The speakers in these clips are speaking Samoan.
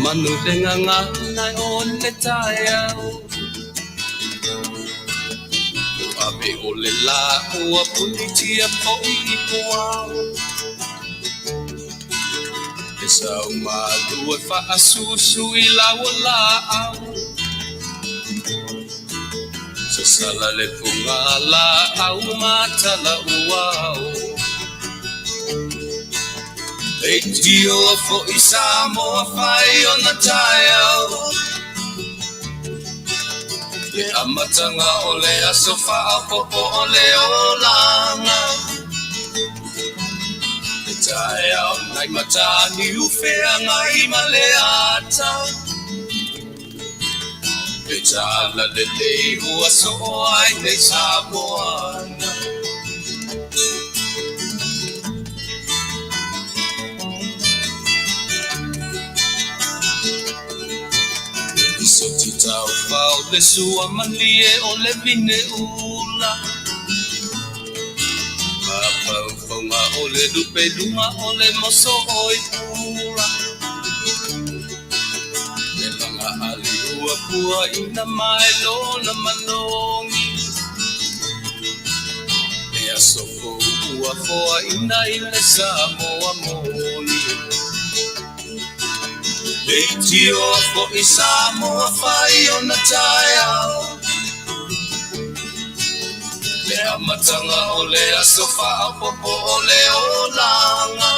manu le gagana o le taeao. Ua ave o le lā ua punitia foi i puao. E sau malu e faasusu i lau o laau. Sasala le fugalaau ma talauao. Leitioa foi Samoa fai ona taeao. Le amataga o le aso faaopoopo o le olaga. Le taeao nai Mataniu feagai ma le ata. Le tala lelei ua soo ai nei Samoana. Lisoti taufao le sua malie o le vine ula. Mafaufauga o le lupe luga o le moso oi pula. Le laga ali ua pua ina mai lona manogi. Le aso fou ua foaina i le Samoa moni. Leitioa foi Samoa fai ona taeao. Le amataga o le aso faaopoopo o le olaga.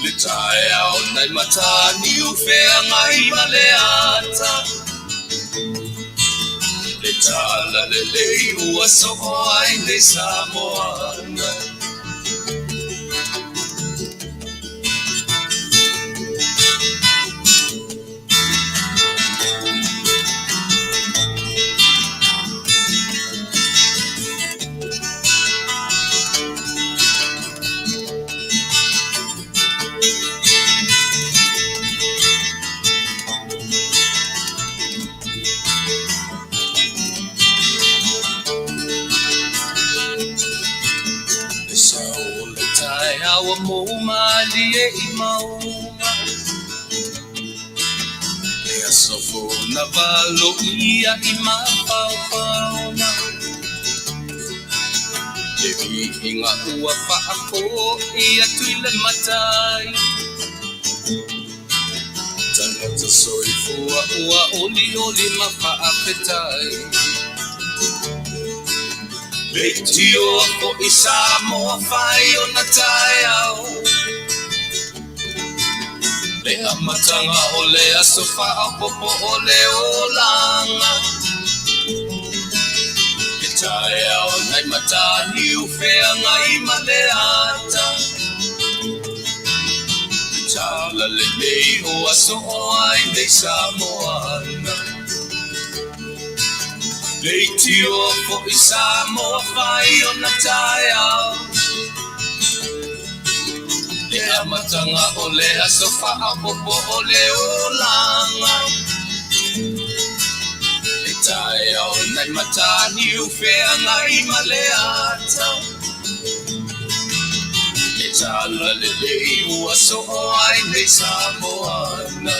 Le taeao nai Mataniu feagai ma le ata. Le tala lelei ua soo ai nei Samoana. Le sao o le taeao ua mou malie i mauga. Le aso fou na valoia i mafaufauga. Le viiga ua faafoi atu i le Matai. Tagata soifua ua olioli ma faafetai. Leitioa foi Samoa fai ona taeao. Le amataga o le aso faaopoopo o le olaga. Le taeao nai Mataniu feagai ma le ata. Le tala lenei ua soo ai nei Samoana. Leitioa foi Samoa fai ona taeao. Le amataga o le aso faaopoopo o le olaga. Le taeao nai Mataniu feagai ma le ata. Le tala lelei ua soo ai nei Samoana.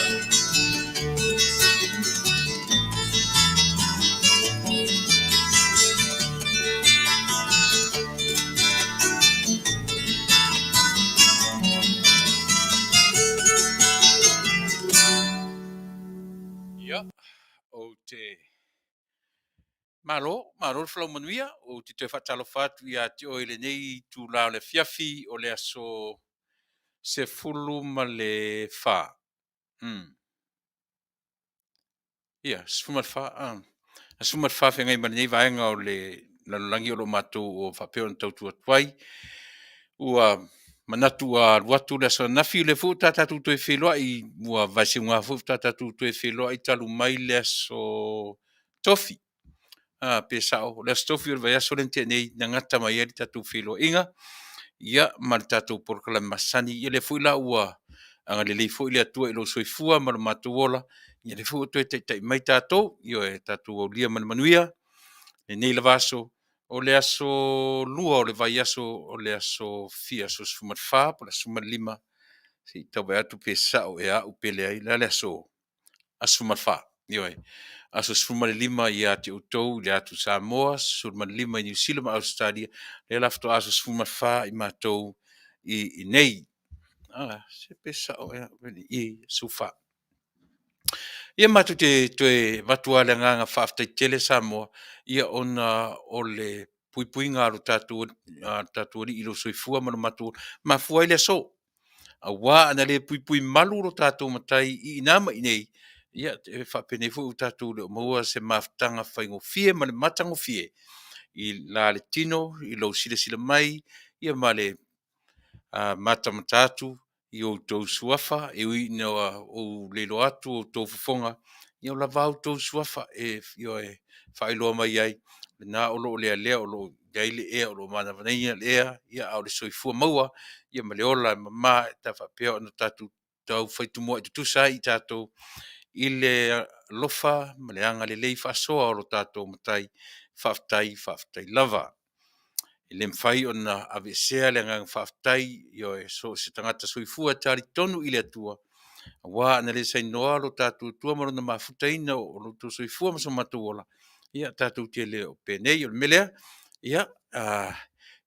Ia, ou te Malo, malo le folau manuia, ou te toe faatalofa atu ia te oe i lenei itula o le afiafi o le aso 14. Mm. Ia, 14, ah, 14 feagai ma lenei vaega o le lalolagi o lo o matou o faapea ona tautua atu ai. Ua manatu ua alu atu le aso ananafi, o lea foi ua ta tatou toe feiloai, ua vaeseuga foi ua ta tatou toe feiloai talu mai le aso Tofi. A, pe sao, o le Aso Tofi o le vaiaso lea na tea nei na gata mai ai le tatou feiloaiga, ia, ma le tatou polokalame masani. Ia lea foi la ua agalelei foi le Atua i lou soifua ma lo matou ola, ia lea foi ua toe taitai mai tatou, ioe, tatou aulia ma le manuia lenei lava aso, o le aso lua o le vaiaso o le aso fia, aso 14 po o le aso 15. Se i tau vaai atu pe sao ea au pe leai, o le a le aso? Aso 14, ioe, aso 15 ia te outou i le atu Samoa, 15 i Niu Sila ma Ausetalia, lea la faatoa aso 14 i matou i inei. Se pe sao ea i, aso 14. Ia matou te toe avatu lava le agaga faafetai tele Samoa, ia ona o le puipuiga a lo tatou Alii i lou soifua ma lo matou ola, mafua ai le aso. Aua ana le puipui malu lo tatou Matai i ina ma i inei, ia e faapenei foi ua tatou le o maua se mafutaga faigofie ma le matagofie i la le tino, i lou silasila mai ia ma le matamata atu i outou suafa, e ui ina ou le iloa atu outou fofoga, ia ua lava a outou suafa e faailoa mai ai, o lena o lo o lealea o lo o i ai le ea o lo o manavanaina le ea, a o le soifua maua ma le ola mama e faapea ona tatou taufai tumuai tutusa ai i tatou i le alofa ma le agalelei faasoa o lo tatou Matai. Faafetai faafetai lava. E le mafai ona aveesea le agaga faafetai, ioe, so o se tagata soifua e talitonu i le Atua, aua ana le sainoa lo tatou Atua ma Lona mafutaina o lo outou soifua ma so matou ola, ia tatou te le o penei. O le mea lea, ia,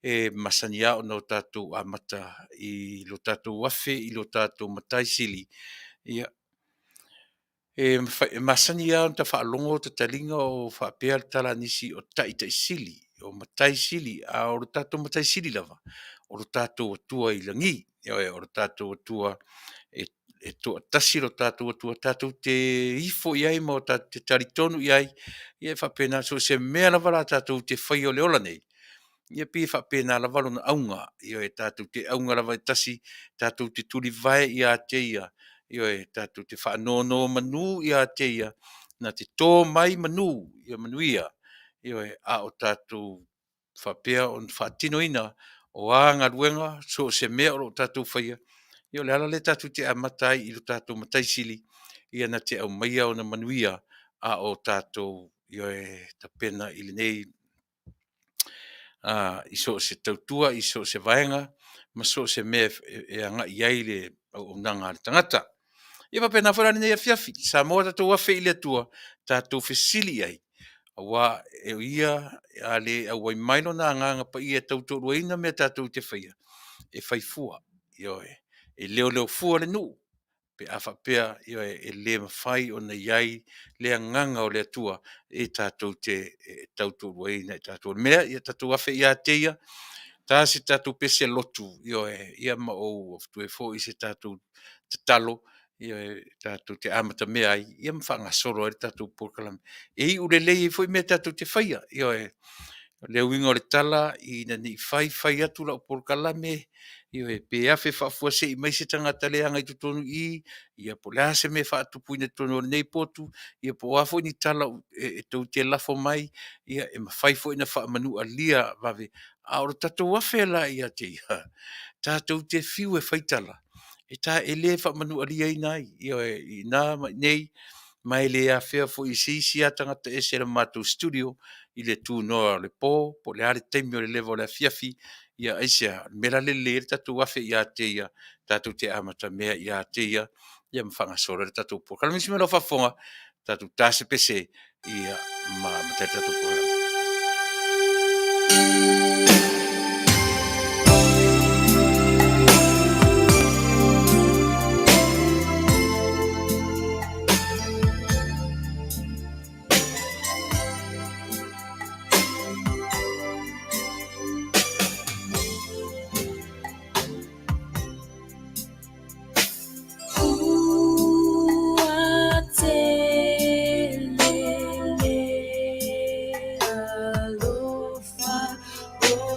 e masani lava ona tatou amata i lo tatou afe i lo tatou Matai Sili. Ia, e masani lava ona ta faalogo ta taliga o faapea le tala a nisi o Taitaisili, o Matai Sili, a o le tatou Matai Sili lava, o lo tatou Atua i lagi. Ioe, o lo tatou Atua e toatasi lo tatou Atua tatou te ifo i ai ma tatou te talitonu i ai. Ia e faapena, so o se mea lava la tatou te faia o le ola nei, ia e pei e faapena lava lona auga. Ioe, tatou te auga lava e tasi, tatou te tulivae ia te Ia, ioe, tatou te faanonomanu ia te Ia, na te to mai manu ia manuia, ioe, a o tatou faapea ona faatinoina o a galuega, so o se mea o lo o tatou faia. Ia o le ala lea tatou te amata ai i lo tatou Matai Sili, ia na te aumaia ona manuia a o tatou, ioe, tapena i lenei i so o se tautua i so o se vaega ma so o se mea e agai i ai le auaunaga a le tagata. Ia faapena foi la lenei afiafi Samoa, tatou afe i le Atua, tatou fesili i ai, aua o Ia a le auai mai Lona Agaga Paia e tautoaluaina mea tatou te faia, e fai fua, ioe, e leoleo fua le nuu pe a faapea, ioe, e le mafai ona i ai le Agaga o le Atua e tatou te tautoaluaina i tatou. O le mea lea, ia tatou afe ia te Ia, ta se tatou pese lotu, ioe, ia ma ou avatua ai foi se tatou tatalo, ioe, tatou te amatamea ai ia ma faagasolo ai le tatou polokalame, e iu lelei ai foi mea tatou te faia. Ioe. O le uiga o le tala, ina ne i fai fai atu lau polokalame, ioe, pe afe faafuasei mai se tagata leaga i totonu i i, ia po o le a se mea e faatupuina i totonu o lenei potu, ia po o a foi ni tala e tou te lafo mai, ia e mafai foi ona faamanualia vave. A o le tatou afe la ia te Ia, tatou te fiu e faitala, e le faamanualiaina ai, ioe, i ina ma i inei, ma e le afea foi e se isi lava tagata ese o le matou studio i le tunoa o le po po o le a le taimi o le leva o le afiafi. Ia aisea? O le mea la lea e lelei ai le tatou afe ia te Ia, tatou te amatamea ia te Ia, ia ma faagasolo ai le tatou polokalame. Ia lau faafofoga, tatou ta se pese ia ma amata ai le tatou polokalame. Ua tele le alofa o.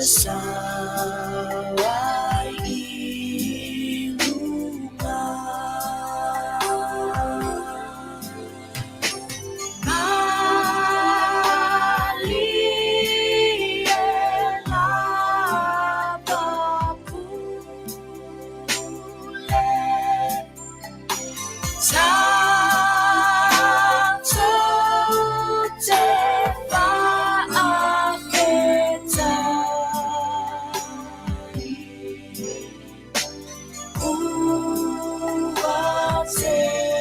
Sao ai i luga. Malie lava pule. Tatou te faafetai. Ua tele.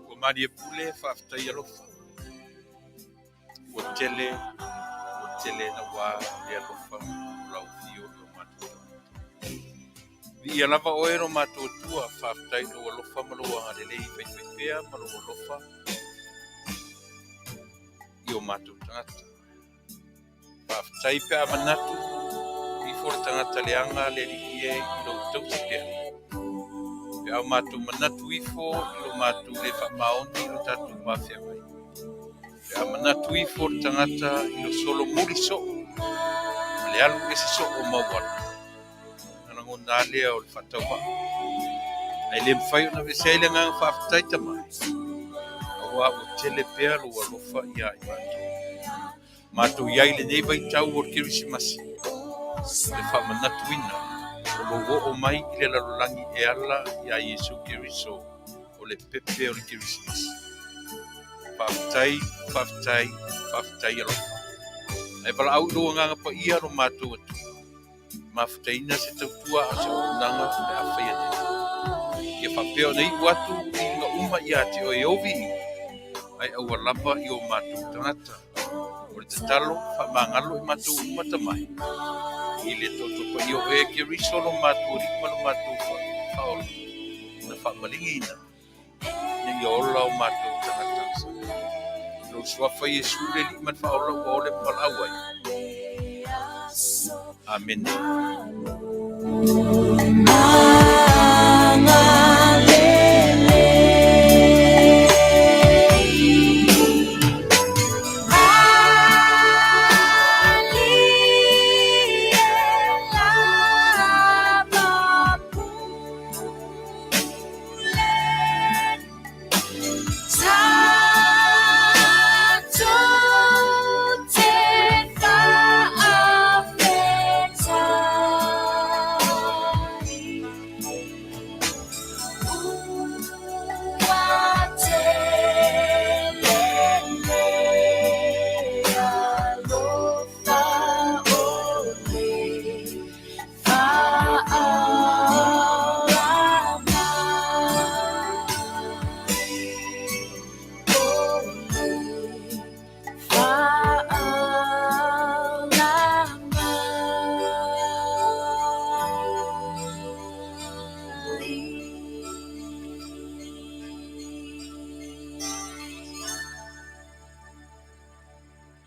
Ua malie pule, faafetai alofa. Ua tele, ua tele naua le alofa o lau Afio i o matou tagata. Viia lava oe lo matou Atua, faafetai i lou alofa ma lou agalelei faifaipea ma lou alofa i o matou tagata. Faafetai pe a manatu ifo le tagata leaga le Alii e i lou tausi pea. Pe a o matou manatu ifo i lo matou le faamaoni i lo tatou va feagai. Pe a manatu ifo le tagata i lo solomuli soo ma le alu ese soo o mauala, ona lagona lava lea o le faatauvaa. Ae le mafai ona aveese ai le agaga faafetai Tama e, aua ua tele pea lou alofa ia i matou. Matou i ai i lenei vaitau o le Kerisimasi, o le faamanatuina o lou oo mai i le lalolagi e ala iā Iesu Keriso o le pepe o le Kerisimasi. Faafetai, faafetai, faafetai alofa. Ae valaau i lou Agaga Paia lo matou Atua, mafutaina se tautua a o se auaunaga o le a faia nei. Ia faapea ona iu atu viiga uma ia te oe e ou viiga, ae aua lava i o matou tagata. O le tatalo, faamagalo i matou uma Tama e, i le Tootoo Paia o oe Keriso lo matou Alii ma lo matou Faaola, na faamaligiina ina ia ola o matou tagata. I lou Suafa Iesu le Alii ma le Faaola ua ole ma valaau ai. Amene.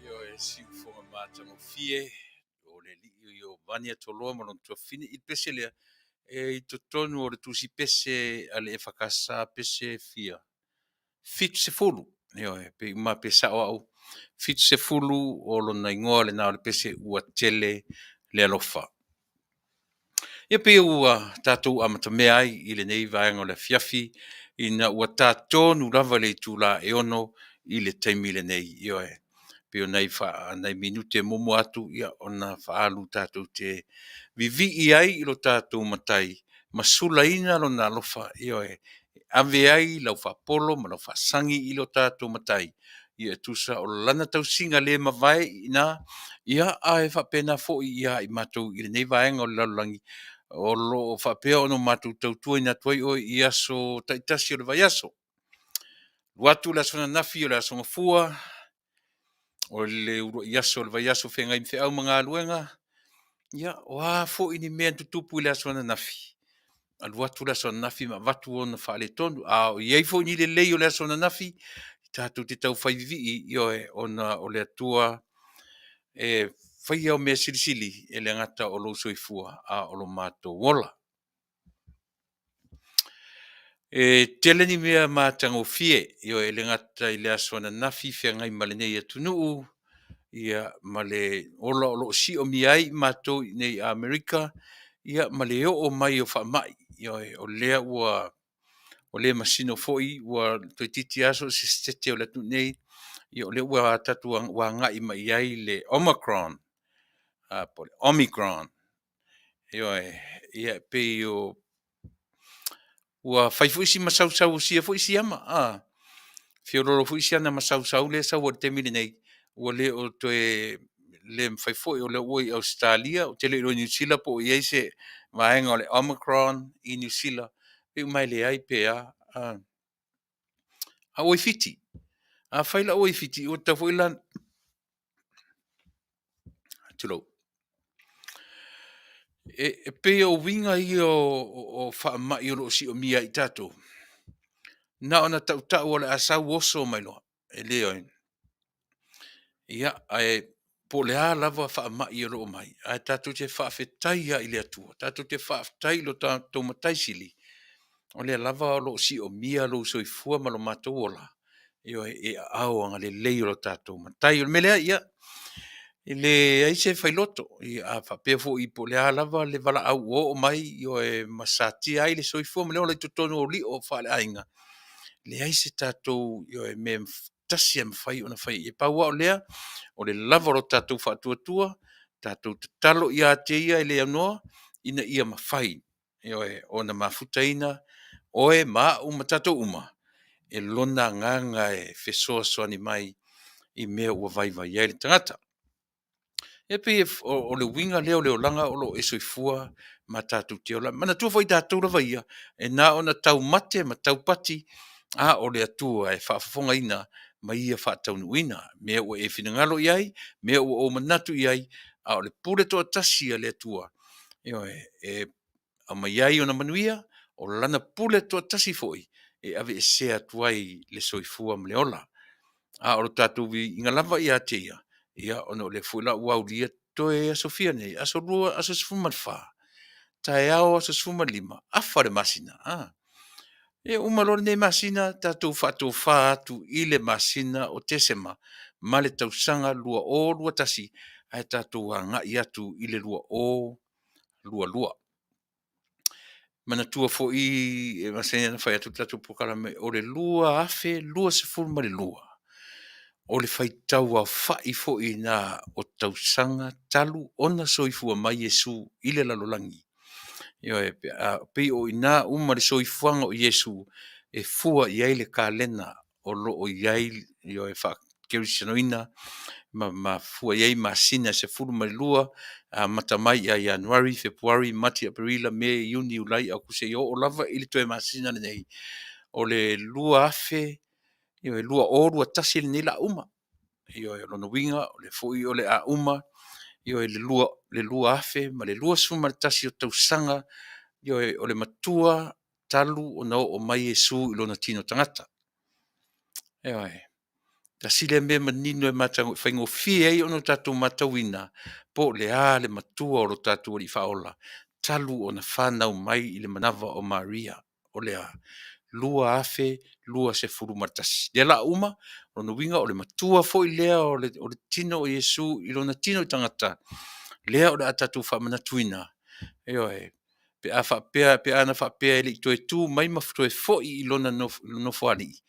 Ioe, siufofoga matagofie o le alii Iovane Atoloa ma lona tuafafine i le pese lea e i totonu o le tusi pese a le EFKS pese fia 70. Ioe, pe uma pe sao au 70 o lona igoa lena o le pese ua tele le alofa. Ia pei ua tatou amatamea ai i lenei vaega o le afiafi ina ua ta tonu lava le itula e 6 i le taimi lenei. Ioe, pei o nai, fa, nai minute muamua atu ia, ona faaalu tatou te vivii ai i lo tatou Matai ma sulaina lona alofa, ioe, e ave ai lau faapolo ma lau faasagi i lo tatou Matai, ia e tusa o lana tausiga le mavae i ina, ia, ae faapena foi ia i matou i lenei vaega o le lalolagi o lo o faapea ona matou tautuaina atu ai oe i aso taitasi o le vaiaso. Alu atu le aso ananafi o le aso Gafua, o le uluai aso o le vaiaso feagai ma feau ma galuega, ia, o a foi ni mea na tutupu i le aso ananafi, alu atu le aso ananafi ma avatu ona faaletonu. A o i ai foi ni lelei o le aso ananafi, tatou te taufai vivii, ioe, ona o le Atua e faia o mea silisili e le gata o lou soifua a o lo matou ola. E tele ni mea matagofie, ioe, e le gata i le aso ananafi feagai ma lenei atunuu, ia ma le ola o lo o siomia ai i matou i inei i Amerika, ia ma le oo mai o faamai. Ioe, o lea ua le masino foi ua toeitiiti lava so o se Setete o le atunuu nei, ia o lea ua tatou ua agai mai i ai le Omicron, po o le Omicron. Ioe, ia e pei o ua fai foi si masausau o sia foi siama, feoloolo foi si ana masausau lea e sau ai i le taimi lenei, ua le o toe le mafai foi, o lea ua i Ausetalia, ou te le o iloa i Niu Sila po o i ai se vaega o le Omicron i Niu Sila, pei uma lava e leai pe a. A ua i Fiti. Afai la ua i Fiti, ua tatau foi la, tulou, e pei o uiga ia o faamai o lo o siomia ai tatou, na ona tautau lava o le a sau oso mai loa. E le ia, ae po o le a lava faamai o lo o mai, ae tatou te faafetai lava i le Atua, tatou te faafetai i lo tatou Matai Sili, o lea lava o lo o siomia lou soifua ma lo matou ola, ioe, i aao agalelei o lo tatou Matai. O le mea lea, ia, e leai se failoto, a faapea foi po o le a lava le valaau ua oo mai, ioe, ma satia ai le soifua ma le ola i totonu o lio faaleaiga, e leai se tatou, ioe, mea e tasi e mafai ona fai i ai. Pau lava o lea, o le lava o lo tatou faatuatua, tatou tatalo ia te Ia e le aunoa ina ia mafai, ioe, ona mafutaina oe ma au ma tatou uma e Lona Agaga e fesoasoani mai i mea ua vaivai ai le tagata. E pei o le uiga lea o le olaga o lo o e soifua ma tatou te ola. Manatua foi tatou lava ia, e na ona taumate ma taupati, a o le Atua e faafofogaina ma Ia faataunuuina mea ua e finagalo i ai, mea ua ou manatu i ai, a o le pule toatasi a le Atua, ioe, e aumai ai ona manuia, o Lana pule toatasi foi e aveesea atu ai le soifua ma le ola. A o le tatou viiga lava ia te Ia, ia ona o lea foi la ua aulia toe aso fia nei? Aso Lua, aso 14, taeao aso 15, afa le masina, ia uma loa lenei masina tatou faatofa atu i le masina o Tesema ma le tausaga 2021 ae tatou agai atu i le 2022. Manatua foi e masani ona fai atu le tatou polokalame, o le 2022 o le faitau aofai foi lena o tausaga talu ona soifua mai Iesu i le lalolagi. Ioe, pe a pei o i ina uma le soifuaga o Iesu e fua i ai le kalena o lo o i ai, ioe, faakerisianoina ma fua i ai masina e 12, amata mai ia Ianuari, Fepuari, Mati, Aperila, Me, Iuni, Iulai, Aokuso seia oo lava i le toe masina lenei o le 2021 lenei o le a uma. Ioe, o lona uiga o lea foi o le a uma, ioe, le 2021 o tausaga, ioe, o le matua talu ona oo mai Iesu i lona tino tagata. Ioe. Tasi lea mea manino e faigofie ai ona tatou matauina po o le a le matua o lo tatou Alii Faaola talu ona fanau mai i le manava o Maria, o le a? 2021. Lea o le a uma, o lona uiga o le matua foi lea o le tino o Iesu i lona tino tagata, lea o le a tatou faamanatuina, ioe, pe a faapea, pe ana faapea e le i toe tu mai ma toe foi i lona nofoalii,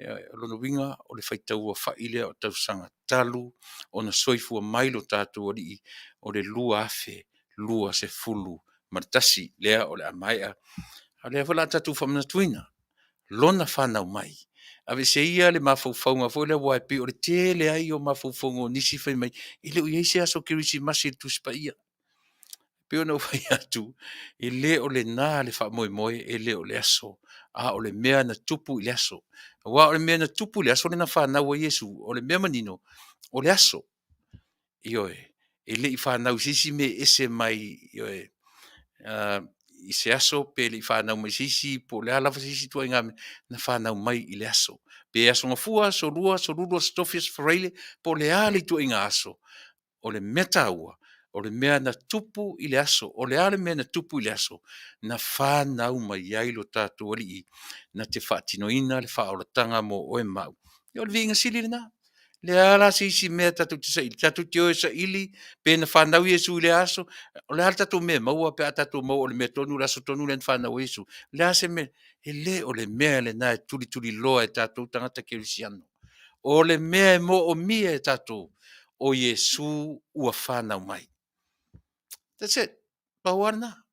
o lona uiga o le faitauaofai lea o tausaga talu ona soifua mai lo tatou Alii, o le 2021 lea o le a maea. A o lea foi o le a tatou faamanatuina lona fanau mai. Aveese ia le mafaufauga foi lea aua e pei o le tele ai o mafaufauga o nisi fai mai e le o i ai se aso Kerisimasi i le Tusi Paia. E pei ona ou fai atu, e le o lena le faamoemoe, e le o le aso, a o le mea na tupu i le aso. Aua o le mea na tupu i le aso lea na fanau ai Iesu, o le mea manino, o le aso. Ioe, e le i fanau i se isi mea ese mai, ioe, i se aso pe le i fanau mai i se isi po o le a lava se isi ituaiga mea, na fanau mai i le aso. Pe aso Gafua, aso Lua, aso Lulu, aso Tofi, aso Faraile, po o le a le ituaiga aso, o le mea taua, O le mea na tupu i le aso, o le a le mea na tupu i le aso na fanau mai ai lo tatou Alii na te faatinoina le faaolataga mo oe ma au. Ia o le viiga sili lena. Le a la se isi mea tatou te saili? Tatou te o e saili pe na fanau Iesu i lea aso. O le a le tatou mea e maua pe a tatou maua o le mea tonu le aso tonu lea na fanau ai Iesu? O le a se mea? E le o le mea lena e tulituliloa e tatou tagata kerisiano. O le mea e moomia e tatou, o Iesu ua fanau mai. That's it. Pau lava lena.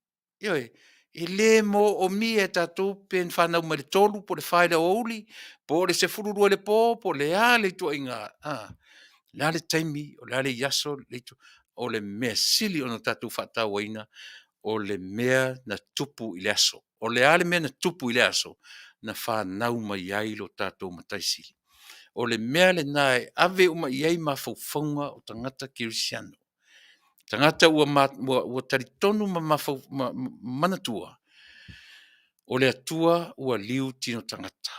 Ioe. E le moomia e tatou pe na fanau mai le 3 po o le 4 i le aoauli po o le 12 i le po po o le a le ituaiga, o le a le taimi, o le a le aso, o le mea sili ona tatou faatauaina o le mea na tupu i le aso. O le a le mea na tupu i le aso? Na fanau mai ai lo tatou Matai Sili. O le mea lena e ave uma i ai mafaufauga o tagata kerisiano, tagata ua talitonu ma manatua o le Atua ua liu tino tagata.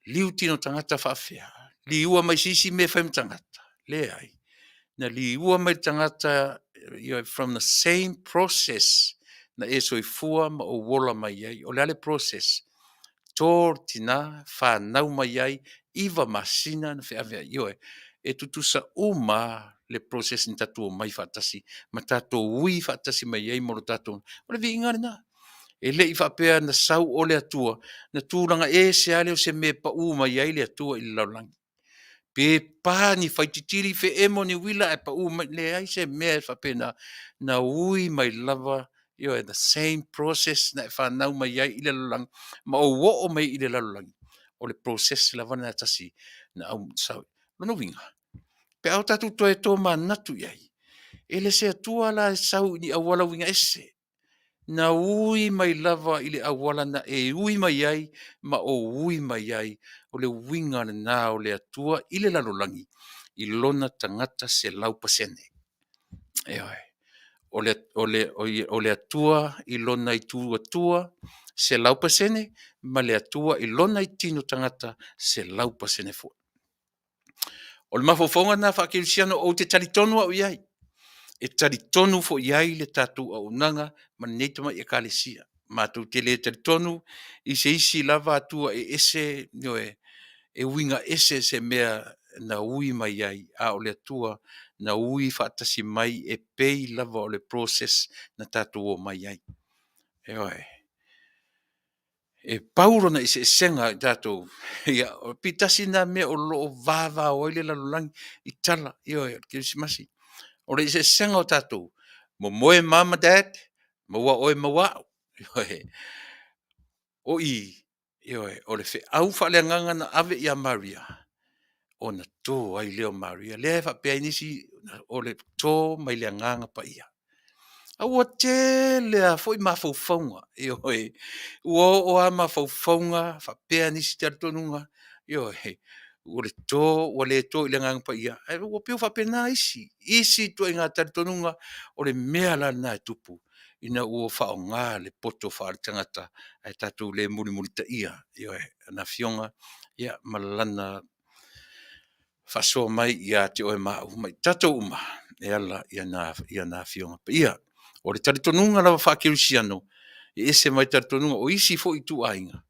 Liu tino tagata faapefea? Liua mai se isi mea e fai ma tagata? Leai. Na liua mai le tagata from the same process na e soifua ma ou ola mai ai. O le a le process? To le tina, fanau mai ai, 9 masina na feaveai. Ioe, e tutusa uma lava le process na tatou omai faatasi ma tatou ui faatasi mai ai ma lo tatou. O le viiga lena. E le i faapea na sau o le Atua na tulaga ese lava lea o se mea e pau mai ai le Atua i le lalolagi. Pe pa ni faititili, feemo ni uila ae pau mai, leai se mea e faapena. Na ui mai lava, ioe, the same process na e fanau mai ai i le lalolagi ma ou oo mai i le lalolagi, o le process lava lena e tasi na au sau. Lona uiga, pe a o tatou toe tomanatu i ai, e le se Atua la e sau i ni auala uiga ese, na ui mai lava i le auala na e ui mai ai ma ou ui mai ai. O le uiga lena o le Atua i le lalolagi i lona tagata 100%. Ioe. O le Atua i lona itu Atua 100% ma le Atua i lona itino tagata 100% foi. O le mafaufauga lena faakerisiano ou te talitonu au i ai, e talitonu foi i ai le tatou auaunaga ma lenei tamai Ekalesia. Matou te le talitonu i se isi lava Atua e ese, ioe, e uiga ese se mea na ui mai ai, a o le Atua na ui faatasi mai e pei lava o le process na tatou omai ai. Ioe. E pau lona eseesega i tatou, ia, pei tasi lena mea o lo o vavao ai le lalolagi i tala, ioe, o le Kerisimasi. O le eseesega o tatou, momoe mom ma dad, maua oe maua au. Ioe. O i, ioe, o le feau faaleagaga na ave ia Maria, ona to ai lea o Maria. Lea e faapea ai nisi o le to mai le Agaga Paia. A ua tele lava foi mafaufauga, ioe, ua oo lava mafaufauga faapea nisi talitonuga, ioe, o le to ua le to i le Agaga Paia, ae ua pei ua faapena isi ituaiga talitonuga. O le mea la lena e tupu ina ua faaaoga le poto faaletagata ae tatou le mulimulitaia, ioe, Lana Afioga ma Lana faasoa mai ia te oe ma au ma i tatou uma e ala i ana Afioga Paia. O le talitonuga lava faakerisiano, e ese mai talitonuga o isi foi ituaiga,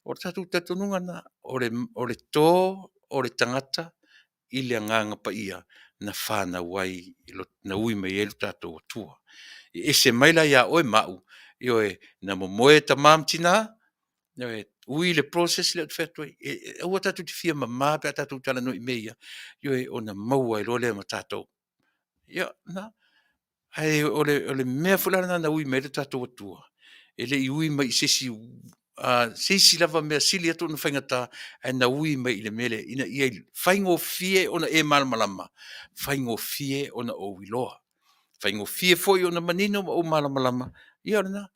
o le tatou talitonuga lena, o le to o le tagata i le Agaga Paia na fanau ai, na ui mai ai lo tatou Atua. E ese mai la ia oe ma au, ioe, na momoe tama ma tina, ioe, ui le process lea ou te fai atu ai, aua tatou te fia mama pe a tatou talanoa i mea ia, ioe, ona maua ai loa lea ma tatou. Ia, na. Ae o le mea foi la lena na ui mai ai le tatou Atua, e le i ui mai i se isi lava mea sili atu ona faigata, ae na ui mai i le mea lea, ina ia faigofie ona e malamalama, faigofie ona ou iloa, faigofie foi ona manino ma ou malamalama. Ia o lena.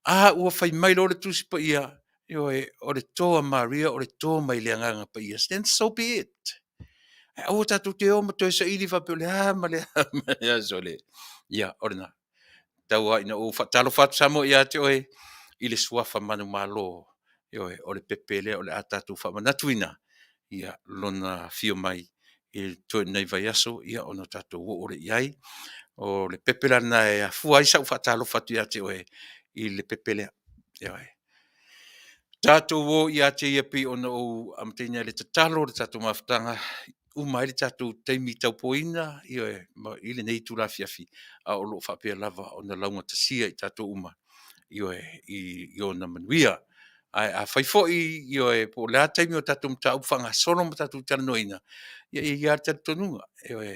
A ua fai mai loa le Tusi Paia, ioe, o le to a Maria o le to mai le Agaga Paia, then so be it. Ae aua tatou te o ma toe saili faapea o le a ma le a ma le a, sole. Ia, o lena. Tau lava ina ou faatalofa atu Samoa ia te oe i le suafa manumalo, ioe, o le pepe lea o le a tatou faamanatuina lona afio mai i le toe nei vaiaso, ia ona tatou oo lea i ai. O le pepe la lena e afua ai sau faatalofa atu ia te oe i le pepe lea. Ioe. Tatou o ia te ia pei ona ou amataina i le tatalo o le tatou mafutaga, uma ai le tatou taimi taupoina, ioe, i lenei itula afiafi, a o lo o faapea lava ona laugatasia i tatou uma, ioe, i ona manuia. Ae afai foi, ioe, po o le a le taimi o tatou mataupu faagasolo ma tatou talanoaina, ia e i ai lava le talitonuga, ioe,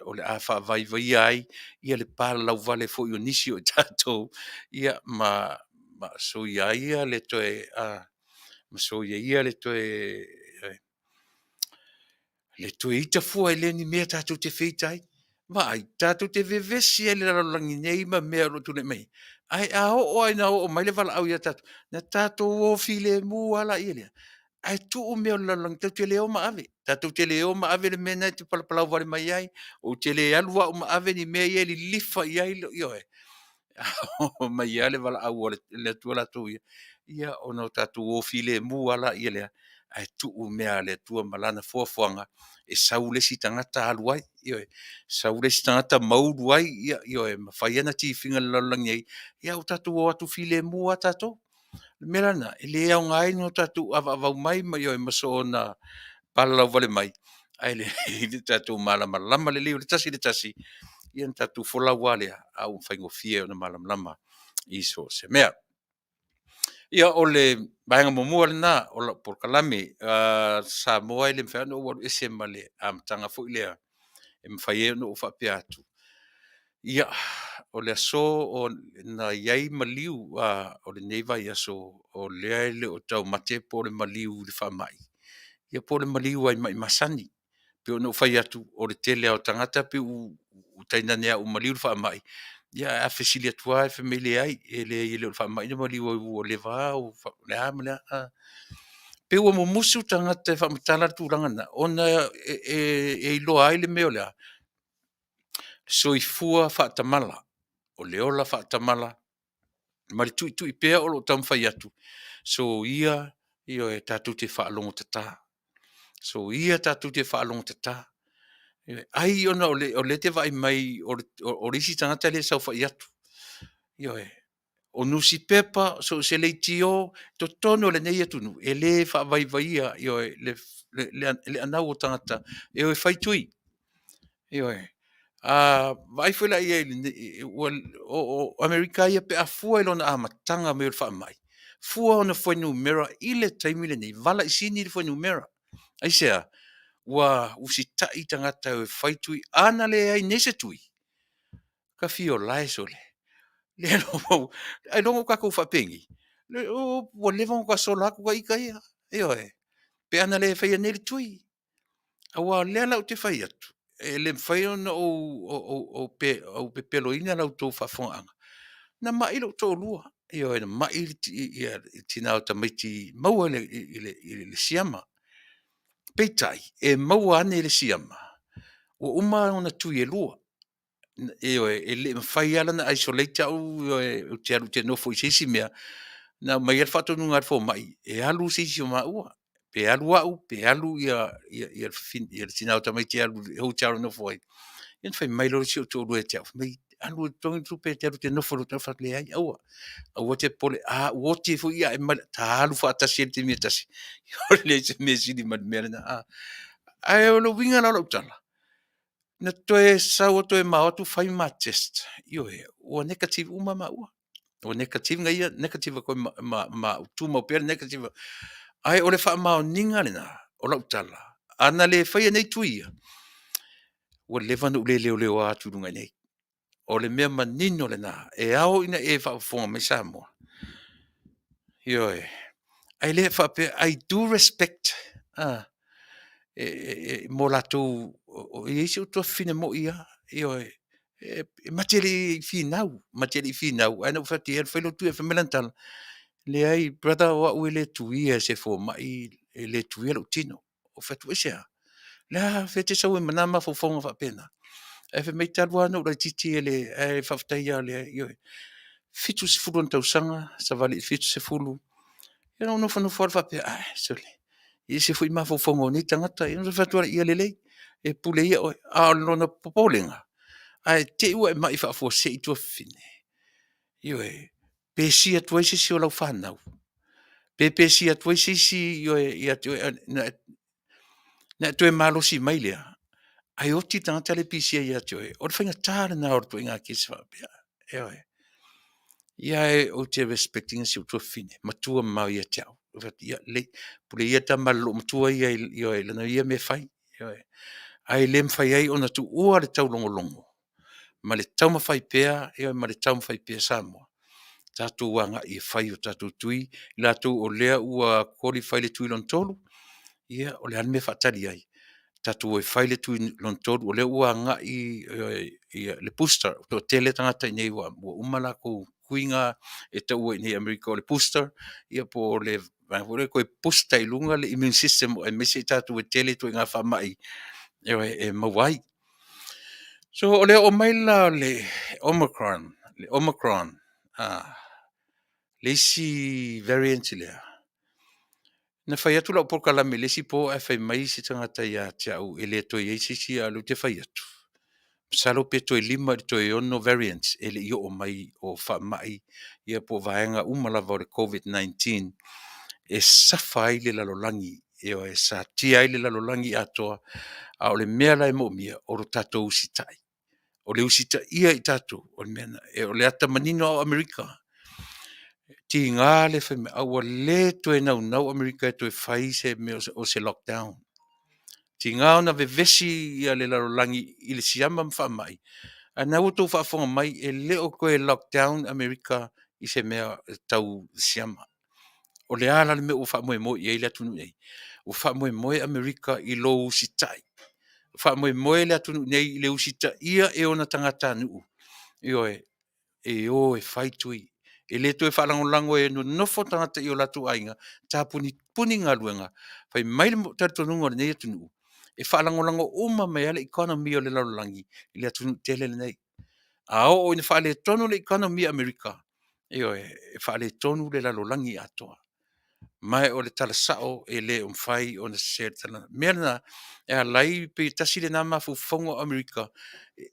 o le a faavaivaia ai le palalauvale foi o nisi o i tatou, ia ma soia ai ia le toe ita fua e le o ni mea tatou te feita ai. Vaai, tatou te vevesi ai i le lalolagi nei ma mea o lo o tulai mai nei, ae a oo lava ina oo mai le valaau ia tatou, ona tatou o filemu lava lea, ae tuu mea o le lalolagi tatou te le o ma ave. Tatou te le o ma ave le mea lena e te palapalauvale mai ai, ou te le alu au ma ave ni mea ia e lilifa i ai, ioe. A oo mai lava le valaau a le Atua latou ia, ia ona tatou o filemu lava lea, ae tuu mea a le Atua ma Lana foafoaga e sau le isi tagata alu ai, ioe, sau le isi tagata ma ulu ai, ioe, ma fai ana tifiga i le lalolagi nei, a ua tatou o atu filemu lava tatou. O le mea la lena, e le aoga ai ona tatou avaavau mai ioe, ma soona palalauvale mai, ae lelei lo tatou malamalama lelei o le tasi i le tasi, ia ona tatou folau lava lea, a ua faigofie ona malamalama i so o se mea. Ia, o le vaega muamua lena o lau polokalame. Samoa e le mafai lava ona ou alu ese ma le amataga foi lea e mafai ai ona ou faapea atu, ia, o le aso na i ai maliu o lenei vaiaso, o lea e le o taumate po o le maliu i le faamai, ia po o le maliu lava i mai masani. E pei ona ou fai atu, o le tele lava o tagata pei ua tainane lava ua maliu i le faamai, ae a fesili atu lava fai mai e leai, e leai e le o le faamai na maliu ai ua leva lava o le a ma le a. E pei ua mumusu tagata e faamatala le tulaga lena, ona e iloa ai le mea o le a? Soifua faatamala, o le ola faatamala ma le tuitui pea o lo o taumafai atu, soia, ioe, tatou te faalogotata, soia tatou te faalogotata. Ai ona o lea e te vaai mai o le isi tagata lea e saofai atu, ioe. O nusipepa, so o se leitio, totonu o lenei atunuu, e le faavaivaia, ioe, le anau o tagata e o e fai tui. Ioe. A vaai foi la i ai o Amerika ia pe a fua i lona amataga mai o le faamai, fua ona fuainumera i le taimi lenei, valaisini le fuainumera. Aisea? Ua usitai tagata e o e fai tui. A na leai nei se tui, ta fia ola e sole, ailoga o tatou faapenei? Ua leva ona ta sola atu ita ia, ioe, pe ana le faia nei le tui. Aua o lea la ou te fai atu, e le mafai ona ou pepeloina la outou faafofogaaga, na mai lou toalua, ioe na mai le tina o tamaiti maua i le siama. Peitai, e maua ane i le siama ua uma ona tui e lua. Ioe, e le i mafai lava la ona isolate au ou te alu ou te nofo i se isi mea, na aumai lava le faatonuga a le fomai, e alu se isi o maua, pe alu au pe alu le tina o tamaiti e alu i le hotel e nofo ai. Ia ona fai mai lea o si ou toalua ia te au, fai mai, alu e totogi le tupe e te alu e te nofo i le hotel. Ou fai atu, leai, aua, aua e te popole, a ou oti ai foi ia ta alu faatasi ai i le taimi e tasi. E leai se mea e sili mai le mea lena. Ae o le uiga la o lau tala, na toe sau toe ma o atu fai ma test, ioe, ua negative uma lava maua. Ua negative ia negative atu ai ma au, tumau pea le negative. Ae o le faamaoniga lena o lau tala, ana le faia nei tui ia, ua leva ona ou le leoleoa atu i luga i inei. O le mea manino lena, e ao ina e faafofoga mai Samoa, ioe, ae le faapea, I do respect mo latou, e i ai si ou tuafafine moi lava, ioe, e ma te le i finau, ma te le i finau, ae na ou fai atu i ai, alu e fai lou tui. Ae fai mai lana tala, leai brother o au e le tuia e se fomai, e le tuia lou tino. Ou fai atu, aisea? O le a le mea e te sau ai ma na mafaufauga faapena? Ae fai mai, talu lava ona ou laitiiti ae faafetai lava o lea, ioe. 70 ona tausaga, savali i le 70, ia na ou nofonofo lava faapea, ae sole, e ese foi mafaufauga o nei tagata. Ia ona ou fai atu lea, ia lelei, e pule ia oe. A o lona popolega, Ae te i ua e mai faafuasei tuafafine, ioe, pesia atu ai se isi o lau fanau, pe pesia atu ai se isi, ioe, ia te oe, ona e toe malosi mai lea, ae oti le tagata lea e pisia ia te oe. O le faigata lena o le ituaiga kesi faapea. Ioe. Ia ae ou te respect ina si ou tuafafine, matua mamao ia te au. Ou fai atu, ia lelei, pule ia le tama i le loomatua ia i lana ia mea e fai. Ioe. Ae le mafai ai ona tuua le taulogologo ma le taumafai pea, ioe ma le taumafai pea Samoa, tatou agai e fai o tatou tui, i latou o lea ua qualify i le tui lona 3, ia o le a le mea e faatali ai? Tatou o e fai le tui lona 3 o lea ua agai le booster, ua toatele tagata i inei ua uma latou tuiga e taua i inei i Amerika o le booster, ia po o le vaega foi lea e toe booster i luga le immune system aemaise i tatou e tele ituaiga faamai e maua ai. So o le oo mai la o le Omicron, le isi variant lea, na fai atu lau polokalame i le isi po ae fai mai se tagata ia te au e le toe i ai se isi, a o lea ou te fai atu, masalo pe toe 5 i le toe 6 variants e le i oo mai o faamai ia po o vaega uma lava o le Koviti-19 e suffer ai le lalolagi, ioe, e satia ai le lalolagi atoa. A o le mea la e moomia, o lo tatou usitai. O le usitaia e i tatou, o le mea lena. O le ata manino lava o Amerika, tiga le fai mai a ua le toe naunau Amerika e toe fai se mea o se lockdown. Tiga ona vevesi le lalolagi i le siama ma faamai, a o lena ua outou faafofoga mai e le o toe lockdown Amerika i se mea tau siama. O le a la le mea ua faamoemoe i ai le atunuu nei? Ua faamoemoe Amerika i lou usitai, ua faamoemoe le atunuu nei i le usitaia e ona tagatanuu, ioe, e o e fai tui. E le toe faalagolago e nonofo tagata i o latou aiga, tapunipuni galuega. Fai mai le talitonuga o lenei atunuu, e faalagolago uma mai lava le economy o le lalolagi i le atunuu tele lenei. A oo ina faaletonu le economy a Amerika, ioe, e faaletonu le lalolagi atoa. Ma o le tala sao, e le o mafai ona sese le tala. O le mea lena e ala ai pei tasi lena mafaufauga o Amerika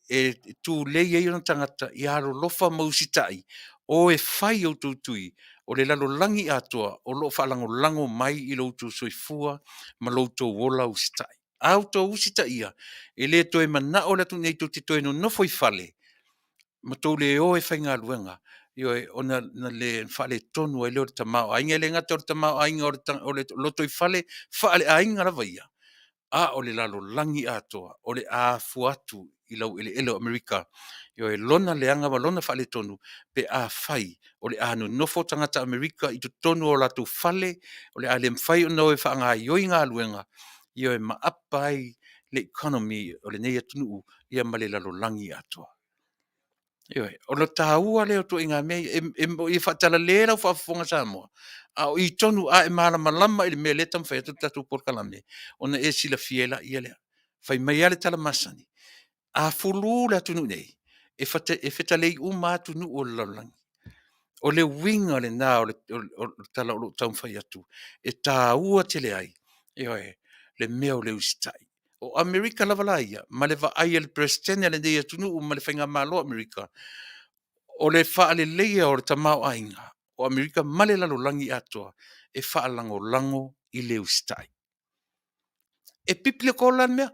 e tulei ai ona tagata ia alolofa ma usitai, o e fai a outou tui, o le lalolagi atoa o lo o faalagolago mai i lo outou soifua ma lo outou ola usitai. A outou usitaia, e le toe manao le atunuu nei tou te toe nonofo i fale ma tou le o e faigaluega, ioe, ona faaletonu ai lea o le tamaoaiga. E le gata o le tamaoaiga o le lotoifale faaleaiga lava ia, a o le lalolagi atoa o le a afua atu i laueleele o Amerika, ioe, lona leaga ma lona faaletonu pe afai o le a nonofo tagata Amerika i totonu o latou fale, o le a le mafai ona o e faagaoioi galuega, ioe, ma apa ai le economy o lenei atunuu ma le lalolagi atoa. Ioe. O le taua lea o ituaiga mea ia. E moni e faatalale lau faafofoga Samoa, a o i tonu a e malamalama i le mea lea e taumafai atu le tatou polokalame, ona e silafia ai lea lea. Fai mai lava le tala masani, a fulu le atunuu nei, e fetalei uma lava atunuu o le lalolagi. O le uiga lena o le tala o lo o taumafai atu, e taua tele ai, ioe, le mea o le usitai. O Amerika lava la ia ma le vaai a le Peresetene a lenei atunuu ma le faigamalo a Amerika, o le faaleleia o le tamaoaiga o Amerika ma le lalolagi atoa, e faalagolago i le usitai. E biblical la le mea.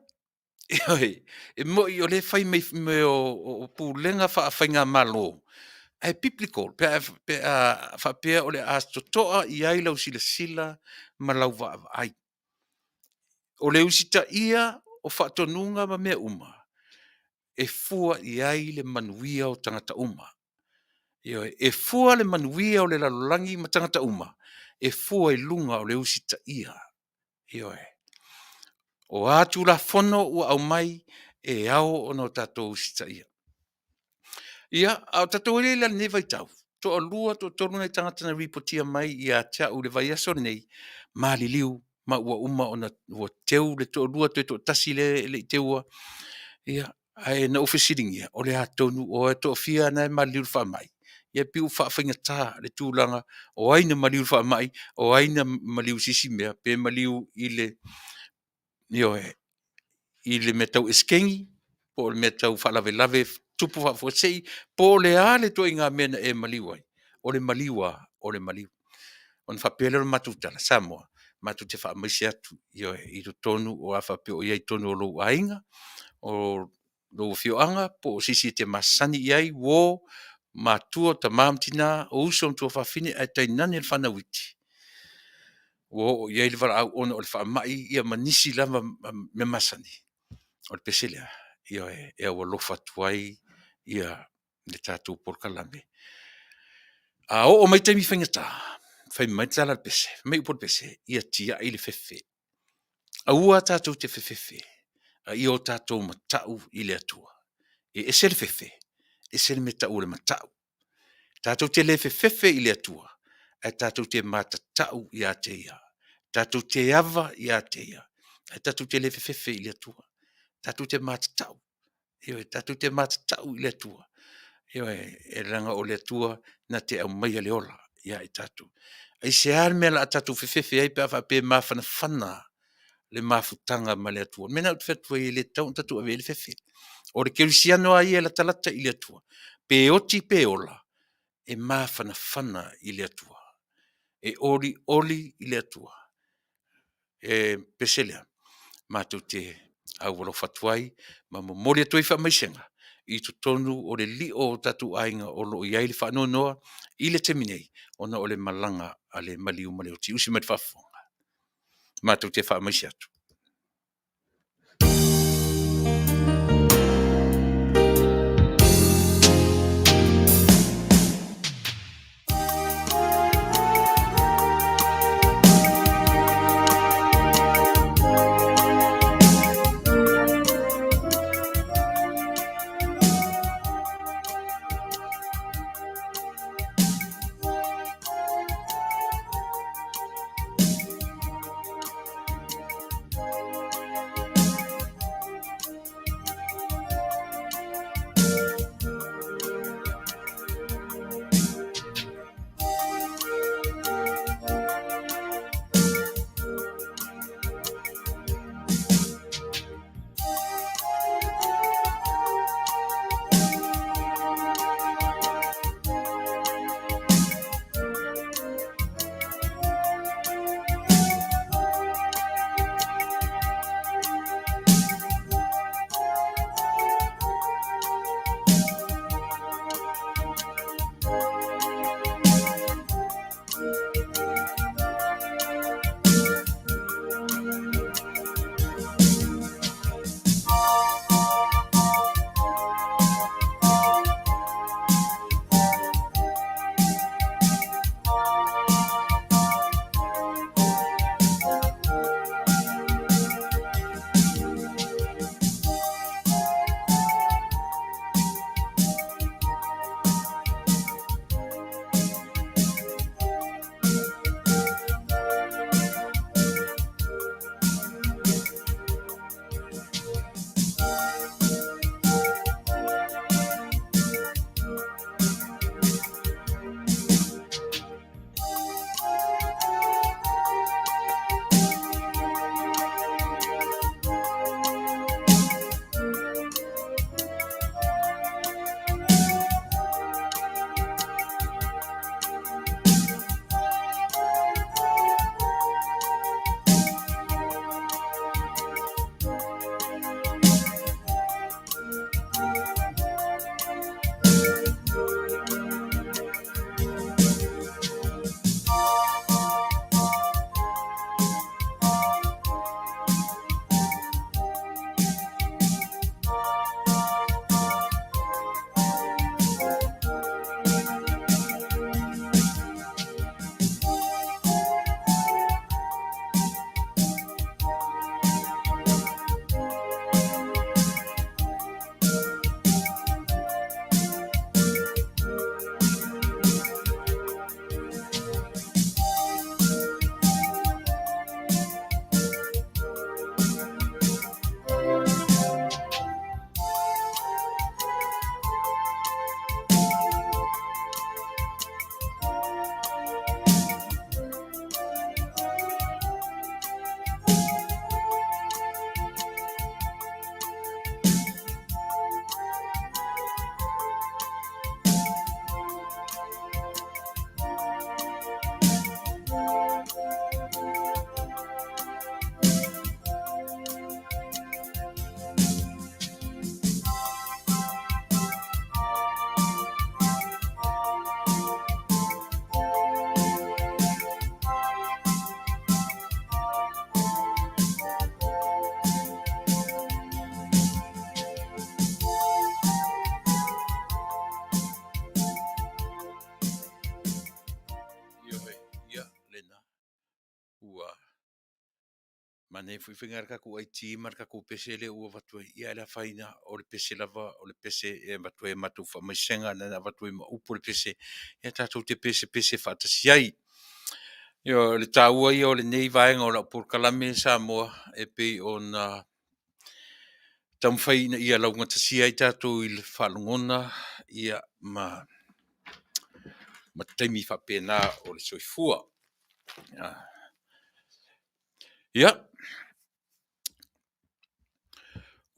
Ioe, e moni o lea e fai mai mea o pulega faafaigamalo, ae biblical pe a faapea o le a totoa i ai lau silasila ma lau vaavaai. O le usitaia o faatonuga ma mea uma, e fua i ai le manuia o tagata uma. Ioe, e fua le manuia o le lalolagi ma tagata uma, e fua i luga o le usitaia. Ioe. O a Tulafono ua aumai, e ao ona tatou usitaia. Ia, a o tatou i ai la i lenei vaitau, toalua, toatolu nai tagata na lipotia mai ia te au i le vaiaso lenei, maliliu ma ua uma ona teu le toalua, toe toatasi lea e le i teua. Ia, ae na ou fesiligia, o le a tonu e toafia na e maliliu i le faamai? Ia pei ua faafaigata le tulaga o ai na maliu i le faamai, o ai na maliu i se isi mea, pe maliu i le, ioe, i le mea tau esekegi po o le mea tau faalavelave tupu faafuasei, po o le a le ituaiga mea na e maliu ai, o le maliu lava o le maliu. Ona faapea lea o le matou tala, Samoa, matou te faamaise atu, ioe, i totonu o a faapea o i ai i totonu o lou aiga, o lou afioaga po o se isi e te masani i ai, uo, matua, o tama ma tina, o uso ma tuafafine ae tainane le fanau iti, ua oo i ai le valaau ona o le faamai ia ma nisi lava mea masani, o le pese lea, ioe, e aualofa atu ai le tatou polokalame. A oo mai taimi faigata, fai mai le tala a le pese, fai mai upu o le pese, ia tiai le fefe, aua tatou te fefefe a ia o tatou matau i le Atua. E ese le fefe, ese le mea e tau o le matau. Tatou te le fefefe i le Atua, ae tatou te matatau ia te Ia, tatou te ava ia te Ia, ae tatou te le fefefe i le Atua. Tatou te matatau, ioe, tatou te matatau i le Atua, ioe, leaga o le Atua na te aumaia le ola ia i tatou. Aisea le mea o le a tatou fefefe ai pe a faapea e mafanafana le mafutaga ma le Atua? O le mea lena ou te fai atu ai e le tatau ona tatou ave i ai le fefe. O le kerisiano lava ia e latalata i le Atua, pe oti pe ola, e mafanafana i le Atua, e olioli i le Atua. O le pese lea matou te aualofa atu ai ma momoli atu ai faamaisega i totonu o le lio o tatou aiga o lo o i ai le faanoanoa i le taimi nei ona o le malaga a le maliu ma le oti. Usi mai i le faafofoga, matou te faamaise atu. Manaia foi faiga le tatou IT ma le tatou pese lea ua avatu ai, ia ae le afaina o le pese lava o le pese e avatu ai e matou faamaisega na avatu ai ma upu o le pese, ia tatou te pesepese faatasi ai. Ia o le taua ia o lenei vaega o lau polokalame Samoa e pei ona taumafai ina ia laugatasia ai tatou i le faalogona ia ma taimi faapena o le soifua. Ia,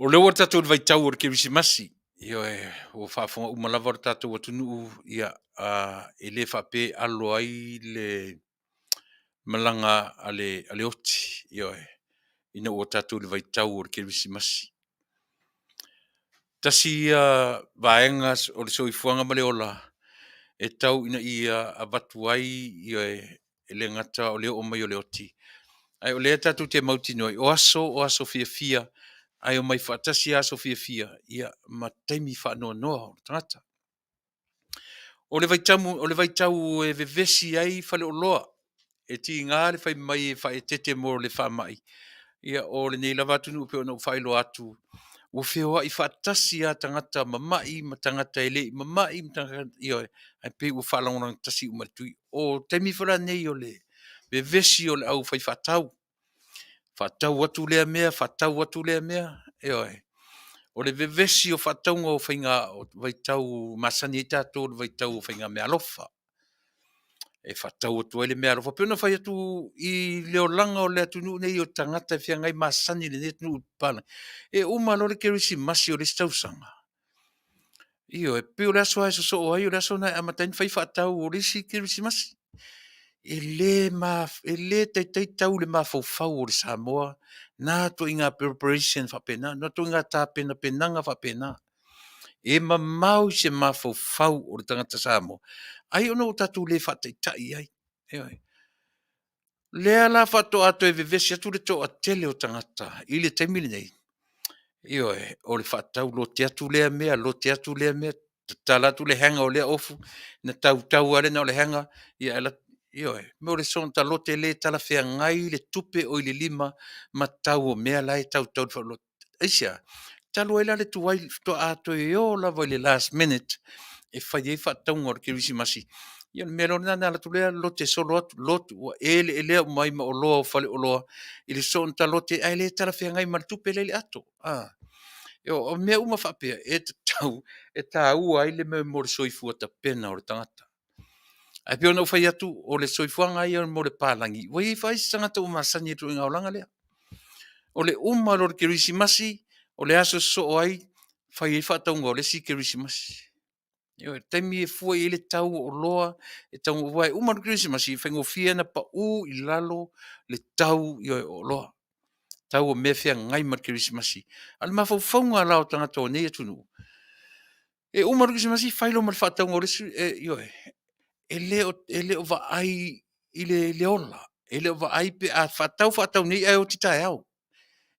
o lea ua tatou i le vaitau o le Kerisimasi, ioe, ua faafofoga uma lava le tatou atunuu, ia, e le faapea e alo ai le malaga a le oti, ioe, ina ua tatou i le vaitau o le Kerisimasi. Tasi ia vaega o le soifuaga ma le ola e tau ina ia avatu ai, ioe, e le gata o le oo mai o le oti, ae o lea tatou te mautinoa o aso o aso fiafia, ae omai faatasi aso fiafia ia ma taimi faanoanoa o le tagata. O le vaitau e vevesi ai faleoloa, e tiga le fai mai e faaeteete mo le faamai, ia o lenei lava atunuu e pei ona ou faailoa atu, ua feoai faatasi lava tagata mamai ma tagata e le i mamai ma tagata, ioe, ae pei ua faalagolago tasi uma i le tui. O taimi foi la nei o le vevesi o le aufaifaatau, faatau atu lea mea faatau atu lea mea, ioe. O le vevesi o faatauga o faiga o vaitau masani ai tatou i le vaitau o faigameaalofa, e faatau atu ai le meaalofa. E pei ona fai atu i le olaga o le atunuu nei o tagata e feagai masani i lenei atunuu papalagi, e uma loa le Kerisimasi o le isi tausaga, ioe, pei o le aso lava e sosoo ai o le aso lena e amata ai ona fai faatau o le isi Kerisimasi. E le taitai tau i le mafaufau o le Samoa na ituaiga preparation faapena, na ituaiga tapenapenaga faapena. E mamao i se mafaufau o le tagata Samoa, ai ona ua tatou le faataitai i ai. Ioe. O lea la faatoa toe vevesi atu le toatele o tagata i le taimi lenei, ioe, o le faatau lote atu lea mea, lote atu lea mea, tatala atu le hanger o lea ofu, ona tautau lava lea na o le hanger, ia ae alu atu, ioe, mo le soona lote le talafeagai le tupe o i le lima ma tau o mea la e tautau i le faleoloa. Aisea? Talu ai la le tuai faatoa toe o lava i le last minute e fai ai faatauga o le Kerisimasi, ia o le mea loa lena ona alu atu lea lote solo atu, lotu, ua eleelea uma ai ma oloa o faleoloa i le soona lote ae le talafeagai ma le tupe la e i le ato. O mea uma faapea e tatau, e taua ai le mea mo le soifua tapena o le tagata. Ae pei ona ou fai atu, o le soifuaga lava ia mo le palagi, ua i ai foi isi tagata ua masani ai i le ituaiga olaga lea. O le uma loa o le Kerisimasi, o le aso e sosoo ai fai ai faatauga o le isi Kerisimasi. Ioe, o le taimi e fua i ai le tau o oloa aua e uma loa le Kerisimasi, e faigofie ona pau i lalo le tau o oloa, tau o mea e feagai ma le Kerisimasi. A o le mafaufauga la o tagata o nei atunuu, e uma loa le Kerisimasi fai loa ma le faatauga o le isi, ioe, e le o vaai i le ola, e le o vaai pe a faatau faatau nei ae oti taeao.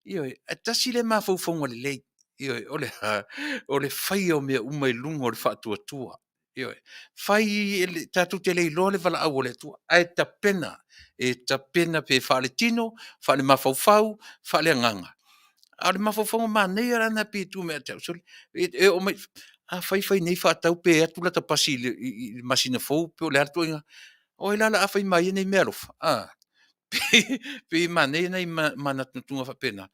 Ioe, ae tasi lea mafaufauga lelei, ioe, o le a? O le faia o mea uma i luga o le faatuatua. Ioe, fai tatou te le iloa le valaau a le Atua, ae tapena, e tapena pe faaletino, faalemafaufau, faaleagaga. A o le mafaufauga manaia la lena pei e tu mai ia te au, sole, e oo mai, a fai fai nei faatau pe atu lata pasi i le masina fou po o le a le ituaiga… O ai la o le a fai ma ia nei meaalofa? A? E pei e manaia nai manatunatuga faapena,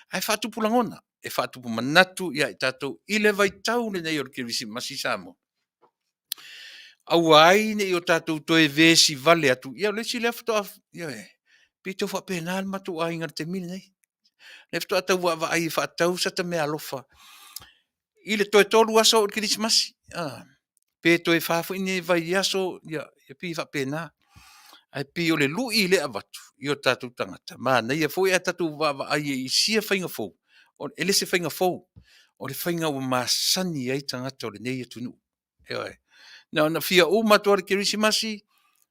ae faatupu lagona, e faatupu manatu ia i tatou i le vaitau lenei o le Kerisimasi Samoa. Aua ai ne i o tatou toe vesi vale atu. Ia o le isi lea faatoa, ioe, pei e tau faapena le matou aiga i le taimi lenei. O lea faatoa tau vaavaai e faatau sata meaalofa i le toe 3 aso i le Kerisimasi, pe toe 4 foi ni vaiaso, ia e pei e faapena. Ae pei o le lui lea e avatu i o tatou tagata, manaia foi ae tatou vaavaai ai i sia faiga fou, e le o se faiga fou, o le faiga ua masani ai tagata o lenei atunuu. Ioe. Na ona fia uma atu lava o le Kerisimasi,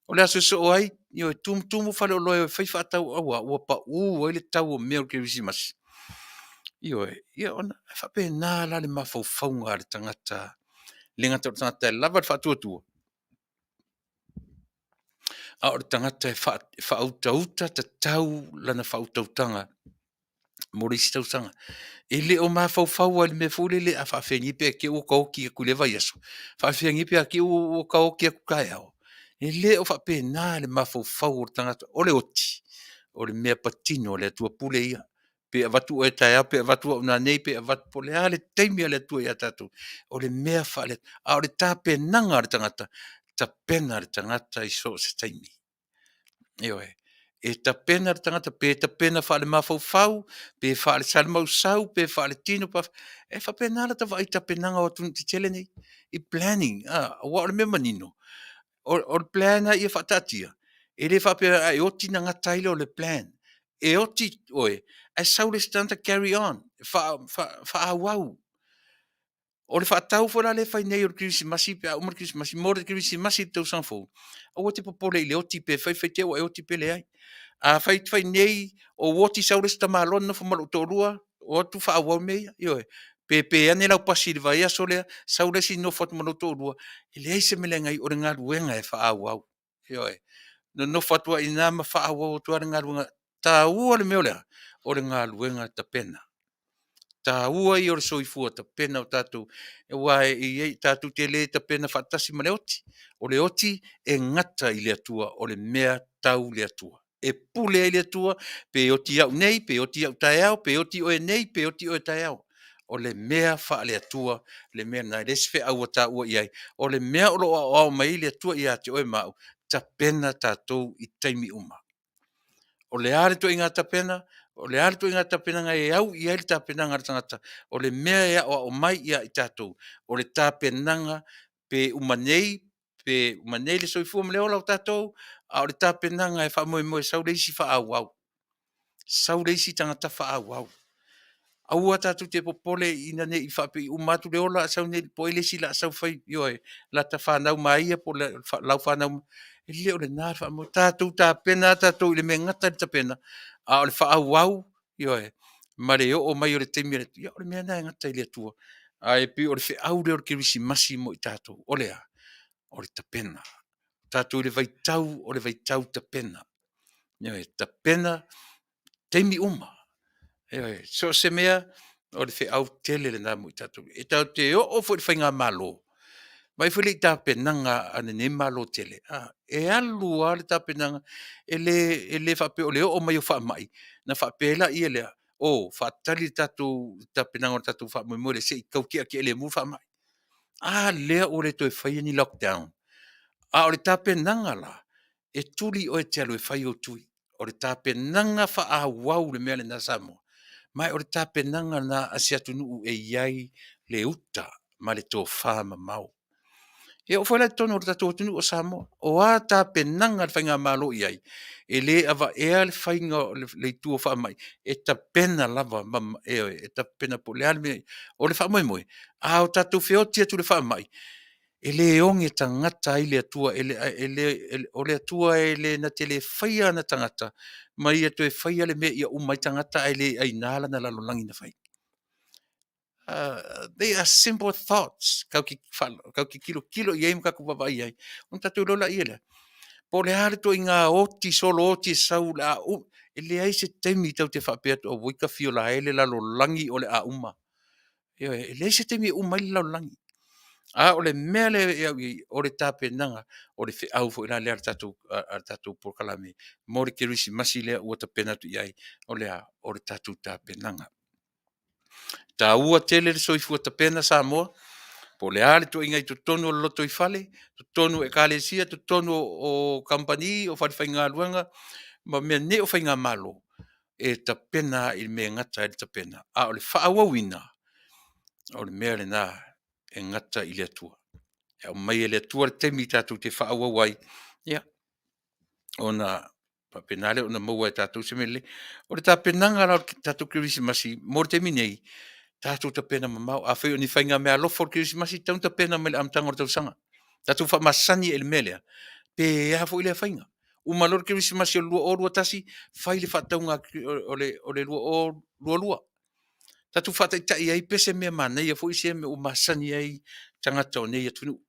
o le aso e sosoo ai, ioe, tumutumu faleoloa e o e fai faatau aua ua pau ai le tau o mea o le Kerisimasi. Ioe, ia ona faapena la le mafaufauga o le tagata, e le gata o le tagata e lava le faatuatua, A o le tagata e faautauta tatau lana faautautaga mo le isi tausaga. E le o mafaufau lava i le mea foi lele a faafefea nei pe a te i ua ta oti atu i lea vaiaso, faafefea nei pe a te i ua ta oti atu taeao. E le o faapena le mafaufau o le tagata. O le oti, o le mea patino a le Atua pule ia. Pe avatu oe taeao pe avatu au nanei pe avatu po o le a le taimi a le Atua ia tatou, o le mea faale-Atua. A o le tapenaga a le tagata, tapena le tagata i so o se taimi. Ioe, e tapena le tagata pe tapena faalemafaufau, pe faalesalamausau, pe faaletino, e faapena lata vaai i tapenaga o atunuu tetele nei, i planning aua o le mea manino, o le plan lava ia faataatia, e le faapea a e oti ona gata ai lea o le plan. E oti oe, ae sau le isi tagata carry on, faaauau. O le faatau foi la lea e fai nei o le kerisimasi pe a uma le kerisimasi mo le kerisimasi i le tausaga fou, aua e te popole i le oti pe fai fai te i ua e oti pe leai. A fai fai nei ou oti sau le isi tamaloa nofo ma lou toalua, o atu faaauau mea ia. Ioe, pe pe ane lau pasi i le vaiaso lea, sau le isi nofo atu ma lou toalua, e leai se mea leaga ai, o le galuega e faaauau. Ioe, nonofo atu lava i ina ma faaauau atu lava le galuega. E taua le mea o le a? O le galuega tapena. Taua ia o le soifua tapena o tatou aua e i ai tatou te le tapena faatasi ma le oti. O le oti e gata i le Atua, o le mea tau le Atua. E pule ai le Atua pe oti au nei, pe oti au taeao, pe oti oe nei, pe oti oe taeao. O le mea faale-Atua le mea lena, e leai se feau ua taua i ai. O le mea o lo o aoao mai ai le Atua ia te oe ma au, tapena tatou i taimi uma. O le a le ituaiga tapena, o le a le ituaiga tapenaga e au i ai le tapenaga a le tagata, o le mea e aoao mai ia i tatou, o le tapenaga pe uma nei, pe uma nei le soifua ma le ola o tatou, a o le tapenaga e faamoemoe e sau le isi faaauau, sau le isi tagata faaauau. Aua tatou te popole ina ne i faapea i uma atu le ola ae sau nei po o ai le isi o le a sau fai, ioe, lata fanau ma ia po o lau fanau. E le o lena le faamoemoe. Tatou tapena lava tatou i le mea e gata ai le tapena, a o le faaauau, ioe, ma le oo mai o le taimi, ia o le mea lena e gata i le Atua. Ae pei o le feau lea o le Kerisimasi mo i tatou, o le a? O le tapena. O tatou i le vaitau o le vaitau tapena. Ioe, tapena taimi uma. Ioe, so o se mea, o le feau tele lena mo i tatou. E tatou te oo foi i le faigamalo, vaai foi lea i tapenaga a lenei Malo tele, e alu lava le tapenaga, e le faapea o le oo mai o faamai ona faapea ai lea lea, o faatali le tatou tapenaga o le tatou faamoemoe lea se i tau tiatia lemu le faamai. A lea ua le toe faia ni lockdown? A o le tapenaga la, e tuli oe e te alu e fai ou tui. O le tapenaga faaauau le mea lena Samoa, ma o le tapenaga lena a se atunuu e i ai le uta ma le tofamamao. E oo foi la i totonu o le tatou atunuu o Samoa, o a tapenaga a le faigamalo o i ai, e le avaea le faiga o le itu o faamai, e tapena lava, ioe, e tapena po o le a le mea. O le faamoemoe, a tatou feoti atu i le faamai, e le oge tagata ai le Atua, o le Atua e na te le faia ana tagata ma ia toe faia le mea ia uma ai tagata ae le aina lana lalolagi na fai. They are simple thoughts tatou te tilotilo i ai ma tatou vaavaai i ai, ona tatou iloa laia lea, po o le a le ituaiga oti solo oti e sau o le a uma, e leai se taimi tatou te faapea atu auoi tafiola e le lalolagi o le a uma. Ioe, e leai se taimi e uma ai le lalolagi. A o le mea lea e au i ai, o le tapenaga, o le feau foi la lea a le tatou polokalame mo le Kerisimasi lea ua tapena atu i ai. O le a? O le tatou tapenaga. E taua tele le soifua tapena Samoa, po o le a le ituaiga i totonu o le lotoifale, totonu o ekalesia, totonu o kamupani, o falefaigaluega ma mea nei o faigamalo, e tapena lava i le mea e gata ai le tapena, a o le faaauauina, o le mea lena e gata i le Atua. E aumai e le Atua le taimi tatou te faaauau ai, ia ona faapena lea ona maua e tatou se mea lelei. O le tapenaga la o le tatou Kerisimasi mo le taimi nei, tatou tapena mamao. Afai o ni faiga meaalofa o le Kerisimasi, e tatau ona tapena mai i le amataga o le tausaga. Tatou faamasani i le mea lea, pe a foi lea faiga. Uma loa le Kerisimasi o le 2021, fai le faatauga o le 2022. Tatou faataitai ai pe se mea manaia foi sea mea ua masani ai tagata o nei atunuu.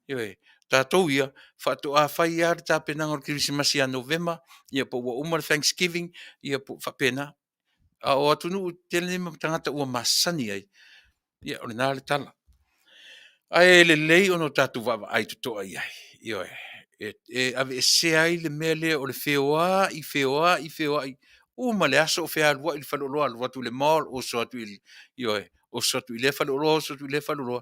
Ioe. Tatou ia, faatoa fai lava le tapenaga o le Kerisimasi ia Novema, ia po ua uma le Thanksgiving, ia po o faapena. A o atunuu tetele nei ma tagata ua masani ai, ia o lena le tala. Ae lelei ona o tatou vaavaai totoa i ai, ioe, e aveesea ai le mea lea o le feoai, feoai, feoai, uma le aso o fealuai i le faleoloa, alu atu i le mall, oso atu i le, ioe, oso atu i lea faleoloa oso atu i lea faleoloa.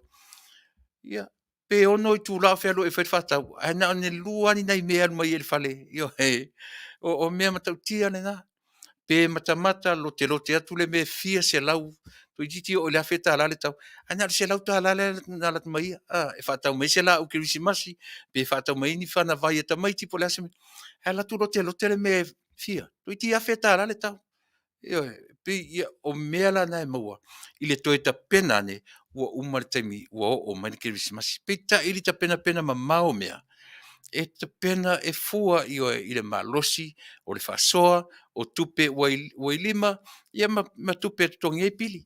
Ia, pe 6 itula o fealuai e fai le faatau, ae na o le 2 lava ni nai mea e alu ma ia i le fale, ioe. O mea matautia lena. Pe matamata lotelote atu le mea e fia selau, toeitiiti oo i le $1000 le tau, ae na o le $100 lea na alu atu ma ia e faatau mai ai se laau kerisimasi, pe faatau mai ai ni fanavai a tamaiti po o le a se mea, ae alu atu lotelote le mea e fia? Toeitiiti $1000 le tau. Ioe, e pei o mea la na e maua i le toe tapena ane ua uma le taimi ua oo mai le kerisimasi. Peitai i le tapenapena mamao o mea, e tapena e fua, ioe, i le malosi o le faasoa, o tupe ua i lima, ia ma tupe e totogi ai pili.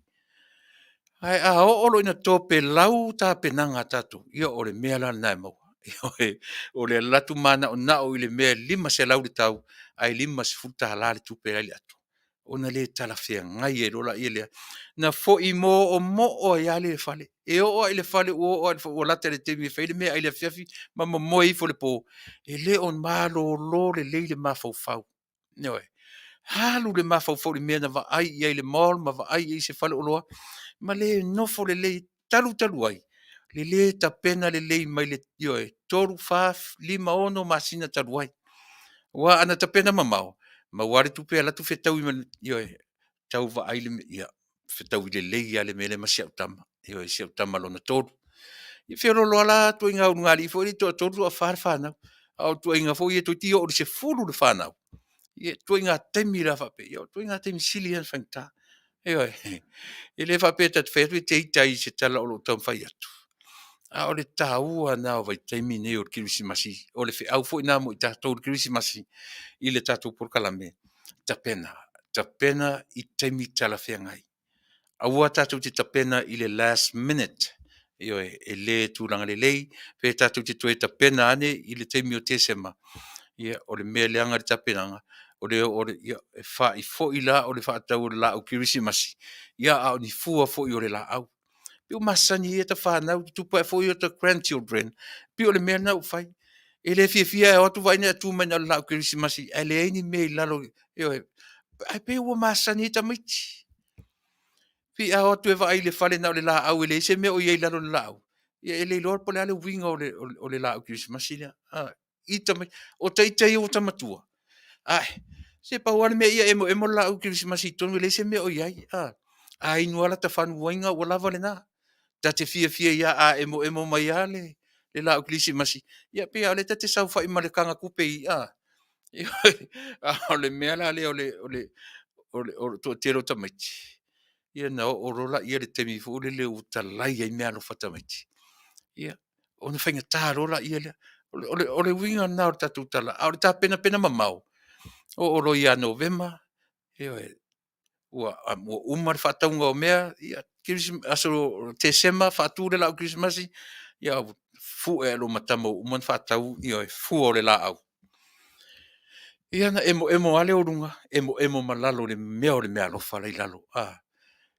Ae a oo loa ina topelau tapenaga a tatou, ia o le mea la lena e maua, ioe, o le alu atu manaonao i le mea e $500 le tau ae $50 le tupe la e i le ato, ona le talafeagai ai loa lea. Na foi moomoo ai lava lea i le fale. E oo lava i le fale ua lata i le taimi e fai ai le meaai i le afiafi ma momoe ifo i le po, e le o malolo lelei le mafaufau. Ioe, alu le mafaufau i le mea na vaai i ai i le mall ma vaai i ai i se faleoloa ma le nofo lelei talu talu ai le lē tapena lelei mai le, ioe, 3, 4, 5, 6 masina talu ai. Aua ana tapena mamao, maua lava le tupe e alu atu fetaui ma le, ioe, tau vaai le mea, ia fetaui lelei lava le mea lea ma si au tama, ioe, si au tama lona tolu. Ia feoloolo lava la ituaiga ulugalii foi lea e toatolu toafa le fanau, a o ituaiga foi ia toeitiiti oo i le 10 le fanau, ia ituaiga taimi la faapea, ia o ituaiga taimi sili ia ona faigata. Ioe. E le faapea ta te fai atu e te ita ai i se tala o lo o taumafai atu, a o le taua lena o vaitaimi nei o le kerisimasi, o le feau foi lena mo i tatou i le kerisimasi i le tatou polokalame, tapena, tapena i taimi talafeagai. Aua tatou te tapena i le last minute, ioe, e le tulaga lelei pe tatou te toe tapena ane i le taimi o Tesema, ia o le mea leaga le tapenaga, o le oo ia e fa'i foi la o le faatau o le laau kerisimasi, ia a o ni fua foi o le laau. E pei ua masani ai ata fanau, tutupu ae foi ota grandchildren, pei o le mea lena ua fai. E le fiafia e o atu vaai ane tu mai na o le laau kerisimasi ae leai ni mea i lalo, ioe. Ae pei ua masani ai tamaiti. Pei a o atu e vaai i le fale na o le laau e leai se mea o i ai i lalo o le laau, ia e le iloa po o le a le uiga o le laau kerisimasi lea i tamaiti. O ita ia ua ota matua, ae se pau lava le mea ia emoemo le laau kerisimasi i totonu e leai se mea o i ai. A inu lava lata fagu uaina ua lava lena. Ta te fiafia ai lava a emoemo mai lava le laau kerisimasi, ia pei lava o lea ta te saofai ma le tagatupe i i, a. A o le mea la lea o le toatele o tamaiti, ia ona oo loa lea i le taimi foi lele ua talai ai meaalofa a tamaiti, ia ona faigata loa lea. O le uiga lena o le tatou tala, a o le tapenapena mamao, oo loa ia Novema, ioe, ua uma le faatauga o mea, ia aso Tesema faatu le laau kerisimasi, ia fue lava i lou matama ua uma ona faatau fua o le laau. Ia ona emoemo lava lea o luga, emoemo ma lalo i le mea o le meaalofa la e i lalo.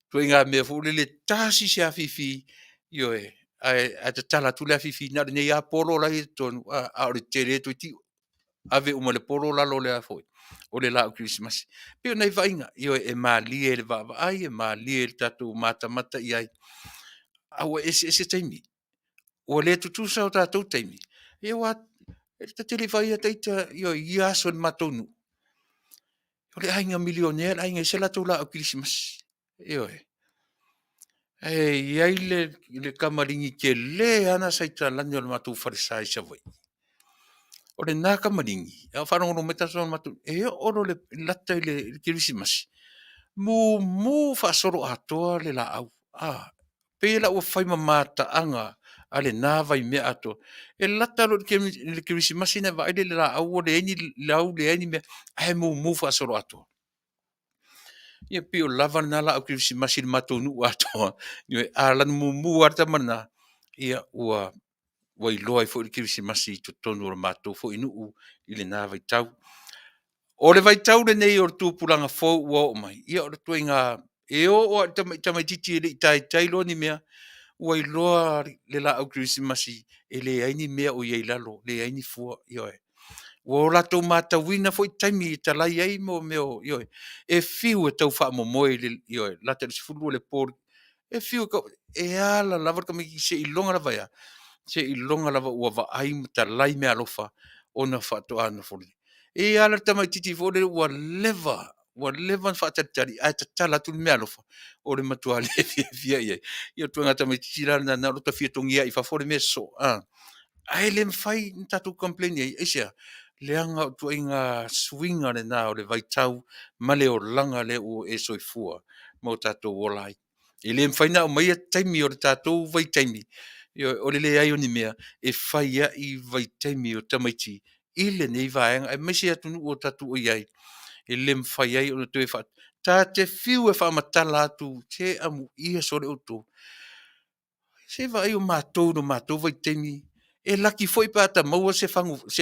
Ituaiga mea foi lele e tasi se afifi, ioe, ae tatala atu le afifi na o lenei lava polo la e i totonu, a o le tele toeitiiti ave uma e le polo lalo o le laau kerisimasi. E pei o nai vaaiga, ioe, e malie i le vaavaai, e malie i le tatou matamata i ai, a ua eseese taimi. Ua le tutusa o tatou taimi, ia aua ta te le i vaaia ita i ia aso i le matou nuu, o le aiga milionea le aiga e i ai se latou laau kerisimasi. Ioe. Ae i ai le kamaligi tele lava lena sa i talane o le matou falesa i Savaii. O lena kamaligi a o faalogologo mai tagata o le matou nuu, e oo loa i le lata i le kerisimasi, mumu faasoloatoa le laau. Pei la ua fai ma mataaga a lena vaimea atoa. E lata loa i le kerisimasi ona e vaai lea i le laau ua leai ni lau leai ni mea, ae mumu faasoloatoa. Ia pei o le lava lena laau kerisimasi i le matou nuu atoa. Ioe, a lanu mumu lava le tama lena, ia ua ua iloa ai foi le Kerisimasi i totonu o le matou foi nuu i lena vaitau. O le vaitau lenei o le tupulaga fou ua oo mai, ia o le ituaiga e oo lava i le tamaitiiti e le i taitai loa ni mea, ua iloa le laau kerisimasi e leai ni mea o i ai i lalo, leai ni fua, ioe. Ua o latou matauina foi taimi e talai ai mea o, ioe, e fiu e tau faamomoe ioe, lata i le 12 i le po, e fiu e tau, e ala lava le tamaitiiti seiloga lava e a? Seiloga lava ua vaai ma talai meaalofa ona faatoa nofo lelei. E i ai lava la le tamaitiiti foi lele ua leva, ua leva ona faatalitali ae tatala atu le meaalofa, o le matua le fiafia i ai. Ia o le ituaiga tamaitiiti la lena na o lota fia togia lava i fafo le mea sosoo a, ae le mafai ona tatou complain i ai. Aisea? Leaga o ituaiga suiga lena o le vaitau ma le olaga lea ua e soifua ma o tatou ola ai. E le mafai ona aumaia taimi o le tatou vaitaimi, ioe, o le leai o ni mea e fai ai vaitaimi o tamaiti i lenei vaega aemaise atunuu o tatou o i ai, e le mafai ai ona toe ta te fiu e faamatala atu, se amuia sole outou, se i vaai o matou i lo matou vaitaimi, e laki foi pe a ota maua se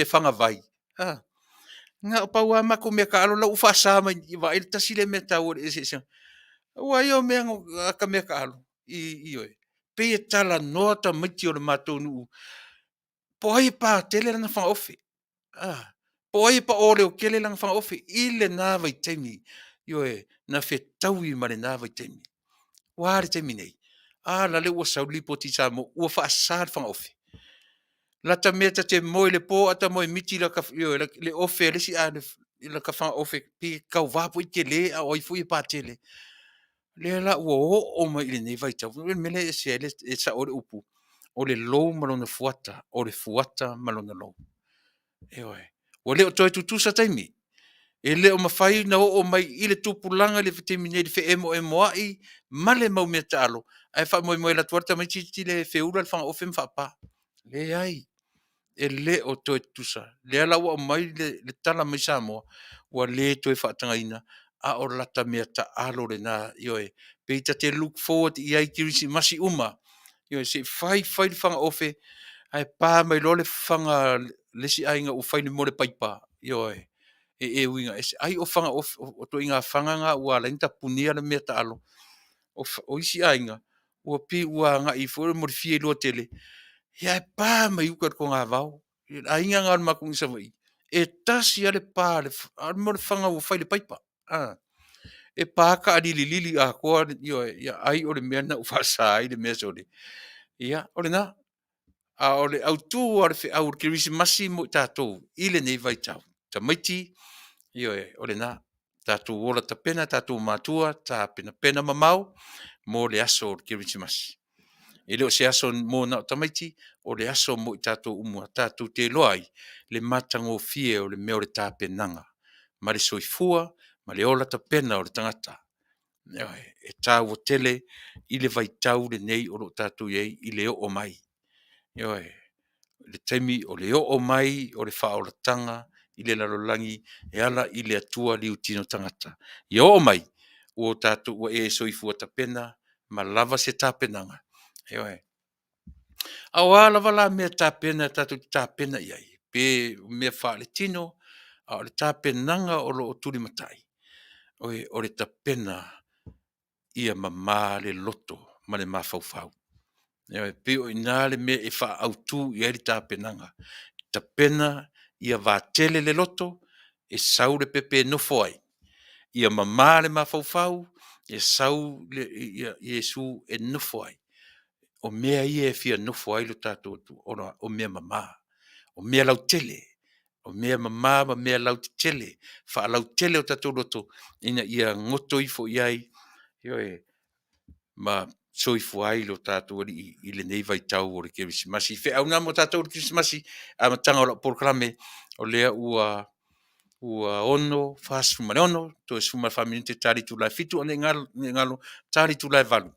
fagavai. Na o le pau lava matou meataalo la ua faasa mai i i, vaai le tasi lea mea taua i le eseesega. Aua o ia mea ata meataalo, ioe, pei e talanoa tamaiti o le matou nuu po o ai e pa tele lana fagaofe, po o ai e pao leotele lana fagaofe i lena vaitaimi, ioe, na fetaui ma lena vaitaimi. Ua a le taimi nei? A lale ua sau le lipoti i Samoa ua faasa le fagaofe. Lata mea ta te moe i le po ae ta moemiti ioe, le ofe a le isi lata fagaofe pe tauva foi le tele a o ai foi e patele. O lea la ua oo mai i lenei vaitau, o le mea lea e ese ai e sao ai le upu, o le lou ma lona fuata, o le fuata ma lona lou. Ioe. Ua le o toe tutusa taimi, e le o mafai ona oo mai i le tupulaga i le taimi nei i le feemoemoai ma le mau meataalo ae faamoemoe e alu atu lava le tamaititi lea e feula le fagaofe ma faapa. Leai, e le o toe tutusa. O lea la ua aumai le tala mai Samoa, ua le toe faatagaina, a o lata meataalo lena, ioe, pei ta te look forward i ai i kerisimasi uma, ioe, se i fai fai le fagaofe ae pa mai loa le fana a le isi aiga ua fai mo le paipa, ioe, e uiga ese. Ai o fagaofe, o ituaiga fana na ua ala ai ona tapunia le meataalo. O isi aiga ua pei ua agai foi lea mo le fia iloa tele, ae pa mai uta i le togavao. Le aiga lena o le matou nuu i Savaii, e tasi lava le pa a o le fana ua fai i le paipa, e pa taalililili atoa, ioe, ai o le mea lena ua faasa ai le mea sole. Ia, o lena. A o le autu lava o le feau o le Kerisimasi mo i tatou i lenei vaitau, tamaiti, ioe, o lena. Tatou ola tapena tatou matua, tapenapena mamao mo le aso o le Kerisimasi. E le o se aso mo na o tamaiti, o le aso mo i tatou uma tatou te iloa ai le matagofie o le mea o le tapenaga ma le soifua ma le ola tapena o le tagata. Ioe. E taua tele i le vaitau lenei o lo o tatou i ai i le oo mai. Ioe. Le taimi o le oo mai o le faaolataga i le lalolagi e ala i le Atua liutino tagata. Ia oo mai ua tatou ua e soifua tapena ma lava se tapenaga. Ioe. A o a lava la mea tapena tatou te tapena i ai, pe o mea faaletino, a o le tapenaga o lo o tulimatai, o le tapena ia mama le loto ma le mafaufau. Ioe. E pei o i ina le mea e faaautu i ai le tapenaga, tapena ia vatele le loto, e sau le pepe e nofo ai, ia mama le mafaufau, e sau Iesu e nofo ai. O mea ia e fia nofo ai lo tatou Atua, o mea mama, o mea lautele, o mea mama ma mea lautetele, faalautele o tatou loto ina ia goto ifo i ai, ioe, ma soifua ai lo tatou Alii i lenei vaitau o le Kerisimasi. O feau na mo tatou i le Kerisimasi, amataga o lau polokalame, o lea ua 6:46 toe 14 minute ta le itula e 7:00, ae ne i galo, ta le itula e 8:00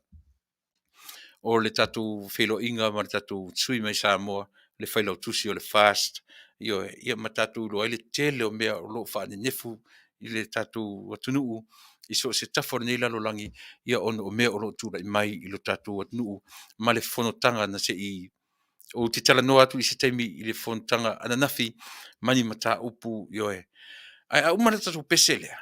o le tatou feiloaiga ma le tatou sui mai Samoa, le Failautusi o le FAST, ioe, ia ma tatou iloa ai le tele o mea o lo o faanenefu i le tatou atunuu i so o se tafa o lenei lalolagi ona o mea o lo o tulai mai i lo tatou atunuu ma le fonotaga na se i Ou te talanoa atu i se taimi i le fonotaga ananafi ma ni mataupu, ioe. Ae a uma le tatou pese lea,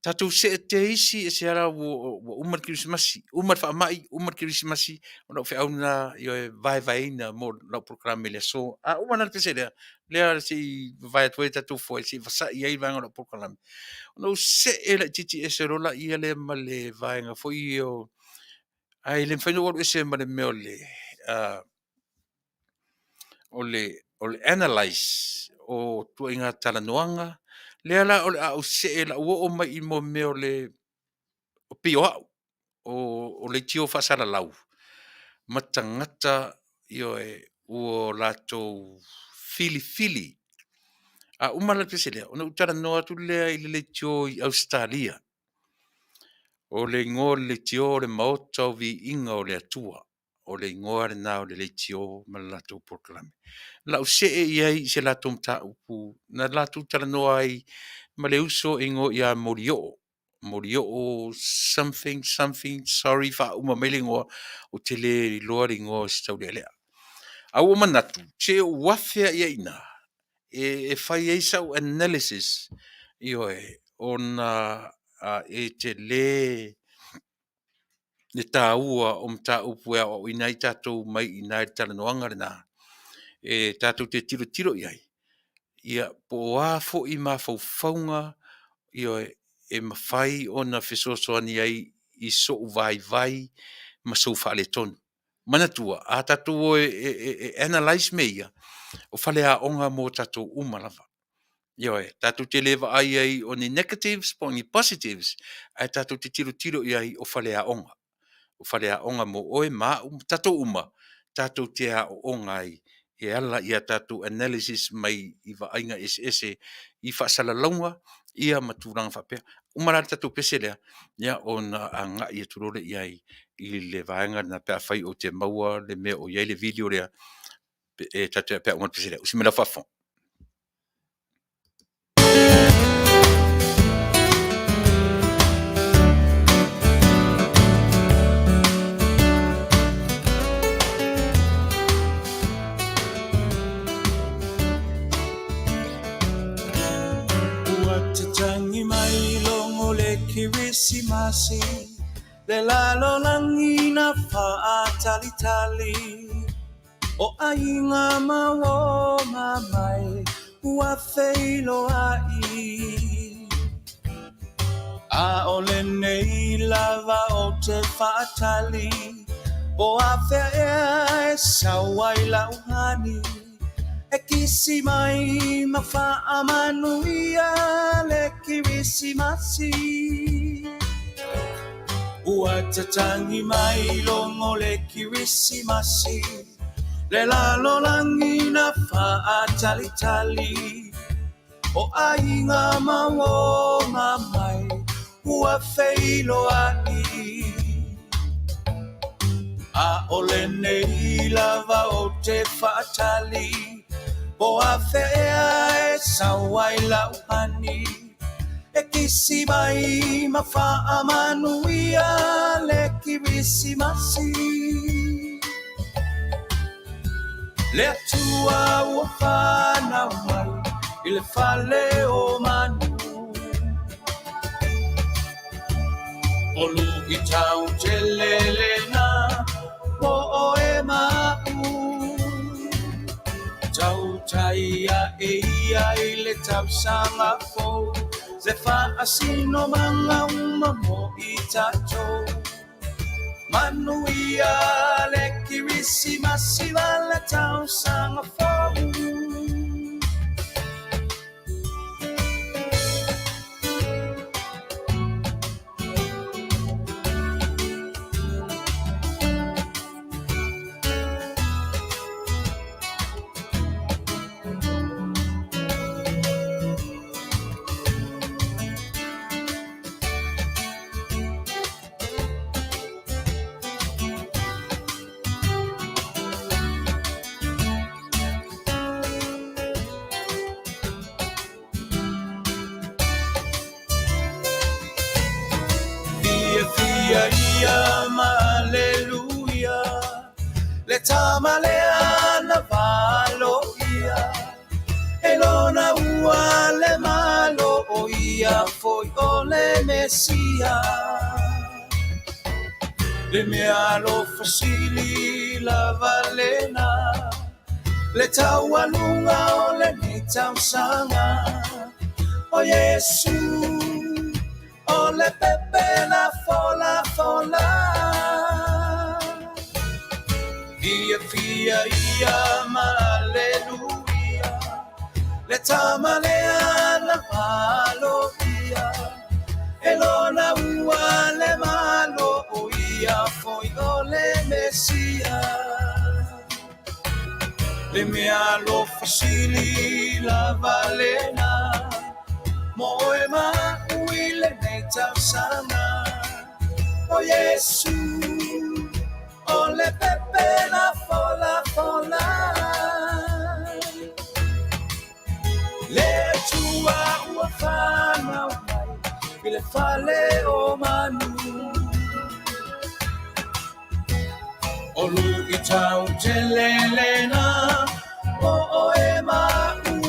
tatou see te isi e se ala ua uma le kerisimasi, uma le faamai, uma le kerisimasi, o lau feau lena, ioe, vaevaeina mo lau polokalame i le aso. A uma la le pese lea, lea se i vavae atu ai le tatou foe se i vasai ai le vaega o lau polokalame, ona ou see laitiiti ese loa lea ma le vaega foi ia o… ae le mafai ona ou alu ese ma le mea o le analyze o ituaiga talanoaga. O lea la o le a ou see o le a ou oo mai i mea o le… pei o au, o leitio faasalalau ma tagata, ioe, ua latou filifili. A uma la le pese lea, ona ou talanoa atu lea i le leitio i Ausetalia. O le igoa o le leitio o le Maota o Viiga o le Atua. O le igoa lena o le leitio ma le latou polokalame. O le a ou see i ai i se latou mataupu na latou talanoa ai ma le uso e igoa ia Molioo, Molioo something something, sorry faauma mai le igoa, ou te le iloa le igoa o si taulealea. Ae ua ou manatu, se i ou afe lava i ai i ina e fai ai sau analysis, ioe, ona e tele le taua o mataupu e aoaoina ai tatou mai i ina i le talanoaga lena, e tatou te tilotilo i ai, ia po o a foi mafaufauga, ioe, e mafai ona fesoasoani ai i sou vaivai ma sou faaletonu. Manatua, a tatou o e analyze mea ia, o faleaoga mo tatou uma lava. Ioe, tatou te le vaai ai o ni negatives po o ni positives, ae tatou te tilotilo i ai o faleaoga. O faleaoga mo oe ma au ma tatou uma, tatou te aooga ai e ala i a tatou analysis mai i vaaiga eseese i faasalalauga ia ma tulaga faapea. Uma la le tatou pese lea, ia ona agai atu loa lea i ai i le vaega lena pe afai ou te maua le mea o i ai le video lea pe a uma le pese lea. Usi mai lau faafofoga. Ua tatagi mai logo le Kerisimasi le lalolagi na faatalitali o aiga ma uo mamae ua feiloai. A o lenei lava ou te faatali po afea ea e sau ai lau honey e kisi mai ma faamanuia le Kerisimasi. Ua tatagi mai logo le Kerisimasi le lalolagi na faatalitali o aiga ma uo mamae ua feiloai. A o lenei lava ou te faatali po afea ea e sau ai lau honey e kisi mai ma faamanuia le Kerisimasi. Le Atua ua fanau mai i le fale o manu. O luitau tele lena mo oe ma a'u. Tautai a'e ia i le tausaga fou se faasinomaga uma mo i tatou. Manuia le Kerisimasi ma le tausaga fou. Fiafia ia ma aleluia le tama lea. Atua le Malo, o ia foi o le Mesia. Le mea alofa sili lava lena, le taualuga o lenei tausaga. O Iesu, o le pepe na folafola. Fiafia ia ma aleluia, le tama lea na aloia, e lona ua le Malo, o ia foi o le Mesia. Le mea alofa sili lava lena, mo oe ma a'u i lenei tausaga. O Iesu, o le pepe na folafola. Le Atua ua fanau mai i le fale o manu. O luitau tele lena mo oe ma a'u.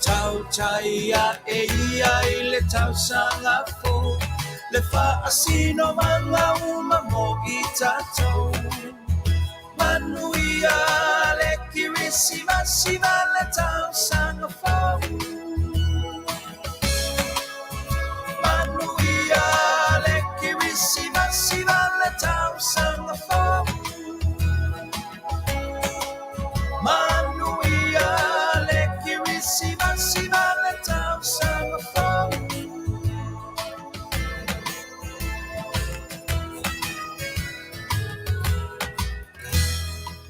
Tautai a'e ia i le tausaga fou, le faasinomaga uma mo i tatou. Manuia le Kerisimasi ma le tausaga fou. Manuia le Kerisimasi ma le tausaga fou. Manuia le Kerisimasi ma le tausaga fou.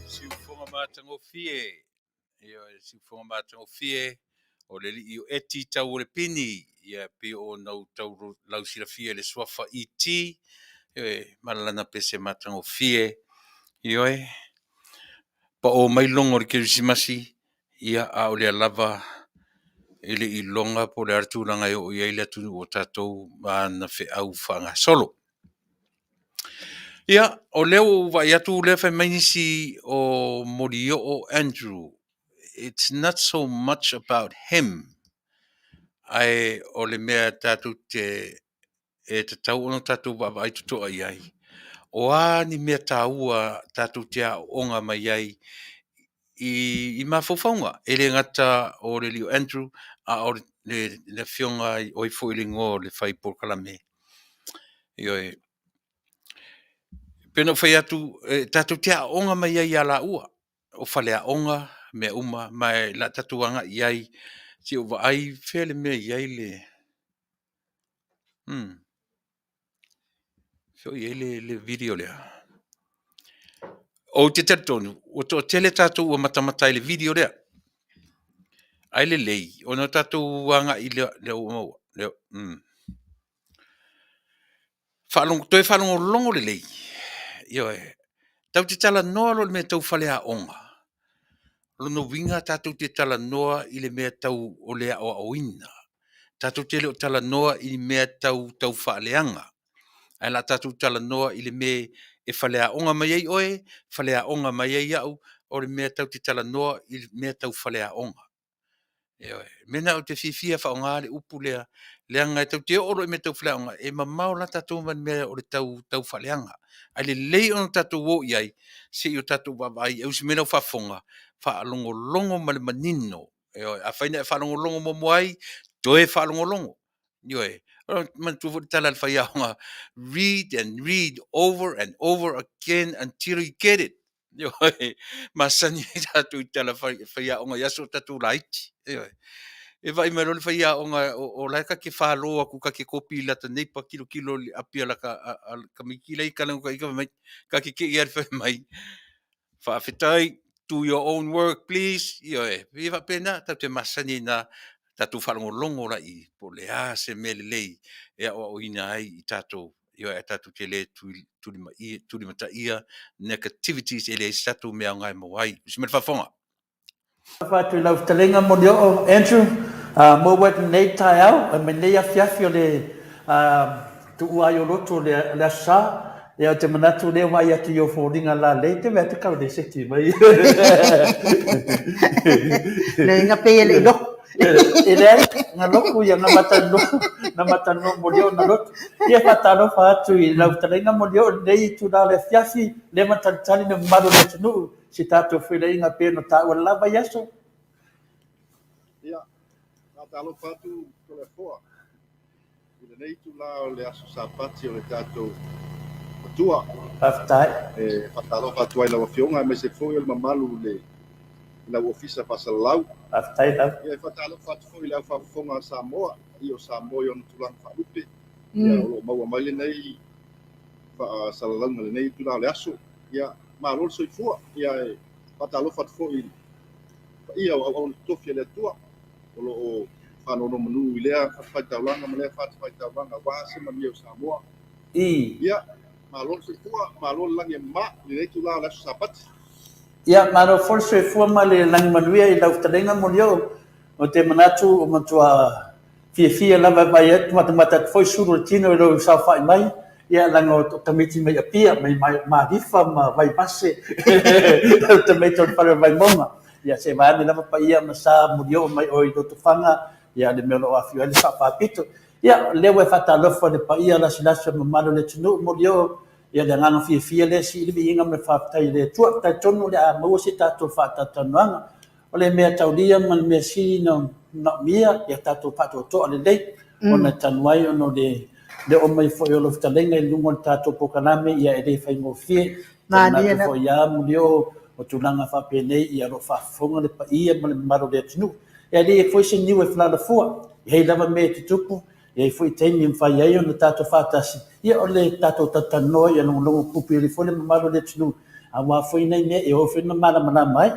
Siufofoga matagofie, ioe, siufofoga matagofie o le alii o Eti tau o le pini, ia pei ona ou tau lausilafia i le suafa ET, ioe, ma lana pese matagofie, ioe, pao mai logo o le Kerisimasi, ia a o lea lava e le i iloga po o le a le tulaga e oo i ai le atunuu o tatou ma ana feau faagasolo. Ia, o lea ua ou vaai atu o lea e fai mai nisi o Molioo Andrew, it's not so much about him, ae o le mea tatou te e tatau ona tatou vaavaai totoa i ai, o a ni mea taua tatou te aooga mai ai i mafaufauga, e le gata o le alii o Andrew, a o le afioga o ai foi le igoa o le fai polokalame. Ioe. E pei ona ou fai atu, e tatou te aooga mai ai ia laua, o faleaoga, mea uma, ma o le a tatou agai i ai se i ou vaai fea le mea e i ai le... Fea o i ai le video lea? Ou te talitonu, ua toatele tatou ua matamata ai i le video lea. Ae lelei ona tatou agai lea ua maua. Lea, Toe faalogologo lelei. Ioe. Tatou te talanoa loa i le mea tau faleaoga, o lona uiga tatou te talanoa i le mea tau o le aoaoina. Tatou te le o talanoa i mea tau faaleaga, ae o le a tatou talanoa i le mea e faleaoga mai ai oe, faleaoga mai ai au, o le mea tatou te talanoa i le mea tau faleaoga. Ioe. O le mea lena ou te fiafia e faaaoga le upu lea, leaga e tatou te oo loa i mea tau faleaoga, e mamao la tatou ma le mea o le tau faaleaga. Ae lelei ona tatou o i ai, se i o tatou vaavaai i ai. Usi mai lau faafofoga, faalogologo ma le manino. Ioe. Afai na e faalogologo muamua ai, toe faalogologo. Ioe. Manatua foi le tala a le faiaoga, read and read over and over again until you get it. Ioe. Masani ai tatou i tala faiaoga i aso o tatou laiti. Ioe. E vaai mai loa le faiaoga o la e ta te falo atu ta te kopi i lata neighbor, tilotilo i le api a lata tamaiti la e i tala ita fai mai, ta te te i lava i le fai mai, faafetai, do your own work please. Ioe, e faapena, tatou te masani ai i ina, tatou faalogologo la i po o le a se mea lelei e aoaoina ai i tatou, ioe, ae tatou te le tulimataia negativities e leai se tatou mea aoga e maua ai. Usi mai le faafofoga. Alofa atu i lau fetalaiga Molioo Andrew, maua i lenei taeao ma lenei afiafi o le tuua ai o loto o le Aso Sa. Ia, ou te manatu o lea ua vaai atu i ou foliga lalei, te mea atu kau le seti mai. Le uiga pei e le i loku. E leai, na loku ia, na matalanoa, na matalanoa Molioo na lotu. Ia faatalofa atu i lau fetalaiga Molioo i lenei itula o le afiafi, lea ma talitali le mamalu o le atunuu, si tatou feiloaiga pei ona taua i le la vaiaso. Ia, faatalofa atu Toleafoa i lenei itula o le aso Sapati o le tatou Matua. Faafetai. E faatalofa atu ai lau Afioga aemaise foi o le mamalu i le i lau Ofisa Faasalalau. Faafetai lava. Ia, e faatalofa atu foi i le aufaafofoga a Samoa, i o Samoa i ona tulaga faalupe. Ia, o lo o maua mai lenei faasalalauga i lenei itula o le aso. Ia, malo le soifua. Ia, e faatalofa atu foi i paia o auauna totofi a le Atua o lo o faanonomanu i lea fatafaitaulaga ma lea fatafaitaulaga aua se manuia o Samoa. Ia, malo le soifua, malo le lagi e mama i lenei itula o le aso Sapati. Ia, malo foi le soifua ma le lagi manuia i lau fetalaiga Molioo. Ou te manatu ua matua fiafia lava e vaai atu, matamata atu foi sulu o le tino i lou saofai mai, ia leaga o tamaiti mai Apia, mai Malifa ma Vaivase, o tamaiti o le fale o Vaimauga. Ia se i vaeane lava paia ma sa Molioo mai oe i Lotofaga, ia le mea o lo o afio ai le Sao Faapito. Ia, o lea ua e faatalofa i le paia lasilasi o le mamalu o le atunuu Molioo, ia le agaga fiafia lea, sii le viiga ma le faafetai i le Atua. Talitonu o le a maua se tatou faatalatalanoaga. O le mea taulia ma le mea sili ona manaomia, ia tatou faatoatoa lelei, ona e talu ai ona o le le oo mai foi o lau fetalaiga i luga o le tatou polokalame, ia e le faigofie. Malie lava. Foi lava Molioo o tulaga faapenei, ia o lo o faafofoga le paia ma le mamalu o le atunuu. E le i ai foi se niu e falalafua, e i ai lava mea e tutupu, e i ai foi taimi e mafai ai ona tatou faatasi, ia o le tatou talatalanoa ia logologo puipui foi le mamalu o le atunuu, aua foi nai mea e oo foi ona malamalama ai.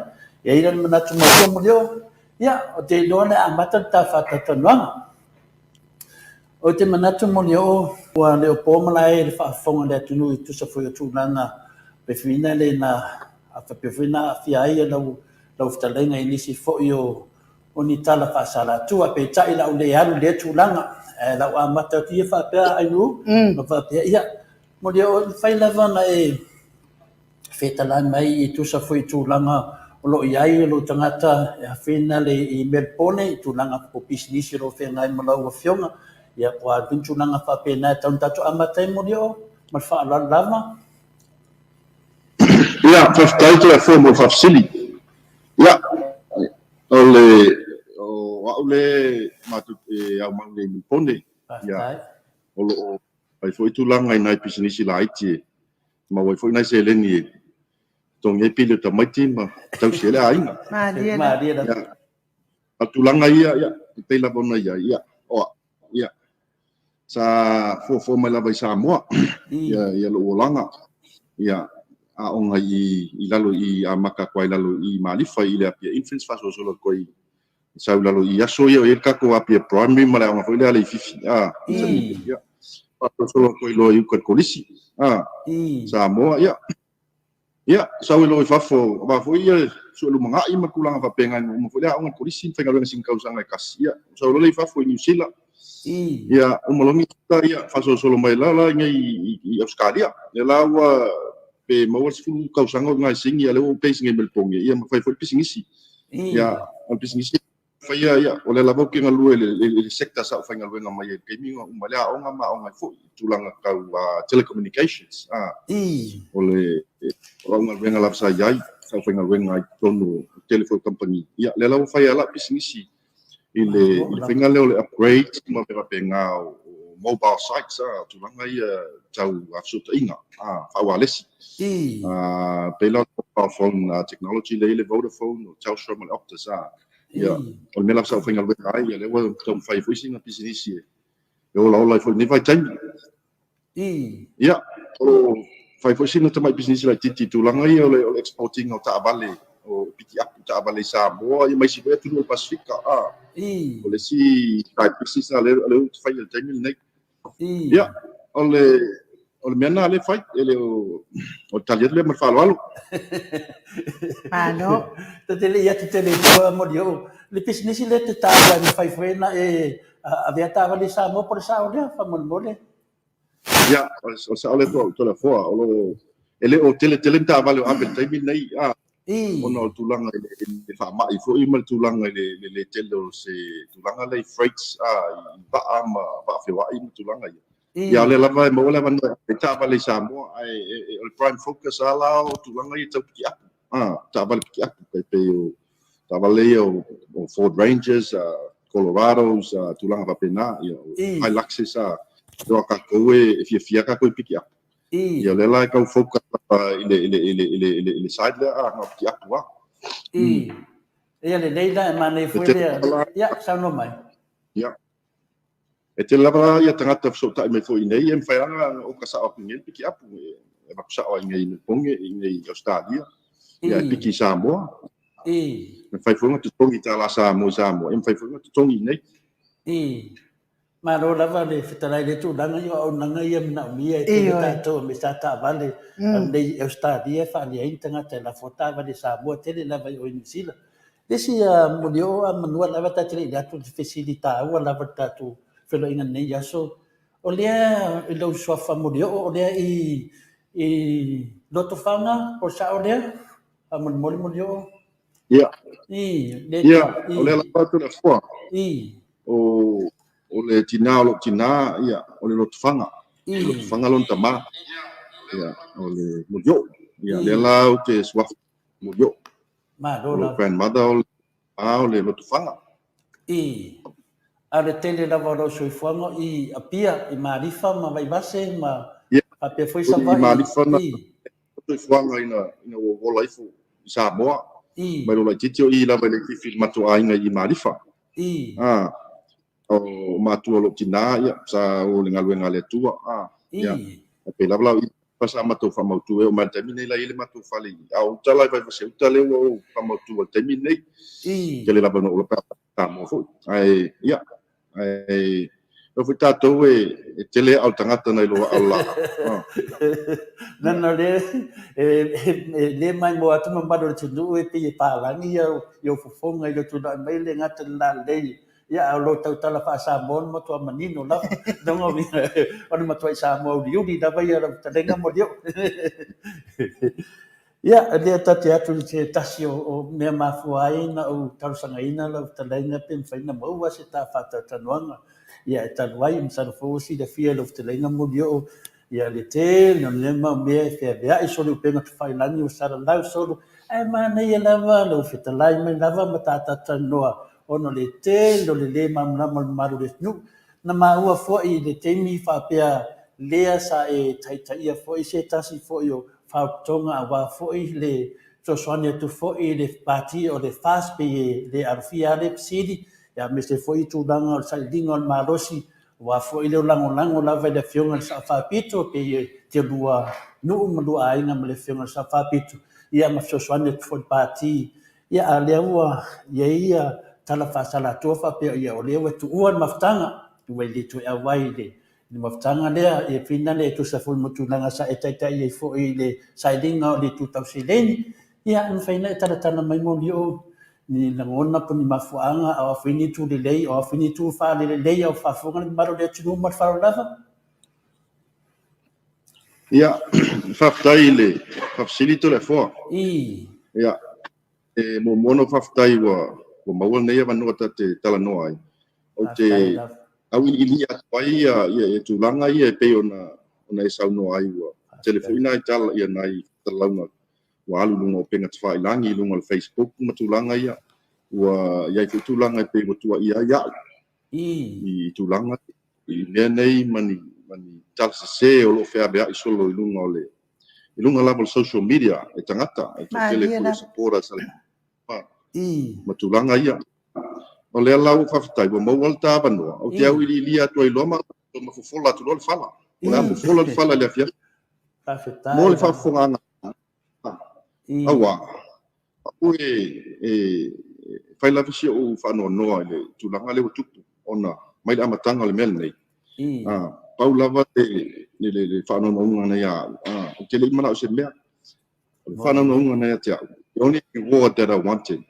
E i ai la le manatu maua Molioo, ia, ou te iloa o le a amata le ta faatalatalanoaga. Ou te manatu Molioo, ua le o po malae i le faafofoga a le atunuu e tusa foi o tulaga pefina le na faapea foi na aafia ai lau lau fetalaiga i nisi foi o o ni tala faasalatua. Peitai o le a ou le alu i lea tulaga, ae o le a ou amata atu ia faapea Ainuu, ma faapea, ia, Molioo, e mafai lava ona e fetalai mai e tusa foi i tulaga o lo o i ai lou tagata e afina le i Melbourne i tulaga o pisinisi o lo o feagai ma lau afioga, ia, po o a foi ni tulaga faapena e tatau ona tatou amata ai Molioo, ma le faaaloalo lava. Ia, faafetai Toleafoa mo le faafesili. Ia, o le o au le matou te aumau nei i Melbourne. Ia, o lo o fai foi tulaga i nai pisinisi laiti e maua ai foi nai seleni e totogi ai pili o tamaiti ma tausi ai le aiga. Malie lava. Ia, a tulaga ia, ia, e pei lava ona i ai, ia, o au, ia, sa fuafua mai lava i Samoa, ia, ia lou olaga, ia, aoga i, i lalo i, amata atu ai i lalo i Malifa i le Apia Infants, faasolosolo atu ai sau i lalo i aso ia o i ai le tatou Apia Primary ma le aoga foi lea a Leififi, a, ia, faasolosolo atu ai loa i uka i le Kolisi, a, Samoa, ia, ia, sau ai loa i fafo, aua foi ia sue lumanai ma tulaga faapena ina uma foi le aoga i le Kolisi ma faigaluega sina tausaga e tasi, ia, sau loa lea i fafo i Niu Sila, ia, uma loa Niu Sila, ia, faasolosolo mai la la i inei i Ausetalia, lea la ua pe maua le 10 tausaga o i ina i Sini, a o lea ua ou base nei i Melbourne, ia ma fai foi le pisinisi. Ia, o le pisinisi faia, ia, o lea lava ou te galue i le sector sa ou faigaluega mai ai i le taimi na uma ai le aoga ma aoga ai foi i tulaga tau telecommunications. O le o lau galuega lava sa i ai, sa ou faigaluega ai i totonu o le tele foi o kamupani. Ia, lea la ua fai lava lau pisinisi i le faiga lea o le upgrade ma mea faapena o mobile sites, tulaga ia tau fesootaiga faaualesi. Pei la o le mobile phone technology lea e i ai le Vodafone, o le Telstra ma le Optus. Ia, o le mea lava sa ou faigaluega ai, ia lea ua taumafai ai foi sina pisinisi e olaola ai foi i lenei vaitaimi. Ia, o lo o fai foi sina tamai pisinisi laitiiti i tulaga ia o le export ina o taavale, o pikiapu taavale i Samoa ia ma isi foi atunuu o le Pasefika. O le isi side business lena lea ou te faia i le taimi lenei. Ia, o le o le mea lena lea e fai, e le o o le tali atu lea ma le faaaloalo. Malo. Ta te le i atu tele i tua Molioo. Le pisinisi lea e te taua e mafai foi ona e avea taavale i Samoa po o le sao lea faamolemole. Ia, o le sao lea Toleafoa, o lo o, e le o tele tele ni taavale o ave i le taimi lenei, a, ona o le tulaga i le faamai foi ma le tulaga i le le tele o se tulaga lea i freights, a, i vaa ma vaa feoai ma tulaga ia. Ia, o lea lava e maua le avanoa e ave ai taavale i Samoa, ae o le prime focus lava la o tulaga ia tau pikiapu, a, taavale pikiapu, e pei o taavale ia o Ford Rangers, Colorados, tulaga faapena, ia, o Hiluxes, a, o tatou e fiafia tatou i pikiapu. Ia, o lea la e tau focus i le, i le, i le, i le, i le, i le side lea, a, na o pikiapu lava. Ia, lelei la, e manaia foi lea. Ia, saunoa mai. Ia. E tele lava ia tagata fesootai mai foi i inei, e mafai lava ona oka sao atu i inei le pikiapu, e avatu sao lava i inei i Melbourne, i inei i Ausetalia, ia e piki i Samoa. E mafai foi ona totogi tala Samoa i Samoa, e mafai foi ona totogi i inei. Malo lava le fetalai i lea tulaga, ia o auaunaga ia e manaomia e tele tatou aemaise lava taavale nei i Ausetalia e faaalia ai ni tagata e lafo taavale i Samoa, tele lava i o i Niu Sila. Le isi molioo a manua lava ta te le i alu atu i le fesili taua lava o le tatou feiloaiga i lenei aso, o lea i lou suafa molioo o lea i i Lotofaga po o le sao lea? Faamolemole molioo. Ia. I, le, Ia, o lea lava Toleafoa. O, o le tinā o lou tinā, ia, o le Lotofaga. O Lotofaga lona tamā. Ia, o le Molioo. Ia, lea la ou te suafa Molioo. Malo lava. O grandmother o le a o le Lotofaga. I. A o le tele lava o lou soifuaga i Apia, i Malifa ma Vaivase ma faapea foi Savaii. I Malifa na soifuaga ina ina ua ola ifo i Samoa. Mai lou laitiiti o i lava i Leififi i le matou aiga i Malifa. A o matua o lou tinā, ia, sa o i le galuega a le Atua, a, ia, e pei lava la o i sa matou faamautu e oo mai i le taimi nei la e i ai le matou fale i a o uta la i Vaivase-uta lea ua ou faamautu ai i le taimi lenei. Tele lava ina ou ola pe a Samoa foi. Ae, ia, ae o foi tatou e tele aa o le tagata nai lo aa o le laau. Leaga o lea e le maimoa atu mamalu o le atunuu e pei e palagi i ou fofoga i lou tulai mai e le gata i le lalelei Ia, a o lou tautala faa-Samoa o le matua manino lava. Lona uiga, o le matuai Samoa uliuli lava ia lau fetalaiga Molioo. Ia, o lea ta te atu i se tasi o mea mafua ai na ou talosagaina lau fetalaiga pe mafai ona maua se ta faatalatalanoaga. Ia, e talu ai, masalo foi ua silafia e lau fetalaiga Molioo, Ia le tele o nei mau mea e feaveai solo i upega tafailagi ua salalau solo, ae manaia lava lou fetalai mai lava ma ta talatalanoa ona o le tele o le le malamalama o le mamalu o le atunuu. Na maua foi i le taimi faapea lea sa e taitaia foi se tasi foi o faauputoga aua foi le fesoasoani atu foi i le pati o le FAST pei e le alofia lava lea fesili, aemaise foi tulaga o le sailiga o le malosi Aua foi leo lagolago lava i le Afioga i le Sao Faapito, pei e te lua nuu ma lua aiga ma le Afioga i le Sao Faapito, ia ma fesoasoani atu foi i le Pati. Ia a o lea ua i ai ia tala faasalatua faapea, ia o lea ua tuua le mafutaga, ua le toe auai i le mafutaga lea, ia pei lea e tusa foi ma tulaga sa e taitai ai foi i le sailiga o le itu tau seleni. Ia, e mafai ona e talatala mai Molioo ni lagona po o ni mafuaaga, a o a foi ni itu lelei, o a foi ni itu faalelelei a o faafofoga le mamalu o le atunuu ma le faaaloalo lava. Ia, faafetai i le faafesili Toleafoa. Ia, e muamua ona ou faafetai ua maua lenei avanoa ta te talanoa ai. Ou te auiliilia atu ai ia tulaga ia e pei ona e saunoa ai ua tele foi nai tala, ia nai fatalauga ua alu i luga o upega tafailagi, i luga o le Facebook ma tulaga ia. Ua i ai foi tulaga e pei ua tuuaia ai au i tulaga i mea nei ma ni, ma ni tala sese o lo o feaveai solo i luga o le i luga lava o le social media e tagata, e toatele foi o supporters a le ma tulaga ia. O lea la ua faafetai ua maua le ta avanoa, ou te auiliilia atu ai loa ma ma fofola atu loa le fala. O le a fofola le fala i le afiafi. Mo le faafofogaaga Aua, au e, e fai lava si ou faanoanoa i le tulaga lea ua tupu, ona mai le amataga o le mea lenei, pau lava le, le, le, le faanoanoaga na ia au, ou te le i manao i se mea. O le faanoanoaga na ia te au, the only reward that I wanted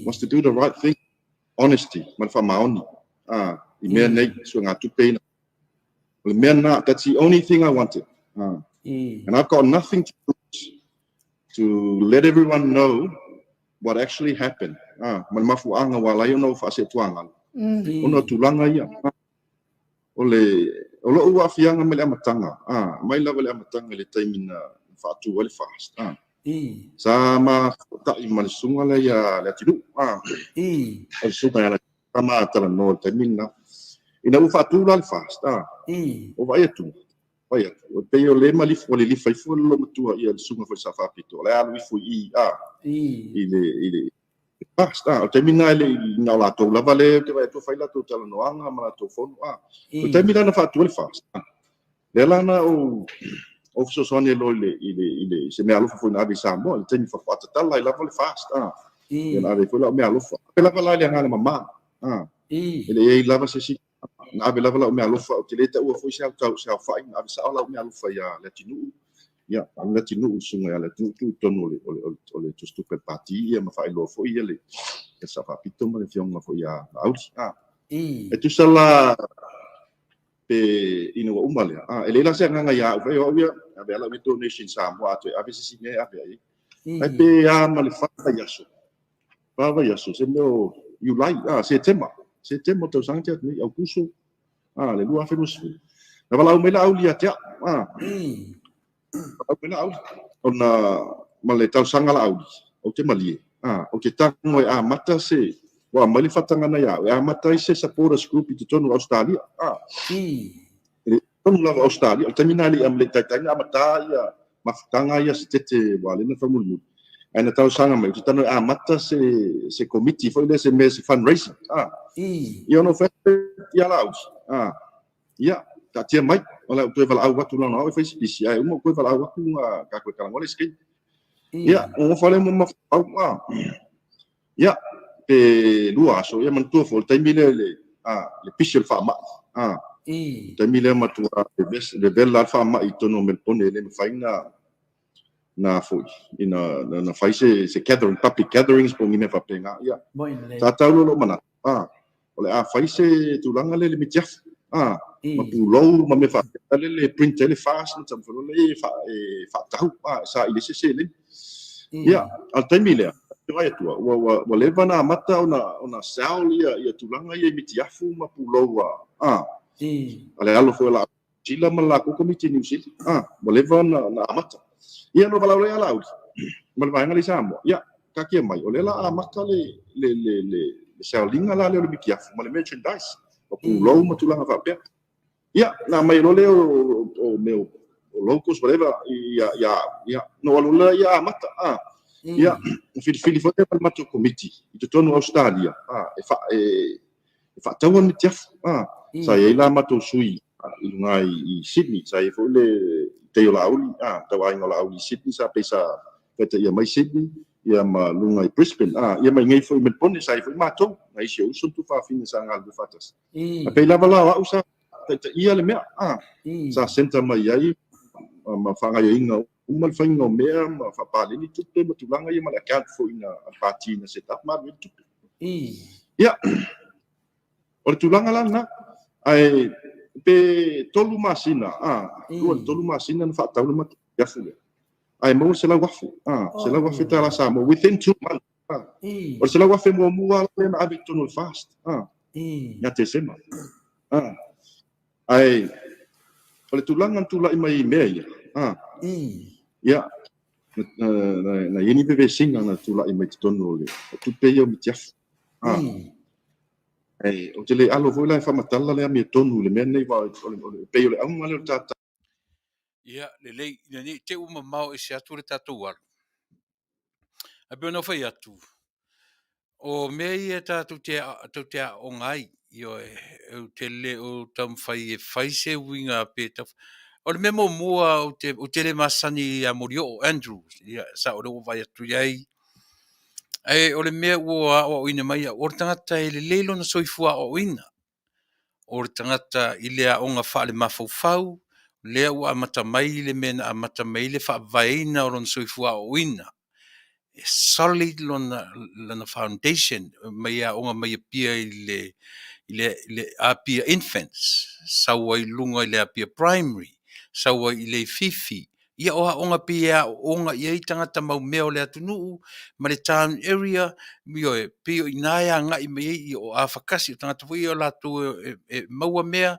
was to do the right thing, honesty, ma le faamaoni, i mea nei, suegatupe ina. O le mea lena, that's the only thing I wanted. And I've got nothing to lose to let everyone know what actually happened. Ma le mafuaaga ua ala ai ona ou faaseetuagalu, ona o tulaga ia. O le, o lou aafiaga mai le amataga, mai lava i le amataga i le taimi na faatu ai le FAST, sa mafutai ma le susuga lea ia Leatinuu, o le susuga ia Leatinuu. Sa ma talanoa i le taimi lena. Ina ua faatu la le FAST, ua vaai atu, vaai atu, e pei o lea malifu, ua lilifa ifo le loomatua ia le susuga foi i le Sao Faapito, o le a alu ifo i i, a, i le, i le FAST, a. O le taimi lena e le i, na o latou lava lea ou te vaai atu o fai latou talanoaga ma latou fono, a. O le taimi la na faatu ai le FAST, a, lea la na ou, ou fesoasoani ai loa i le, i le, i le, i se meaalofa foi na ave i Samoa, i le taimi faatoa tatala ai lava le FAST, a. Ia na ave ai foi lau meaalofa. Ave lava la i le agaga mama, a. E le i i ai lava se isi, na ave lava lau meaalofa, ou te le taua foi se aotau, se aofai, na ave sao lau meaalofa ia Leatinuu, ia, alu Leatinuu, le susuga ia Leatinuu tuu i totonu o le, o le, o le, o le tusitupe a le Pati, ia ma faailoa foi ia le, le Sao Faapito ma le Afioga foi ia Laauli, a. E tusa la pe ina ua uma lea, a, e leai la se agaga ia au, fai o au ia, ave lava lau ia donation i Samoa, a toe ave se isi mea e ave ai. Ae pe a ma le fa vaiaso, fa vaiaso, se mea o Iulai, a, Setema, Setema o tausaga tea atu nei, Aukuso, a, le 2020. Na valaau mai Laauli ia te au, a, valaau mai Laauli, ona ma le talosaga a Laauli, ou te malie, a, ou te tago e amata se, ua aumai le faatagana ia au, e amata ai se supporters group i totonu o Ausetalia, a. Tonu lava Ausetalia, o le taimi lena e le i taitai ona amata ia mafutaga ia se tete ua ala ai ona faamulimuli. Ae na talosaga mai, ou te tago e amata se se komiti foi lea, se mea se fundraising. Ah. Ia ona ou fai atu ia Laauli, ah, ia, taatia mai, o le a ou toe valaau atu leaga o au e fai si pisi, ae uma ou toe valaau atu ona tatou toe talanoa le isi taimi. Ia, ona nofo lea ma mafaufau, ah. Ia, pe lua aso, ia manatua foi o le taimi lea le, a, le pisi o le faamai. A, le taimi lea matua vevela lava le faamai i totonu o Melbourne, e le mafai na, na foi, ina, na, na fai se, se gathering, public gatherings po o ni mea faapena. Ia, sa tau loa lou manatu, a, o le a fai se tulaga lea i le mitiafu, a, ma pulou ma mea faapena lea e print ai le FAST ma taumafai loa lea e, fa, e faatau, a, e saili ai se seleni. Ia, a o le taimi lea, te vaai atu, ua, ua, ua leva ona amata ona, ona sell ia, ia tulaga ia i mitiafu ma pulou a, a, a le alo foi o la Sila ma le latou komiti i Niu Sila, a, ua leva ona, ona amata. Ia, ona valaau lea ia Laauli, ma le vaega lea i Samoa, ia, taatia mai, o lea o le a amata le, le, le, le, le sell-iga la lea o le mitiafu ma le merchandise, ma pulou ma tulaga faapea. Ia, na aumai loa lea o, o mea o, o logos, whatever, ia, ia, ia, ona ou alu lea ia amata, a. Ia, na filifili foi lea ma le matou komiti i totonu o Ausetalia, a, e fa, e, e faataua le mitiafu, a. Sa i ai la matou sui i luga i Sydney, sa i ai foi le tei o Laauli, a, tauaiga o Laauli i Sydney, sa pei sa taitaia mai Sydney, ia ma luga i Brisbane, a, ia ma i nei foi i Melbourne, sa i ai foi matou, nai isi ou uso ma tuafafine sa galulue faatasi. A pei lava la o au sa taitaia le mea, a, sa centre mai ai ma faagaoioiga uma le faiga o mea ma faapaleni tupe ma tulaga ia ma le account foi na a le pati na set up ma alu ai le tupe. Ia, O le tulaga la lena, ae pe tolu masina, a, lua i le tolu masina na faatau le matou afu lea, ae maua le $100,000, a, $100,000 Samoa within 2 months, a. O le $100,000 muamua lava lea na ave i totonu o le FAST, a, ia Tesema, a. Ae o le tulaga na tulai mai i mea ia, a, ia, na i ai ni vevesiga na tulai mai i totonu o le tupe ia o mitiafu, a. Ae ou te le alo foi la e faamatala le amiotonu i le mea lenei aua o le, pei o le auga lea o le tata. Ia, lelei, ina ne i te i ua mamao ese atu le tatou alu. Ae pei ona ou fai atu, o mea ia tatou te, tatou te aooga ai, ioe, ou te le o taumafai e fai se uiga pe tau... O le mea muamua ou te, ou te le masani ia Molioo, Andrew, ia, sao o lea ua vaai atu i ai, Ae o le mea ua aoaoina mai au, o le tagata e lelei lona soifua aoaoina. O le tagata i le aoga faalemafaufau, lea ua amata mai le mea na amata mai ai le faavaeina o lona soifua aoaoina. E solid lona, lona foundation mai aoga mai Apia i le i le, le Apia Infants, sau ai i luga i le Apia Primary, sau ai i Leififi, ia o aoga pei e aooga i ai tagata maumea o le atunuu ma le town area, ioe, pei o i ina e agai mai ai ia o afakasi, o tagata foi ia o latou e, e maua mea,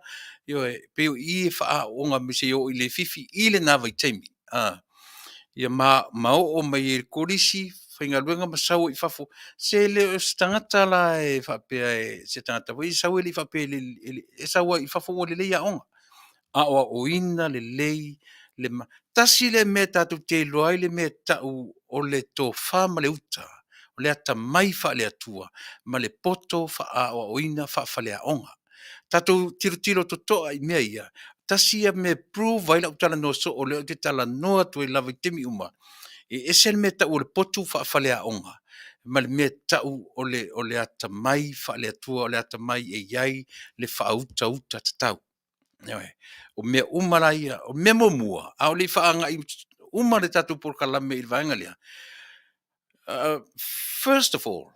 ioe, pei o i e faaaooga mai seia oo i Leififi i lena vaitaimi. A, ia ma, ma oo mai ai i le kolisi, faigaluega ma sau ai i fafo. Se le o se tagata la e faapea e se tagata foi e sau e le i faapea e le, e, le, e sau ai i fafo ua lelei aoga. Aoaoina lelei le ma... Tasi lea mea tatou te iloa ai le mea e tau o le tofa ma le uta, o le atamai faale-Atua ma le poto faaaoaoina faafaleaoga. Tatou tilotilo totoa i mea ia, tasi ia mea e prove ai lau talanoa soo lea ou te talanoa atu ai lava i taimi uma, e ese le mea e tau o le potu faafaleaoga ma le mea e tau o le, o le atamai faale-Atua, o le atamai e i ai le faautauta tatau. Ioe. O mea uma la ia, o mea muamua, a o le i faagai uma le tatou polokalame i le vaega lea, first of all,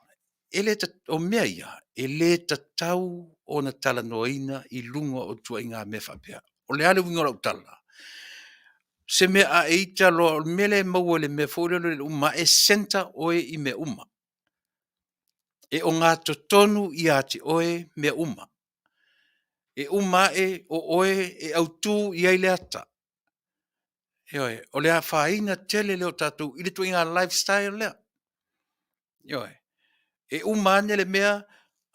e le o mea ia, e le tatau ona talanoaina i luga o ituaiga mea faapea. O le a le uiga o lau tala? Se mea a e ita loa, o le mea lea e maua i le mea foi lele o le uma ae centre oe i mea uma. E ogatotonu ia te oe mea uma. E uma ae o oe e autu i ai le ata. Ioe, o le afaina tele lea o tatou i le ituaiga lifestyle lea. Ioe, e uma ane le mea,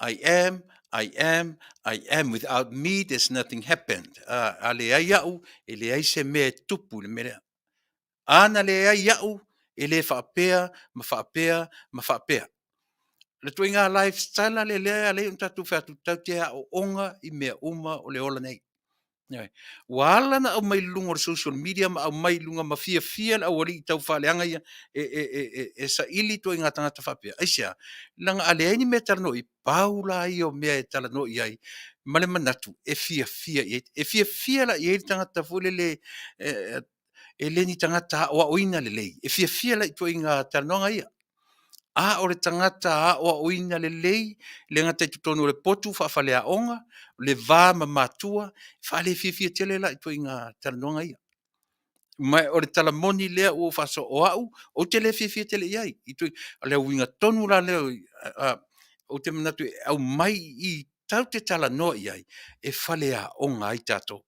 I am, I am, I am, without me there's nothing happened. A leai au, e leai se mea e tupu i le mea lea. A na leai au, e le faapea ma faapea ma faapea. O le ituaiga lifestyle la lea lea e ala ai ona tatou fai atu tatou te aooga i mea uma o le ola nei. Ioe. Ua ala ona aumai i luga o le social media ma aumai i luga ma fiafia le aualii taufaaleaga ia e, e, e, e, e saili ituaiga tagata faapea. Aisea? Leaga a leai ni mea e talanoa i ai, pau la ia o mea e talanoa i ai ma le manatu e fiafia i ai. E fiafia la i ai le tagata foi lele e, e le ni tagata aoaoina lelei, e fiafia la i ituaiga talanoaga ia. A o le tagata aoaoina lelei, le gata i totonu o le potu faafaleaoga, le va ma matua, e faalefiafia tele la i ituaiga talanoaga ia. Ma o le tala moni lea ua ou faasoa, o au, ou te le fiafia tele i ai. O le uiga tonu la lea, ou te manatu e aumai i i tatou te talanoa i ai, e faleaoga ai tatou.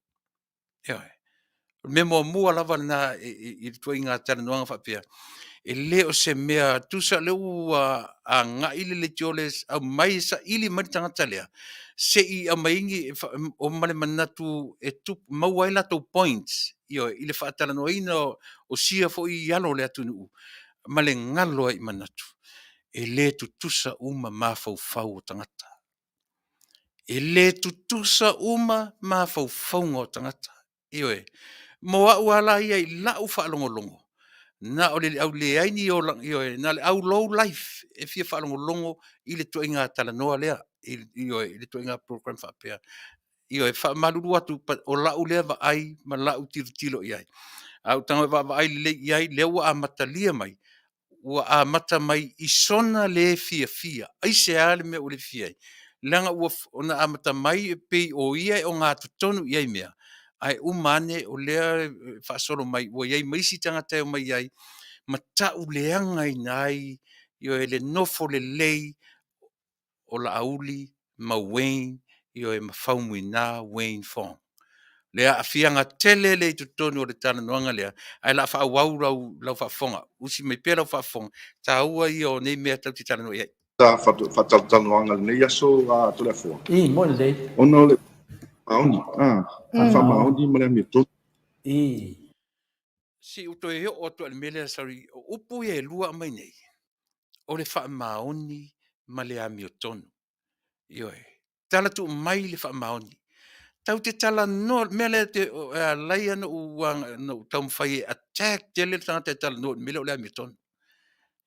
Ioe. O le mea muamua lava lena i le ituaiga talanoaga faapea, e le o se mea tusa o lea ua agai le leitio lea e aumai e saili mai le tagata lea, se i aumai ni o ma le manatu e tupu, maua ai latou points, ioe, i le faatalanoaina o sia foi alo o le atunuu ma le galo ai i manatu. E le tutusa uma mafaufau o tagata. E le tutusa uma mafaufauga o tagata. Ioe. Mo au lava la ia i lau faalogologo, na o le au leai ni ola, ioe, na o le au low life e fia faalogologo i le ituaiga talanoa lea, ioe, i le ituaiga program faapea. Ioe, faamalulu atu, o lau lea vaai ma lau tilotilo i ai. A ou tago e vaavaai lelei i ai, lea ua amatalia mai, ua amata mai i sona le fiafia. Aisea le mea ua le fiafia ai? Leaga ua ona amata mai e pei o ia e ogatotonu i ai mea, ae uma ane o lea e faasolo mai ua i ai ma isi tagata e omai ai ma tauleagaina ai, ioe, le nofo lelei o Laauli ma Wayne, ioe, ma Faumuina Wayne Fong. Le aafiaga tele lea i totonu o le talanoaga lea, ae o le a faaauau lau, lau faafofoga. Usi mai pea lau faafofoga, taua ia o nei mea tatou te talanoa i ai. Sa faatalatalanoaga i lenei aso a Toleafoa. I, moni lelei. Ona o le faamaoni, a, le faamaoni ma le amiotonu. I. Se i ou toe oo atu lava i le mea lea, sorry, o upu ia e lua aumai nei, o le faamaoni ma le amiotonu. Ioe. Tala tuu mai le faamaoni. Tatou te talanoa, le mea lea e ala ai ona ou taumafai e attack tele le tagata e talanoa i le mea lea o le amiotonu.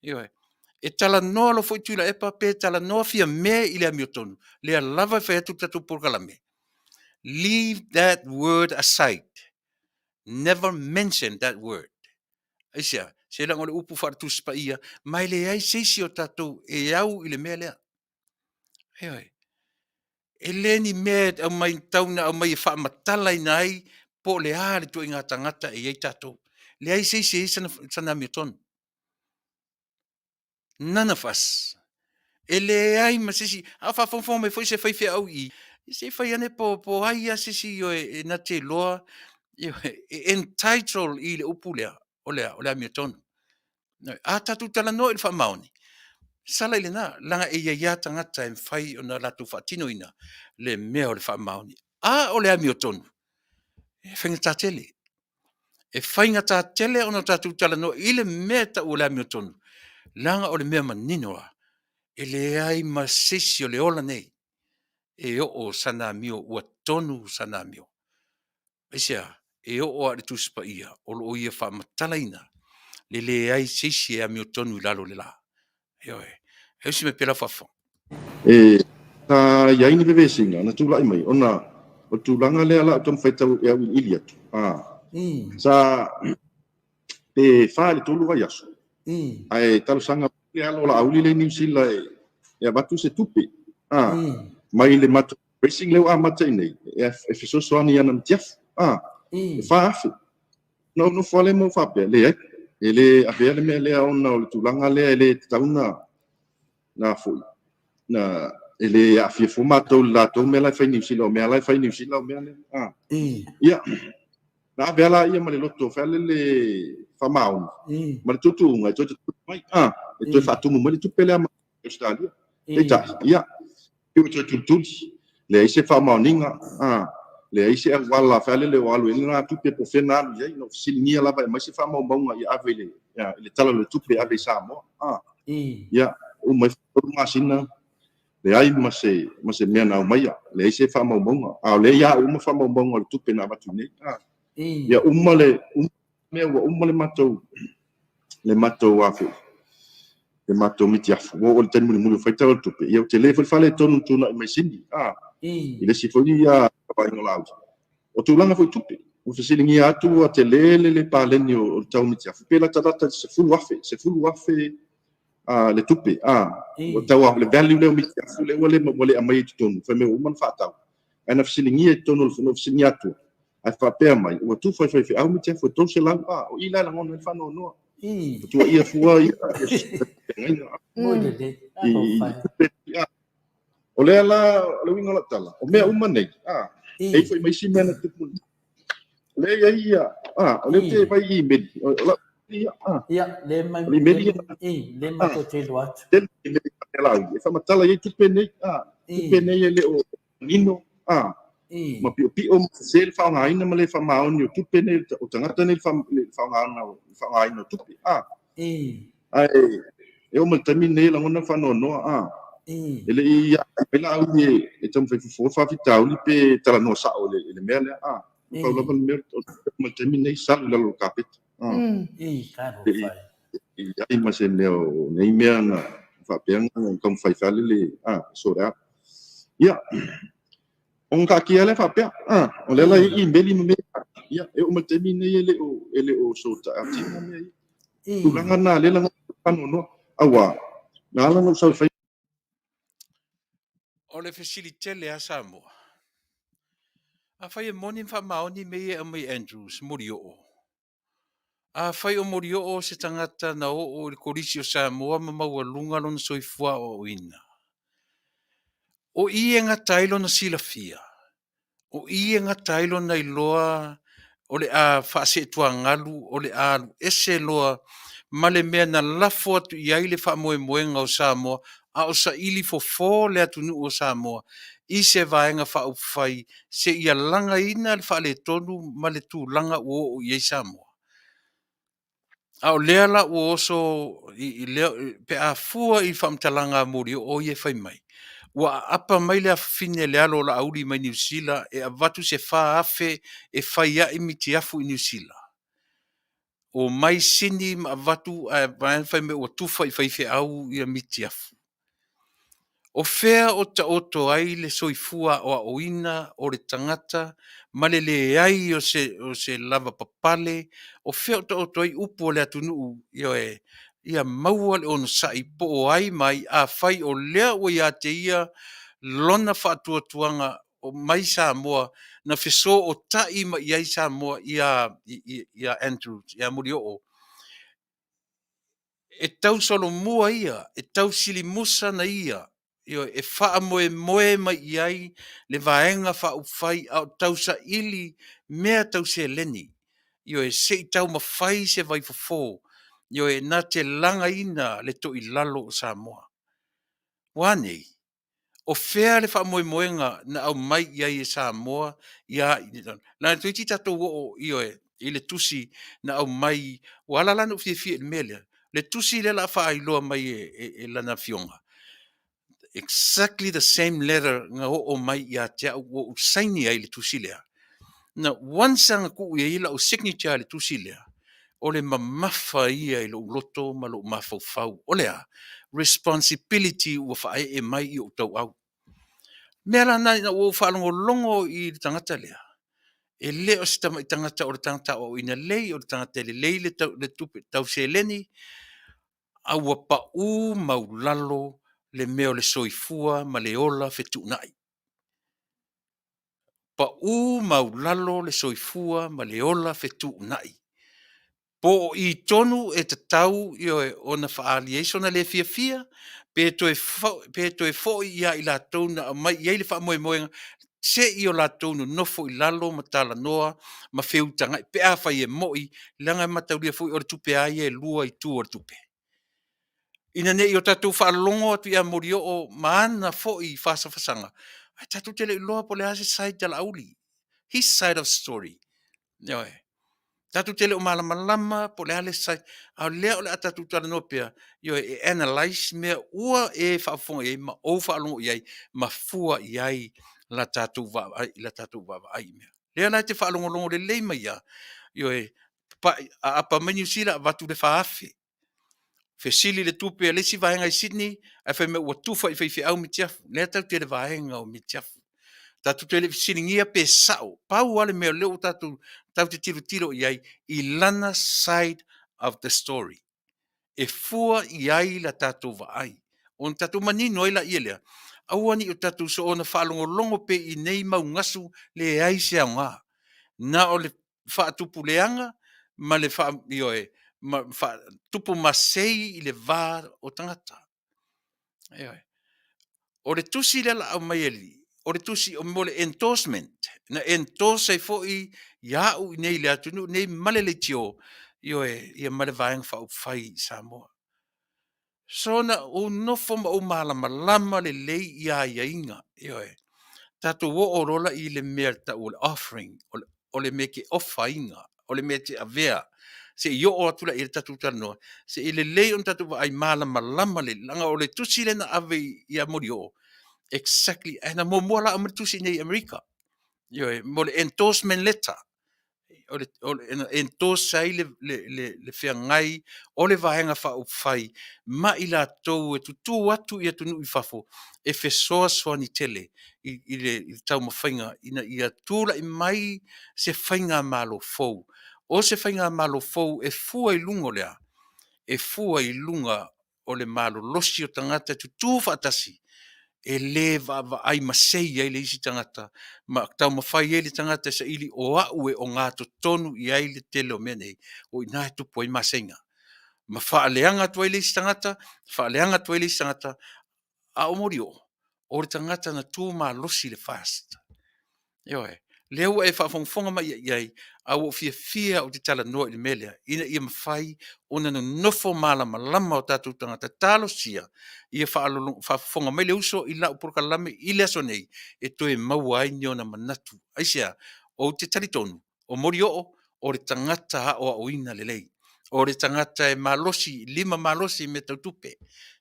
Ioe. E talanoa loa foi Tuilaepa pe talanoa Fiame i le amiotonu, lea lava e fai atu le tatou polokalame, leave that word aside. Never mention that word. Aisea? Se leaga o le upu faale-Tusi Paia, ma e leai se isi o tatou e au i le mea lea. Ioe. E le ni mea e aumai tau na aumai e faamatalaina ai po o le a le ituaiga tagata e i ai tatou. Leai se isi e i ai sana, sana amiotonu. None of us. E leai ma se isi, a o faafogafoga mai foi se faifeau i i, se i fai ane po, po ai lava se isi e na te iloa e entitle i le upu lea, o le a? O le amiotonu. A tatou talanoa i le faamaoni, sala i lena, leaga e i ai lava tagata e mafai ona latou faatinoina le mea o le faamaoni. A o le amiotonu, e faigata tele. E faigata tele ona tatou talanoa i le mea e tau o le amiotonu, leaga o le mea manino lava, e leai ma se isi o le ola nei e oo sana amio ua tonu sana amio. Aisea? E oo lava i le Tusi Paia o lo o ia faamatalaina le leai se isi e amiotonu i lalo o le la. Ioe. E usi mai pea lau faafofoga. E sa i ai ni vevesiga na tulai mai ona o le tulaga lea la ou taumafai tau e auiliili atu, a, sa pe fa i le tolu vaiaso, ae talosaga mai le alo o Laauli lea i Niu Sila e avatu se tupe, a, mai le matou racing lea ua amata i inei e fesoasoani i ana matiafu, a, e 4,000. Ona ou nofo lava lea ma ou faapea, leai, e le avea le mea lea ona o le tulaga lea e le tatau ona na foi, na, e le aafia fua matou i le latou mea la e fai i Niu Sila, o mea la e fai i Niu Sila o mea lea. A. Ia, na ave lava la ia ma le loto foi lele faamaoni, ma le tuutuuga e toe tutuli mai, a, e toe faatumu mai le tupe lea mai Ausetalia. Peitai, ia, pei ua toe tulituli, leai se faamaoniga, a, leai se auala foi lele o alu ai lena tupe po o fea na alu i ai. Na ou fesiligia lava e aumai se faamaumauga ia ave i le, ia, i le Tala o le Tupe e ave i Samoa. A, ia, uma ifo 3 masina, leai ma se, ma se mea na aumaia, leai se faamaumauga. A o lea e ia au uma faamaumauga o le tupe na avatu i inei. A, ia uma le, uma mea ua uma le matou, le matou a foi, le matou mitiafu, ua oo i le taimi mulimuli ua fai Tala o le Tupe, ia ua tele foi le faaletonu na tuanai mai Sini, a, i le isi foi vaaiga o Laauli. O tulaga foi i tupe, ua fesiligia atu ua tele le le paleni o le tau mitiafu, pe latalata i le 10,000, 10,000 a, le tupe, a, ua tau le value lea o mitiafu lea ua le, ua le aumaia i totonu, fai mai ua uma ona faatau. Ae na fesiligia i totonu o le, na fesiligia atu, ae faapea mai, ua tufa i faifeau mitiafu e 300, a, o i la e lagona ai le faanoanoa. Ua tuuaia fua ia, ia, i tupe, a. O lea la, o le uiga o lau tala, o mea uma nei, a, e i ai foi ma isi mea na tupu, o lea e i ai ia, a, o lea ou te vaai i imeli, o lau ia, a, Ia, le mai, o le imeli ia, le matou te iloa atu. Tele imeli a Laauli, e faamatala i ai tupe nei, a, tupe nei e le o manino, a, ma piopio ma sese le faaaogaina ma le faamaoni o tupe nei, o tagata nei le faaaogaina o tupe, a. Ae e oo mai i le taimi lenei e lagona le faanoanoa, a. E le i agai mai Laauli e taumafai fofo le faafitauli pe talanoa sao i le mea lea, a. Na pau lava le mea o le taimi lenei, salu i lalo o le kapeta. E i ai ma se mea o nei mea na faapea na taumafai fai le, a, sort out. Ia, ona taatia lea faapea, a, o lea la e i imeli ma mea, ia, e oo mai i le taimi lenei e le o, e le o sort out ina mea ia. Tulaga na lea lagona faanoanoa, aua, na ala ona ou sau e fai. O le fesili tele a Samoa, afai e moni ma faamaoni mea ia e aumai e Andrews, Molioo, Afai o Molioo se tagata na oo i le Kolisi o Samoa ma maualuga lona soifua aoaoina, o i e gata ai lona silafia, o i e gata ai lona iloa o le a faaseetuagalu, o le a alu ese loa ma le mea na lafo atu i ai le faamoemoega o Samoa a o saili fofo le atunuu o Samoa i se Vaega Faaupufai seia lagaina le faaletonu ma le tulaga ua oo i ai Samoa. A o lea la ua oso i lea, pe a fua i faamatalaga a Molioo ia e fai mai, ua aapa mai le afafine le alo o Laauli mai Niu Sila e avatu se 4,000 e fai ai mitiafu i Niu Sila. Omai Sini ma avatu ae fai mai ua tufa i faifeau ia mitiafu. O fea o taoto ai le soifua aoaoina o le tagata ma le leai o se, o se lavapapale? O fea o taoto ai upu a le atunuu, ioe, ia maua le onosai po o ai ma ai, afai o lea ua ia te ia lona faatuatuaga mai Samoa na fesootai mai i ai Samoa ia ia Andrews, ia Molioo, e tausolomua ia, e tausilimusa na ia, ioe, e faamoemoe mai i ai le Vaega Faaupufai a o tausaili mea tau seleni, ioe, se i taumafai se vaifofo, ioe, na te lagaina le toilalo o Samoa. Ua a nei? O fea le faamoemoega na aumai i ai e Samoa ia leaga toeitiiti tatou oo, ioe, i le tusi na aumai, ua ala la ona ou fiafia i le mea lea, le tusi lea o le a faailoa mai e Lana Afioga, exactly the same letter na oo mai ia te au ua ou saini ai i le tusi lea. Na once lava na tuu i ai lau signature i le tusi lea, o le mamafa ia i lou loto ma lou mafaufau. O le a? Responsibility ua faaee mai i ou tauau. O le mea la lena ina ua ou faalogologo i le tagata lea, e le o se tamai tagata o le tagata aoaoina lelei, o le tagata e lelei le tupe tau seleni, a ua pau maualalo le mea o le soifua ma le ola fetuunai. Pau maualalo le soifua ma le ola fetuunai. Po o i tonu e tatau, ioe, ona faaali ai sona le fiafia, pe toe foi ia i latou na aumai i ai le faamoemoega, se i o latou nonofo i lalo ma talanoa ma feutagai pe afai e moi, leaga e mataulia foi o le tupe lava ia e lua itu o le tupe. Ina ne i o tatou faalogo atu ia Molioo ma ana foi fasafasaga, ae tatou te le i iloa po o le a se side a Laauli, his side of story. Ioe. Tatou te le o malamalama po o le a le side, a o lea o le a tatou talanoa pea, ioe, e analyse mea ua e faafofoga i ai ma ou faalogo i ai ma fua i ai la tatou vaavaai i mea. O lea la e te faalogologo lelei mai lava, ioe, aapa mai Niu Sila avatu le $4,000, fesili i le tupe a le isi vaega i Sydney ae fai mai ua tufa i faifeau mitiafu. O lea tatou te i le vaega o mitiafu. Tatou te le i fesiligia pe sao, pau lava le mea o lea ua tatou tatou te tilotilo i ai i lana side of the story e fua i ai la tatou vaai, ona tatou manino ai laia lea, aua ne i o tatou soona faalogologo pea i nei mau gasu leai se aoga, na o le faatupuleaga ma le ioe, ma faatupu masei i le va o tagata. Ioe. O le tusi lea o le a aumai e alii, o le tusi mo le endorsement, na endorse ai foi ia au i inei i le atunuu lenei ma le leitio, ioe, ia ma le Vaega Faaupufai i Samoa. Soona ou nofo ma ou malamalama lelei i aiaiga, ioe. Tatou oo loa la i le mea e tau o le offering, o le mea e te offer ina, o le mea e te avea, se i oo atu la i ai le tatou talanoa, se i lelei ona tatou vaai malamalama lelei, leaga o le tusi lea na ave ia Molioo, exactly, ae na muamua la aumai le tusi i inei i Amerika, ioe, mo le endorsement letter, na endorse ai le feagai o le Vaega Faaupufai ma i latou e tutu atu i atunuu i fafo e fesoasoani tele i le taumafaiga ina ia tulai mai se faigamalo fou. O se faigamalo fou e fua i luga o le a? E fua i luga o le malolosi o tagata e tutu faatasi, e le vaavaai masei ai le isi tagata ma taumafai ai le tagata e saili o au e ogatotonu i ai le tele o mea nei, o i ina e tupu ai maseiga. Ma faaleaga atu ai le isi tagata, faaleaga atu ai le isi tagata, a o Molioo, o le tagata na tu malosi i le FAST. Ioe. Lea ua e faafogafoga mai i ai, a ua ou fiafia ou te talanoa i le mea lea, ina ia mafai ona nonofo malamalama o tatou tagata. Talosia ia faafofoga mai le uso i lau polokalame i le aso nei e toe maua ai ni ona manatu. Aisea? Ou te talitonu o Molioo o le tagata aoaoina lelei, o le tagata e malosi, lima malosi i mea tau tupe.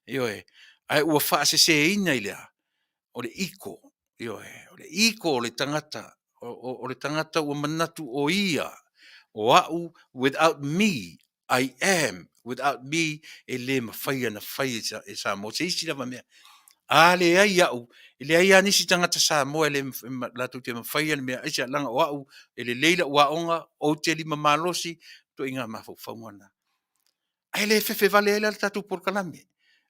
Ioe. Ae ua faaseseina i le a? O le ego. Ioe. O le ego o le tagata, o le tagata ua manatu o ia, o au, without me, I am, without me, e le mafai ona fai e Samoa se isi lava mea. A leai au, e leai lava nisi tagata Samoa e le latou te mafaia le mea. Aisea? Leaga o au e lelei lau aoga, ou te lima malosi, ituaiga mafaufauga na. Ae le fefe vale ai la le tatou polokalame.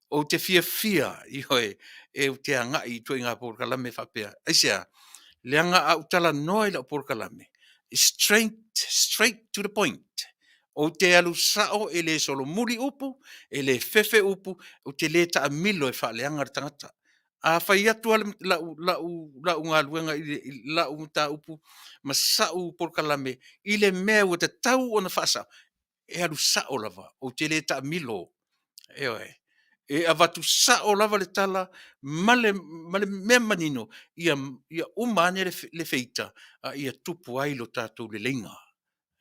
Ou te fiafia, ioe, e ou te agai i ituaiga polokalame faapea. Aisea? Leaga a ou talanoa i lau polokalame, straight, straight to the point. Ou te alu sao e le solomuli upu, e le fefe upu, ou te le taamilo e faaleaga le tagata. A fai atu lava lau, lau, lau galuega i lau mataupu ma sa'u polokalame i le mea ua tatau ona faasao, e alu sao lava, ou te le taamilo. Ioe. E avatu sao lava le tala ma le, ma le mea manino ia, ia uma ane le, le feita a ia tupu ai lo tatou leleiga.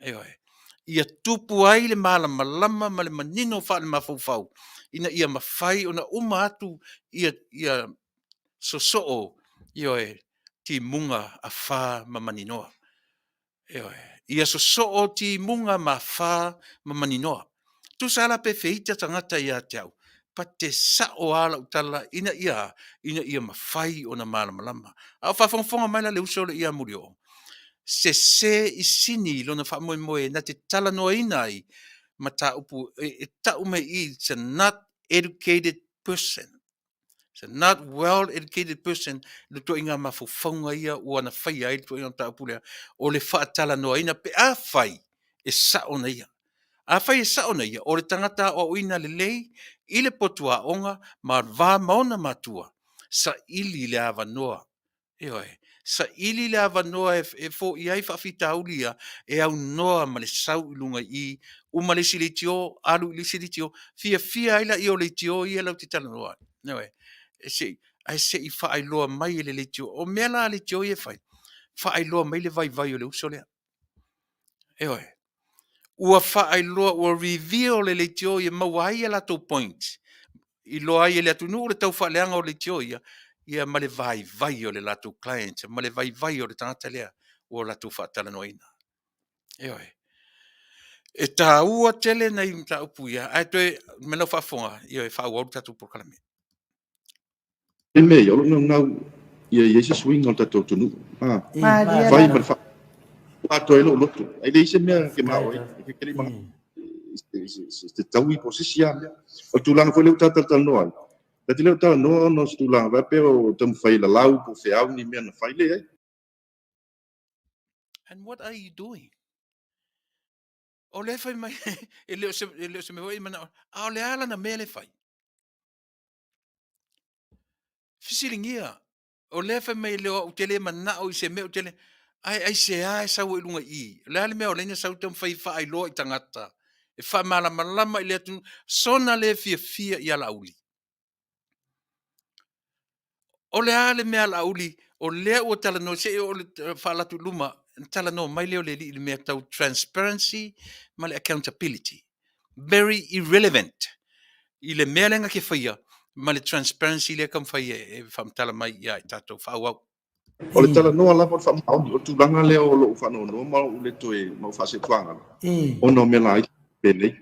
Ioe. Ia tupu ai le malamalama ma le manino faalemafaufau ina ia mafai ona uma atu ia, ia sosoo, ioe, timuga afa ma maninoa. Ioe. Ia sosoo timuga ma afa ma maninoa. Tusa la pe feita tagata ia te au, pate sao lava lau tala ina ia, ina ia mafai ona malamalama. A o faafogafoga mai la le uso lea ia Molioo, sese i sini i lona faamoemoe na te talanoaina ai mataupu e, e tau mai i i, it's a not educated person. It's a not well educated person le ituaiga mafaufauga ia ua na faia ai le ituaiga mataupu lea o le faatalanoaina pe afai e sao na ia. Afai e sao na ia, o le tagata aoaoina lelei i le potu aoga ma va ma ona matua, saili le avanoa Ioe. Saili le avanoa e, e foia ai faafitauli ia e aunoa ma le sau i luga i i, uma le isi leitio, alu i le isi leitio, fiafia ai laia o leitio ia latou te talanoa ai. Ioe. E se i, ae se i faailoa mai e le leitio. O mea la a leitio ia e fai, faailoa mai le vaivai o le uso lea. Ioe. Ua faailoa, ua reveal e leitio ia maua ai a latou points, iloa ai e le atunuu le tau faaleaga o leitio ia, ia ma le vaivai o le latou client, ma le vaivai o le tagata lea ua latou faatalanoaina. Ioe. E taua tele nai mataupu ia, ae toe, me lau faafofoga, ioe, faaauau le tatou polokalame. I mea ia, o lou naunau ia i ai se suiga o le tatou atunuu. A, fai ma le fa atoa ai lou loto. Ai leai se mea ke manaʻo ai, e ke le i manaʻo i se taui po o se isi lava mea. O le tulaga foi lea ua tatou talanoa ai, ta te le o talanoa ona o se tulaga faapea o taumafai e lalau po o feau ni mea na fai, leai. And what are you doing? O lea e fai mai, e le o se, e le o se mea foi e manao, a o le a lana mea lea e fai? Fesiligia, o lea fai mai le o au te le manao i se mea ou te le, ae aisea e sau ai i luga i i? O le a le mea o lea na sau taumafai e faailoa i tagata, e faamalamalama i le atunuu, sona le fiafia ia Laauli. O le a le mea a Laauli, o lea ua talanoa, se i oo le faalatu i luma, ona talanoa mai lea o le alii i le mea tau transparency ma le accountability. Very irrelevant i le mea lea na te faia ma le transparency lea e taumafai e faamatala mai ia i tatou. Faaauau. O le talanoa lava o le faamaoni, o le tulaga lea o lou faanoanoa ma ou le toe ma ou faasetuaga ona o mea laiti penei.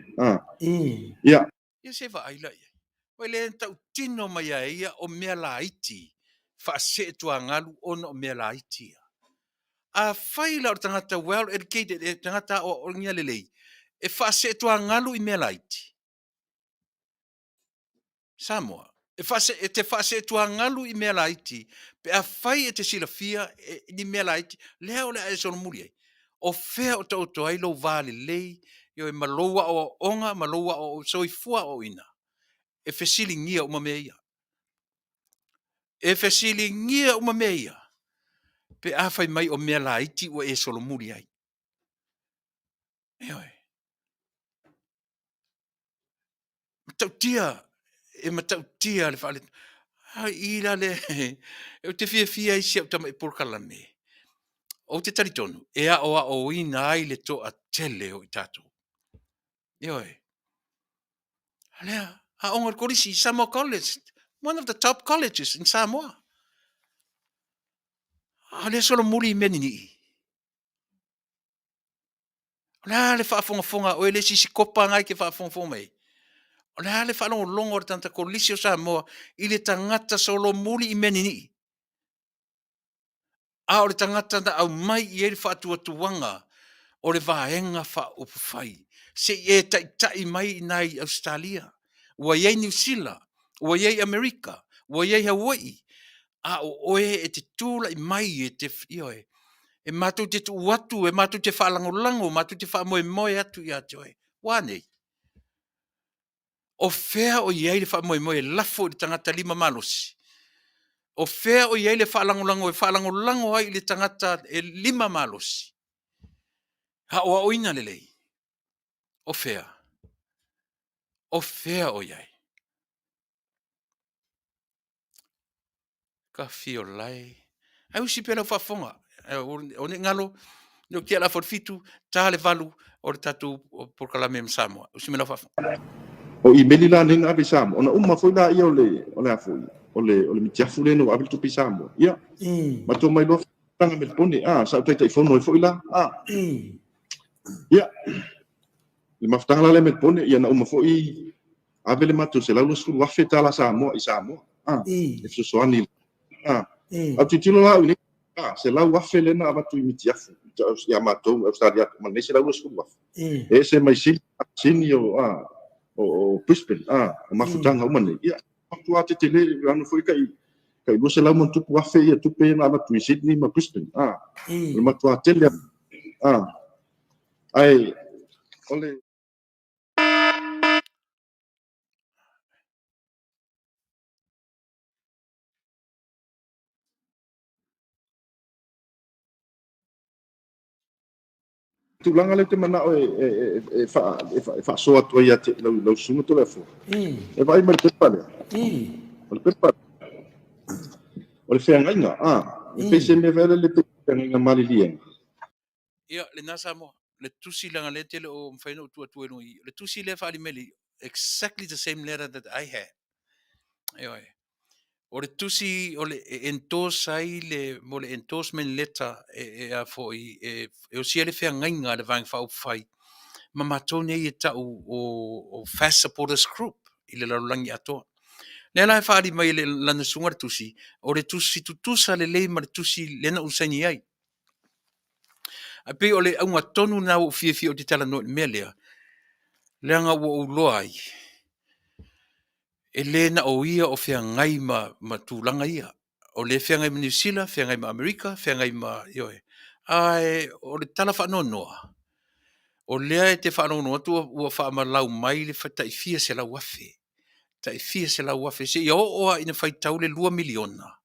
Ia. Ia se vaai la i ai. Ua le tautino mai a e ia o mea laiti faaseetuagalu ona o mea laiti ia. Afai la o le tagata well educated, e tagata aoaogia lelei, e faaseetuagalu i mea laiti. Samoa, e, faase, e te faaseetuagalu i mea laiti pe afai e te silafia e, ni mea laiti, lea o le a e solomuli ai. O fea o taoto ai lou va lelei, ioe, ma lou aoaoga ma lou aoao, soifua aoaoina? E fesiligia uma mea ia. E fesiligia uma mea ia pe a fai mai o mea laiti ua e solomuli ai. Ioe. Matautia, e matautia le faale... Ai, i la le... Ou te fiafia ai i si au tamai polokalame. Ou te talitonu, e aoaoina ai le toatele o i tatou. Ioe. Lea, aoga o le kolisi, Samoa College, one of the top colleges in Samoa. A o lea solomuli i mea ninii. O le a le faafogafoga a oe le isi sikopa na e te faafogafoga mai ai? O le a le faalogologo a le tagata kolisi o Samoa i le tagata solomuli i mea ninii? A o le tagata na aumai i ai le faatuatuaga o le Vaega Faaupufai, se i e taitai mai i ina i Ausetalia, ua i ai Niu Sila. Ua i ai Amerika, ua i ai Hawaii, a o oe e te tulai mai e te, ioe, e matou te tuu atu, e matou te faalagolago, matou te faamoemoe atu ia te oe. Ua a nei? O fea o i ai le faamoemoe e lafo i le tagata lima malosi? O fea o i ai le faalagolago e faalagolago ai i le tagata e lima malosi? Aoaoina lelei. O fea? O fea o i ai? Ka fio lae. Ai usi pea lau faafofoga. O ne galo, no tia la 7, ta le 8 o le tatou polokalame ma Samoa. Usi me lau faafofoga. O imeli la nei na ave i Samoa, ona uma foi laia o le, o le a foi, o le, o le mitiafu lea na ua ave le tupe i Samoa. Ia, matou omai loa taga Melipone, a, sa ou Taitaifono ai foi la, a. Ia, le mafutaga la lea Melipone, ia na uma foi ave le matou $120,000 tala Samoa i Samoa, a, e fesoasoani, a. Ae ou tilotilo la au i nei, a, $100,000 lea na avatu i mitiafu ia matou i Ausetalia ma lenei $120,000. E ese mai Sini o, a, o Brisbane, a, o mafutaga uma nei. Ia, matua tetele, ano foi kai kai 200 ma tupu afe ia tupe na avatu i Sydney ma Brisbane, a. O le matua tele, a. Ae, o le tulaga lea ou te manao e faasoa atu ai ia te lau susuga Toleafoa, e vaai mai le pepa lea, o le pepa, o le feagaiga, a, e pei se mea foi lele pei feagaiga maliliega. Ia, lena Samoa, le tusi leaga lea e te le o mafai ona ou tuu atu ai i luga i i. O le tusi lea e faaali mai le exactly the same letter that I had. Ioe. O le tusi o le e endorse ai le mo le endorsement letter e, e a foi e, e osia le feagaiga a le Vaega Faaupufai ma matou nei e tau o, o Fast Supporters Group i le lalolagi atoa. Lea la e faaali mai e le, lana susuga le tusi, o le tusi tutusa lelei ma le tusi lea na ou saini ai. Ae pei o le auga tonu lena ua ou fiafia ou te talanoa i le mea lea, leaga ua ou iloa ai, e le na o ia o feagai ma, ma tulaga ia. O lea e feagai ma Niu Sila, feagai ma Amerika, feagai ma, ioe. Ae o le tala faanoanoa, o lea e te faalogologo atu ua faamalau mai le tai fia 100,000 tai fia 100,000 seia oo lava ina faitau le $2 miliona.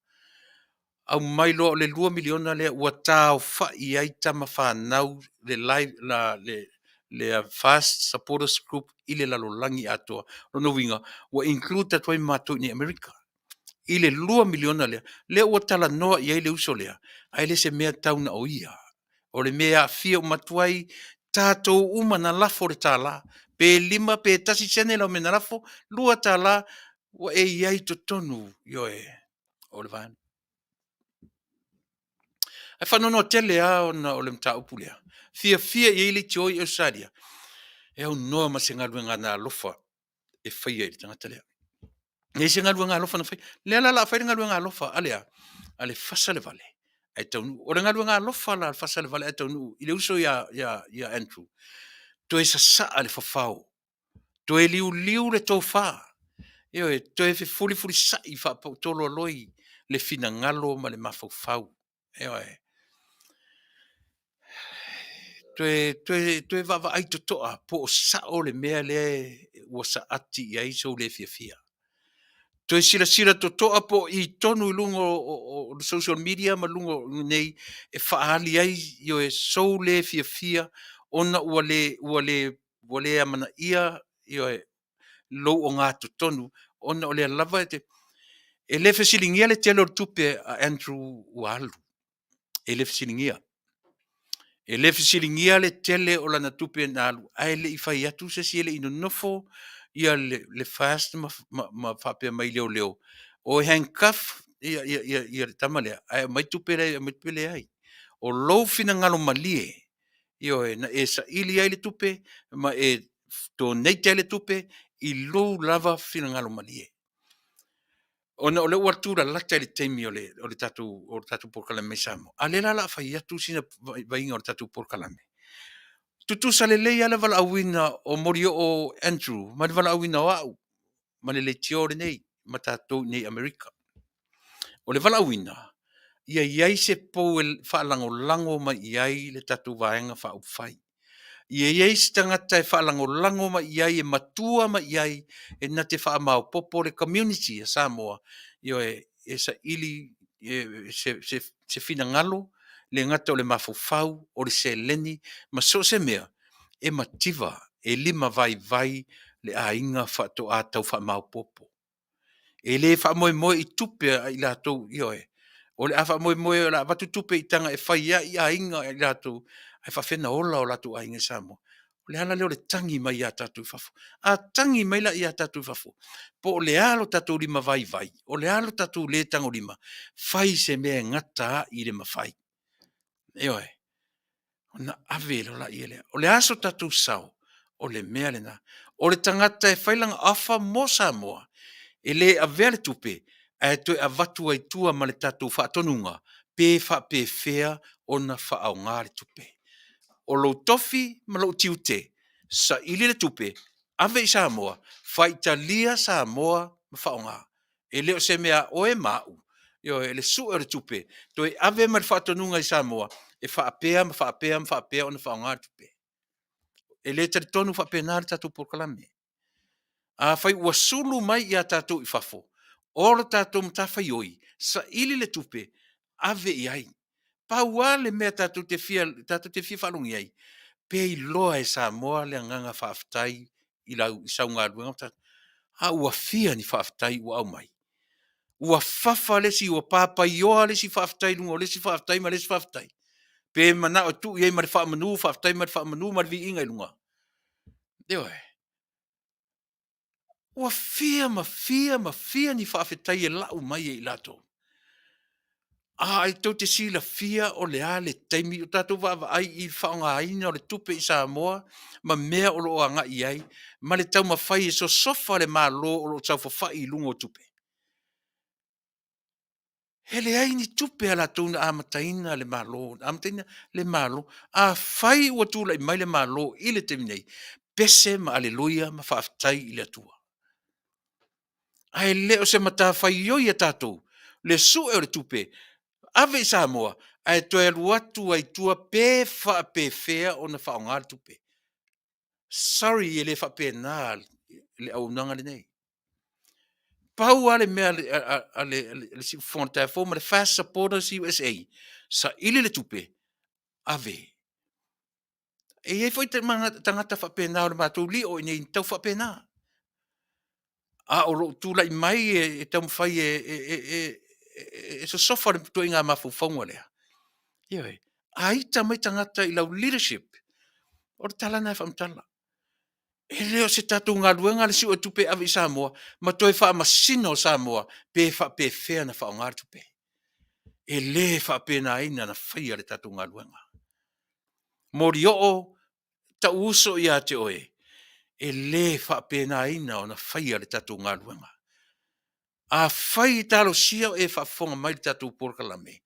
Aumai loa o le $2 miliona lea ua taofai ai tama fanau le live, la, le, le Fast Supporters Group i le lalolagi atoa. Lona uiga, ua include atu ai matou i inei i Amerika i le $2 miliona lea, lea ua talanoa i ai le uso lea, ae le se mea tau na o ia. O le mea e aafia uma atu ai tatou uma na lafo le $1, pe 5 pe 1 sene lau mea na lafo, $2 ua e i ai i totonu, ioe, o le vaega. Ae faanoanoa tele lava ona o le mataupu lea. Fiafia i ai leitio i Ausetalia, e aunoa ma se galuega na alofa e faia i le tagata lea. Leai se galuega alofa na faia. Lea la o le a fai le galuega alofa a le a? A le fasa le vale ae taunuu. O le galuega alofa la a le fasa le vale ae taunuu i le uso ia, ia, ia Andrew, toe sasaa le fafao, toe liuliu le tofa, ioe, toe fefulifulisai faapautoloaloi le finagalo ma le mafaufau. Ioe. Toe, toe, toe vaavaai totoa po o sao le mea lea ua saati i ai sou le fiafia. Toe silasila totoa po o i tonu i luga o, o, o social media ma luga o nei e faaali ai ioe, sou le fiafia ona ua le, ua le, ua le amanaia ioe, lou ogatotonu ona o lea lava e te e le fesiligia le tele o le tupe a Andrew ua alu. E le fesiligia. E le fesiligia le tele o lana tupe na alu, ae le i fai atu se isi, e le i nonofo ia le, le FAST ma, ma, ma faapea mai i leoleo, o e handcuff ia, ia, ia, ia le tama lea, ae aumai tupe lea, aumai tupe leai. O lou finagalo malie, ioe, na e saili ai le tupe ma e donate ai le tupe i lou lava finagalo malie. Ona o lea ua tulalata i le taimi o le, o le tatou, o le tatou polokalame mai Samoa, a o lea la o le a fai atu sina vaivaiga o le tatou polokalame. Tutusa lelei lava le valaauina o Molioo Andrew ma le valaauina o au ma le leitio lenei. ma tatou i nei Amerika. O le valaauina, ia i ai se pou e faalagolago mai i ai le tatou Vaega Faaupufai. Ia i ai se tagata e faalagolago mai i ai, e matua mai i ai, e na te faamaopoopo le community a Samoa, ioe, e saili se finagalo, le gata o le mafaufau, o le seleni, ma so o se mea e mativa, e limavaivai le aiga faatoa tau faamaopoopo. E le faamoemoe i tupe a i latou, ioe, o le a faamoemoe o le a avatu tupe i taga e fai ai aiga a i latou, ae faapefea ona ola o latou aiga i Samoa? O le ala lea o le tagi mai ia tatou i fafo. A tagi mai la ia tatou i fafo, po o le a lo tatou limavaivai, o le a lo tatou le tagolima, fai se mea e gata ai le mafai. Ioe. Ona ave loa lea. O le a so tatou sao? O le mea lena. O le tagata e fai lana offer mo Samoa, e le avea le tupe, ae toe avatu ai tua ma le tatou faatonuga, pe faapefea ona faaaoga le tupe. O lou tofi ma lou tiute, saili le tupe, ave i Samoa, faitalia Samoa ma faaaoga. E le o se mea a oe ma au, ioe, le sue o le tupe, toe ave ma le faatonuga i Samoa, e faapea ma faapea ma faapea ona faaaoga le tupe. E le talitonu faapena le tatou polokalame. Afai ua sulu mai ia tatou i fafo, o le tatou matafaioi, saili le tupe, ave i ai. Pau lava le mea tatou te fia, tatou te fia faalogo i ai, pe iloa e Samoa le agaga faafetai i lau i sau galuega. A ua fia ni faafetai ua aumai? Ua fafa le isi, ua papaioa le isi faafetai i luga o le isi faafetai ma le isi faafetai. Pe manao e tuu i ai ma le faamanu, faafetai ma le faamanu ma le viiga i luga. Ioe. Ua fia ma fia ma fia ni faafetai e lau mai e i latou. A e tou te silafia o le a le taimi o tatou vaavaai i le faaaogaina o le tupe i Samoa ma mea o lo o agai i ai ma le taumafai e sosofa le Malo o lo o saofafai i luga o tupe. E leai ni tupe a latou na amataina le Malo, na amataina le Malo. Afai ua tulai mai le Malo i le taimi nei, pese ma aleluia ma faafetai i le Atua. Ae le o se matafaioi a tatou le sue o le tupe ave i Samoa ae toe alu atu ai tua pe faapefea ona faaaoga le tupe. Sorry e le faapena le auaunaga lenei. Pau lava le mea a le Siufofoga o le taeao fou ma le FAST Supporters USA, saili le tupe, ave. E i ai foi tagata faapena o le matou lio i inei e tau faapena. A o lou tulai mai e taumafai e sosofa le ituaiga mafaufauga lea, ioe, a ita mai tagata i lau leadership, o le tala lena e faamatala. E le o se tatou galuega le sue o tupe e ave i Samoa ma toe faamasino Samoa pe faapefea ona faaaoga le tupe. E le faapenaina na faia le tatou galuega. Molioo, tau uso ia te oe, e le faapenaina ona faia le tatou galuega. Afai e talosia o e faafofoga mai i le tatou polokalame,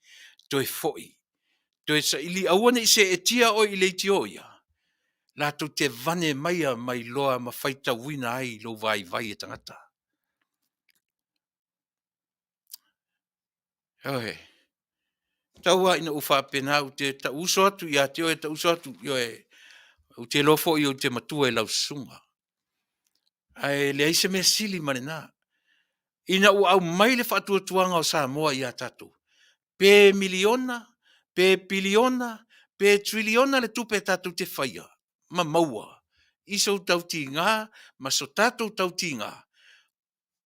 toe foi, toe saili, aua ne i seetia oe i leitio ia, latou te vane maia mai loa ma faitauina ai lou vaivai e tagata. Ioe. Tau lava ina ou faapena, ou te tau uso atu ia te oe, tau uso atu, ioe, ou te iloa foi ou te matua i lau susuga. Ae leai se mea sili ma lena. Ina ua aumai le faatuatuaga o Samoa ia tatou, pe miliona, pe piliona, pe triliona le tupe tatou te faia ma maua i sou tautiga ma so tatou tautiga,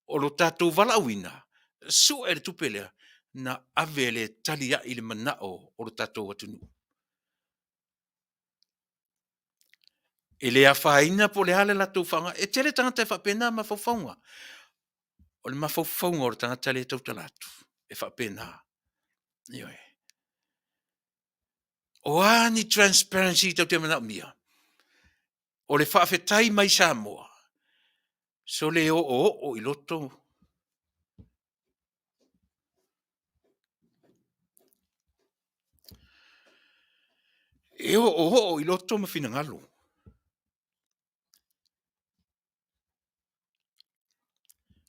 o lo tatou valaauina, sue le tupe lea, na ave lea e tali ai le manao o lo tatou atunuu. E le afaina po o le a le latou faaaoga. E tele tagata e faapena mafaufauga. O le mafaufauga o le tagata lea e tautala atu, e faapena. Ioe. O a ni transparency tou te manaomia, o le faafetai mai Samoa, sole oooo i loto e oooo i loto ma finagalo.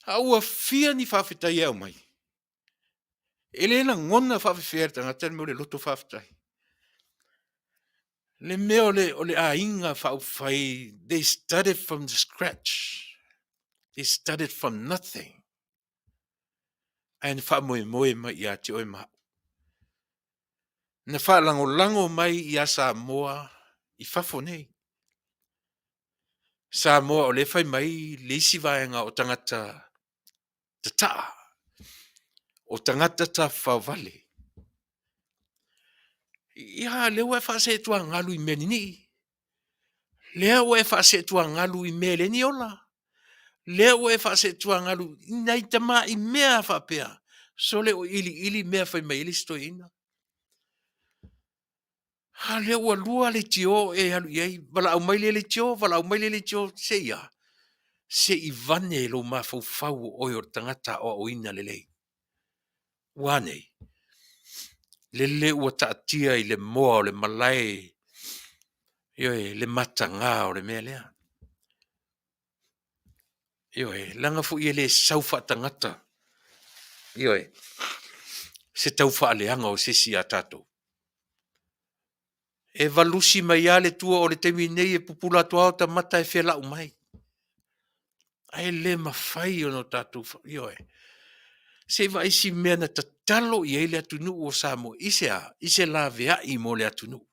A ua fia ni faafetai e aumai? E le lagona faafefea e le tagata le mea o le loto faafetai. Le mea o le, o le aiga faaupufai, they started from the scratch. They started from nothing. Ae na faamoemoe mai ia te oe ma au. Na faalagolago mai ia Samoa i fafo nei. Samoa o lea e fai mai le isi vaega o tagata tataa, o tagata tafafao vale. Ia, lea ua e faaseetuagalu i mea ninii. Lea ua e faaseetuagalu i mea e le ni ola. Lea ua e faaseetuagalu i nai tamai mea faapea, sole o iliili mea fai mai ai le isi toeaina. A lea ua lua leitio e alu i ai, valaau mai lea leitio, valaau mai lea leitio, se i a? Se i vane lou mafaufau o oe o le tagata aoaoina lelei. Ua a nei? Lele ua taatia i le moa o le malae, ioe, le mataga o le mea lea. Ioe, leaga foi e le sau faatagata, ioe, se taufaaleaga o se isi ia tatou. E valusi mai lava le tua o le taimi nei e pupula atu lava ota mata e felau mai. Ae le mafai ona o tatou, ioe. Se i vaai si mea na tatalo i ai le atunuu o Samoa, i se a? I se laveai mo le atunuu.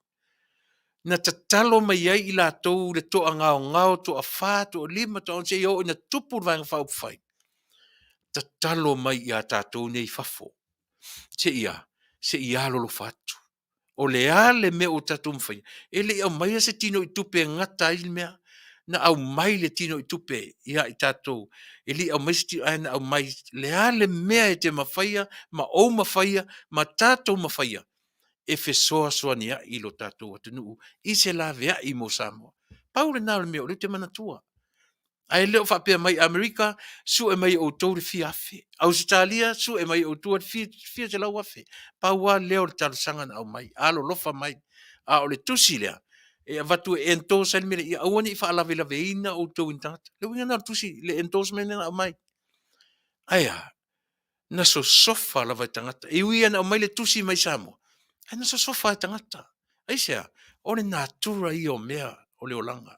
Na tatalo mai ai i latou le toagaogao, toafa, toalima, toaono seia oo ina tupu le Vaega Faaupufai, tatalo mai ia tatou nei i fafo, se i a? Se i alolofa atu. O le a le mea ua tatou mafaia? E le i aumaia se tinoitupe e gata ai le mea. Na aumai le tinoitupe ia i tatou, e le i aumaia se tino, ae na aumai, le a le mea e te mafaia ma ou mafaia ma tatou mafaia e fesoasoani ai lo tatou atunuu i se laveai mo Samoa. Pau lena o le mea o lea ou te manatua. Ae le o faapea mai Amerika, sue mai e outou le fia afe. Ausetalia, sue mai e outou le fia 100,000. Pau lava lea o le talosaga na aumai, alolofa mai. A o le tusi lea, e avatu e endorse ai le mea lea, ia aua ne i faalavelaveina outou i ni tagata. Le uiga lena o le tusi, le endorsement lea na aumai. Ae a? Na sosofa lava e tagata. E ui lava ina aumai le tusi mai Samoa, ae na sosofa lava e tagata. Aisea? O le natura ia o mea o le olaga.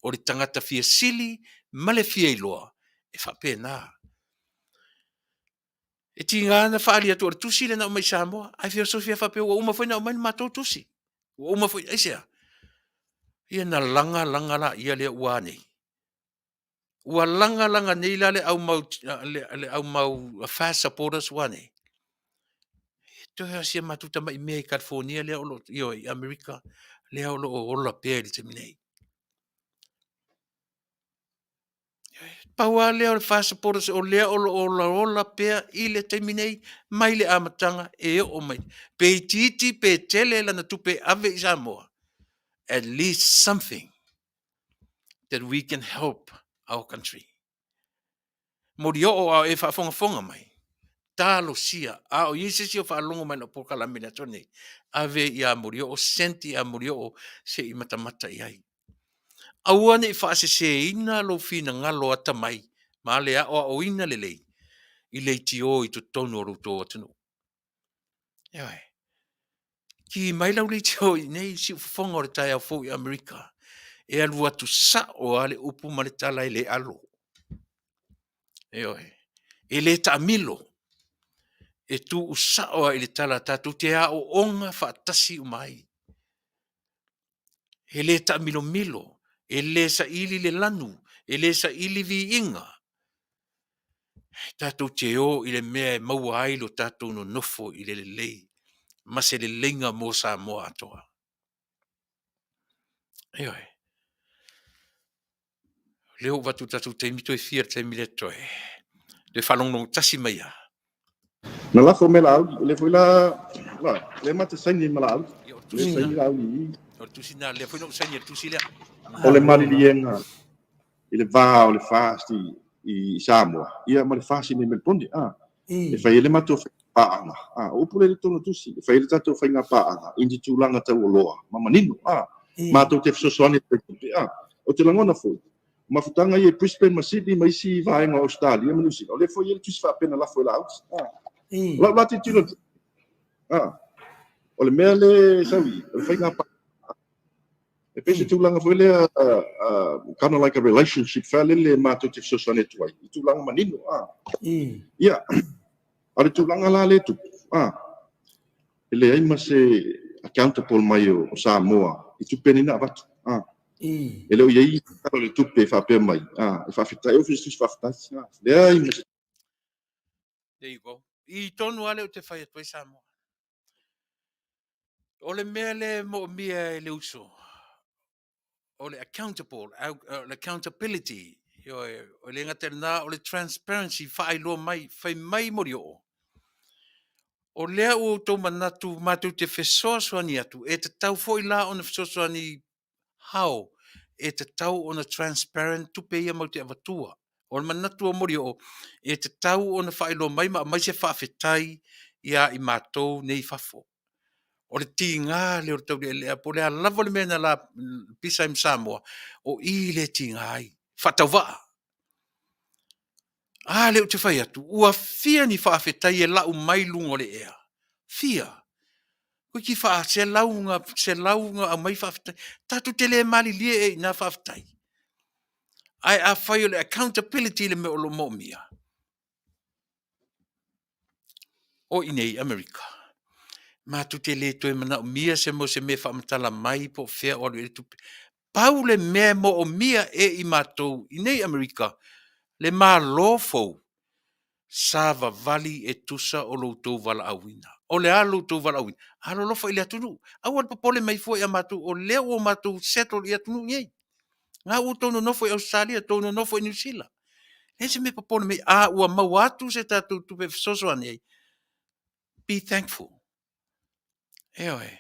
O le tagata fia sili ma le fia iloa, e faapena. E tiga ona faaali atu o le tusi lea na aumai i Samoa, ae feosofi lava faapea ua uma foi ona aumai le matou tusi. Ua uma foi, aisea? Ia na laga laga laia lea ua a nei? Ua laga laga nei la le au mau, le au mau FAST supporters ua a nei? E toe lava o si a matou tamai mea i California lea o lo o, ioe, i Amerika lea o lo o ola pea i le taimi nei. Pau lava lea o le FAST supporters o lea o lo o olaola pea i le taimi nei mai le amataga e oo mai. Pe itiiti pe tele lana tupe e ave i Samoa, at least something that we can help our country. Molioo a o e faafogafoga mai, talosia, a o i ai se isi o faalogo mai i lau polokalame i le aso lenei, ave ia Molioo, send ia Molioo se i matamata i ai. Aua ne i faaseseina lou finagalo atamai ma le aoaoina lelei i leitio i totonu o lo outou atunuu. Ioe. Ki mai lau leitio i inei i siufofoga o le taeao fou i Amerika, e alu atu sao lava le upu ma le tala e le alo. Ioe. E le taamilo. E tuu sao lava i le tala tatou te aooga faatasi uma ai. E le taamilomilo, e le saili le lanu, e le saili viiga. Tatou te o i le mea e maua ai lo tatou nonofo i le lelei ma se leleiga mo Samoa atoa. Ioe. O lea ua avatu i le tatou taimi toe fia le taimi lea totoe. Toe faalogologo tasi mai lava. Na lafo mai Laauli, o lea foi la, la, lea ma te saini ma Laauli. O le tusi na. Laauli i. O le tusi na, lea foi na ou saini i le tusi lea. O le maliliega i le va o le FAST i Samoa, ia ma le FAST i Melbourne, a. E fai ai le matou paaga, a, o upu lea i totonu o le tusi, e fai ai le tatou faiga paaga i ni tulaga taualoa ma manino, a. Matou te fesoasoani i le tupe, a. Ou te lagona foi, Mafutaga ia i Brisbane ma Sydney ma isi vaega o Ausetalia ma Niu Sila, o lea foi e i ai le tusi faapena lafo e Laauli. O lau la tilotilo, o le mea lea e sau i i, o le faiga palota. E pei se tulaga foi lea, kind of like a relationship foi lele matou te fesoasoani atu ai i tulaga manino. Ia, a o le tulaga la lea e tupu, e leai ma se accountable mai o Samoa i tupe nei na avatu. E le o i ai se tala o le tupe e faapea mai, e faafetai, e oo foi i se tusi faafetai. Leai ma se. There you go. I tonu lava lea ou te fai atu ai Samoa. O le mea lea e moomia e le uso, o le accountable, le accountability, ioe, e le gata i lena, o le transparency, faailoa mai, fai mai Molioo, o lea ua outou manatu matou te fesoasoani atu, e tatau foi la ona fesoasoani how? E tatau ona transparent tupe ia matou te avatua. O le manatu o Molioo, e tatau ona faailoa mai ma aumai se faafetai ia i matou nei i fafo. O le tiga lea o le taulealea, po o le a lava le mea na la pisa ai ma Samoa, o i lea e tiga ai, faatauvaa. A lea ou te fai atu, ua fia ni faafetai e lau mai luga o le ea? Fia? Toeitiiti faaselau selau ona aumai faafetai. Tatou te le malilie ea i na faafetai? Ae afai o le accountability le mea o lo o moomia, o i inei i Amerika, matou te le toe manaomia se mo se mea e faamatala mai po o fea o alu i ai le tupe. Pau le mea e moomia e i matou i inei i Amerika, le Malo fou, savavali e tusa o lo outou valaauina. O le a lo outou valaauina? Alolofa i le atunuu. Aua le popole mai fua ia matou, o lea ua matou settle i atunuu nei. Na ua outou nonofo i Ausetalia, outou nonofo i Niu Sila. E leai se mea e popole mai ai. A ua maua atu se tatou tupe e fesoasoani ai, be thankful. Ioe.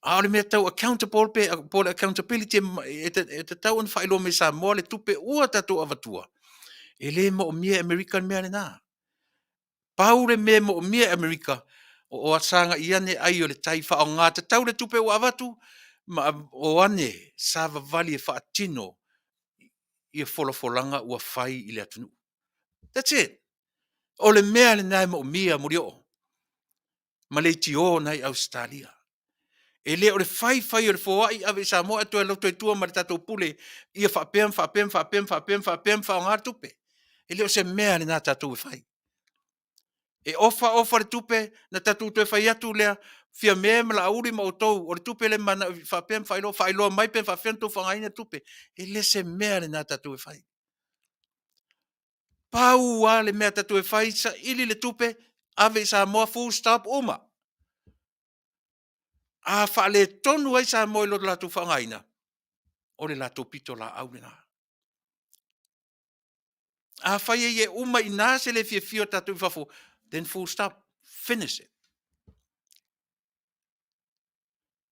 A o le mea tau accountable pe po o le accountability e tatau ona faailoa mai e Samoa le tupe ua tatou avatua, e le moomia e Amerika le mea lena. Pau le mea e moomia e Amerika, o o sagai ane ai o le tai, faaaoga tatau le tupe ua avatu ma o ane savavali e faatino ia folafolaga ua fai i le atunuu. That's it. O le mea lena e moomia Molioo ma leitio na i Ausetalia. E le o le fai fai o le foai ave i Samoa ae toe alu atu ai tua ma le tatou pule ia faapea ma faapea ma faapea ma faapea ma faapea ma faaaoga le tupe. E le o se mea lena a tatou e fai. E ofa ofa le tupe na tatou toe fai atu lea Fiame ma Laauli ma outou o le tupe lea e mananao e faapea ma faailoa, faailoa mai pe faapefea ona outou faaaogaina le tupe. E le se mea lena a tatou e fai. Pau lava le mea a tatou e fai, saili le tupe, ave i Samoa, full stop, uma. A faaletonu ai Samoa i lo latou faaaogaina, o le latou pitolaau lena. Afai e uma i ina se le fiafia o tatou i fafo, then full stop, finish it.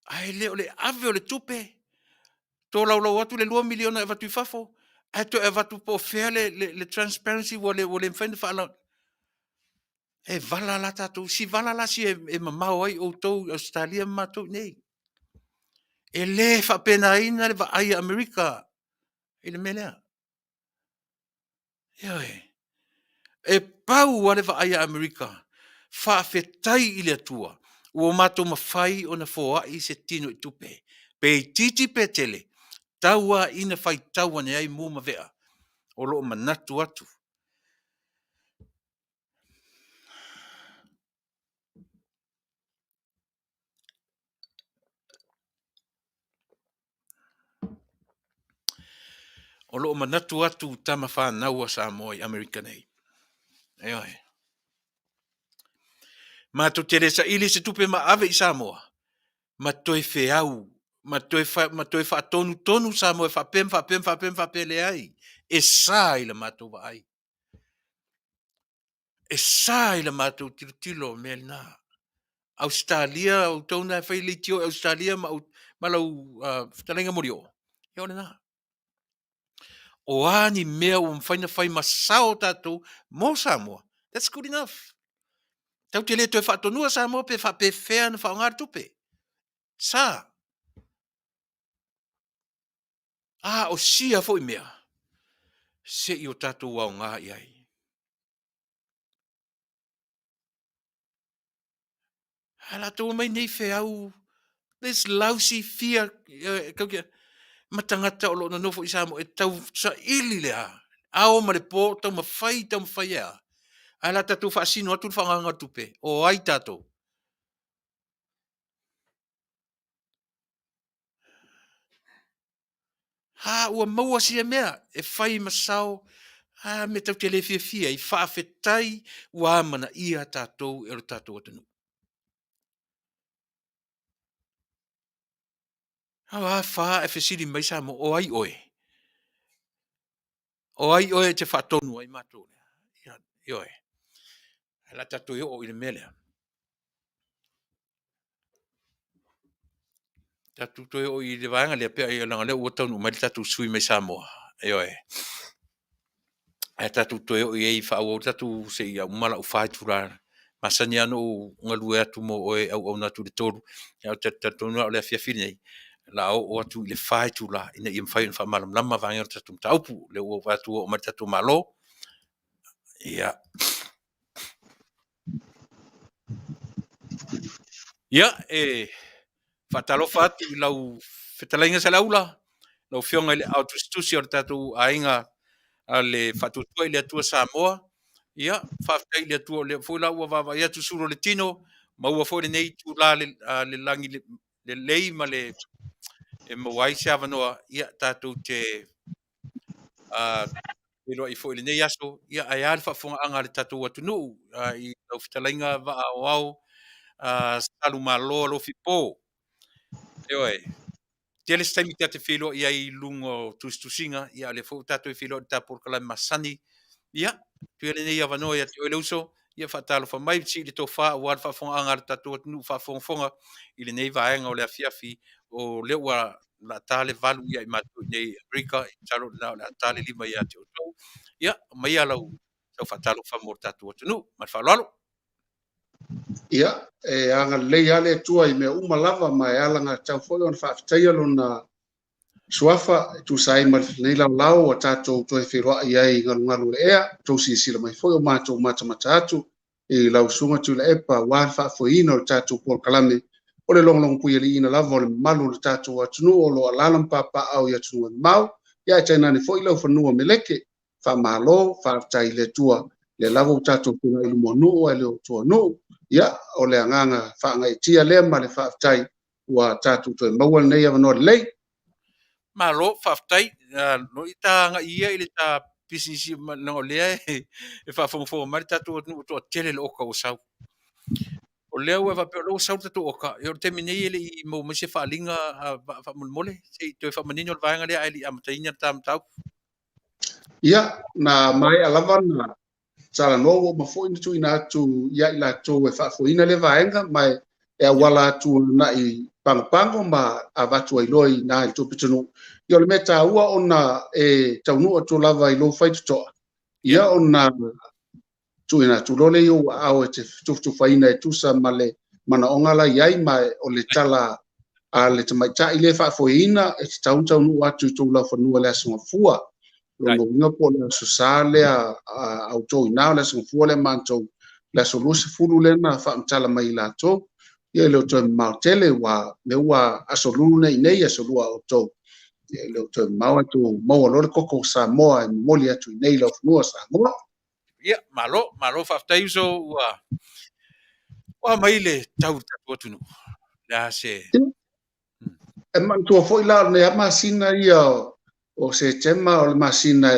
Ae le o le ave o le tupe, tolaulau atu le $2 miliona e avatu i fafo, ae toe avatu po o fea le, le, le transparency ua le, ua le mafai ona faala... E vala la tatou, si vala la si e, e mamao ai outou i Ausetalia ma matou i inei. E le faapenaina le vaai a Amerika i le mea lea. Ioe. E pau lava le vaai a Amerika, faafetai i le Atua ua matou mafai ona foai se tino i tupe, pe itiiti pe tele, tau lava ina faitau ane ai mu ma vea o lo o manatu atu. O lo o manatu atu tama fanau a Samoa i Amerika nei. Ioe. Matou te le saili se tupe ma ave i Samoa, ma toe feau, ma toe, fa, ma toe faatonutonu Samoa e faapea ma faapea ma faapea ma faapea leai. E sa i la matou vaai. E sa i la matou tilotilo mea lena. Ausetalia, outou na e fai leitio i Ausetalia ma, ma lau uh, fetalaiga Molioo, ia o lena. O a ni mea ua mafai ona fai ma sao tatou mo Samoa, that's good enough. Tatou te le toe faatonua Samoa pe faapefea ona faaaoga le tupe. Sa. A o sia foi mea. Se i o tatou aoga i ai. A latou omai nei feau, this lousy fear, ma tagata o lo o nonofo i Samoa e tau saili le a, ao ma le po, taumafai, taumafai e a. Ae o le a tatou faasino atu le faagaga o le tupe, o ai tatou? Ha, ua maua sia mea e fai ma sao, a mea tatou te le fiafia ai, faafetai ua amanaia tatou e lo tatou atunuu. A fa e fesili mai Samoa, o ai oe? O ai oe e te faatonu ai matou lea? Ioe. Ae o le a tatou oo i le mea lea. Tatou toe oo i le vaega lea, pei leaga o lea ua taunuu mai le tatou sui mai Samoa. Ioe. Ae tatou toe oo i ai e faaauau le tatou se i uma lau 4 itula. Masani lava ona ou galue atu mo oe e auauna atu i le 3, ae ou te talitonu lava o le afiafi lenei, o le a oo atu i le 4 itula ina ia mafai ona faamalamalama vaega o le tatou mataupu. O lea ua ou vaai atu ua oo mai le tatou Malo. Ia. Ia, e faatalofa atu i lau fetalaiga Saleaula, lau Afioga i le Ao Tusitusi o le tatou aiga a le Faatuatua i le Atua Samoa. Ia, faafetai i le Atua o lea foi la ua vaavaai atu sulu o le tino, maua foi lenei itula le lagi lelei ma le e maua ai se avanoa, ia tatou te feiloai foi i lenei aso, ia ae a le faafofogaaga a le tatou atunuu i lau fetalaiga Vaa Aoao Salumalo Alofi Po. Ioe. Tele se taimi ta te feiloai ai i luga o tusitusiga, ia a o lea foi ua tatou feiloai i le ta polokalame masani. Ia, tuu ia lenei avanoa ia te oe le uso, ia faatalofa mai, sii le tofa aua le faafofogaaga a le tatou atunuu faafogafoga i lenei vaega o le afiafi, o lea ua ta le 8 ia i matou i inei i Amerika, masalo o lena o le a ta le 5 ia te outou. Ia, aumaia lau sau faatalofa mo le tatou atunuu. Ma le faaaloalo. Ia, e agalelei lava le Atua i mea uma lava ma e alagatatau foi ona faafetaia lona suafa e tusa ai ma lenei laolao ua tatou toe feiloai ai i galugalu o le ea, tou silasila mai foi o matou matamata atu i lau Susuga Tuilaepa aua le faafoeina o le tatou polokalame o le logologopuialiiina lava o le mamalu o le tatou atunuu o lo o alaala ma papaaao i atunuu e mamao, ia ae tainane foi laufanua meleke. Faamalo, faafetai i le Atua, lea lava ua tatou feiloai i luma o nuu ae le o tua o nuu. Ia, o le agaga faagaeetia lea ma le faafetai ua tatou toe maua lenei avanoa lelei. Malo, faafetai. Loi ta agai ia i le ta pisinisi leaga o lea e faafogafoga mai le tatou atunuu ua toatele le oka ua sau. O lea ua e faapea o lea ua sau le tatou oka, ia o le taimi nei e le i maua mai se faaaliga faamolemole, se i toe faamanino le vaega lea ae le i amataina le ta mataupu. Ia, na maea lava na talanoa ua uma foi na tuuina atu ia i latou e faafoeina lea vaega ma e auala atu agai Pagopago ma avatu ai loa i ina i le tou pitonuu. Ia o le mea taua ona e taunuu atu lava i lou faitotoa, ia ona tuuina atu loa lea i ou aao e te tufatufaina e tusa ma le manaoga la i ai, ma o le tala a le tamaitai lea e faafoeina e tatau ona taunuu atu i tou laufanua i le Aso Gafua. Lona uiga po o le Aso Sa lea a outou i ina, o le Aso Gafua lea matou, le aso 20 lea na faamatala mai i latou. Ia e le o toe mamao tele, ua lea ua aso Lulu nei nei, aso Lua a outou. Ia e le o toe mamao ae tou maua loa le koko o Samoa e momoli atu i inei i laufanua o Samoa. Ia, malo, malo faafetai uso ua ua mai le tau i le tatou atunuu. Le a se E manatua foi la o lenei lava masina ia o Setema o le masina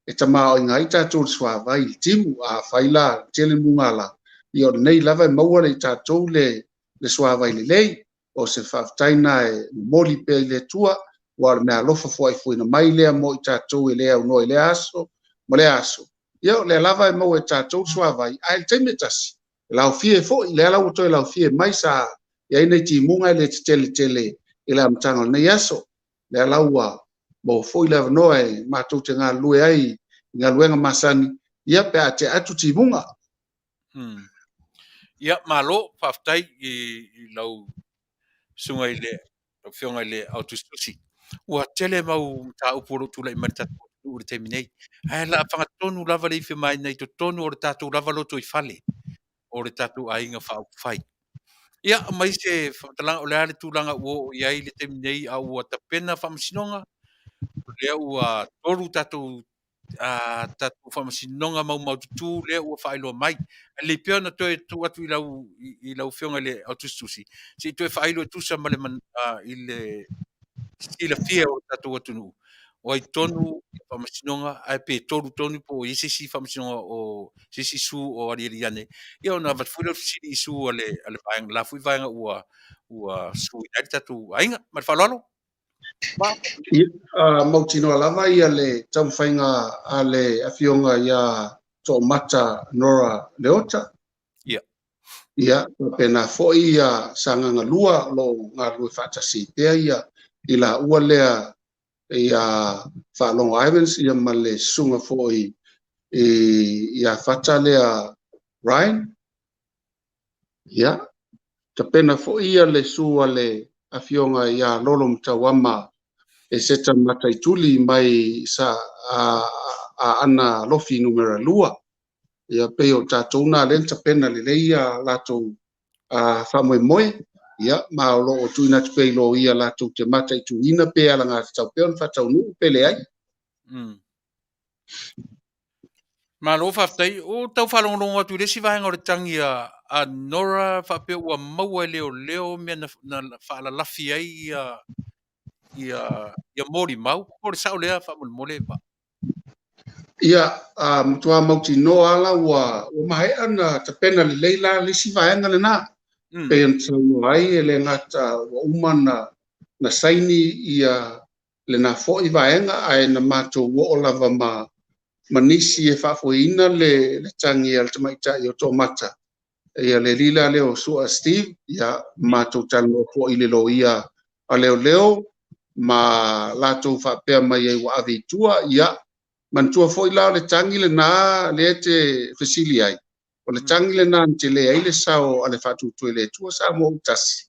e tamaoaiga ai tatou i le suavai i le timu. Afai la tele mugala, ia o lenei lava e maua i tatou le suavai lelei. O se faafetai lena e momoli pea i le Atua, aua o le meaalofa foaifuaina mai lea mo i tatou e le aunoa i lea aso ma lea aso. Ia o lea lava e maua e tatou le suavai, ae i le taimi e tasi, e laofie foi, lea la ua toe laofie mai sa i ai nai timuga e le tetele tele i le amataga o lenei aso. Lea la ua maua foi le avanoa e matou te galulue ai i galuega masani, ia pe a tea atu timuga. Ia, malo, faafetai i lau susuga i le Afioga i le Ao Tusitusi. Ua tele mau mataupu o lo o tulai mai i le tatou atunuu. atunuu i le taimi nei. Ae la fagatonu lava le ifi mai nei totonu o le tatou lava loto i fale o le tatou aiga faaupufai. Ia, aumai se faamatalaga o le a le tulaga ua oo i ai le taimi nei a ua tapena faamasinoga, o lea ua 3 tatou tatou faamasinoga maumaututu lea ua faailoa mai. Ae lelei pea ona toe tuu atu i lau, i lau afioga i le autusitusi, se i toe faailo e tusa ma le, i le silafia o le tatou atunuu, o ai tonu ia faamasinoga, ae pe 3 tonu po o i ai se isi faamasinoga o se isi sue o aliali ane, ia ona avatu foi lea o le fesili i sue a le, a le vaega, la foi vaega ua, ua suiina ai le tatou aiga. Ma le faaaloalo. Ia, mautinoa lava ia le taumafaiga a le afioga ia Toomata Nora Leota. Ia. Ia, faapena foi ia Sagaga 2 o lo o galulue faatasi pea ia i laua lea ia Faalogo Evans ia ma le susuga foi ia Fata lea Ryan. Ia, tapena foi ia le su a le afioga ia Lolo Matauama e Seta Mataituli mai sa Aana Alofi numera 2. Ia, pei o tatou nā lea na tapena lelei ia latou faamoemoe. Ia, ma o lo o tuuina atu pea i loia latou te mataituina pe alagatatau pea ona faataunuu pe leai. Malo faafetai. Ua tau faalogologo atu i le isi vaega o le tagi a Nora faapea ua maua e leoleo mea na faalalafi ai ia molimau. Po o le sao lea faamolemole Vaa? Ia, matua mautinoa la ua maea na tapena lelei la le isi vaega lena. Pei ona saunoa ai e le gata ua uma na saini ia lena foi vaega, ae na matou oo lava ma nisi e faafoeina le tagi a le tamaitai o Toomata. Ia le lila lea o Sua Steve, ia matou talanoa foi i le loia a leoleo ma latou faapea mai ai ua ave i tua. Ia, manatua foi la o le tagi lena lea te fesili ai. O le tagi lena na tele ai le sao a le faatutu e le Atua Samoa ua tasi,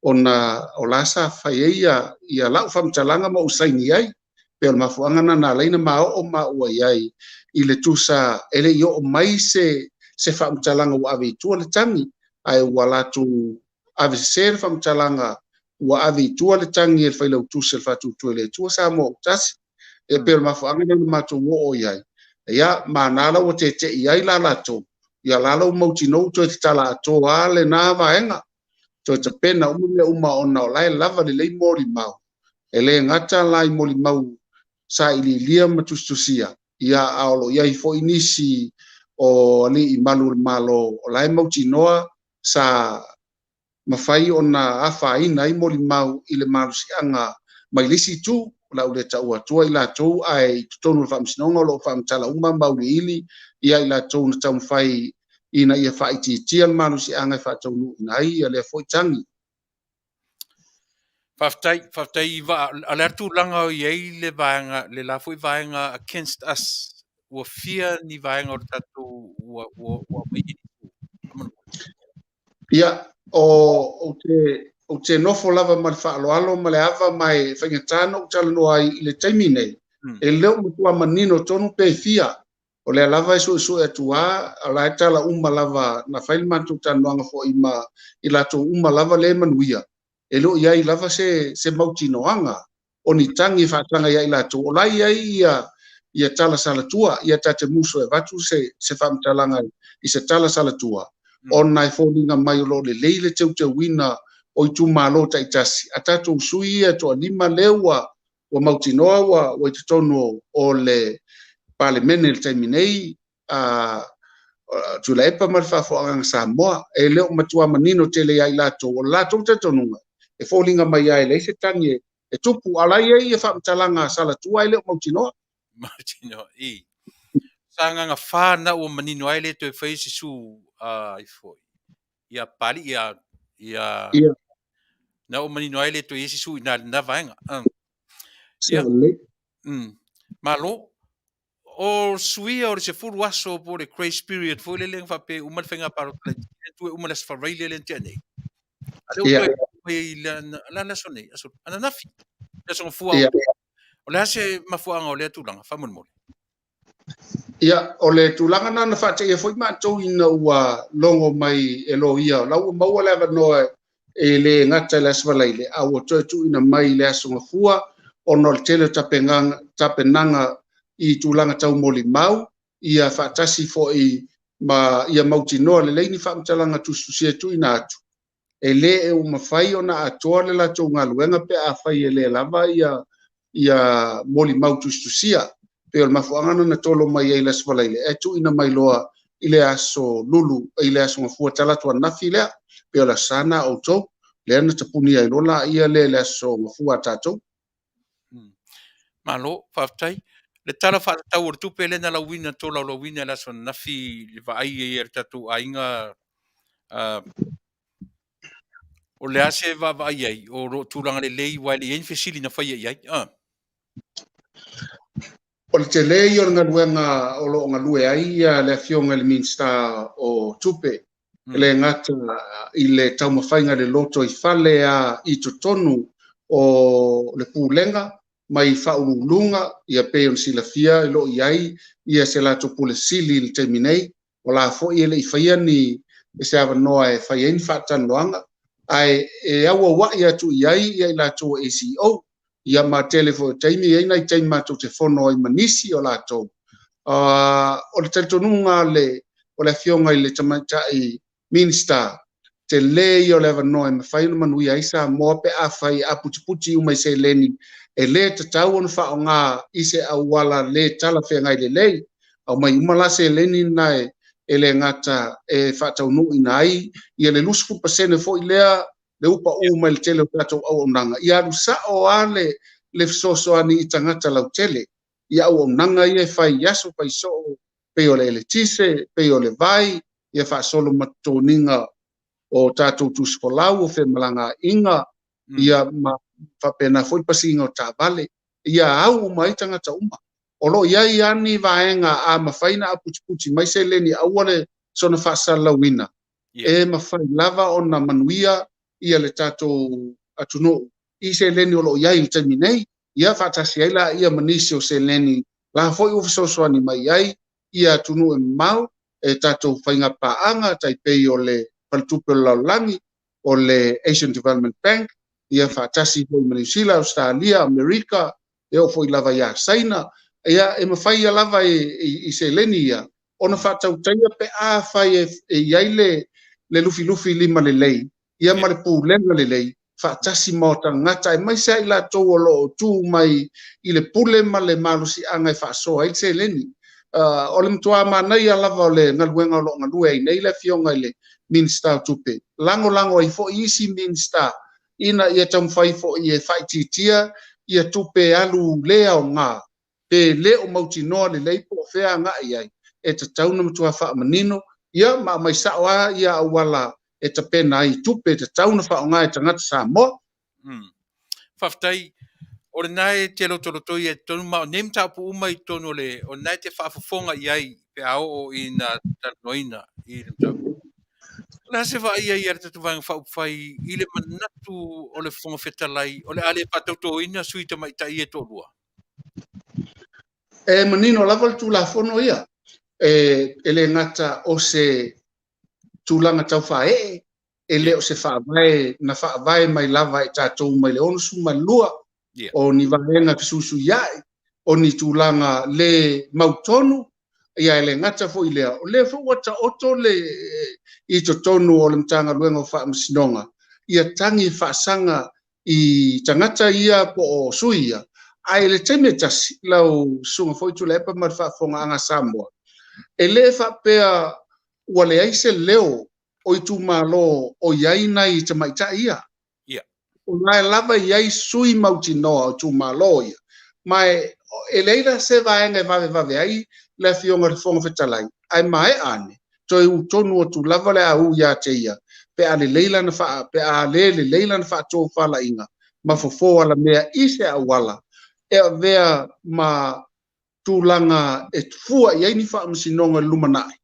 ona o la sa fai ai ia lau faamatalaga ma ou saini ai. Pe o le mafuaaga na na ala ai na maoo maua i ai i le tusa e le i oo mai se faamatalaga ua ave i tua le tagi, ae ua latou ave sese le faamatalaga ua ave i tua le tagi e le failautusi o le faatutu e le Atua Samoa ua tasi. E pei o le mafuaaga lea na matou oo i ai. Ia, ma na la ua tetei ai la latou, ia la lau mautinoa toe tatala atoa lena vaega. Toe tapena uma mea uma ona o la e lava lelei molimau. E le gata la i molimau sa iliilia ma tusitusia, ia a o lo o i ai foi nisi o alii malu o le Malo o la e mautinoa sa mafai ona afaina ai molimau i le malosiaga mai le isi itu, o le a ou le taua atua i latou, ae i totonu o le faamasinoga o lo o faamatala uma ma auiliili ia i latou na taumafai ina ia faaitiitia le malosiaga e faataunuuina ai ia lea foi tagi. Faafetai, faafetai Vaa. O le a tulaga o i ai le vaega, le la foi vaega Against Us, ua fia ni vaega o le tatou ua aumai ai? Ia, o te nofo lava ma le faaaloalo ma le ava ma e faigata na ou talanoa ai i le taimi nei, e le o matua manino tonu pe fia. O lea lava e suesue atu a, o la e tala uma lava, na fai le matou talanoaga foi ma i latou uma lava le manuia. E le o i ai lava se mautinoaga o ni tagi e faataga ia i latou. O la i ai ia tala salatua, ia ta te muso e avatu se faamatalaga i se tala salatua, ona e foliga mai o lo o lelei le teuteuina o itumalo taitasi. A tatou sui ia toalima lea ua mautinoa ua i totonu o le Palemene i le taimi nei, Tuilaepa ma le Faafofogaaga Samoa, e le o matua manino tele ia i latou, o le latou talitonuga, e foliga mai ai e leai se tagi e tupu, a la i ai ia faamatalaga salatua e le o mautinoa. Mautinoa, i. Sagaga 4 na ua manino ai le toe fai se su ai foi. Ia pali ia na ua manino ai le toe i se su i na vaega. Ia. Malo. O suia o le 10 aso po o le grace period foi lele na faapea uma le faiga palota laitiiti, le tu e uma le aso Faraile lea na tea nei. A lea ua toe mai la aso nei, aso ananafi, le aso Gafua. O le a se mafuaaga o lea tulaga, faamolemole? Ia, o le tulaga lena na faateia foi matou ina ua logo mai e loia, o la ua maua le avanoa e le gata i le Aso Faraile, a ua toe tuuina mai i le Aso Gafua ona o le tele o tapenaga i tulaga tau molimau, ia faatasi foi ma ia mautinoa lelei ni faamatalaga tusitusia e tuuina atu. E le ua mafai ona atoa le latou galuega pe afai e le lava ia ia molimau tusitusia. Pei o le mafuaaga lena na tolo mai ai i le Aso Faraile ae tuuina mai loa i le Aso Lulu, i le Aso Gafua talaatu ananafi lea, pei o le Aso Sa lena a outou, lea na tapunia ai loa laia lea i le Aso Gafua a tatou. Malo, faafetai. Le Tala Faatatau o le Tupe lea na lauina, tolaulauina i le aso ananafi i le vaai ai a le tatou aiga, o le a se vaavaai ai, o lo o tulaga lelei, aua e le i i ai ni fesili na faia i ai? O le tele ia o le galuega o lo o galue ai le Afioga i le Minisita o Tupe, e le gata i le taumafaiga i le lotoifale a i totonu o le Pulega mai Faauluuluga, ia pei ona silafia e lo o i ai ia se latou Pule Sili i le taimi nei, o la foi e le i faia ni se avanoa e fai ai ni faatalanoaga, ae e auauai atu i ai ia i latou o ACEO. Ia ma tele foi o taimi, e i ai nai taimi matou te fono ai ma nisi o latou. O le talitonuga o le Afioga i le Tamaitai Minisita, tele ia o le avanoa e mafai ona manuia ai Samoa pe afai e aputiputi uma i seleni e le tatau ona faaaoga i se auala le talafeagai lelei. Aumai uma la seleni na e le gata e faataunuuina ai ia le 20% foi lea le upauu mai le tele o tatou auaunaga, ia alu sao lava le fesoasoani i tagata lautele i auaunaga ia e fai i aso fai soo, pei o le eletise, pei o le vai, ia faasolo ma totogiga o tatou tusifolau, o femalagaaiga, ia ma faapena foi le pasiga o taavale, ia au uma ai tagata uma. O lo o i ai lava ni vaega a mafai ona aputiputi mai seleni aua le soona faasalalauina, e mafai lava ona manuia ia le tatou atunuu i seleni o lo o i ai i le taimi nei, ia faatasi ai laia ma nisi o seleni la foi ua fesoasoani mai ai ia atunuu e mamao e tatou faiga paaga tai pei o le Faletupe o le Lalolagi, o le Asian Development Bank, ia faatasi foi ma Niu Sila, Ausetalia, Amerika, e oo foi lava ia Saina, ia e mafai ia lava i seleni ia ona faatautaia pe afai e i ai le lufilufi lima lelei ia ma le pulega lelei faatasi ma o tagata aemaise ai latou o lo o tu mai i le pule ma le malosiaga e faasoa ai le seleni. O le matua manaia lava o le galuega o lo o galue ai nei le Afioga i le Minisita o Tupe, lagolago ai foi isi Minisita ina ia taumafai foi e faaitiitia ia tupe alu le aoga pe le o mautinoa lelei po o fea agai ai, e tatau ona matua faamanino ia ma aumai sao lava ia auala e tapena ai i tupe e tatau ona faaaoga e tagata Samoa. Faafetai. O lena e te lotolotoi ai totonu, ma o nei mataupu uma i totonu o le, o lena e te faafofoga i ai pe a oo ina talanoaina i le mataupu. O le a se vaai ai a le tatou Vaega Faaupufai i le manatu o le Fofoga Fetalai o le a le faatautoina sui tamaitai ia e toalua? E manino lava le Tulafono ia, e le gata o se tulaga tau faaee, e le o se faavae na faavae mai lava e tatou mai le 62, o ni vaega fesuisuiai, o ni tulaga le mautonu, ia e le gata foi lea, o lea foi ua taoto le i totonu o le Matagaluega o Faamasinoga, ia tagi faasaga i tagata ia po o sui ia, ae i le taimi e tasi, lau susuga foi Tuilaepa ma le faafofogaaga a Samoa, e le faapea ua leai se leo o itumalo o i ai nai tamaitai ia. O la e lava i ai sui mautinoa o itumalo ia. Ma e leai la se vaega e vavevave ai le Afioga i le Fofoga Fetalai, ae maea ane, toe u tonu atu lava le a u ia te ia, pe a lelei lana pe a le lelei lana faatofalaiga ma fofo alamea i se auala e avea ma tulaga e fua i ai ni faamasinoga i le lumanai.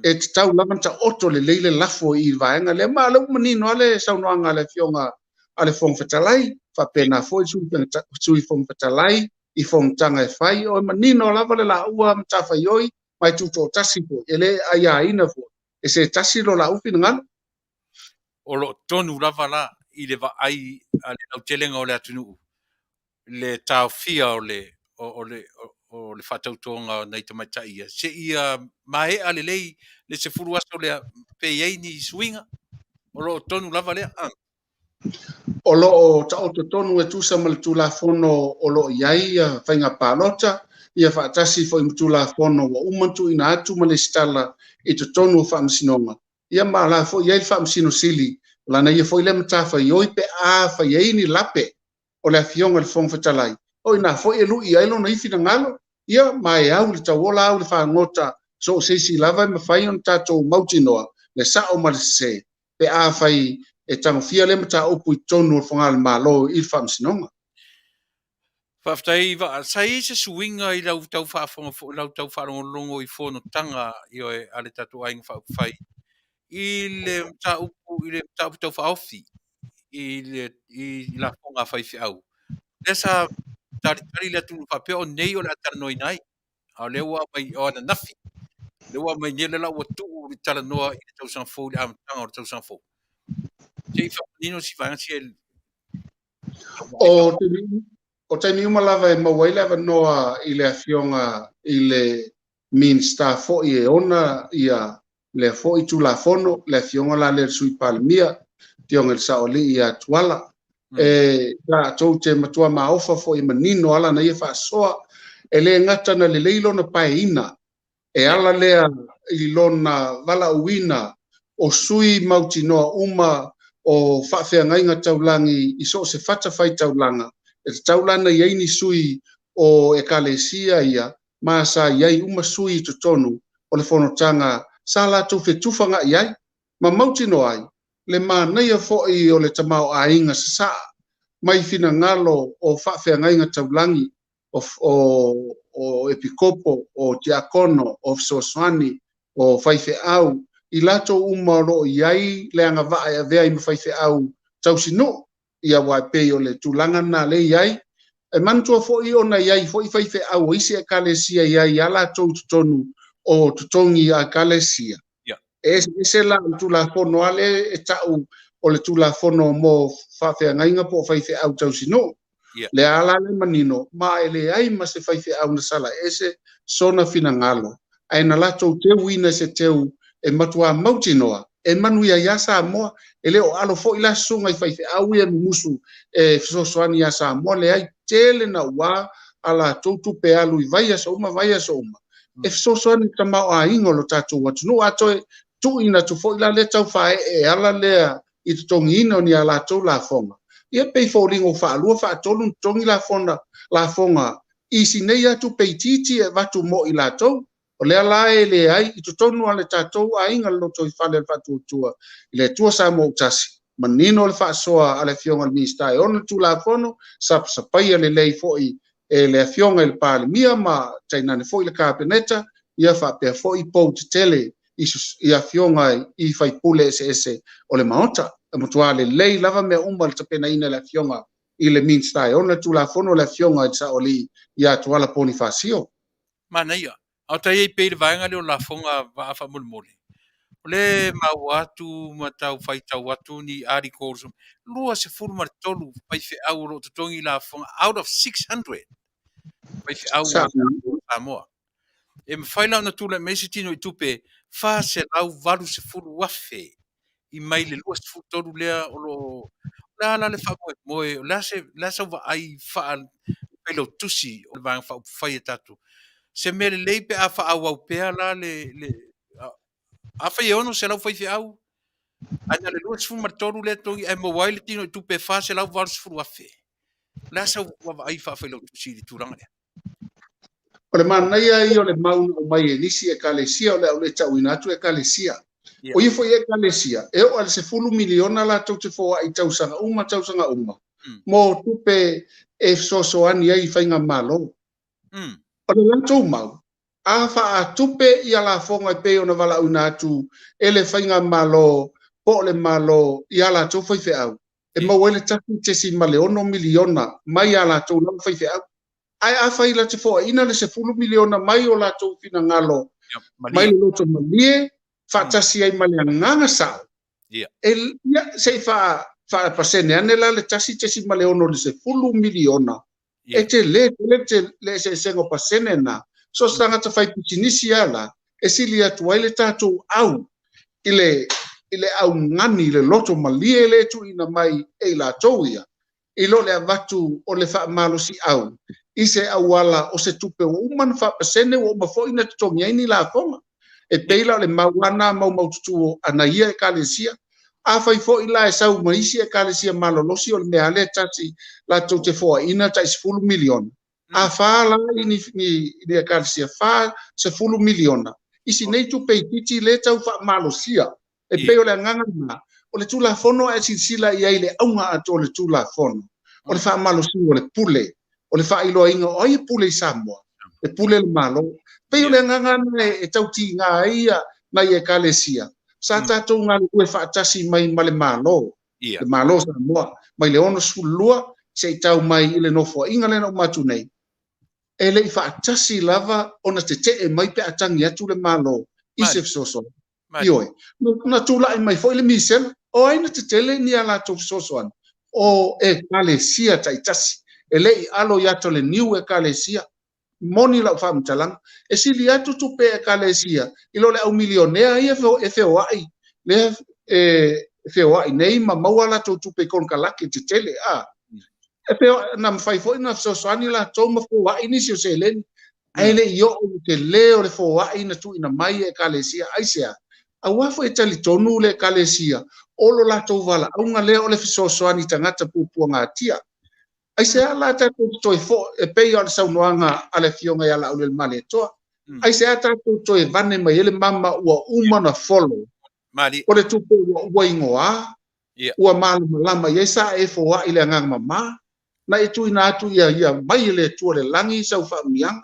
E tatau lava ona taoto lelei le lafo i le vaega lea. Ma o lea ua manino lava le saunoaga a le Afioga a le Fofoga Fetalai, faapena foi le Sui Fofoga Fetalai, i fonotaga e fai, o e manino lava le laua matafaioi ma e tutoatasi foi, e le aiaina foi e se tasi lo laua finagalo. O lo o tonu lava la i le vaai a le lautelega o le atunuu le taofia o le o le o le faatautoga o nai tamaitai ia seia maea lelei le 10 aso lea pe i ai ni suiga. O lo o tonu lava lea. O lo o taoto tonu e tusa ma le Tulafono o lo o i ai faiga palota, ia faatasi foi ma Tulafono ua uma ona tuuina atu ma lesitala i totonu o Faamasinoga, ia ma o la foi e i ai le Faamasino Sili, o lana ia foi lea matafaioi pe a fai ai ni lape o le Afioga i le Fofoga Fetalai, o i ina foi e lui ai lona ia finagalo, ia ma e au i le tauola au i le fagota, so o se isi lava e mafai ona tatou mautinoa le sao ma le sese pe afai e tagofia lea mataupu i totonu o le Fogalemalo i le Faamasinoga. Faafetai Vaa. Sa i ai se suiga i lau tau faafofoga foi, lau tau faalogologo i fonotaga ioe a le tatou Aiga Faaupufai i le mataupu i le mataupu tau faaofi i le i lafoga a faifeau. Lea sa talitali le atunuu faapea o nei o le a talanoaina ai. A o lea ua aumai o ananafi, lea ua aumai nei, lea la ua tuu le talanoa i le tausaga fou, i le amataga o le tausaga fou. Se i faamanino si vaega sia. O o taimi uma lava e maua ai le avanoa i le Afioga i le Minisita foi e ona ia lea foi Tulafono, le Afioga la lea i le Sui Palemia, Afioga i le Saoalii ia Tuala. E tatou te matua maofa foi e manino a lana ia faasoa, e le gata na lelei lona paeina, e ala lea i lona valaauina o sui mautinoa uma o faafeagaiga taulagi i so o se fatafaitaulaga, e tatau la ona i ai ni sui o Ekalesia ia ma sa i ai uma sui i totonu o le fonotaga sa latou fetufagai ai ma mautinoa ai le manaia foi o le tamaoaiga sasaa mai finagalo o faafeagaiga taulagi, o, o, o epikopo, o tiakono, o fesoasoani, o faifeau, i latou uma o lo o i ai le agavaa e avea ai ma faifeau tausinuu, ia aua e pei o le tulaga lena lea e i ai. E manatua foi ona e i ai foi faifeau o isi ekalesia e i ai a latou i totonu o totogi a ekalesia. E eseese la o le Tulafono lava lea e tau o le Tulafono mo faafeagaiga po o faifeau tausinuu. Lea la le manino, ma e leai ma se faifeau na sala ese sona finagalo, ae na latou teuina i se teu e matuā mautinoa e manuia ai a Samoa. E le o alo foi la susuga i faifeau ia e mumusu e fesoasoani iā Samoa, leai, tele naua a latou tupe alu i vaiaso uma vaiaso uma e fesoasoani i le tamaoaiga o lo tatou atunuu. A toe tuuina atu foi la lea tau faaee e ala lea i totogiina o ni a latou lafoga, ia pei foliga ua faalua faatolu ona totogi lafona, lafoga i si nei a tupe itiiti e avatu mo i latou. O lea la e leai i totonu a le tatou aiga le lotoifale a le Faatuatua i le Atua Samoa Autasi, manino le faasoa a le Afioga i le Minisita e ona le Tulafono, sapasapaia lelei foi e le Afioga i le Palemia ma tainane foi le Kapeneta, ia faapea foi pou tetele i, i afioga i faipule eseese o le Maota. E matua lelei lava mea uma le tapenaina e le Afioga i le Minisita e ona le Tulafono, le Afioga i le Saoalii ia Tuala Ponifasio. Manaia. A o ta i ai pea i le vaega lea o lafoga vaa faamolemole, o lea e maua atu ma tau faitau atu ni articles, 23 faifeau o lo o totogi lafoga out of 600 faifeau o Samoa. E mafai la ona tulai mai se tino i tupe 480,000 i mai le 23 lea o lo o le a la le faamoemoe, o le a se le a sau vaai faa-failautusi o le Vaega Faaupufai a tatou. Se mea lelei pe a faaauau pea la le le afai e 600 faifeau ae na o le 23 lea totogi ae maua ai le tino i tupe e 480,000. O le a sau vaai faa-failautusi i le tulaga lea? O le manaia ia o le mau na aumai e nisi ekalesia, o le a ou le tauina atu ekalesia. O ia foi ekalesia, e oo lava i le 10 miliona latou te foai i tausaga uma tausaga uma, mo tupe e fesoasoani ai i faigamalo. O le latou mau, a faatupe ia lafoga e pei ona valaauina atu e le faigamalo po o le Malo i a latou faifeau, e maua ai le 1.6 miliona mai a latou lava faifeau. Ae afai la te foaiina le $10 miliona mai o latou finagalo mai le loto malie faatasi ai ma le agaga sao, e, ia, se i faapasene ane la le 1.6 i le $10 miliona, e tele tele le eseesega o pasene na. So se tagata fai pisinisi lava la, e sili atu ai le tatou au i le i le augani i le loto malie lea e tuuina mai e i latou ia, i lo le avatu o le faamalosiau i se auala o se tupe ua uma ona faapasene ua uma foi ona totogi ai ni lafoga. E pei la o le mau lava na maumaututu a nai ia Ekalesia. Afai foi la e sau ma isi Ekalesia malolosi o le mea lava lea e tasi latou te foaiina tai $10 miliona, a fa la i ni, ni, ni Ekalesia $40 miliona, i si nei tupe itiiti lea e tau faamalosia. E pei o le agaga lena, o le Tulafono a e silasila i ai i le auga atoa o le Tulafono, o le faamalosiga o le pule, o le faailoaina o ai e pule i Samoa, e pule le Malo. E pei o le agaga lena e tau tiga ai nai Ekalesia, sa tatou galulue faatasi mai ma le Malo, le Malo o Samoa, mai le 62 se i tau mai i le Nofoaiga lea na uma atu nei, e le i faatasi lava ona tetee mai pe a tagi atu le Malo i se fesoasoani. Ioe. Na tulai mai foi le misela, o ai na tetele ni a latou fesoasoani? O Ekalesia taitasi. E le i alo i ata o le niu Ekalesia. Moni lau faamatalaga, e sili atu tupe Ekalesia i lo le au milionea ia e feoai, lea e feoai nei ma maua a latou tupe i konekarate tetele. A. E feoai, na mafai foi ona fesoasoani latou ma foai nisi o seleni, ae le i oo i le tele o le foai na tuuina mai e Ekalesia. Aisea? Aua foi e talitonu le Ekalesia o lo latou valaauga lea o le fesoasoani i tagata puapuagatia. Aisea la tatou te toe fo, e pei o le saunoaga a le Afioga ia Laaulialemalietoa, aisea tatou toe vane mai ai le mama ua uma ona folo, o le tupe ua igoa, ua malamalama i ai sa e foai le agaga mama, na e tuuina atu ia ia mai e le Atua le lagi sau faaumiaga.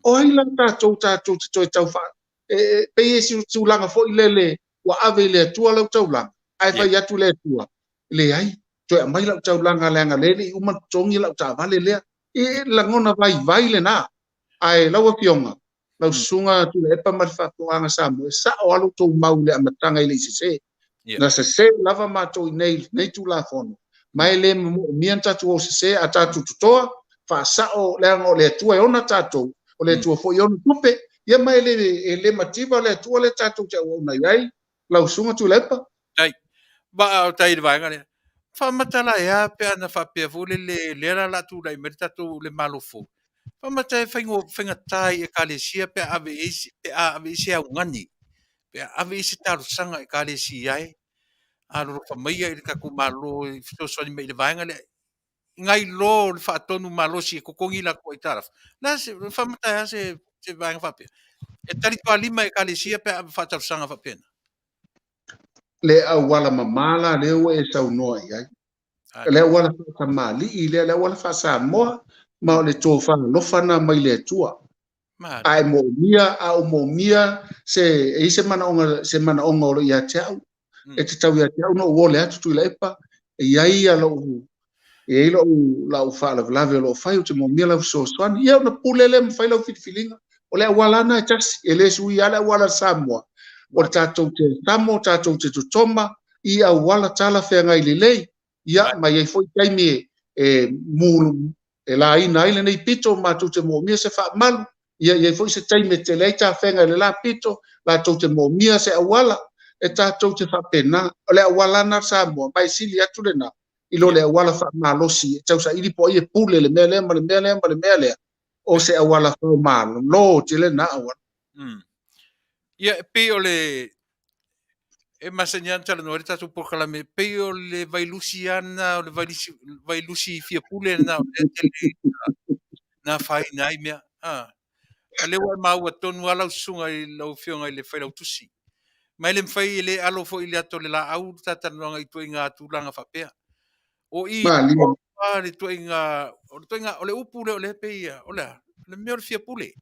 O ai la tatou tatou te toe tau faa e, pei e si tulaga foi lele ua ave i le Atua lau taulaga, ae fai atu le Atua, leai, toe aumai lau taulaga leaga lea e le i uma ona totogi lau taavale lea. E lagona vaivai lena. Ae lau Afioga, lau Susuga Tuilaepa ma le faafofogaaga Samoa, e sao lava lo outou mau i le amataga e le i sese. Na sese lava matou i nei, nei Tulafono, ma e le moomia ni tatou o sese, a tatou totoa, faasao, leaga o le Atua e ona tatou, o le Atua foi e ona tupe, ia ma e le, e le mativa le Atua lea tatou te auauna i ai, lau Susuga Tuilaepa. Tai, vaa o tai i le vaega lea. Faamatala e a pe ana faapea foi lele lea la la tulai mai le tatou le Malo fou. Faamata e faigo faigata i Ekalesia pe a ave i pe a ave i se augani, pe a ave i se talosaga Ekalesia e alolofa maia i le tatou Malo e fesoasoani mai i le vaega lea. Nai lo le faatonu malosi e totogi latou aitalafu. La se faamata e a se se vaega faapea. E talitualima Ekalesia pe a ave faatalosaga faapena. Le auala mamā la lea ua e saunoa i ai. Le auala faatamalii lea, le auala faa-Samoa, ma o le tofa alofa na mai le Atua. A e moomia, a o moomia se, e i se manaoga, se manaoga o lo ia te au, e tatau ia te au na ou ole atu Tuilaepa, e i ai ia lou, e i ai lou, lau faalavelave o lo o fai, ou te moomia lau fesoasoani. Ia ona pule lea ma fai lau filifiliga. O le auala lava na e tasi, e le suia lava le auala a Samoa. O le tatou te tamo, tatou te totoma i auala talafeagai lelei. Ia, ma i ai foi taimi e, e mu, e laina ai lenei pito, matou te moomia se faamalu. Ia, i ai foi se taimi e tele ai tafega i le la pito, latou te moomia se auala, e tatou te faapena. O le auala lava na a Samoa, ma e sili atu lena i lo le auala faamalosi e tausaili po o ai e pule le mea lea ma le mea lea ma le mea lea. O se auala faumalo tele lena auala. Ia, e pei o le e masani lava ona talanoa ai le tatou polokalame, e pei o le vailusi lava lena, o le vailusi, vailusi fia pule lena o lea e tele na afaina ai mea. A, a lea ua e maua tonu lava lau susuga i lau Afioga i le Failautusi. Ma e le mafai, e le alo foi i le ata o le laau le ta talanoaga i ituaiga tulaga faapea. O i le ituaiga, o le ituaiga, o le upu lea o lea e pei, o le a? O le mea o le fia pule.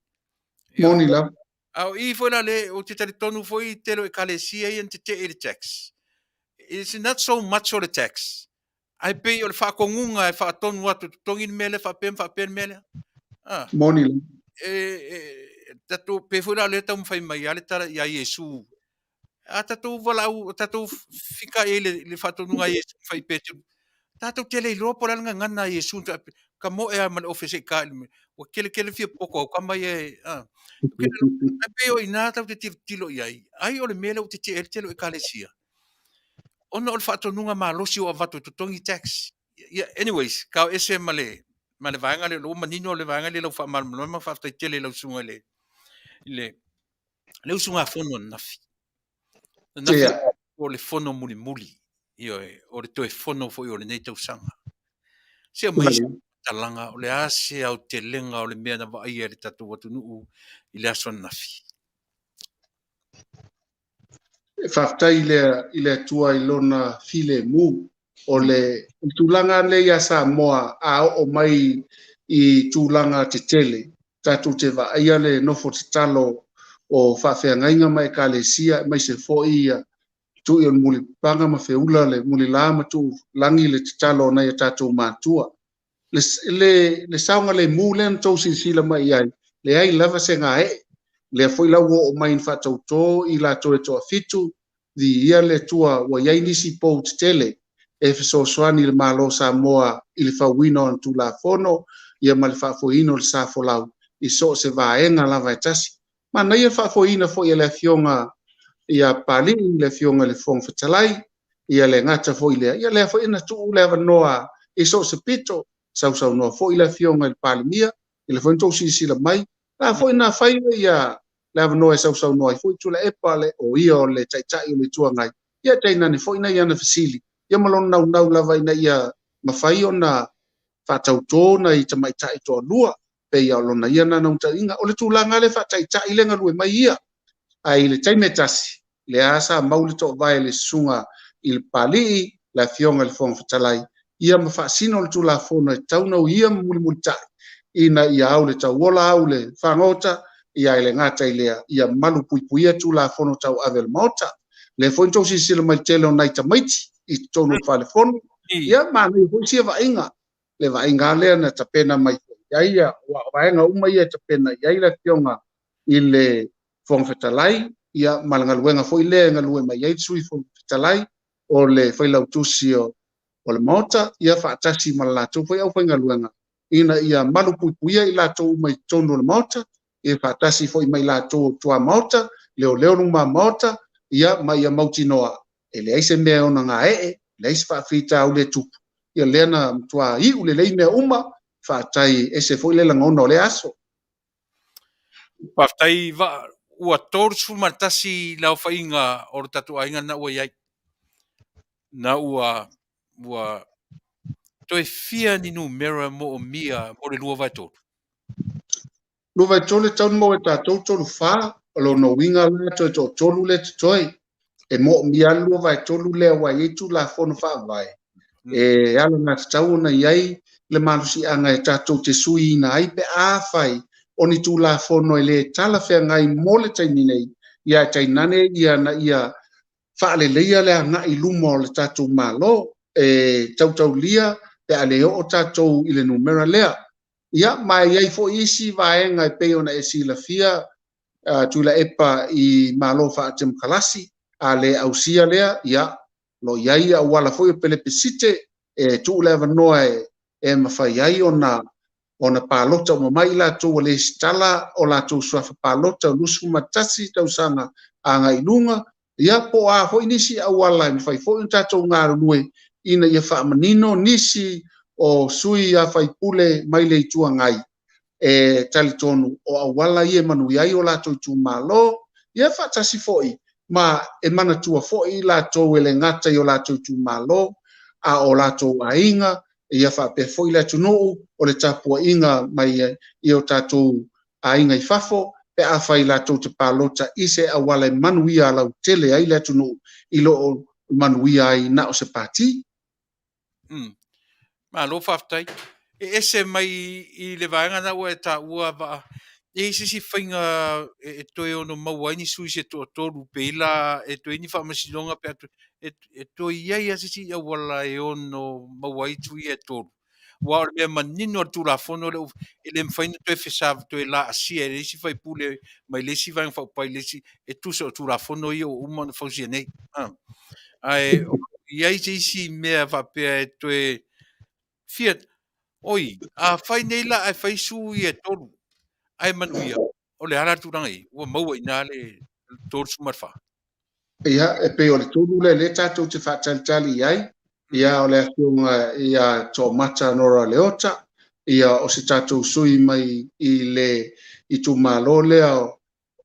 Moni lava. A o i foi la le, ou te talitonu foi i tele o ekalesia ia na tetee i le tax. It's not so much o le tax, ae pei o le faatonuga e faatonu atu e totogi le mea lea faapea ma faapea le mea lea. Ah. Moni lava. E, e, tatou, pe foi la o lea taumafai mai a le tala ia Iesu. A tatou valaau, tatou fika i le, le faatonuga a Iesu fai Peteru. Tatou te le iloa po o le a le gagana a Iesu ka moe a ma le ofe se i ka i le mea. Ua kele kele fia poko au kama ia e, a. Ai pei o ina tatou te tilotilo i ai, ai o le mea lea ua tetee ai le tele o ekalesia. Ona o le faatonuga malosi ua avatu e totogi tax. Yeah, anyways, kao ese ma le ma le vaega lea, ua manino le vaega lea lau faamalamalama, faafetai tele i lau susuga i le i le le usugafono ananafi. Ananafi Yeah. o le fono mulimuli, ioe, o le toe fono foi o lenei tausaga. Se aumai se talaga, o le a se aotelega o le mea na vaaia e le tatou atunuu i le aso ananafi? Faafetai i le, i le Atua i lona filemu. O le, o le tulaga lea ia Samoa a oo mai i tulaga tetele, tatou te vaaia le nofo tatalo o faafeagaiga ma ekalesia aemaise foi ia tui o le mulipapaga ma feula le mulila ma tuu lagi le tatalo a nai a tatou matua. Le, le, le saogalemu lea na tou silasila mai i ai, leai lava se gaee. Lea foi la ua oo mai na faatautō i latou e toafitu, viia le Atua ua i ai nisi pou tetele e fesoasoani i le Malo o Samoa i le fauina o ana Tulafono ia ma le faafoeina o le sa folau i so o se vaega lava e tasi. Manaia le faafoeina foi e le Afioga ia Papalii, le Afioga i le Fofoga Fetalai, ia le gata foi lea, ia lea foi na tuu le avanoa i so o se pito, sausaunoa foi le Afioga i le Palemia, ia lea foi na tou silasila mai, la foi na fai ia le avanoa e sausaunoa ai foi Tuilaepa le o ia o le Taitai o le Itu Agai, ia tainane foi nai ana fesili, ia ma lona naunau lava ina ia mafai ona faatautō nai tamaitai toalua pei o lona ia naunautaiga. O le tulaga lea faataitai le galue mai ia. Ae i le taimi e tasi, lea sa mau le toovae le susuga i le Papalii, le Afioga i le Fofoga Fetalai, ia ma faasino le Tulafono e tatau ona uia ma mulimulitai ina ia au le tauola au le fagota, ia e le gata i lea, ia malu puipuia Tulafono tauave a le Maota. Lea foi na tou silasila mai i le tele o nai tamaiti i totonu o le fale fono, ia manaia foi sia vaaiga le vaaiga lea na tapena mai foi i ai, aua o vaega uma ia e tapena i ai le Afioga i le Fofoga Fetalai, ia ma le galuega foi lea e galue mai ai le Sui Fofoga Fetalai, o le Failautusi o le Maota, ia faatasi ma le latou foi aufaigaluega, ina ia malupuipuia i latou uma i totonu o le Maota, ia faatasi foi ma i latou o tua Maota, leoleo luma Maota, ia ma ia mautinoa e leai se mea e ona gaee, leai se faafitauli e tupu, ia lea na matua iu lelei mea uma, faafetai ese foi le lagona o lea aso. Faafetai Vaa, ua 31 le aofaiga o le tatou aiga lena ua i ai. Na ua ua toe fia ni numera moomia mo le 2/3. 2/3 e tatau ona maua e tatou 3/4, o lona uiga la toe toatolu lea e totoe. E moomia lava le 2/3 lea aua e i ai Tulafono Faavae e alagatatau ona i ai le malosiaga e tatou te suiina ai pe afai o ni Tulafono e le talafeagai mo le taimi nei, ia ae tainane ia na ia faaleleia le agai i luma o le tatou Malo e tautaulia pe a le oo tatou i le numera lea. Ia, ma e i ai foi isi vaega e pei ona e silafia, Tuilaepa i Malo faatemokarasi, a le ausia lea, ia, o lo o i ai auala foi o pelepesite e tuu le avanoa e mafai ai ona ona palota uma mai i latou ua lesitala o latou suafa palota 21 tausaga agai i luga, ia po o a foi nisi auala e mafai foi ona tatou galulue ina ia faamanino nisi o sui a faipule mai le Itu Agai e talitonu o auala ia e manuia ai o latou itumalo, ia faatasi foi ma e manatua foi i latou e le gata i o latou itumalo a o latou aiga, ia faapea foi le atunuu o le tapuaiga mai i o tatou aiga i fafo pe afai latou te palota i se auala e manuia lautele ai le atunuu i lo o manuia ai na o se pati. Malo faafetai. E ese mai i le vaega na ua e taua Vaa, e i ai se isi faiga e toe ono maua ai ni sui se toatolu pei la e toe i ai ni faamasinoga pe a toe, e toe i ai lava se isi auala e ono maua ai sui ia e tolu. Aua o le mea manino o le Tulafono lea e le mafai ona toe fesa toe laasia e le isi faipule mai le isi Vaega Faaupufai i le isi, e tusa o Tulafono ia ua uma ona fausia nei. Ae i ai se isi mea faapea e toe fia, oi, a fai nei la ae fai sui ia e tolu, ae manuia, o le a la le tulaga i ai? Ua maua i ina le 34. Ia, e pei o le tolu lea lea tatou te faatalitali i ai, ia o le afioga ia Toomata Nora Leota, ia o se tatou sui mai i le itumalo lea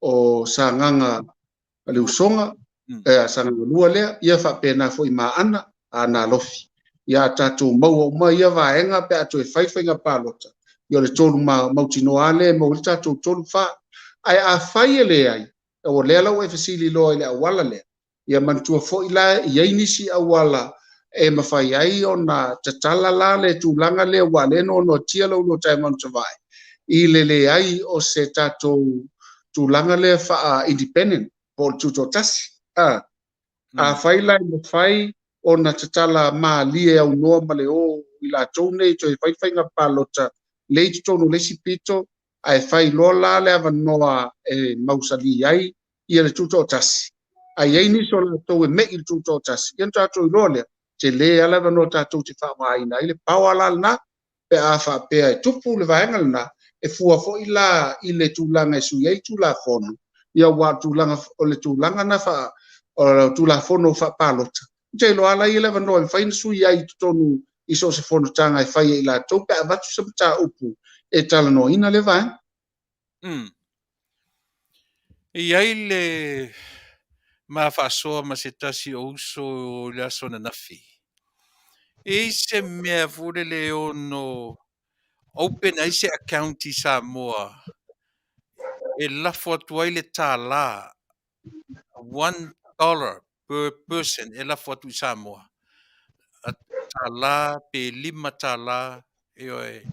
o Sagaga le Usoga, Sagaga 2 lea, ia faapena foi ma Aana, Aana Alofi. Ia a tatou maua uma ia vaega pe a toe fai faiga palota, ia o le tolu mautinoa lava lea e maua ai le tatou 3 4. Ae afai e leai, o lea la ua e fesili loa i le auala lea, ia manatua foi la e i ai nisi auala e mafai ai ona tatala la le tulaga lea aua o lea e noanoatia lau lua taeao Savaii i le leai o se tatou tulaga lea faa-independent po o le tutoatasi. A, afai la e mafai ona tatala malie aunoa ma le o i latou nei toe fai faiga palota lea i totonu o le isi pito, ae fai loa la le avanoa e mausali ai ia le tutoatasi, ae i ai nisi o latou e me'i i le tutoatasi, ia ona tatou iloa lea, tele lava le avanoa tatou te faaaogaina ai le power la lena, pe a faapea e tupu le vaega lena, e fua foi la i le tulaga e sui ai Tulafono, ia aua o le tulaga, o le tulaga na faa, o Tulafono faapalota, ou te iloa lava la e i ai le avanoa e mafai ona sui ai i totonu i so o se fonotaga e fai e i latou pe a avatu se mataupu e talanoaina lea vaega. E i ai le ma faasoa ma se tasi o uso i le aso ananafi. E i ai se mea foi lele e ono open ai se account i Samoa e lafo atu ai le $1, $1 per person e lafo atu i Samoa. $1 pe $5, ioe,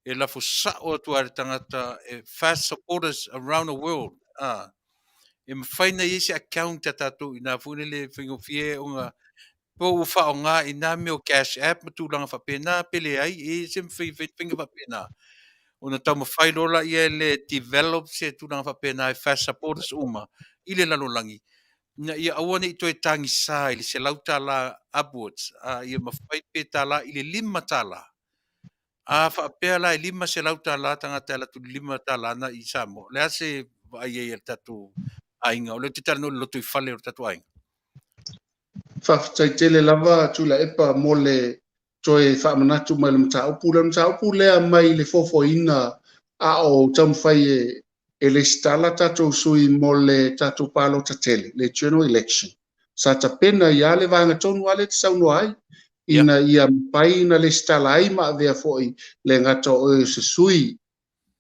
e lafo sao atu lava i le tagata e fast supporters around the world. E mafai ona i ai se account a tatou i ina foi lele e faigofie ona po ua faaaoga i na mea o cash app ma tulaga faapena pe leai, e i ai se mafai e fai faiga faapena ona taumafai loa lea le develop se tulaga faapena e fast supporters uma i le lalolagi ina ia aua ne i toe tagisa i le $100 upwards, a ia mafai pe $1 i le $5. A faapea la e $500 tagata e alu atu i le $5 na i Samoa, o le a se vaai ai a le tatou aiga? O lea ou te talanoa i le lotoifale o le tatou aiga. Faafetai tele lava Tuilaepa mo le toe faamanatu mai o le mataupu lea. O le mataupu lea mai le foafoaina a o taumafai e lesitala tatou sui mo le tatou palota tele, le general election. Sa tapena ai lava le vaega tonu lava lea e te saunoa ai, ina ia mafai ona lesitala ai ma avea foi le gata o oe o se sui,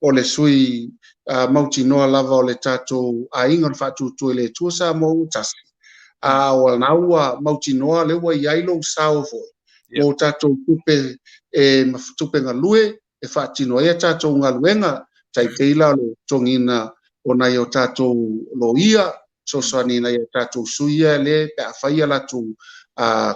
o le sui mautinoa lava o le tatou aiga o le Faatuatua i le Atua Samoa ua tasi, a o lena ua mautinoa lea ua i ai lou sao foi mo tatou tupe e tupe galue e faatino ai a tatou galuega, tai pei la o le totogiina o nai o tatou loia, fesoasoani i nai a tatou sui ia lea pe a fai a latou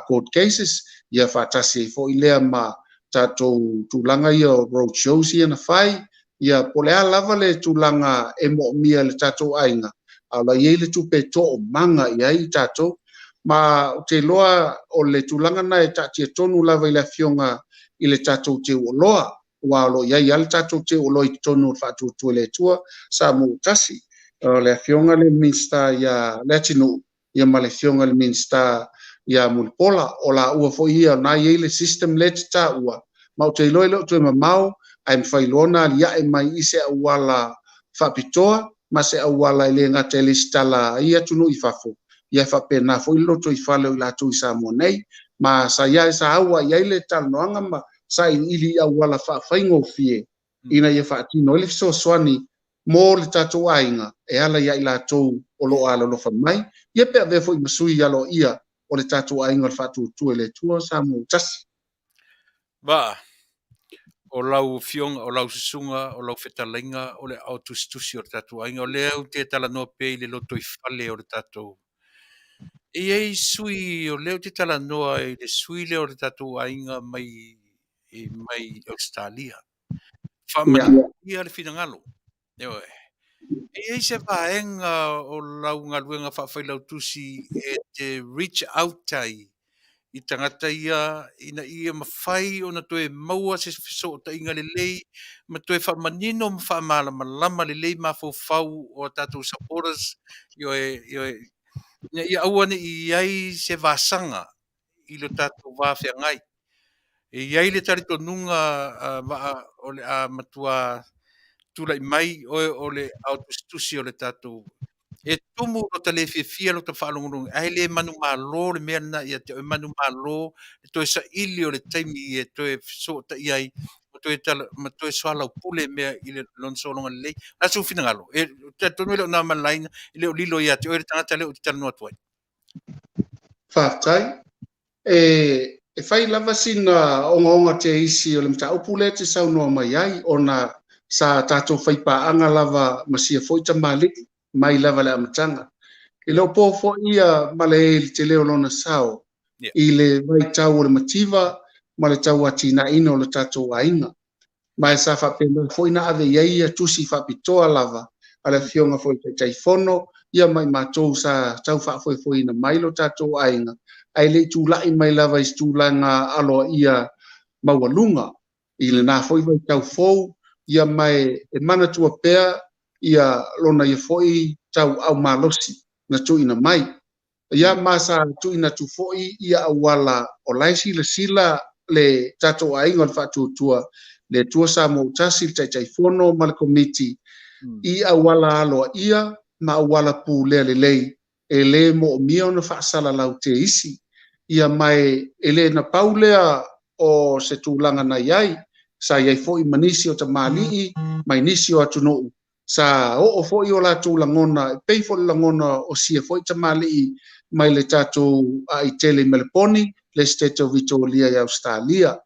court cases, ia faatasi ai foi lea ma tatou tulaga ia o road shows ia na fai, ia po o le a lava le tulaga e moomia e le tatou aiga, a o la i ai le tupe e toomaga i ai i tatou. Ma ou te iloa o le tulaga na e taatia tonu lava i le afioga i le tatou teuoloa, aua o lo o i ai lava le tatou teuoloa i totonu o le Faatuatua i le Atua Samoa ua tasi. O le afioga lea i le Minisita ia Leatinuu, ia ma le afioga i le Minisita ia Mulipola, o laua foi ia o lena e i ai le system lea e te taua, ma ou te iloa e le o toe mamao, ae mafai loa ona aliae mai i se auala faapitoa ma se auala e le gata e lesitala ai atunuu i fafo, ia faapena foi le lotoifale o i latou i Samoa nei. Ma sa ia sa aua i ai le talanoaga ma sailiili i auala faafaigofie ina ia faatino ai le fesoasoani mo le tatou aiga e ala ia i latou o lo o alolofa mai, ia pe avea foi ma sui aloaia o le tatou aiga o le Faatuatua i le Atua Samoa ua tasi. Vaa, o lau afioga, o lau susuga, o lau fetalaiga, o le aao tusitusi o le tatou aiga. O lea ou te talanoa pea i le lotoifale o le tatou. E i ai sui, o lea ou te talanoa i le sui lea o le tatou aiga mai i mai Ausetalia. Faamanuia le finagalo. Ioe. E i ai se vaega o lau galuega faafailautusi e te reach out ai i tagata ia ina ia mafai ona toe maua se fesootaiga lelei ma toe faamanino ma faamalamalama lelei mafaufau o a tatou supporters, ioe, ioe, ina ia aua ne i i ai se vasaga i lo tatou va feagai. E i ai le talitonuga Vaa o le a matua tulai mai oe o le ao tusitusi o le tatou e tumu lota le fiafia lota faalogologo ae le manumalo le mea lena ia te oe, manumalo le toe saili o le taimi e toe fesootai ai ma toe tala ma toe soalaupule mea i le lona sologa lelei. O le a sou finagalo? E talitonu e le o na ma le laina, e le o lilo ia te oe le tagata lea ou te talanoa atu ai. Faafetai. E, e fai lava sina ogaoga teisi o le mataupu lea e te saunoa mai ai, ona sa tatou faipaaga lava ma sia foi tamalii mai lava le amataga. E le o po foi ia ma le i le tele o lona sao i le vaitau o le mativa ma le tauatinaeina o le tatou aiga. Ma e sa faapena foi na ave i ai ia tusi faapitoa lava a le Afioga foi i le Taitaifono, ia ma i matou sa tau faafoefoeina mai lo tatou aiga, ae le i tulai mai lava i se tulaga aloaia maualuga i lena foi vaitau fou, ia ma e manatua pea ia lona ia foi tauau malosi na tuuina mai. Ia ma sa tuuina atu foi ia auala o la e silasila le tatou aiga o le Faatuatua, le Atua Samoa ua Tasi, le Taitaifono ma le Komiti i auala aloaia ma auala pulea lelei e le moomia ona faasalalau teisi. Ia ma e le na pau lea o se tulaga na i ai, sa i ai foi ma nisi o tamalii mai nisi o atunuu Sa oo foi o latou lagona e pei foi le lagona o sia foi tamalii mai le tatou aai tele i Meleponi, le Esetete o Vitoria i Ausetalia.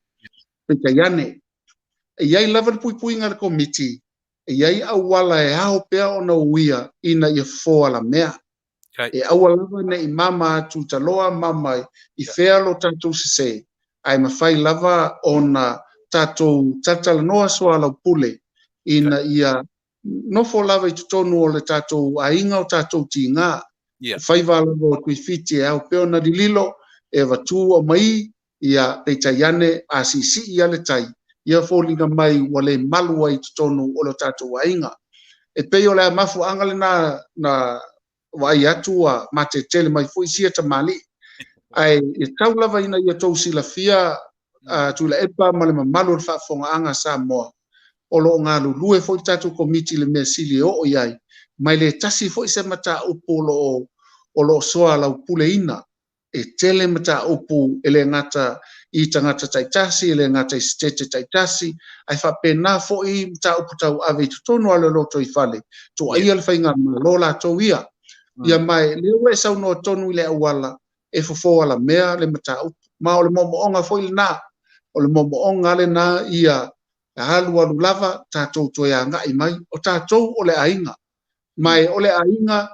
Peitai ane, e i ai lava le puipuiga a le Komiti, e i ai auala e ao pea ona uia ina ia fofo alamea. E aua lava ne i mama atu i taloa mama i fea lo tatou sese, ae mafai lava ona tatou talatalanoa soalaupule ina ia nofo lava i totonu o le tatou aiga o tatou tiga. O faiva lava o Tuifiti e ao pea ona lililo, e avatu aumai, ia peitai ane a siisii a le tai, ia foliga mai ua le malu ai i totonu o lo tatou aiga. E pei o le mafuaaga lena na vaai atu ua matetele mai foi sia tamalii. Ae e tau lava ina ia tou silafia Tuilaepa ma le mamalu o le faafofogaaga a Samoa, o lo o galulue foi le tatou Komiti i le mea sili e oo i ai, ma e le tasi foi se mataupu o lo o soalaupuleina. E tele mataupu e le gata i tagata taitasi, e le gata i setete taitasi, ae faapena foi mataupu tauave i totonu o le lotoifale, tuuaia le faigamalo latou ia. Ia ma e lea ua e saunoa tonu i le auala e fofo alamea le mataupu. Ma o le moomooga foi lena, o le moomooga lena ia alualu lava tatou toe agai mai, o tatou o le aiga. Ma e o le aiga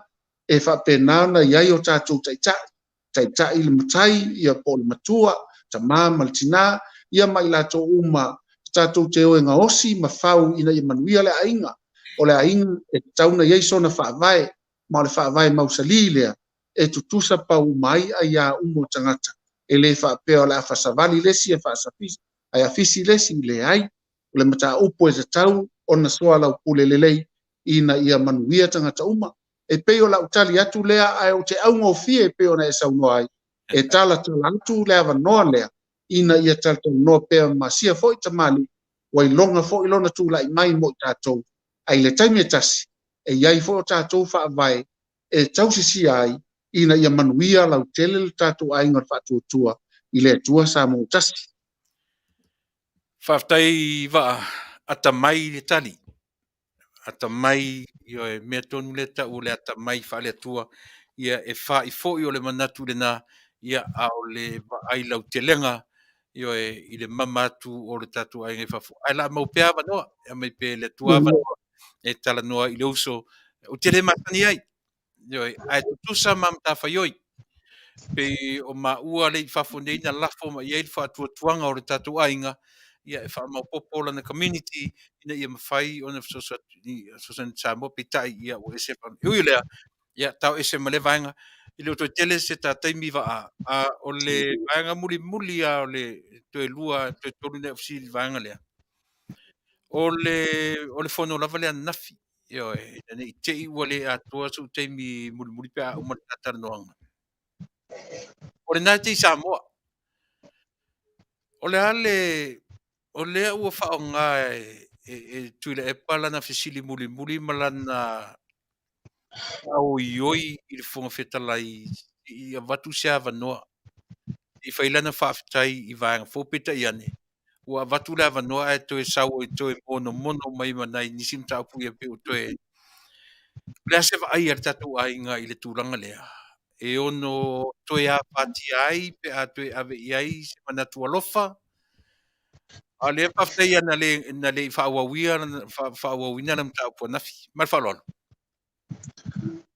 e faapena ona i ai o tatou taitai, taitai le matai, ia po o le matua, tama ma le tina, ia ma i latou uma tatou te o e gaosi ma fau ina ia manuia le aiga. O le aiga e tatau ona i ai sona faavae, ma o le faavae mausali lea e tutusa pau uma ai aiā uma o tagata. E le faapea o le a fasavali le isi ae afisi le isi, leai. O le mataupu e tatau ona soalaupule lelei ina ia manuia tagata uma. E pei o lau tali atu lea, ae ou te augofie e pei ona e saunoa ai, e talatala atu le avanoa lea ina ia talatalanoa pea ma sia foi tamalii ua iloga foi lona tulai mai mo i tatou. Ae i le taimi e tasi, e i ai foi o tatou faavae e tausisia ai ina ia manuia lautele le tatou aiga o le Faatuatua i le Atua Samoa Tasi. Faafetai Vaa, atamai le tali. Atamai, ioe, mea tonu lea tau o le atamai faale-Atua, ia e fa'i foi o le manatu lena, ia, a o le vaai lautelega, ioe, i le mama atu o le tatou aiga i fafo. Ae la mau pea avanoa, e aumai pea e le Atua avanoa e talanoa i le uso, ou te le masani ai, Ioe, ae tutusa ma matafaioi. Pei o maua le i fafo nei na lafo mai ai le faatuatuaga o le tatou aiga. ia e faamaopoopo lana community ina ia mafai ona fesoasoani Samoa peitai ia ua ese e ui o lea ia tao ese ma lea vaega e le o toe tele se ta taimi vaa a o le vaega mulimuli a o le toe lua toe tolu nai fesili vaega lea o le o le fono lava lea ananafi ioe ina ne i te i ua le atoa sou taimi mulimuli pe a uma le ta talanoaga o lena e te i Samoa O le a le o lea ua faaaoga e, e, e Tuilaepa lana fesili mulimuli ma lana faaoioi i le Fofoga Fetalai i avatu se avanoa i fai lana faafetai i vaega fou peitai ane ua avatu le avanoa ae toe sau e toe monomono mai ma nai nisi mataupu ia pei ua toe O le a se vaai a le tatou aiga i le tulaga lea e ono toe afatia ai pe a toe ave i ai se manatu alofa? A o lea faafetai ia na le, na le i faaauauia, faaauauina le mataupu ananafi. Ma le faaaloalo.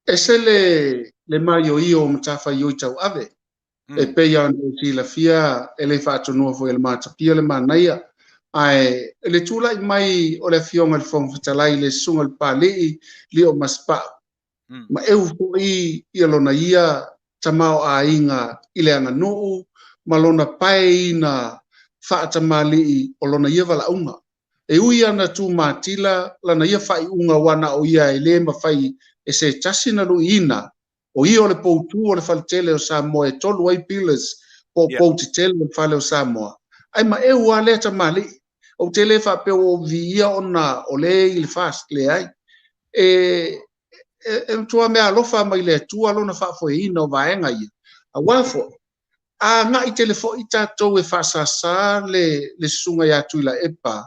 Ese le, le maioio o matafaioi tauave. E pei ona e silafia, e le faatonuina foi e le Matapia le manaia. Ae i le tulai mai o le Afioga i le Fofoga Fetalai, le Susuga i le Papalii Lio Masepau, ma eu foi ia lona ia tamaoaiga i le aganuu ma lona paeina faatamalii o lona ia valaauga. E ui ana tumatila lana ia faaiuga aua na o ia e le mafai e se tasi na luiina, o ia o le poutu o le faletele o Samoa e tolu ai pillars po o pou tetele o le fale o Samoa. Ae maeu lava lea tamalii. Ou te le faapea ua ou viia ona o lea i le FAST, leai. E, e, e matua mea alofa mai le Atua lona faafoeina o vaega ia. Aua foi, a agai tele foi tatou e faasasa le, le susuga ia Tuilaepa,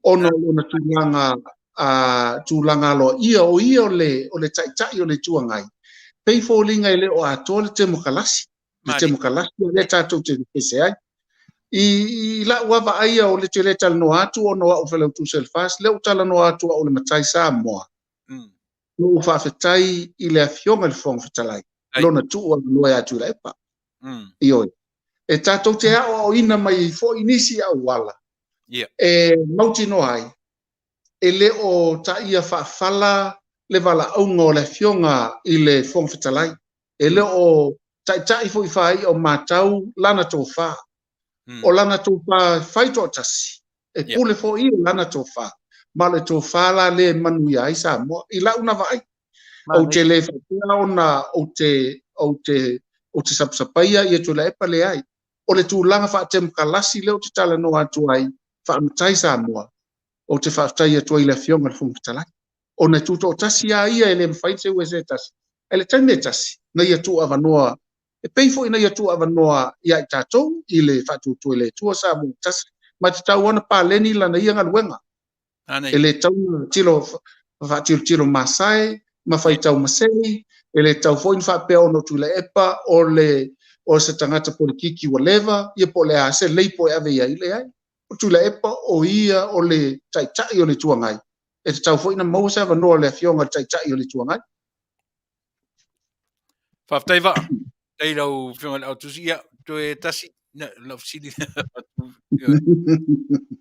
ona o lona tulaga, a, tulaga aloaia, o ia o le, o le taitai o le Itu Agai, pei foliga e le o atoa le temokalasi, le temokalasi lea tatou te pese ai. I, i lau lava vaai o le te le talanoa atu ona o au Failautusi o le FAST, lea ua talanoa atu au o le matai Samoa. Na ou faafetai i le Afioga i le Fofoga Fetalai, lona tuu avanoa ia Tuilaepa. Ioe. E tatou te aoaoina mai ai foi nisi auala e mautinoa ai e le o taia faafala le valaauga o le Afioga i le Fofoga Fetalai. E le o taitai foi faai'a o matau lana tofa. O lana tofa fai toatasi, e pule foi ia lana tofa. Ma o le tofa la lea e manuia ai Samoa. I lau na vaai, ou te le faapea ona ou te, ou te, ou te sapasapaia ia Tuilaepa, leai. O le tulaga faatemokalasi lea ou te talanoa atu ai, faamatai Samoa, ou te faafetai atu ai i le Afioga i le Fofoga Fetalai. Ona e tutoatasi lava ia e le mafai ona seu e se tasi. Ae le taimi e tasi, na ia tuuavanoa, e pei foi na ia tuuavanoa ia i tatou i le faatuatua i le Atua Samoa ua tasi, ma e tatau lava ona paleni lana ia galuega. E le tatau ona tilo, faatilotilo masae ma faitau masei, e le tatau foi ona faapea ona o Tuilaepa o le o se tagata polikiki ua leva, ia po o le a se leipo e ave i ai, leai. O Tuilaepa o ia o le Taitai o le Itu Agai, e tatau foi ona maua se avanoa o le Afioga i le Taitai o le Itu Agai. Faafetai Vaa. Faafetai i lau Afioga i le Autusi. Ia, toe tasi lau fesili.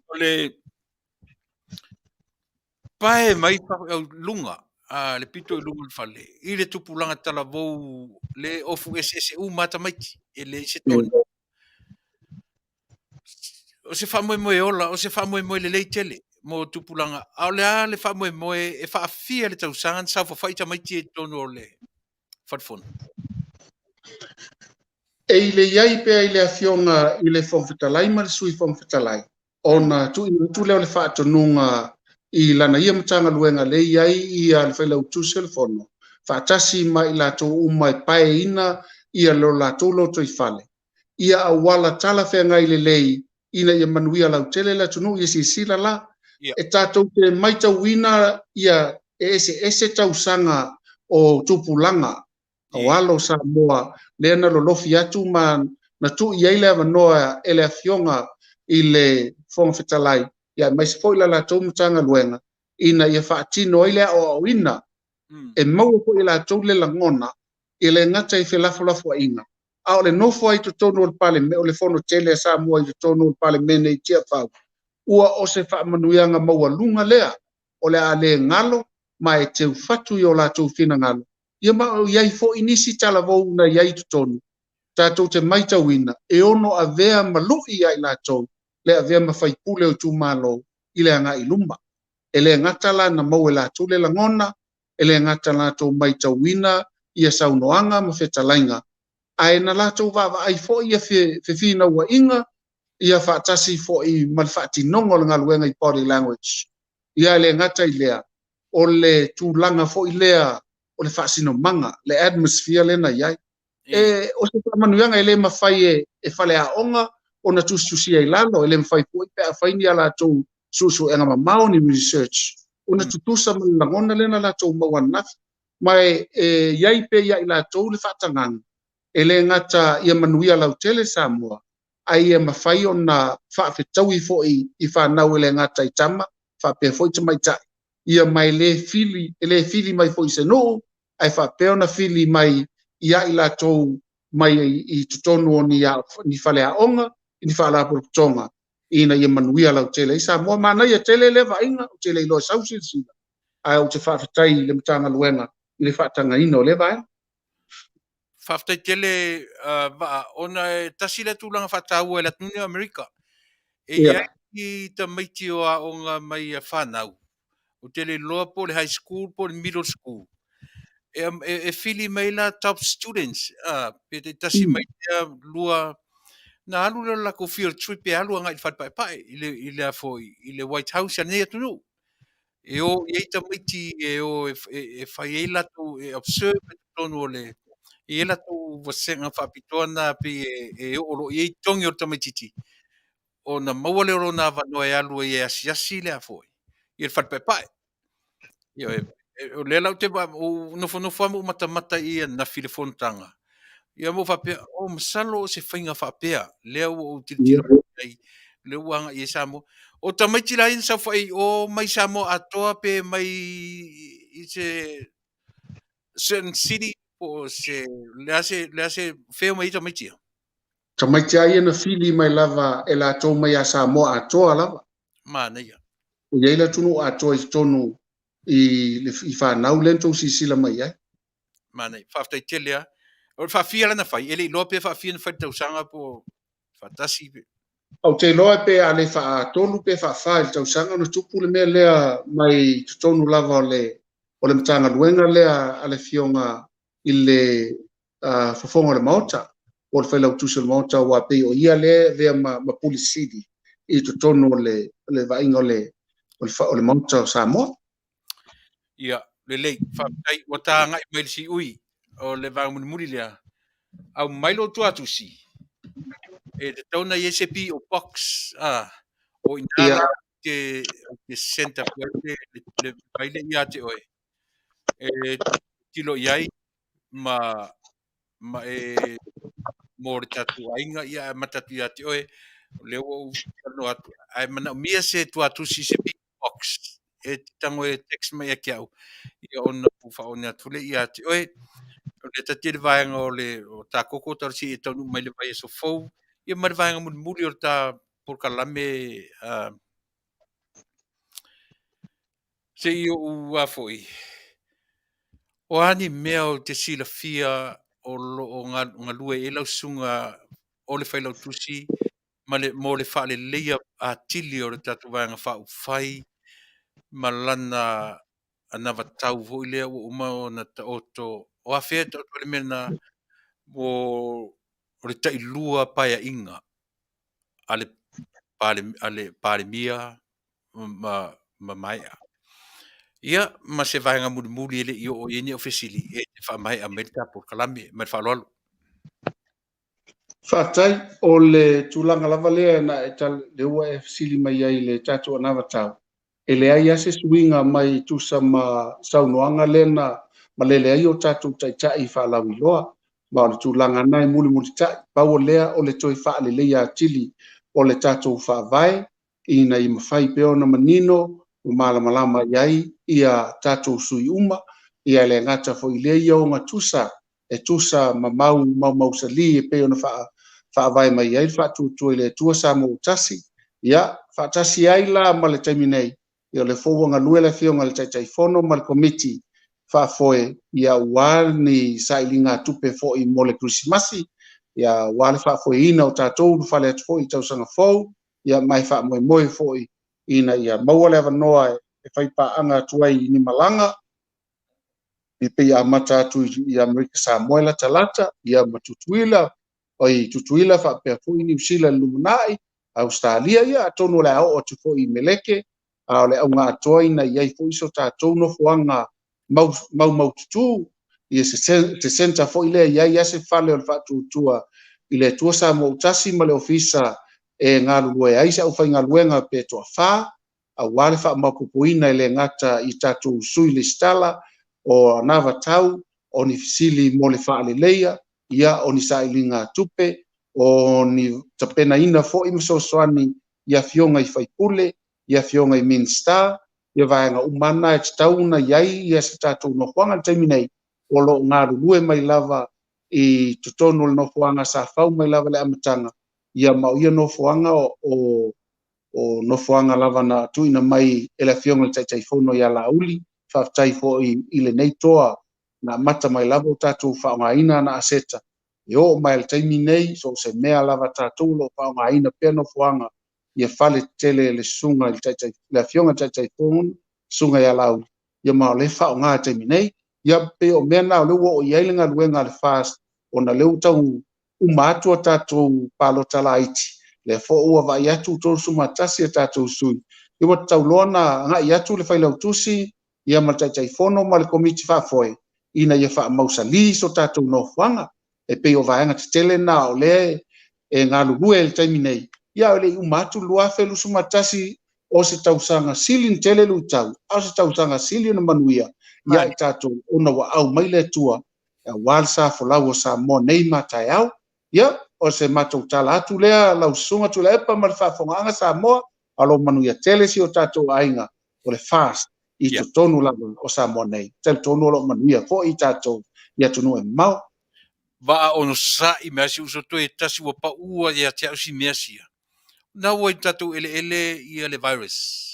O le pae mai luga, a le pito i luga o le fale, i le tupulaga talavou le ofu eseese uma lava tamaiti, e leai se tonu. O se faamoemoe ola, o se faamoemoe lelei tele mo tupulaga, a o le a le faamoemoe e faafia le tausaga na saofafai tamaiti i totonu o le falefono? E i le i ai pea i le Afioga i le Fofoga Fetalai ma le Sui Fofoga Fetalai, ona tuuina atu lea o le faatonuga i lana ia Matagaluega lea e i ai ia le Failautusi o le Fono, faatasi ma i latou uma e paeina ia lo latou lotoifale, ia auala talafeagai lelei ina ia manuia lautele le atunuu. Ia silasila la, e tatou te maitauina ia e eseese tausaga o tupulaga o alo o Samoa lea na lolofi atu ma na tuu i ai le avanoa e le Afioga i le Fofoga Fetalai, ia aemaise foi la latou Matagaluega ina ia faatino ai le aoaoina e maua foi e latou le lagona e le gata i felafolafoaiga, a o le nofo ai i totonu o le Palemene, o le Fono tele a Samoa i totonu o le Palemene i Tiafau. Ua o se faamanuiaga maualuga lea o le a le galo ma e teufatu i o latou finagalo, ia ma o i ai foi nisi talavou na i ai i totonu, tatou te matauina e ono avea ma lu'i ia i latou le avea ma faipule o itumalo i le agai i luma. E le gata la na maua e latou le lagona, e le gata latou matauina ia saunoaga ma fetalaiga, ae na latou vaavaai foi ia fefinauaiga ia faatasi foi ma le faatinoga o le galuega i body language. Ia e le gata i lea, o le tulaga foi lea o le faasinomaga, le atmosphere lea na i ai. E, o se faamanuiaga e le mafai e, e faleaoga ona tusitusia i lalo, e le mafai foi pe afai ni a latou suesuega mamao, ni research, ona tutusa ma le lagona lea na latou maua ananafi. Ma e, e i ai pea ia i latou le faatagaga, e le gata ia manuia lautele Samoa, a ia mafai ona faafetaui foi i fanau e le gata i tama faapea foi tamaitai, ia ma e le fili, e le fili mai foi i se nuu, ae faapea ona fili mai ia i latou mai i totonu o ni, ni faleaoga, ni faalapotopotoga, ina ia manuia lautele ai Samoa. Manaia tele lea vaaiga, ou te le iloa e sau silasila, ae ou te faafetai i le Matagaluega i le faatagaina o lea vaega. Faafetai tele Vaa, ona e tasi lea tulaga faataua i le atunuu o Amerika. E i ai tamaiti o aoga mai a fanau, ou te le iloa po o le high school po o le middle school, e, e, e fili mai la top students, pe taitasi mai lea lua, na alu lea o le latou field trip e alu agai i le fale paepae i le, i le, foi, i le White House a lenei atunuu. E o i ai tamaiti e o e, e, e fai ai latou, e observe i totonu o le, e i ai latou vasega faapitoa na pei e, e oo loa i ai togi o le tamaitiiti, ona maua lea o lona avanoa e alu ai e asiasi le a foi, i le fale paepae. Ioe, o lea la ou te ou nofonofo lava ma ou matamata i i ananafi i le fonotaga, ia ma ou faapea, oh masalo o se faiga faapea lea ua ou tilotilo i ai, lea ua agai i ai Samoa. O tamaiti la ia na saofai i o mai Samoa atoa pe mai i se certain city po o se le a se le a se fea mai ai tamaiti ia? Tamaiti lava ia na fili mai lava e latou mai a Samoa atoa lava. Manaia. Ua i ai le atunuu atoa i totonu i le i fanau lea na tou silasila mai ai. Manaia. Faafetai tele lava. O le faafia la na fai, e le i iloa pe faafia na fai i le tausaga po o faatasi pe. Ou te iloa pe a le faatolu pe faafa i le tausaga ona tupu le mea lea mai totonu lava o le o le Matagaluega lea a le Afioga i le Fofoga o le Maota po o le Failautusi o le Maota aua pei o ia lea e avea ma, ma Pule Sili i totonu o le, le vaaiga o le, o le, o le Maota o Samoa. Ia, lelei, faafetai, ua ta agai mai le siui o le vaega mulimuli lea. Aumai lou tuatusi, e tatau ona i ai se PO Box, a, o i ina la te, te send atu ai le, le, le vai lea ia te oe, e tilo i ai ma, ma e mo le tatou aiga, ia ae amata atu ia te oe, o lea ua ou talanoa atu, ae manaomia se tuatusi, se PO Box, e te tago e text mai ia te au, ia ona ou faaone atu lea ia te oe. O lea tati le vaega o le o ta koko talo seia taunuu mai le vaiaso fou, ia ma le vaega mulimuli o le ta polokalame se i ou a foi. O a ni mea ou te silafia o lo o galue i ai lau susuga o le Failautusi ma le, mo le faaleleia atili o le tatou Vaega Faaupufai ma lana anavatau foi lea ua uma ona taoto, o afea e taoto ai le mea lena mo o le tailua paeaiga a le a le Palemia ma ma maea. Ia, ma se vaega mulimuli e le i oo i ai ni au fesili e te faamaea mai le ta polokalame. Ma le faaaloalo. Faafetai. O le tulaga lava lea na e tal, lea ua e fesili mai ai i le tatou anavatau, e leai lava se suiga mai tusa ma saunoaga lea na malele ai o tatou taitai faalauiloa. Ma o le tulaga lena e mulimulitai. Pau o lea o le toe faaleleia atili o le tatou Faavae ina ia mafai pea ona manino ma malamalama i ai ia tatou sui uma, ia e le gata foi i lea ia ogatusa e tusa ma mau maumausali e pei ona faavae mai ai le faatuatua i le Atua Samoa ua tasi, Ia, faatasi ai la ma le taimi nei, ia o lea foi ua galue le Afioga i le Taitaifono ma le Komiti Faafoe, ia aua ni sailigatupe foi mo le Kerisimasi, ia aua le faafoeina o tatou ulufale atu foi i le tausaga fou, ia ma e faamoemoe foi ina ia maua le avanoa e faipaaga atu ai i ni malaga, e pei amata atu i Amerika Samoa e latalata, ia ma Tutuila, oi Tutuila faapea foi Niu Sila i le lumanai, Ausetalia, ia atonu o le a oo atu foi i Meleke, a o le auga atoa ina i ai foi so tatou nofoaga mau, maumaututu, ia se, se centre foi lea i ai se fale o le faatuatua i le Atua Samoa Autasi ma le ofisa e galulue ai se aufaigaluega pe toafa, aua le faamaopoopoina e le gata i tatou sui lesitala, o anavatau, o ni fesili mo le faaleleia, ia, o ni sailiga tupe, o ni tapenaina foi ma fesoasoani i afioga i faipule, i afioga i Minisita, ia vaega uma na e tatau ona i ai ia se tatou nofoaga i le taimi nei, o lo o galulue mai lava i totonu o le nofoaga sa fau mai lava i le amataga, ia ma o ia nofoaga o o nofoaga lava na tuuina mai e le Afioga i le Taitaifono ia Laauli. Faafetai foi i lenei toa na amata mai lava o tatou faaaogaina ana aseta e oo mai i le taimi nei, so o se mea lava tatou o lo o faaaogaina pea nofoaga ia fale tetele le susuga i le taitai, le Afioga i le Taitaifono, Susuga ia Laauli, ia ma o lea e faaaoga i le taimi nei. Ia pei o mea na o lea ua oo i ai le galuega a le FAST ona o lea ua tau uma atu a tatou palota laiti, lea foi ua vaai atu 31 a tatou sui, ia ua tatau loa ona agai atu le Failautusi ia ma le Taitaifono ma le Komiti Faafoe ina ia faamausali so tatou nofoaga. E pei o vaega tetele na o lea e galulue i le taimi nei, ia a o le i uma atu le 2021 o se tausaga sili ona tele luitau, a o se tausaga sili ona manuia ia i tatou ona ua au mai le Atua aua le sa folau o Samoa nei ma taeao. Ia, o se matou tala atu lea lau Susuga Tuilaepa ma le faafofogaaga Samoa, a o lo o manuia tele si o tatou aiga o le FAST i totonu lava o Samoa nei. Talitonu o lo o manuia foi tatou i atunuu e mamao. Vaa onosai me asi uso toe tasi ua paua ia te au si mea sia. Na ua i tatou eleele ia le virus.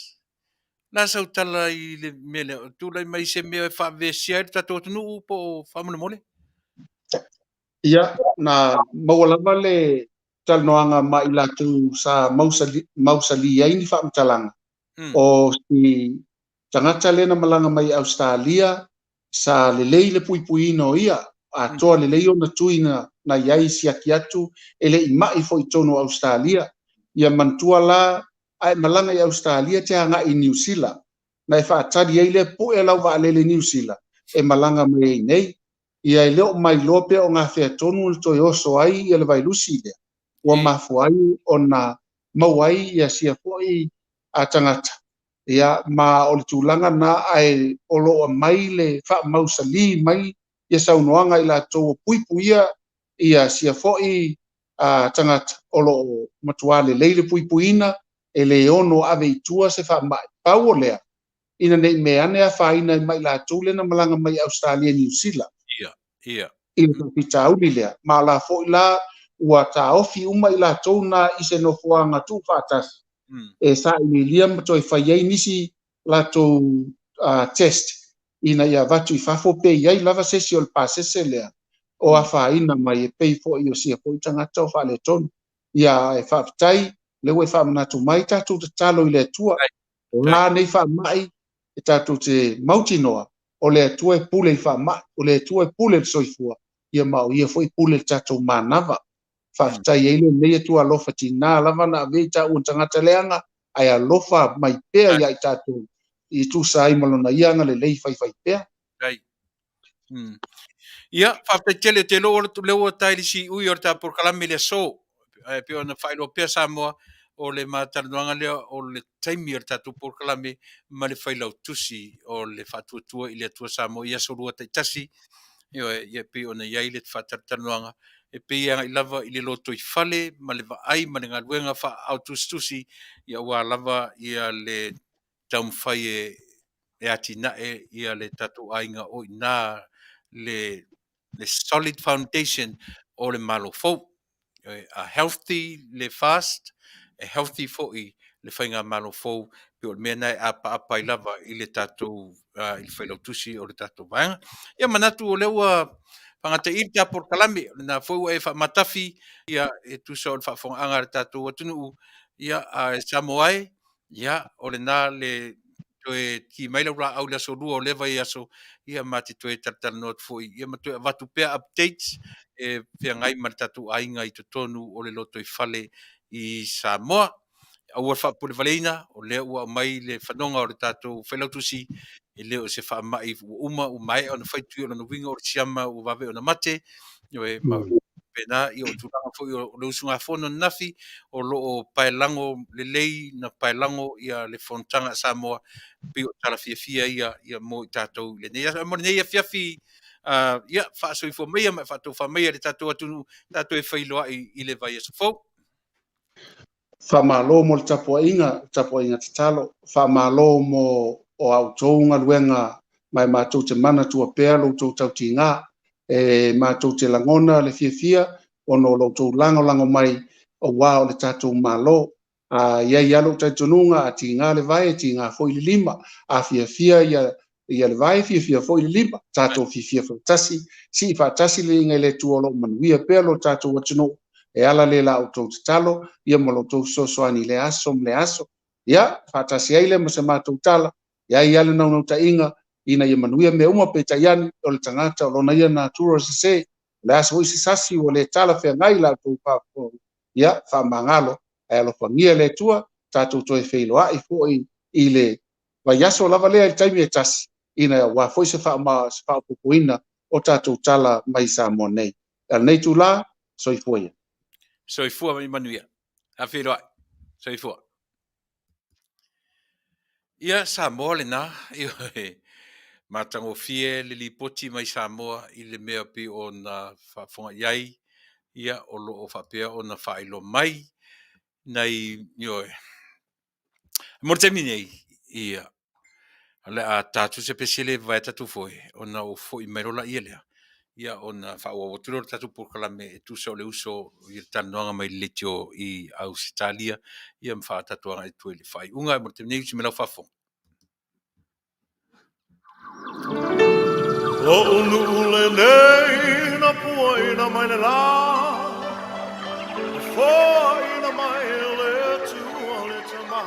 La sau tala i le mea lea, o tulai mai se mea e faavesia ai le tatou atunuu po o faamolemole? Ia, na maua lava le talanoaga ma i latou sa mausali, mausali ai ni faamatalaga. O si tagata lea na malaga mai i Ausetalia, sa lelei le puipuiina o ia, atoa lelei ona tui na, na i ai siaki atu, e le i mai foi i totonu o Ausetalia. Ia manatua la, a e malaga i Ausetalia e te agai i Niu Sila, na e faatali ai lea pue lau vaalele i Niu Sila e malaga mai ai nei. Ia e le o mailoa pe o gafea tonu na toe oso ai ia le vailusi lea, ua mafua ai ona maua ai ia sia foi a tagata. Ia ma o le tulaga na ae o lo o aumai le faamausali mai ia saunoaga i latou o puipuia ia sia foi a tagata o lo o matua lelei le puipuiina e le ono ave i tua se faamai. Pau o lea, ina ne i mea ane afaina ai ma i latou lea na malaga mai i Ausetalia Niu Sila. Ia, ia. I le faafitauli lea. Ma o la foi la ua taofi uma i latou na i se nofoaga tuufaatasi e sailiilia ma toe fai ai nisi latou test ina ia avatu i fafo pe i ai lava se isi o le pasese lea o afaina mai e pei foi o sia foi tagata o faaletonu. Ia, e faafetai, lea ua e faamanatu mai, tatou tatalo i le Atua. O a nei faamai, e tatou te mautinoa, o le Atua e pule i faamai, o le Atua e pule i le soifua, ia ma o Ia foi e pule i le tatou manava. Faafetai ai lenei Atua alofa tina lava na avea i taua tagata leaga, ae alofa mai pea ia i tatou i tusa ai ma lona ia agalelei faifaipea. Ai. Ia, faafetai tele te loo le ua tai le siui o le ta polokalame le aso. E pei ona faailoa pea Samoa o le matalanoaga lea o le taimi o le tatou polokalame ma le failautusi o le Faatuatua i le Atua Samoa i aso lua taitasi. Ioe, ia pei ona i ai le faatalatalanoaga e pei e agai lava i le lotoifale ma le vaai ma le galuega faaao tusitusi ia aua lava ia le taumafai e e atinae ia le tatou aiga o i ina le le solid foundation o le Malo fou. A healthy le fast e healthy foi le faigamalo fou, pei o le mea lena e apaapa ai lava i le tatou i le failautusi o le tatou vaega. Ia manatu o lea ua faagataia le ta polokalame, o lena foi ua e faamatafi ia e tusa o le faafofogaaga a le tatou atunuu, ia ae Samoa e, ia o lena le toe ki mai lau laau i le aso Lua o lea vaiaso, ia ma te toe talatalanoa atu foi, ia ma toe avatu pea updates e feagai ma le tatou aiga i totonu o le lotoifale i Samoa. Aua le faapulevaleina, o lea ua aumai le fanoga o le tatou failautusi, e le o se faamai ua uma, ua maea ona fai tui, o lona uiga o le siama ua vave ona mate, ioe, ma faapena. Ia o tulaga foi o le usugafono ananafi, o lo o paelago lelei na paelago ia le fonotaga a Samoa, pei o tala fiafia ia, ia mo i tatou i lenei aso. Mo lenei afiafi, ia faasoifua maia ma faatofa maia le tatou atunuu, tatou e feiloai i le vaiaso fou. Faamalo mo le tapuaiga, tapuaiga tatalo. Faamalo mo o a outou galuega ma e matou te manatua pea lo outou tautiga. E matou te lagona le fiafia ona o lo outou lagolago mai aua o le tatou Malo. A i ai lava lou talitonuga, a tiga le vae, e tiga foi le lima. A fiafia ia ia le vae, fiafia foi le lima. Tatou fiafia faatasi, sii faatasi le liiga i le Atua o lo o manuia pea lo tatou atunuu e ala lea i la outou tatalo ia ma lo outou fesoasoani i lea aso ma lea aso. Ia, faatasi ai lea ma se matou tala, e ai lava le naunautaiga ina ia manuia mea uma, peitai ane, o le tagata o lona ia natura sese. O le a foi se sasi ua le talafeagai i la outou faafofoga, ia, faamagalo, ae alofagia e le Atua, tatou toe feiloai foi i le vaiaso lava lea i le taimi e tasi, ina aua foi se faaopoopoina o tatou tala mai Samoa nei. A o lenei itula, soifua ia. Soifua ma ia manuia. A feiloai. Soifua. Ia Samoa lena, ioe, matagofie le lipoti mai Samoa i le mea pei ona faafofoga i ai, ia o lo o faapea ona faailoa mai nai, ioe, mo le taimi nei, ia, o le a ta atu se pese le vavae tatou foe, ona ou foi mai loa laia lea, ia ona faaauau atu lea o le tatou polokalame e tusa o le uso i le talanoaga mai le leitio i Ausetalia, ia ma faatatou agai atu ai i le faaiuga. Mo le taimi nei, usi mai lau faafofoga. Lo'u nuu lenei na puaina mai le la, Na foaina mai e le Atua le Tama,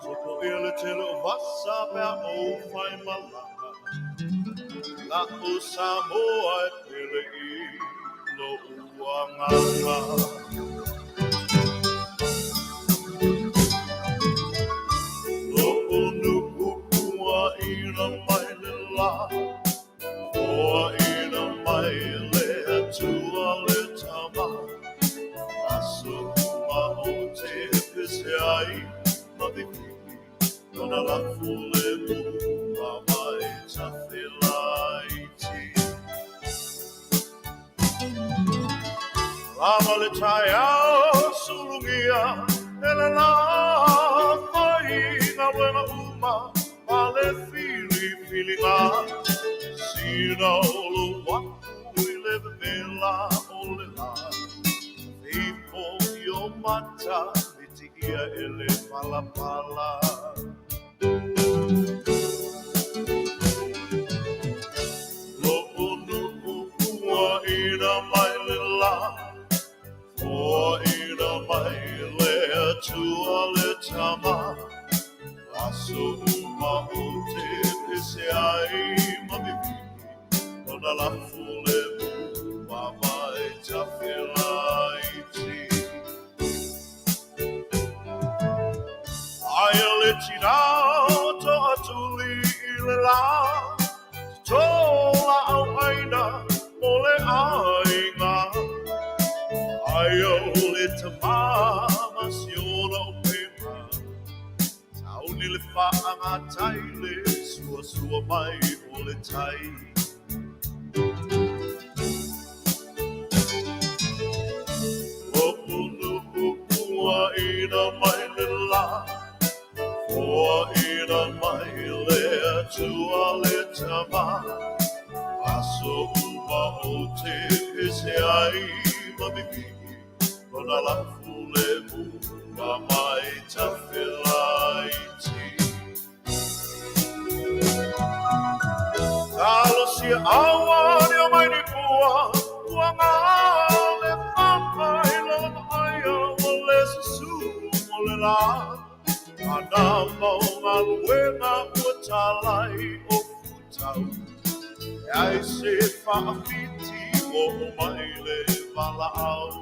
Sopoia le tele o vasa pe a ou fai malaga, La'u Samoa e pele i lo'u agaga. Lo'u nuu puaina mai le la, Foaina mai le Atua le Tama, Aso uma ou te pese ai ma vivii, Lona lafu le mua mai tafelaiti. Lava le taeao sulugia e le la fai galuega uma ma le filifiliga sina o lou aku i le vevela o le la feifo i o mata mitigia e le palapala. Lo'u nuu puaina mai le la, Foaina mai le Atua le Tama, Aso uma ou te pese ai ma vivii, Lona lafu le mua mai tafelaiti. Aia le tinā o Toatuli i le lā, Tō laau aina mo le aiga, Aia o le tama ma si ona upega, Sauni le faagatai le suasua mai o le tai. Lo'u nuu puaina mai le la, Foaina mai le Atua le Tama, Aso uma ou te pese ai ma vivii, Lona lafu le mua mai tafelaiti. Talosia aua ni o mai ni pua, ua ngā le whāpai lona aia o le susu mo le la. Ana mau galuega ua talai o futau, e ai se whaafiti o o mai le valaau.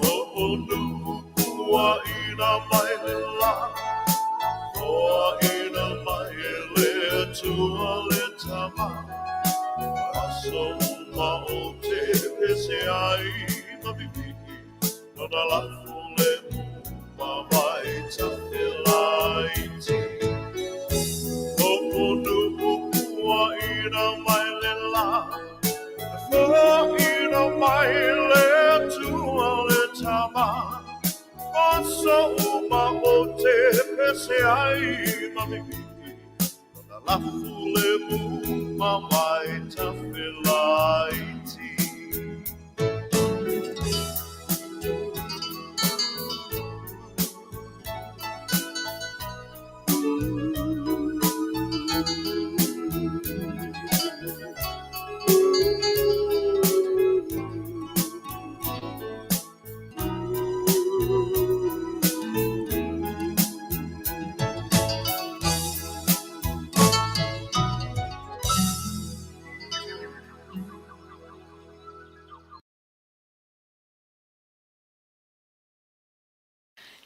O o nu'u kua ina mai le la, Oa ina mai le atua le tama, Aso uma o te pese ai ma vivii, Nona lafu le uma mai tafelaiti. O o nu'u kua ina mai le la, Fo'ina mai le Atua le Tama, Aso uma o te pese ai ma vivii, Lona lafu le uma mai tafelaiti.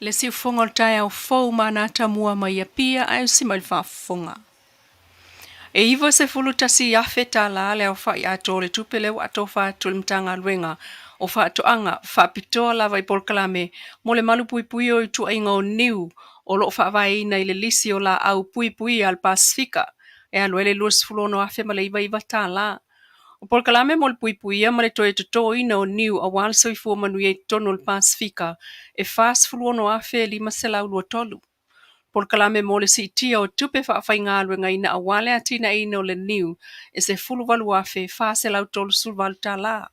Le siufofoga o le taeao fou ma ana atamua mai Apia ae usi mai le faafofoga. E $91,000 le aofa'i atoa o le tupe lea ua atofa atu e le Matagaluega o Faatoaga faapitoa lava i polokalame mo le malupuipuia o ituaiga o niu o lo o faavaeina i le lisi o laau puipuia a le Pasefika e alu ai le $26,099. O polokalame mo le puipuia ma le toe totoina o niu aua le soifua manuia i totonu o le Pasefika e $46,523. Polokalame mo le siitia o tupe faafaigaluegaina aua le atinaeina o le niu e $18,438.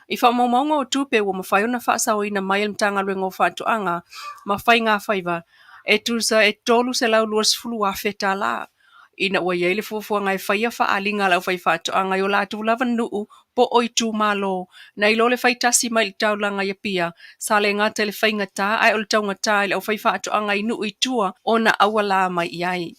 I faamaumauga o tupe ua mafai ona faasaoina mai e le Matagaluega o Faatoaga ma Faigafaiva e tusa e $320,000 ina ua i ai le fuafuaga e faia faaaliga a le aufaifaatoaga i o latou lava nuu po o itumalo nai lo le faitasi mai i le taulaga i Apia sa le gata i le faigata ae o le taugata i le aufaifaatoaga i nuu i tua ona auala mai i ai.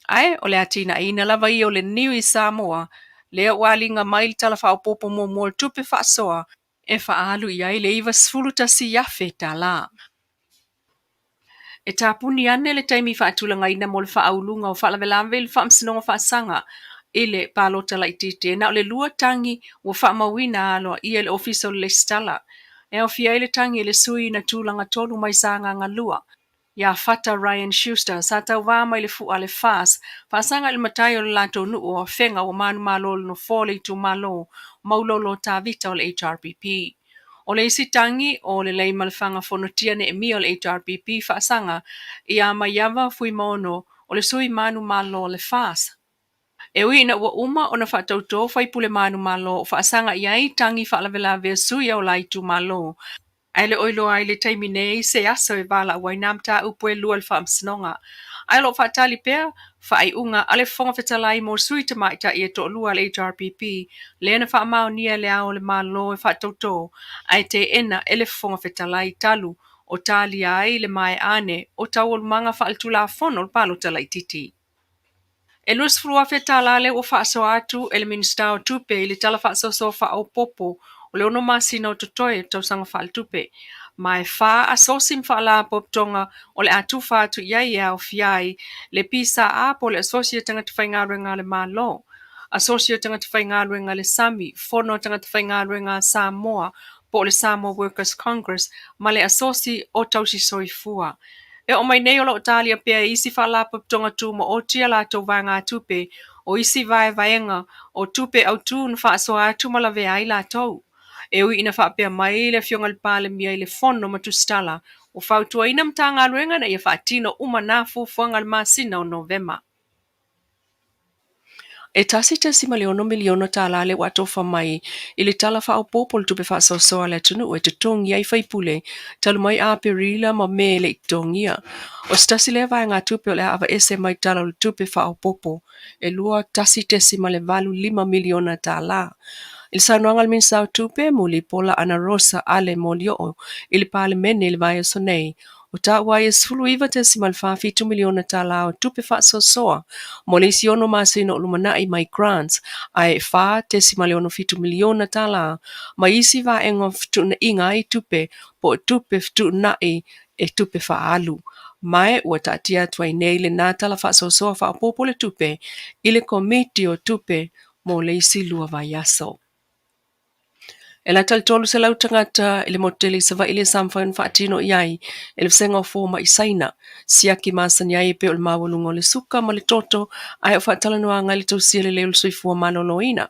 Ae o le atinaeina lava ia o le niu i Samoa lea ua aliga mai le Tala Faaopoopo Muamua o le Tupe Faasoa e faaalu i ai le $91,000. E tapuni ane le taimi faatulagaina mo le faauluga o faalavelave i le Faamasinoga Faasaga i le palota laitiiti e na o le lua tagi ua faamauina aloaia e le Ofisa o le Lesitala. E aofia ai le tagi a le sui na tulaga tolu mai Sagaga 2, ia Fata Ryan Schuster, sa tauva mai le fua a le FAS, faasaga i le matai o le latou nuu o Afega ua manumalo i le nofoa o le itumalo Maulolo Tavita o le HRPP. O le isi tagi o le Leimalefanga Fonotia Neemia o le HRPP faasaga ia Maiava Fuimaono o le sui manumalo o le FAS. E ui ina ua uma ona faatautō faipule manumalo o faasaga i ai tagi faalavelave a sui o la itumalo, ae le o iloa ai i le taimi nei se aso e valaau ai nā mataupu e lua i le Faamasinoga. Ae o lo o faatali pea faaiuga a le Fofoga Fetalai mo sui tamaitai e toalua a le HRPP lea na faamaonia e Le Ao o le Malo e faatautō ae teena e le Fofoga Fetalai talu o talia ai le maea ane o taualumaga faaletulafono o le palota laitiiti. E $20,000 lea ua faasoa atu e le Minisita o Tupe i le Tala Faasoasoa Faaopoopo o le ono masina o totoe o le tausaga faaletupe, ma e fa asosi ma faalapotopotoga o le a tufa atu i ai e aofia ai le PSA po o le Asosi o Tagata Faigaluega a le Malo, Asosi o Tagata Faigaluega a le Sami, Fono a Tagata Faigaluega a Samoa po o le Samoa Workers Congress ma le Asosi o Tausisoifua. E oo mai nei o lo o talia pea e isi faalapotopotoga tumaoti a latou vaegatupe o isi vaevaega o tupe autu na faasoa atu ma lavea ai latou. E ui ina faapea mai le Afioga i le Palemia i le Fono ma Tusitala, ua fautuaina Matagaluega ina ia faatino uma na fuafuaga i le masina o Novema. E $1.6 miliona tālā lea ua atofa mai i le Tala Faaopoopo o le Tupe Faasoasoa a le atunuu e totogi ai faipule talu mai Aperila ma Me e le i totogia. O se tasi lea vaegatupe o le a aveese mai Tala o le Tupe Faaopoopo e $21.85 miliona tālā. I le saunoaga a le Minisita o Tupe, Mulipola Anarosa Ale Molioo i le Palemene i le vaiaso nei, ua taua ai e $19.47 miliona tālā o tupe faasoasoa mo le isi ono masina o lumanai mai grants ae $4.67 miliona tālā mai isi vaega o fetuunaiga ai tupe po o tupe fetuunai e tupe faaalu. Ma ua taatia atu ai nei lena tala faasoasoa faaopoopo o le tupe i le Komiti o Tupe mo le isi lua vaiaso. E lata i le 300 tagata i le motu tele i Savaii lea sa mafai ona faatino i ai e le vasega o fomai Saina, siaki masani ai e pei o le maualuga o le suka ma le toto ae o faatalanoaga i le tausia lelei o le soifua maloloina.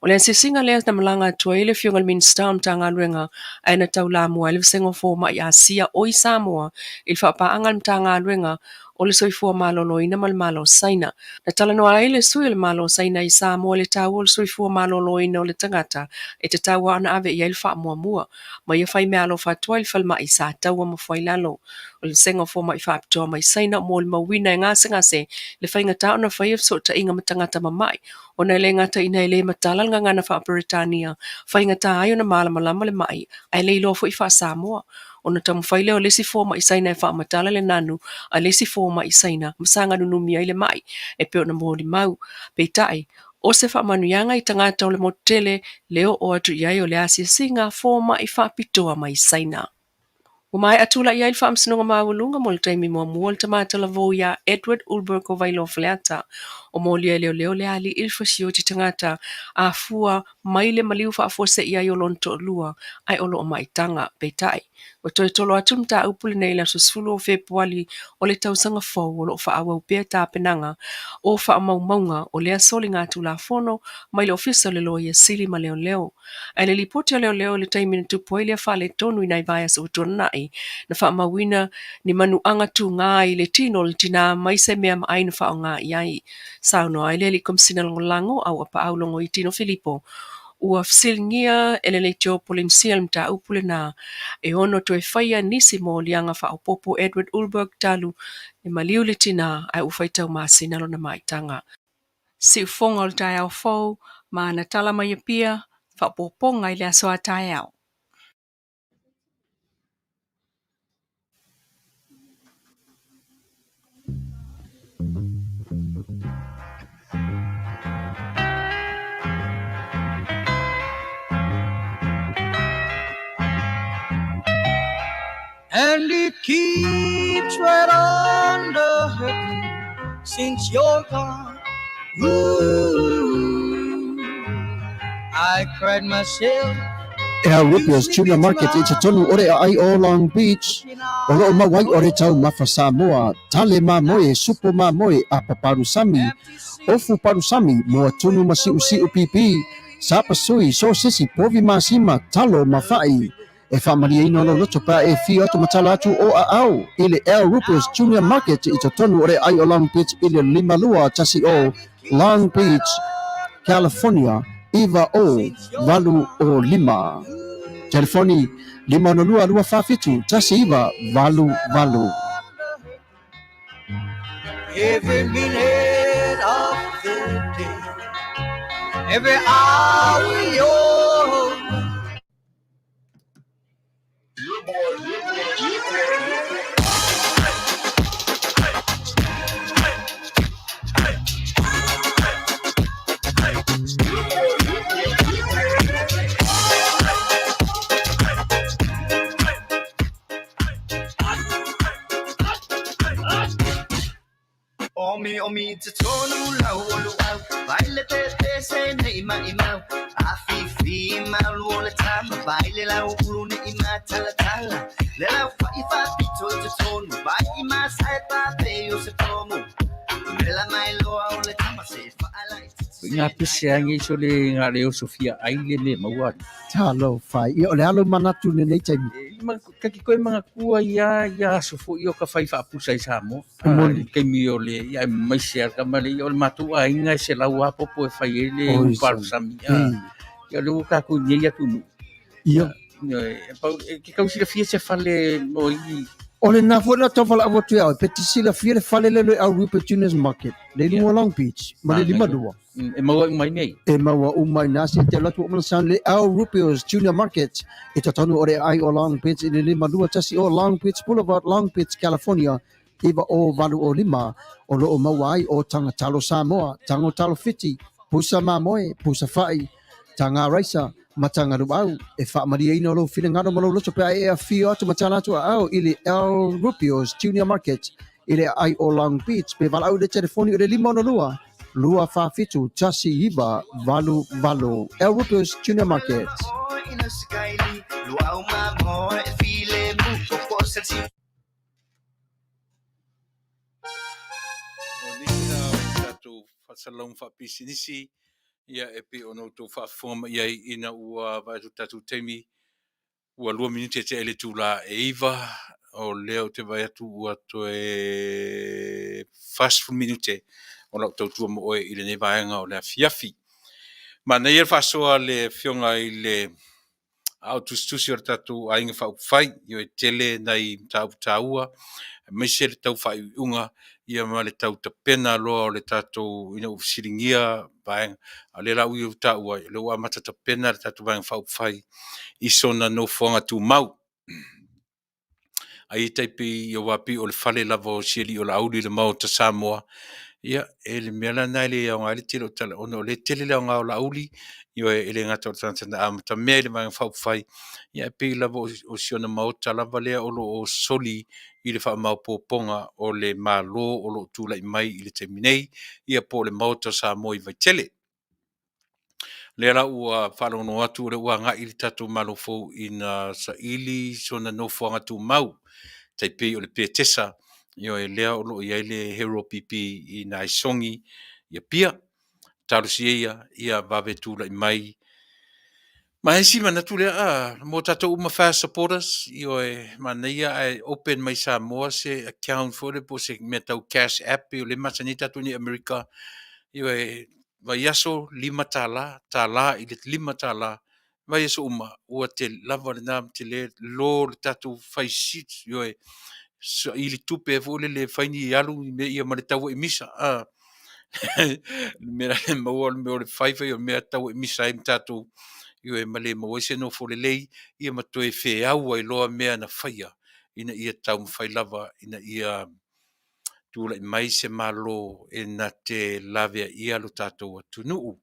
O le asiasiga lea na malaga atu ai le Afioga i le Minisita o le Matagaluega ae na taulamua ai le vasega o fomai Asia o i Samoa i le faapaaga a le Matagaluega o le Soifua Maloloina ma le Malo o Saina. Na talanoa ai le sui o le Malo o Saina i Samoa i le taua o le soifua maloloina o le tagata e tatau lava ona ave i ai le faamuamua ma ia fai meaalofa atu ai le falemai i Sataua ma Fuailalo. O le vasega o fomai faapitoa mai Saina o molimauina e gasegase le faigata ona faia fesootaiga ma tagata mamai ona e le gata ina e le matala le gagana faa-Peretania, faigata ai ona malamalama le mai ae le iloa foi faa-Samoa. Ona taumafai lea o le isi fomai Saina e faamatala le nanu a le isi fomai Saina ma saga nunumi ai le mai e pei ona molimau. Peitai, o se faamanuiaga i tagata o le motu tele le oo atu i ai o le asiasiga fomai faapitoa mai Saina. Ua maea tulai ai le Faamasinoga Maualuga mo le taimi muamua le tama talavou ia Edward Ulberg o Vailoa Faleata, o molia e leoleo le alii i le fasioti tagata afua mai le maliu faafuasei ai o lona toalua ae o lo o maitaga. Peitai, ua toe tolo atu le mataupu lenei i le aso 10 o Fepuali o le tausaga fou o lo o faaauau pea tapenaga o faamaumauga o lea soligatulafono mai le Ofisa o le Loia Sili ma Leoleo. Ae i le lipoti a leoleo i le taimi na tupu ai lea faaletonu i nai vaiaso ua tuanai, na faamauina ni manuaga tuga i le tino o le tinā mai se mea maai na faaaoga i ai. Saunoa ai le Alii Komesina Lagolago Auapaau Logoitino Filipo, ua fesiligia e le Leitio Polenisia le mataupu lena e ono toe faia nisi moliaga faaopoopo Edward Ulberg talu e maliu le tinā ae ua faitau masina lona maitaga. Siufofoga o le taeao fou ma ana tala mai Apia, faaopoopoga i le aso a taeao. And it keeps right on the hurting since you're gone. Ooh, I cried myself Al Rippier's Tuna Market i totonu o le aai o Long Beach, o loo maua ai o le taumafa Samoa, tale mamoe, supo mamoe, apa palusami, ofu palusami, moa tunu ma siusiu pipi, sapasui, sosesi, povi masima, talo ma fa'i. E faamalieina lou loto pe a e afio atu ma tala atu o aao i le Al Rupert's Junior Market i totonu o le aai o Long Beach i le 5210 Long Beach, California 90805. Telefoni 562 247 1988. Every minute of the day, every hour you're Omi omi te tonu lau o luau Vai le te te se nei mai mau A fi fi mau lu o le tama Vai le lau ulu ne i ma tala tala Le lau fa i fa pito i te tonu Vai i ma sae pa pe o se pomu Le la mai loa o le tama se fa ala i te Ngā pese angi so le ngā leo Sofia ai le me maua. Talofa. Ia o le alo manatu lenei taimi. Ta te toe manatua ia ia aso foi o ka fai faapusa i Samoa. E moni. I le taimi o le ia aemaise lava le tama lea, ia o le matou aiga e 100 lava popo e fai ai le Oi, ulu palusami. Ia o lea ua tatou i lenei atunuu. Ia. Ioe, e pau, e te tau silafia se fale mo i O lena foi na tau valaau atu ia oe, pe te silafia le fale lea i El Rupert Juniors Market, le i luga o Long Beach, ma le 52. E maua uma i nei. E maua uma i na se te alu atu uma sound le El Rupert's Junior Market i totonu o le aai o Long Beach i le 521 o Long Beach Boulevard, Long Beach, California 90805 o lo o maua ai o taga talo Samoa, tago talo Fiti, pusa mamoe, pusa fa'i, taga raisa, ma taga luau. E faamalieina lou finagalo ma lou loto pe a e afio atu ma tala atu aao i le El Rupio's Junior Market i le aai o Long Beach pe valaau i le telefoni o le 562 247 1988. El Rupio's Junior Market. O nisi na o tatou faasalalauga faapisinisi, ia e pei ona outou faafofoga mai ai ina ua vaai atu i le tatou taimi, ua 2 minute tea i le itula e 9, o lea ou te vaai atu ua toe 40 minute o lau tautua mo oe i lenei vaega o le afiafi. Manaia le faasoa a le Afioga i le a o tusitusi o le tatou aiga faaupufai, ioe, e tele nai mataupu taua, aemaise le tau faaiuiuga ia ma le tau tapena loa o le tatou ina ua fesiligia vaega. A o lea la ua ia taua, o lea ua amata tapena le tatou vaega faaupufai i sona nofoaga tumau. Ai e tai pei aua pei o le fale lava o si alii o Laauli i le Maota Samoa, ia e le mea la lena e le aoga ai le tele o tala ona o lea e tele le aoga o Laauli, ioe, e le gata o le tagata na amatamea i le Vaega Faaupufai, ia ae pei lava o si ona Maota lava lea o lo o soli i le faamaopoopoga o le Malo o lo o tulai mai i le taimi nei, ia po o le Maota o Samoa i Vaitele. Lea la ua faalogologo atu o lea ua agai le tatou Malo fou ina saili sona nofoaga tumau, tai pei o le Petesa, ioe, lea o lo o i ai le Hero PP i Naesogi i Apia. Talosia ia, ia vave tulai mai. Ma isi manatu lea, mo tatou uma FAST supporters, ioe, manaia ae open mai Samoa se account foi lea po o se mea tau cash app pei o lea e masani ai tatou i nei Amerika, ioe, vaiaso $5, tala i le $5, vaiaso uma, ua te lava lena ma tele lo le tatou fai sheets, ioe, saili tupe foi lele e fai ni alu ni mea ia ma le tau misa. Le mea la le maua o le mea o le fai fai o le mea tau misa ai ma tatou, ioe, ma le maua ai se nofo lelei ia ma toe feau ai loa mea na faia ina ia taumafai lava ina ia tulai mai se Malo e na te laveaia lo tatou atunuu.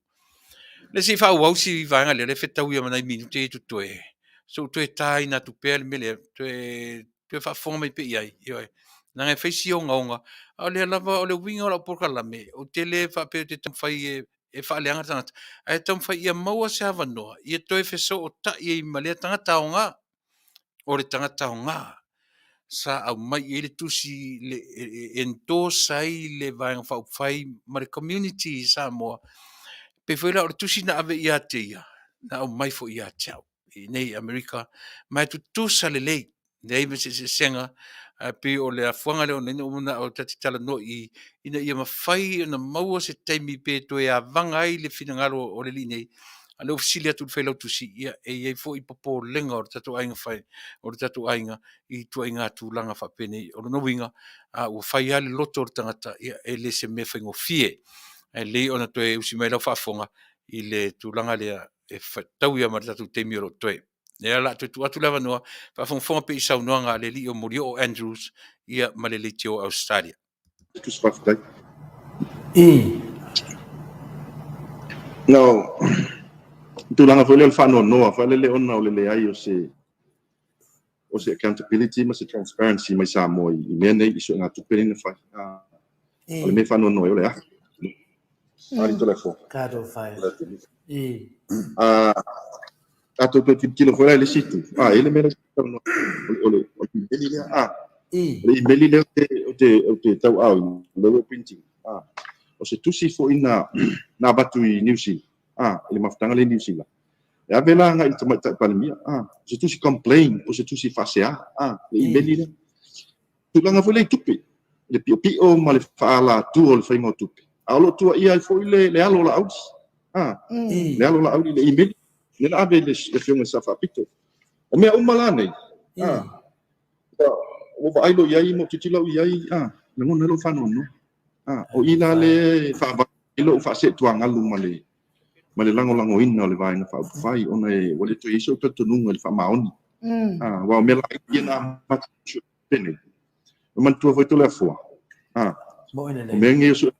Le se i faaauau si vaega lea, lea e fetau ia ma nai minute ia totoe, se i ou toe taina atu pea le mea lea, toe toe faafofoga mai pea i ai, ioe. Leaga e fai si ogaoga, a o lea lava o le uiga o lau polokalame, ou te le faapea ou te taumafai e e faaleaga le tagata, ae taumafai ia maua se avanoa ia toe fesootai ai ma lea tagata aoga. O le tagata aoga sa aumai i ai le tusi le, e endorse ai le Vaega Faaupufai ma le community i Samoa. Pei foi la o le tusi na ave ia te ia, na aumai foi ia te au i inei i Amerika, ma e tutusa lelei, leai ma se eseesega, ae pei o le afuaga lea ona ou manao ta te talanoa i i, ina ia mafai ona maua se taimi pe toe avaga ai le finagalo o le alii nei. A o lea ua fesili atu i le Failautusi, ia e i ai foi popolega o le tatou aiga fai, o le tatou aiga i ituaiga tulaga faapenei. O lona uiga, a ua fai lava le loto o le tagata, ia e le se mea faigofie. Ae lelei ona toe usi mai lau faafofoga i le tulaga lea e fetaui lava ma le tatou taimi o lo o totoe. Lea o le a toe tuu atu le avanoa, faafogafoga pea i saunoaga a le alii o Molioo Andrews ia ma le leitio o Ausetalia. Tusi faafetai. I. No, tulaga foi lea o le faanoanoa foi lele ona o le leai o se o se accountability ma se transparency mai Samoa i mea nei i suegatupe nei na fai. O le mea faanoanoa ai o le a? Ali telefoni. Tatou fai. I. Tatou toe tilotilo foi la i le isi itu. A, e i ai le mea lea sa talanoa o le o le imeli lea. A, I. o le imeli lea ou te ou te tauaaoina, lea ua print ina. A, o se tusi foi na na avatu i Niu Sila, a, i le mafutaga lea i Niu Sila. E ave la agai i le Tamaitai Palemia, a, o se tusi complain po o se tusi faasea, a, le imeli lea. Tulaga foi lea i tupe, le piopio ma le faaalatua o le faiga o tupe, a o lo o tuuaia ai foi le, le alo o Laauli, a, le alo o Laauli i le imeli, lea na ave i le, le Afioga i le Sao Faapito. O mea uma la nei, a, ua vaai loa i ai ma ou tilotilo au i ai, a, lagona ai lou faanoanoa. A, o i la lea e faavae ai lou faaseetuagalu ma le, ma le lagolagoina o le Vaega Faaupufai, ona e, ua le toe i ai sou talitonuga i le faamaoni. A, aua o mea laiti ia na amata penei. E manatua foi Toleafoa, a, o mea nei o su,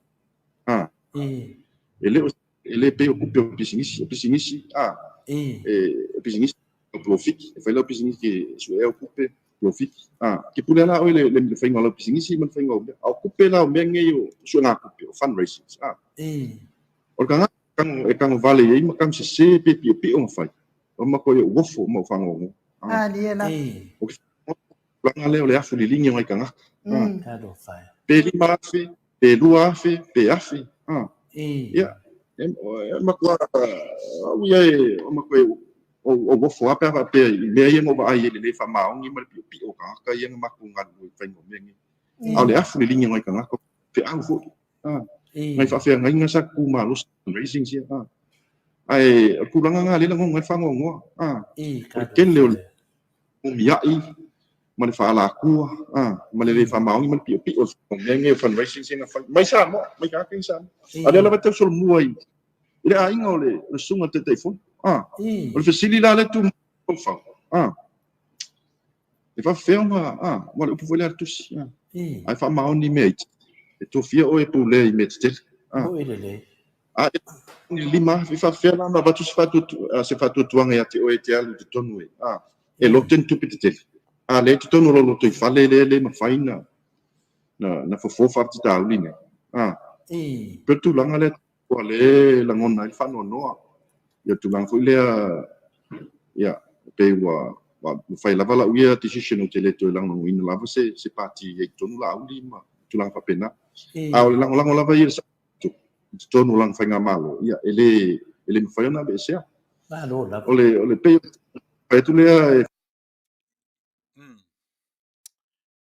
a, e le o, e le pei o tupe o pisinisi, o pisinisi, a, e, o pisinisi, o polofiti, e fai lau pisinisi e suea au tupe, polofiti, a, e te pule lava la oe i le, le faiga o lau pisinisi ma le faiga o mea, a o tupe la o mea nei o suegatupe, o fundraisings, a, o le tagata e tago vale i ai ma tago sese pe piopio ona fai, o matua ia uofo ma ou faanoanoa. A, lia la. O ke tulaga lea o le afu liligi o nai tagata. Pe 5,000, pe 2,000, pe 1,000. Ia, e matua, au ia e, o matua e, o uofo lava pe a faapea i mea ia na ou vaai ai i le le faamaoni ma le piopio o tagata ia na matou galulue i le faiga o mea nei. A o le afu liligi o nai tagata, feau foi. Nai faafeagaiga sa tutu malosi fundraisings ia. Ae o le tulaga lena lea e lagona ai le faanoanoa. O le tele o le umiai ma le faalatua ma le le faamaoni ma le piopio o mea nei o fundraisings ia na fai mai Samoa, mai tagata i Samoa. A o lea lava e tau solomua i le aiga o le susuga i le Taitaifono. O le fesili la lea e tu mai i lou faufau, e faafefea ona, aua o le upu foi lea a le tusi, a e faamaoni i mea iti, e tofia oe e pulea i mea tetele. A e ni 5,000, e faafefea la ona avatu se faatuatuaga ia te oe e te alu i totonu e, a, e lote ni tupe tetele. A lea i totonu o lou lotoifale lea e le mafai na, na, na fofo faafitauli nei. A, pei o le tulaga lea ua le lagona ai le faanoanoa. Ia tulaga foi lea, ia, pei ua, ua fai lava lau ia decision ou te le toe lagolagoina lava se, se pati i ai i totonu Laauli ma tulaga faapena. A o le lagolago lava ia i le i totonu o lana faigamalo, ia, e le, e le mafai ona aveesea. Malo lava. O le, o le pei, fai atu lea e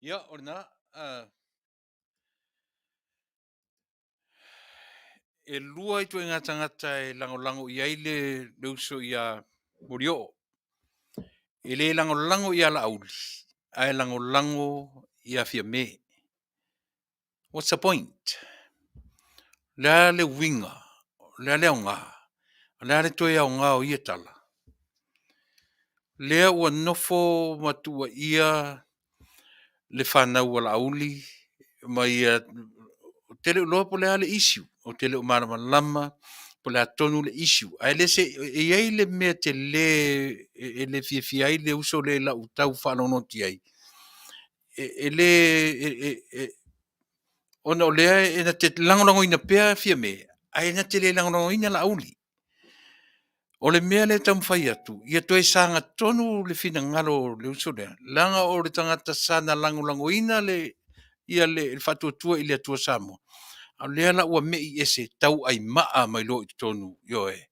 Ia, o lena, e lua ituaiga tagata e lagolago i ai le, le uso ia Molioo. E le lagolago ia Laauli, ae lagolago ia Fiame. What's the point? O le a le uiga? O le a le aoga? O le a le toe aoga o ia tala? Lea ua nofo ma tuuaia le fanau a Laauli ma ia, ou te le o iloa po o le a le issue, ou te le o malamalama po o le a tonu le issue. Ae le se, e i ai le mea tele e le fiafia ai le uso lea i lau tau faalogologo i ai, e le, ona o lea e na te lagolagoina pea Fiame, ae na te le lagolagoina Laauli. O le mea lea e taumafai atu, ia toe sagatonu le finagalo o le uso lea, leaga o le tagata sa na lagolagoina le, ia le faatuatua i le Atua Samoa, a o lea la ua mei ese tauaimaa mai loa i totonu, ioe,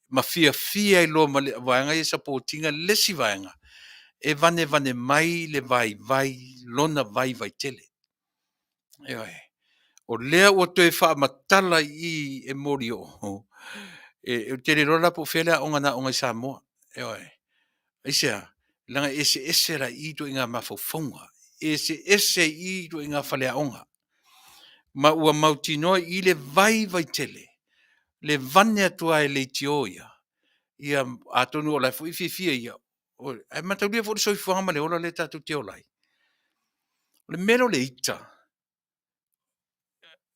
ma fiafia ai loa ma le vaega ia e support ina le isi vaega, e vanevane mai le vaivai, lona vaivai tele. Ioe. O lea ua toe faamatala i i e Molioo, e, ou te le iloa la po o fea le aoga na aoga i Samoa. Ioe. Aisea? Leaga e eseese la i i ituaiga mafaufauga, e eseese i i ituaiga faleaoga. Ma ua mautinoa i i le vaivai tele, le vane atu lava e leitio ia, ia atonu o la e foi e fiafia ia, ae mataulia foi le soifuaga ma le ola lea tatou te ola ai. O le mea lea o le ita,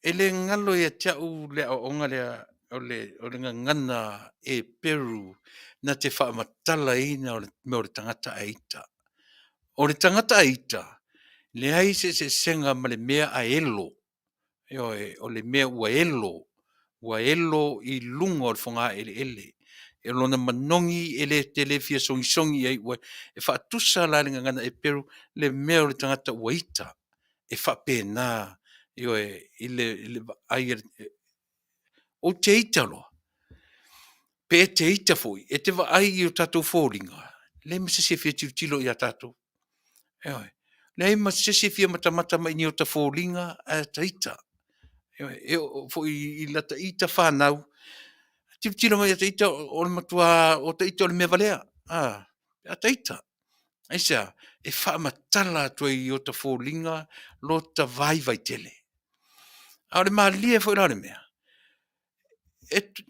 e le galo ia te au le aoaoga lea o le, o le gagana Eperu na te faamatalaina o le mea o le tagata a ita. O le tagata a ita, leai se eseesega ma le mea a elo. Ioe, o le mea ua elo, ua elo i luga o le fogaeleele. O lona manogi e le te le fia sogisogi i ai, ua e faatusa la i le gagana Eperu le mea o le tagata ua ita, e faapena, ioe, i le vaai a le, ou te ita loa. Pe e te ita foi, e te vaai i o tatou foliga, leai ma se isi e fia tilotilo ia tatou. Ioe. Leai ma se isi e fia matamata mai i ni ota foliga ae ota ita. Ioe. E oo foi i lata ita fanau, tilotilo mai ia te ita o le matua o ita o le mea valea. A, a ta ita. Aisea? E faamatala atu ai i ota foliga lota vaivai tele. A o le malie foi la o le mea,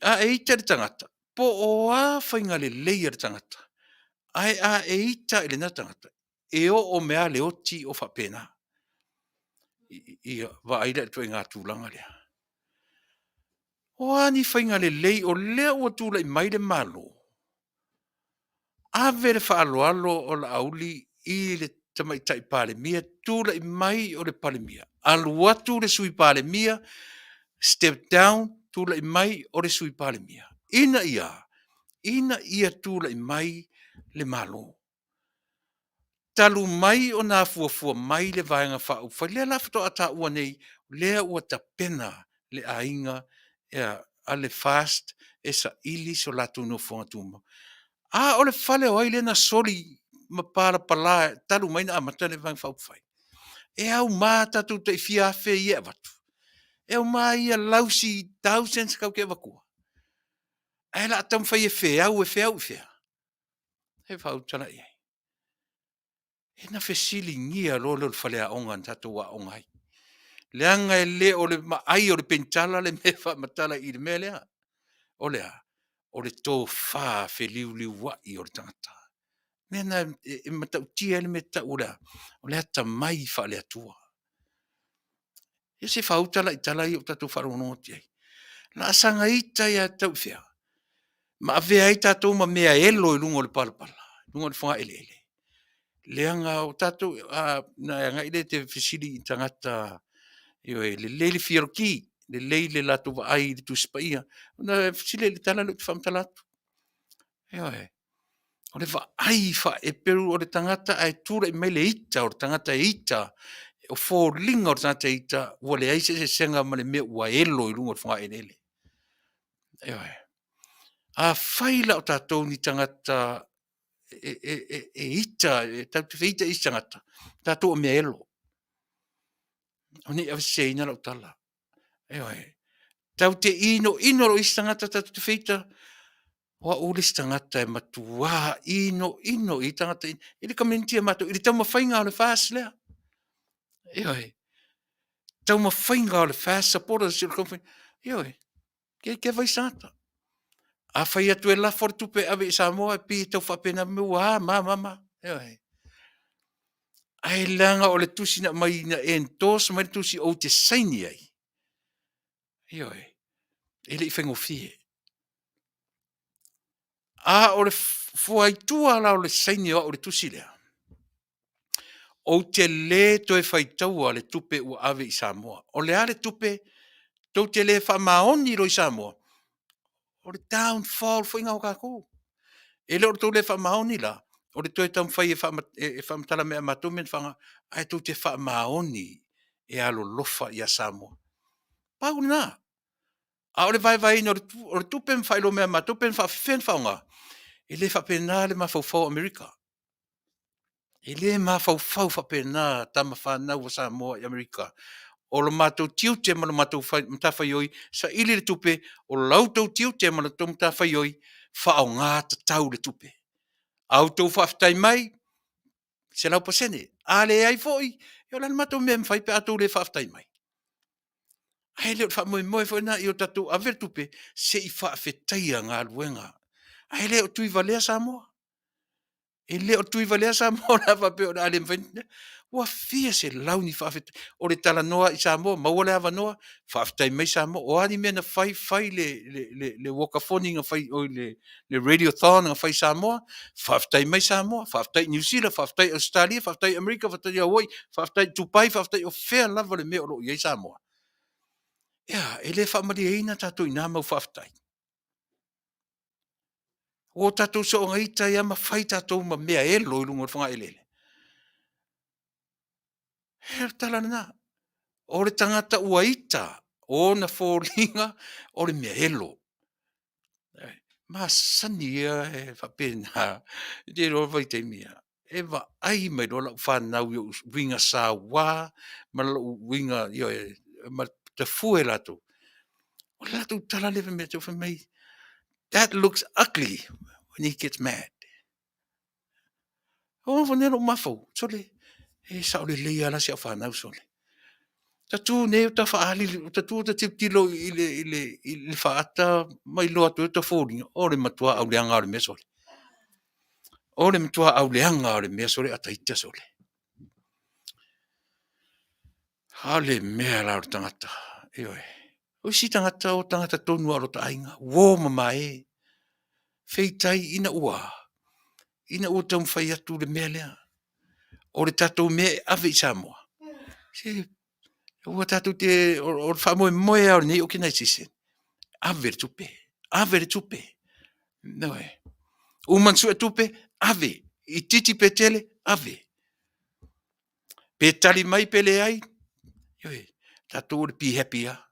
a e ita i le tagata, po o a faiga lelei a le tagata, ae a e ita i lena tagata, e oo mai lava le oti o faapena. Ia vaai la i le ituaiga tulaga lea. O a ni faiga lelei o lea ua tulai mai le Malo, ave le faaaloalo o Laauli i le Tamaitai Palemia, tulai mai o le Palemia, alu atu le Sui Palemia, step down, tulai mai o le Sui Palemia. Ina ia a? Ina ia tulai mai le Malo. Talu mai ona afuafua mai le Vaega Faaupufai, lea la faatoa taua nei, lea ua tapena le aiga a le FAST e saili so latou nofoaga tumau. A o le fale o ai lea na soli ma palapala talu mai ona amata le Vaega Faaupufai? E auma tatou tai fia afe ia e avatu? E auma ia lausi thousands tatou te avatua? Ae o le a taumafai e feau, e feau i fea? E faautala i ai. Ona fesiligia loa lea o le faleaoga na tatou aooga ai. Leaga e le o le maai o le penitala le mea e faamatala i le mea lea. O le a? O le tofa feliuliuai o le tagata. O le mea lena e matautia ai le mea e tau o le a? O le atamai faale-Atua. Ia se i faauta la i tala ia ua tatou faalogologo atu i ai. O le a saga ita ai lava e tau i fea? Ma avea ai tatou ma mea elo i luga o le palapala, i luga o le fogaeleele. Leaga o tatou, ona e agai lea e te fesili i tagata, ioe, e lelei le fia aloki, lelei le latou vaai i le Tusi Paia, ona fesili lea i le tala lea ou te faamatala atu. Ioe. O le vaai faaeperu o le tagata ae tulai mai le ita o le tagata e ita, o foliga o le tagata e ita, ua leai se eseesega ma le mea ua elo i luga o le fogaeleele. Ioe. Afai la o tatou ni tagata e ita, e tatou te feita i isi tagata, o tatou o mea elo. Ne i aveseseina lau tala. Ioe. Tatou te inoino loa i isi tagata tatou te feita, o au le isi tagata e matua inoino i tagata i le community a matou i le taumafaiga o le FAST lea. Ioe. Taumafaiga o le FAST supporters, ioe, ke keva isi tagata. A fai atu e lafo le tupe e ave i Samoa, e pei e tau faapena mai ua a ma ma ma. Ioe. Ae leaga o le tusi na aumai na endorse mai le tusi ou te saini ai. Ioe. E le i faigofie. A o le fua i tua la o le saini o au i le tusi lea, ou te le toe faitaua le tupe ua ave i Samoa. O le a le tupe tou te le faamaoni loa i Samoa, o le downfall foi lena o tatou. E le o le tou le faamaoni la, o le toe taumafai e faamatala mai ia matou mea na faaaoga, ae tou te faamaoni e alolofa ia Samoa. Pau lena. A o le vaevaeina o le tupe ma faailoa mai ia matou pe na faapefea ona faaaoga, e le faapena le mafaufau o Amerika. E le mafaufau faapena tama fanau a Samoa i Amerika. O lo matou tiute ma lo matou matafaioi, saili le tupe, o la outou tiute ma la outou matafaioi, faaaoga tatau le tupe. A outou faafetai mai, 100%. A leai foi, ia o le a le matou mea e mafai pe a outou le faafetai mai? Ae le o le faamoemoe foi lena ia tatou ave le tupe se i faafetaia galuega. Ae le o Tuivalea Samoa. E le o Tuivalea Samoa o le a faapea o le a le mafai ona... Ua fia selau ni faafetai. O le talanoa i Samoa, maua le avanoa, faafetai mai Samoa. O a ni mea na fai, fai le walkathon na fai i o i le radiothon na fai i Samoa, faafetai mai Samoa, faafetai i Niu Sila, faafetai i Ausetalia, faafetai i Amerika, faafetai i Hawaii, faafetai i Tupai, faafetai o fea lava le mea o lo o i ai Samoa. E a, e le faamalieina tatou i na mau faafetai? Ua o tatou soona ita ai lava ma fai tatou ma mea elo i luga o le fogaeleele. E o le tala lena. O le tagata ua ita, o ona foliga o le mea elo. Masani ia e faapena i te iloa vaitaimi ia. E vaai mai loa lau fanau i ou uiga saua ma lou uiga ioe ma tafue latou. O le latou tala lea fai mai ia te au, fai mai, Dad looks ugly when he gets mad. Ua nei lou mafaufau, sole, e sao lelei lava la si au fanau sole. Ta tu nei ta faaali, ta tu ta tilotilo i le, i le, i le faata ma iloa atu ai ta foliga, o le matua auleaga o le mea sole. O le matua auleaga o le mea sole a ta ita sole. A o le mea la o le tagata, ioe. O isi tagata o tagata tonu lava o lota aiga, uo mamae, feitai ina ua, ina ua taumafai atu le mea lea, o le tatou mea e ave i Samoa, se ua tatou te, o le faamoemoe lava o lenei organization, ave le tupe, ave le tupe. Ioe. Uma ona sue tupe, ave, itiiti pe tele, ave. Pe tali mai pe leai, ioe, tatou o le be happy lava.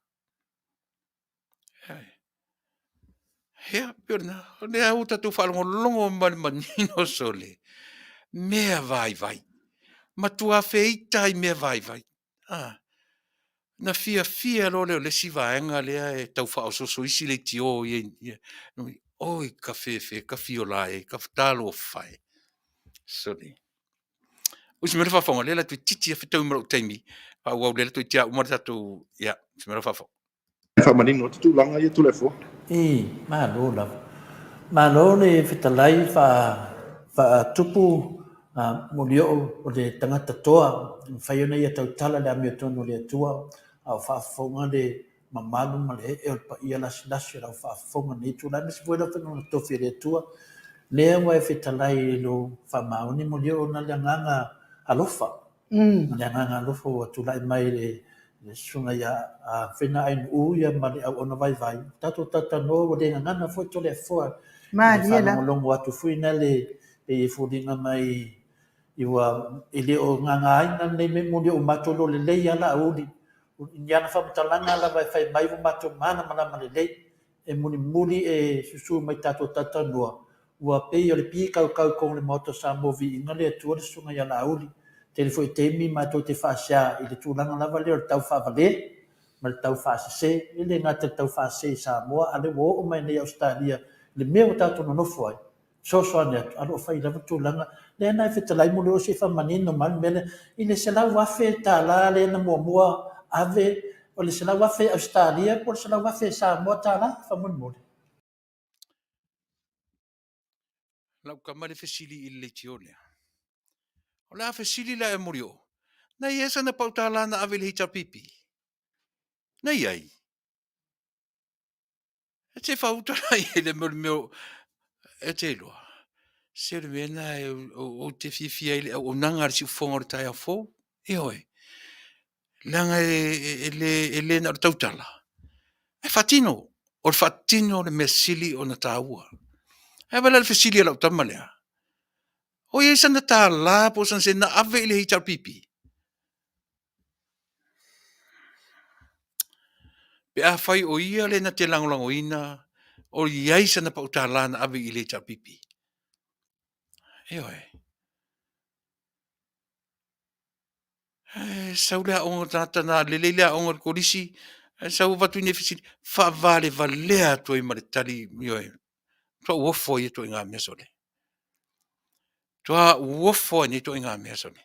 Ia, pei o lena. O lea ua tatou faalogologo ma le manino sole, mea vaivai. Matua feita i mea vaivai. Ah, na fiafia loa lea o le isi vaega lea e tau faaosooso isi leitio ia, ia. Oi ka fefe ka fiola e, ka talofa e. Sole. Usi mai le faafofoga, lea la toeitiiti lava fetaui ma lou taimi, faaauau lea la toeitiiti lava uma le tatou, ia, usi mai le faafofoga. Faamanino atu tulaga ia Toleafoa. I, malo lava. Malo le fetalai faatupu Molioo o le tagata toa, e mafai ona ia tautala le amiotonu a le Atua, a o faafofoga le mamalu ma le ee o le paia lasilasi o lau faafofoga i lenei itula, aemaise foi lau Afioga totofi e le Atua, lea ua e fetalai i lou faamaoni Molioo na le agaga alofa, na le agaga alofa ua tulai mai le le susuga ia Fena Ainuu ia ma le auauna vaivai, tatou talatalanoa ua le gagana foi Toleafoa i le faalogologo atu foi na le pei e foliga mai i ua e le o gagaaina lenei mea moni o matou iloa lelei lava Laauli i ni ana faamatalaga lava e fai mai ua matou malamalama lelei e mulimuli e susu mai tatou talatalanoa ua pei o le pikaukau i totonu o le Maota o Samoa Viiga le Atua le Susuga ia Laauli. Tele foi taimi matou te faasea i le tulaga lava lea o le tau faavale ma le tau faasese. E le gata i le tau faasese i Samoa a o lea ua oo mai nei i Ausetalia i le mea ua tatou nonofo ai, fesoasoani atu, a o lo o fai lava le tulaga lea na e fetalai mo se i faamanino mai le mea lea i le $100,000 lea na muamua ave, o le $100,000 Ausetalia po o le $100,000 Samoa tala faamolemole. Lau tama le fesili i le leitio lea. O le a fesili la e Molioo, na i ai sana pau tālā na ave i le HRPP? Na i ai. E te whauta la i le mea, le mea e te iloa. Se le mea na e o te fiafia ai le auaunaga a le siufofoga o le taeao fou. Ioe. Leaga e le na o le tautala, ae faatino. O le faatino le mea sili ona taua. Ae vaai la i le fesili a lau tama lea, o i ai sana $1 po o sana sene na ave i le HRPP? Pe afai o ia lea na te lagolagoina o i ai sana pau $1 na ave i le HRPP. Ioe. Ae sau le aoga o le tagata na lelei le aoga i le kolisi, ae sau avatu i inei fesili, faavalevalea atu ai ma le tali, ioe, matua ou ofo ai i ia ituaiga mea sole. Matua ou ofo lava i nei ituaiga mea sole.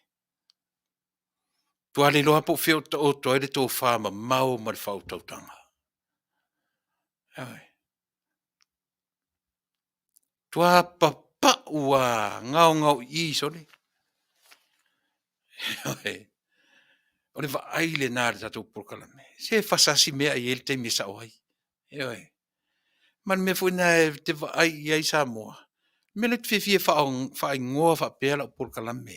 Matua le iloa lava po o fea o taoto ai le tofamamao ma le faautautaga. Ioe. Matua papau lava gaogaoii sole. O le vaai lena a le tatou polokalame. Se fasa lava si mea ae i ai le taimi e sao ai. Ioe. Ma le mea foi lena e te vaai i ai Samoa, o le mea lea ou te fiafia e faaigoa faapea lau polokalame.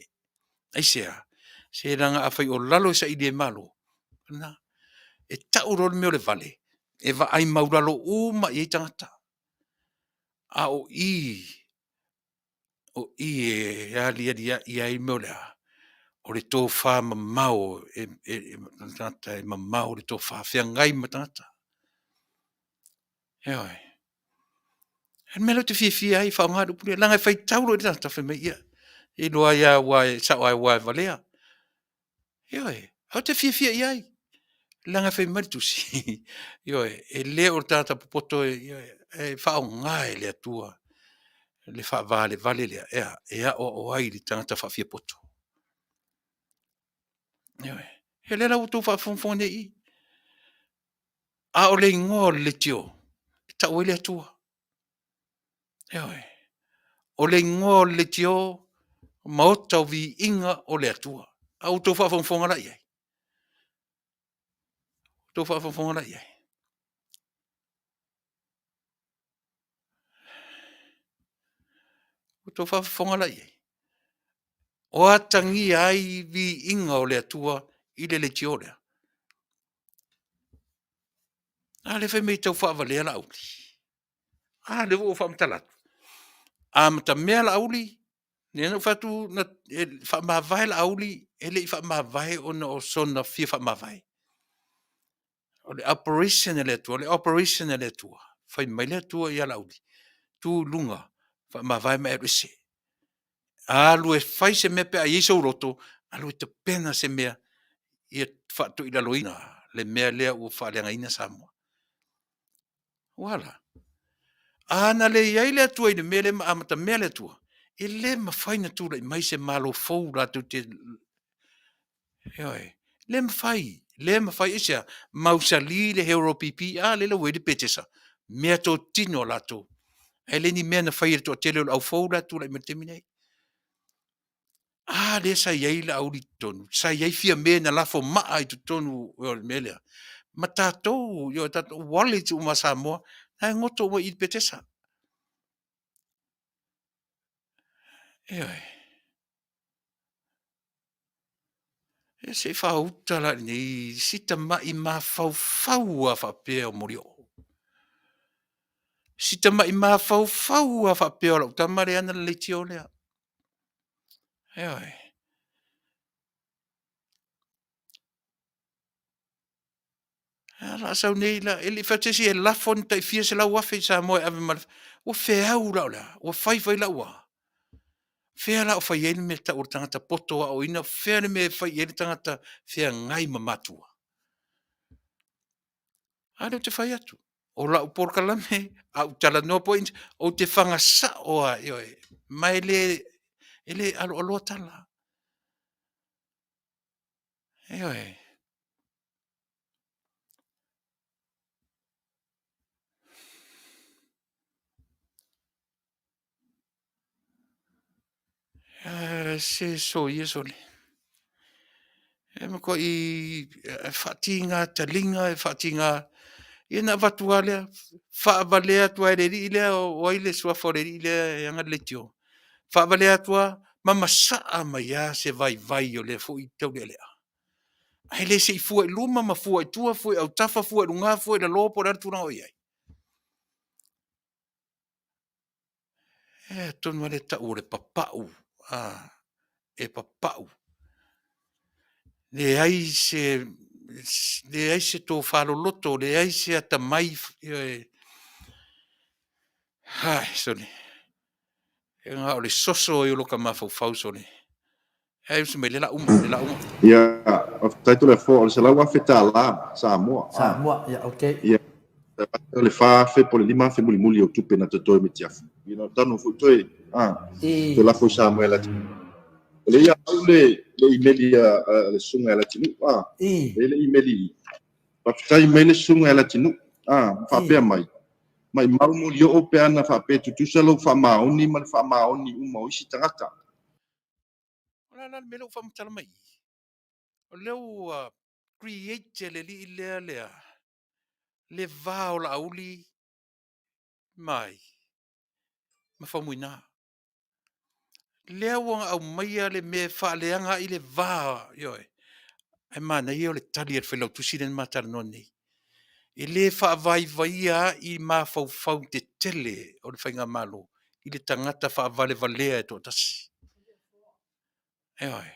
Aisea? Se leaga afai o lalo e saili ai Malo, o lena. E tau loa le mea o le vale, e vaai maualalo uma i ai tagata. A o i, o i e aliali ai mea o le a? O le tofa mamao e tagata e mamao le tofa, feagai ma tagata. Ioe. Le mea lea ou te fiafia ai e faaaoga le upu lea, leaga e faitau loa i le tagata fai mai, ia, e iloa ai lava aua e sao lava aua e valea. Ioe, ae ou te fiafia i ai, leaga e fai mai le tusi, ioe, e le o le tagata popoto e, e faaaoga e le Atua le faavalevale lea, e a? E aoao ai le tagata faafiapoto. Ioe. Ia lea la ua outou faafogafoga nei i i. A o le igoa o le leitio, e tau ai le Atua. Ioe. O le igoa o le leitio, maota o viiga o le Atua. A ua outou faafogafoga la i ai? Ua outou faafogafoga la i ai? Ua outou faafofoga la i ai? O atagia ai viiga o le Atua i le leitio lea. A lea fai mai e tau faavalea Laauli. A lea ua ou faamatala atu. Amatamea Laauli, lea na ou fai atu e faamavae Laauli, e le i faamavae ona o sona fia faamavae. O le operation a le Atua, o le operation a le Atua. Fai mai le Atua ia Laauli, tu i luga, faamavae ma e alu ese. Alu e fai se mea pe a i ai sou loto, alu e tapena se mea ia faatoilaloina le mea lea ua faaleagaina Samoa. Ua a la? A na le i ai le Atua i le mea lea ma amatamea le Atua, e le mafai ona tulai mai se Malo fou latou te Ioe, le mafai, le mafai. Aisea? Mausali le HRPP, a lele ua i ai le Petesa, meatotino a latou, ae le ni mea na faia e le toatele o le au fou la e tulai mai i le taimi nei. A lea sa i ai Laauli i totonu, sa i ai Fiame na lafo maa i totonu o le mea lea, ma tatou, o tatou wallets uma a Samoa, na e goto uma i i le Petesa. Ioe. Ia se i faauta la i lenei si tamai mafaufau lava faapea o Molioo. Si tamai mafaufau lava faapea o lau tama lea e ana le leitio lea. Ioe. A la sau nei la, e le i fai atu se isi e lafo ni tai fia 100,000 i Samoa e ave ma le... Ua feau la o le a? Ua fai fai lau a? Fea la o fai ai le mea e tau o le tagata poto aoaoina? Fea le mea e fai i ai le tagata feagai ma matua? A lea ou te fai atu, o lau polokalame, a ou talanoa foi, ou te faga sao lava, ioe, ma e le aloaloa tala. Ioe. Se soia sole. E matuai faatiga taliga, e faatiga. Ia na avatu lava lea, faavalea atu lava e le alii lea, o ai le suafa o le alii lea e ana le leitio, faavalea atu lava ma masaa mai lava se vaivai o lea foi taulealea. Ae le se i fua i luma ma fua i tua, fua i autafa, fua i luga, fua i lalo po o le a le tulaga o i ai. E atonu lava lea e tau o le papau, a, e papau. Leai se, leai se tofa loloto, leai se atamai, ioe. Hai, sole, e na o le soso ai o lota mafaufau, sole. Ae usu mai, le la uma, le la uma. Ia, faafetai Toleafoa, o le $100,000 Samoa. Samoa, ia, okay. Ia, o le 4,000 po o le 5,000 mulimuli o tupe na totoe mai Tiafu. Ia na tanu foi toe, a, toe lafo i Samoa e Latinuu. O le ia au le, le imeli a, a le susuga ia Latinuu, a, e le imeli, faafetai mai le susuga ia Latinuu, a, faapea mai, maimau Molioo pe ana faapea e tutusa lou faamaoni ma le faamaoni uma o isi tagata. O le a la le mea lea ua faamatala mai i i? O lea ua create e le alii lea lea le va o Laauli mai ma Faumuina. Lea ua aumaia le mea e faaleaga ai le va, ioe. Ae manaia o le tali a le Failautusi lea na ma talanoa nei. E le faavaivaia ai mafaufau tetele o le faigamalo i le tagata faavalevalea e toatasi. Ioe.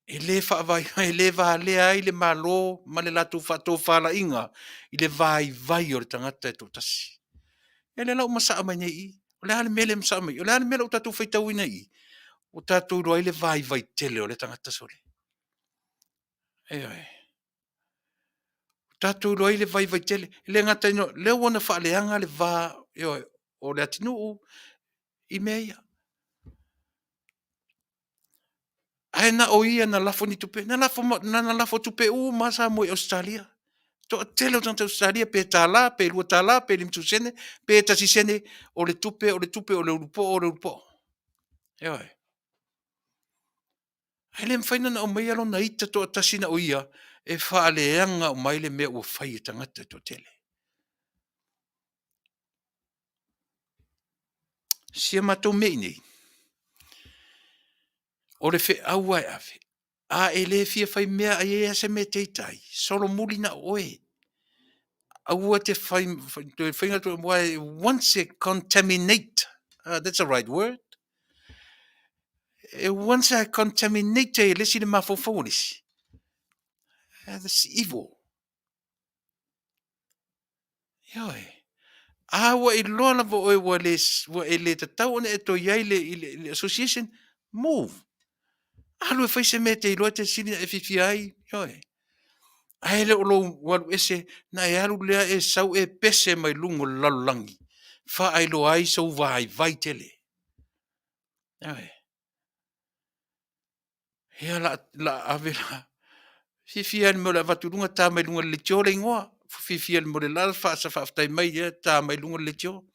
E le faavaivai, e le valea ai le Malo ma le latou faatofalaiga i le vaivai o le tagata e toatasi. E lea la ua masaa mai nei i i. O le a le mea lea e masaa mai i i? O le a le mea lea ua tatou faitauina i i? Ua tatou iloa ai le vaivai tele o lea tagata sole. Ioe. Ua tatou iloa ai le vaivai tele. E le gata ina, lea ua na faaleaga le va, ioe, o le atunuu i mea ia. Ae na o ia na lafo ni tupe, na lafo, na na lafo tupe uma lava Samoa i Ausetalia. Toatele o tagata Ausetalia pe $1, pe $2, pe 50 sene, pe 1 sene, o le tupe, o le tupe, o le ulupo'o, o le ulupo'o. Ioe. Ae le mafai ona aumaia lona ita toatasi na o ia e faaleaga uma ai le mea ua fai e tagata e toatele. Si a matou mea i inei, o le feau lava e ave, a e le fia fai mea a i ai lava se mea e te ita ai, solomuli na o oe. Aua te fai, toe fai once e contaminate, that's the right word, e once a contaminate e le isi le mafaufau o le isi, that's evil. Ioe. A ua iloa lava oe ua le, ua e le tatau ona e toe i ai i le, i le, i le association, move. Alu e fai se mea e te iloa e te sili ona e fiafia ai, ioe. Ae le o lou alu ese, na e alu lea e sau e pese mai luga o le lalolagi, faailoa ai sou vaivai tele. Ioe. Ia la, la ave la, fiafia i le mea o le avatu i luga, ta mai luga o le leitio le igoa. Fiafia i le mea o le la faasa faafetai mai, ia ta mai luga o le leitio.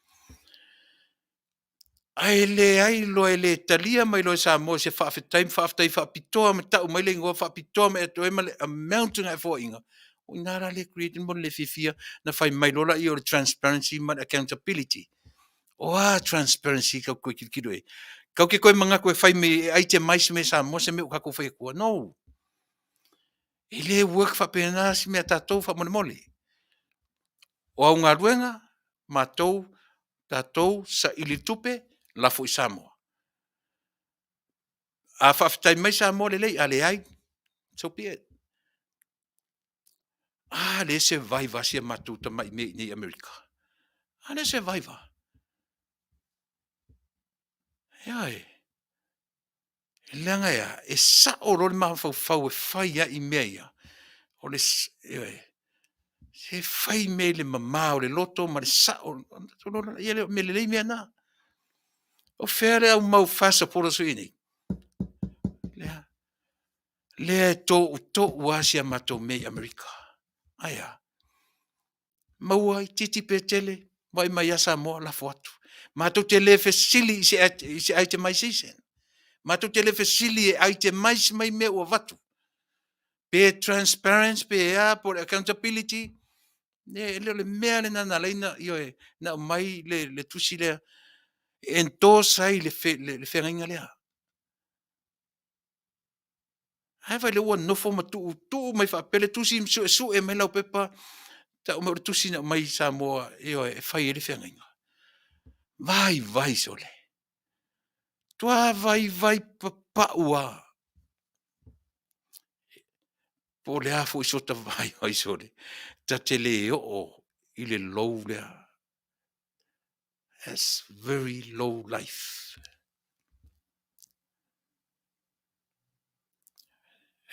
Ae leai loa e le talia mai loa e Samoa se faafetai ma faafetai faapitoa ma tau mai le igoa faapitoa ma e ma le amount na e foaiina, o i ina la lea e create ai le le fiafia na fai mai loa lea o le transparency ma le accountability. O a transparency kau te toe tilotilo i ai? Kau te toe manatu e fai mai e itemize mai e Samoa se mea ua tatou fai atua? No. E le work faapena si mea a tatou faamolemole. O au galuega, matou, tatou saili le tupe, lafo i Samoa. A faafetai mai Samoa lelei, a leai, so be it. A lea e survive lava si a matou tamai mea i inei i Amerika. A lea e survive lava. Ioe. Leaga e a? E sao loa le mafaufau e fai ai mea ia. O le, ioe, se fai mea i le mama o le loto ma le sao. Ia le mea lelei mea na. O fea le au mau FAST supporters foi nei? Lea, lea e toutou lava si a matou mea i Amerika. Ae a? Maua itiiti pe tele, vaai mai ia Samoa, lafo atu. Matou te le fesili i se, i se itemization. Matou te le fesili e itemize mai mea ua avatu. Pe transparent, pe a, po o le accountability. E le o le mea lena na ala ai na, ioe, na aumai le, le tusi lea e endorse ai le, fe, le, le feagaiga lea. Ae vaai lea ua nofo ma tuu, tuu mai faapea le tusi ma suesue mai lau pepa, tau mai o le tusi na aumai i Samoa, ioe, e fai ai le feagaiga. Vaivai sole. Toa vaivai papau lava. Po o le a foi sota vaivai sole, ta te le oo i le low lea. That's very low life.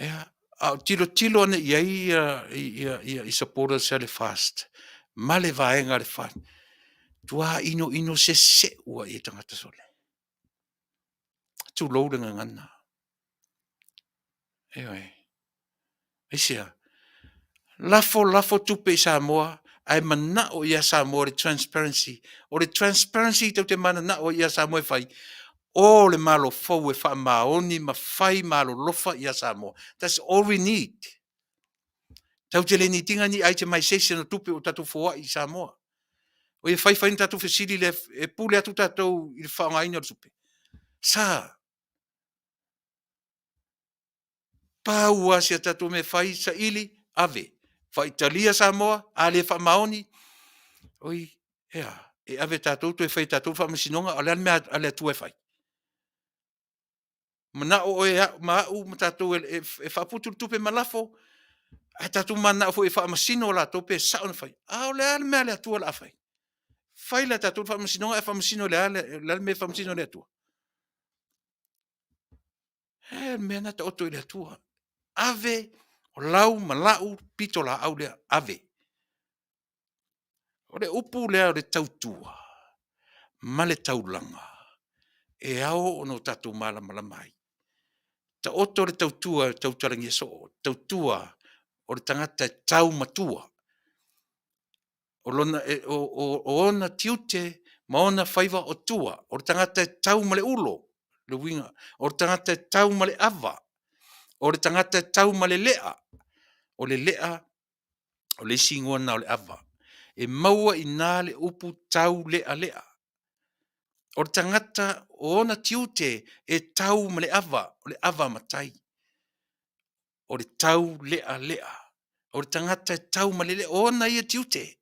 Ia, a o tilotilo ane i ai ia, ia, ia, i supporters a le FAST ma le vaega a le FAST, tuā inoino sese'u ai e tagata sole. Tulou le gagana. Ioe. Aisea? Lafo lafo tupe i Samoa ae mana'o ia Samoa le transparency. O le transparency tou te manana'o ai ia Samoa e fai, o le Malo fou e faamaoni ma fai malolofa ia Samoa. That's all we need. Tatou te le need ina ni itemization o tupe ua tatou foai i Samoa. O ia fai fai na tatou fesili lea e pule atu tatou i le faaaogaina o le tupe. Sa! Pau lava si a tatou mea e fai, saili, ave. Faitalia Samoa, a le faamaoni, oi, e a, e ave e tatou toe fai e tatou le faamasinoga, a o le a le mea a le Atua e fai? Manao oe ma au ma tatou e, e, e faaputu le tupe ma lafo, ae tatou mananao foi e faamasino latou pe sao na fai. A o le a le mea a le Atua o le a fai? Fai la tatou le faamasinoga ae faamasino i le a le a le mea e faamasino i le Atua? E mea na taoto i le Atua. Ave o lau ma lau pitolaau lea, ave. O le upu lea o le tautua ma le taulaga, e ao ona o tatou malamalama ai. Taoto le tautua e tautalagia soo, tautua o le tagata e tau matua. O lona, e, o, o, o ona tiute ma ona faiva o tua. O le tagata e tau ma le ulo, le uiga, o le tagata e tau ma le ava, o le tagata e tau ma le lea. O le lea, o le isi igoa lena o le ava. E maua i ina le upu taulealea. O le tagata o ona tiute e tau ma le ava, o le ava matai. O le taulealea. O le tagata e tau ma le lea, o ona ia tiute.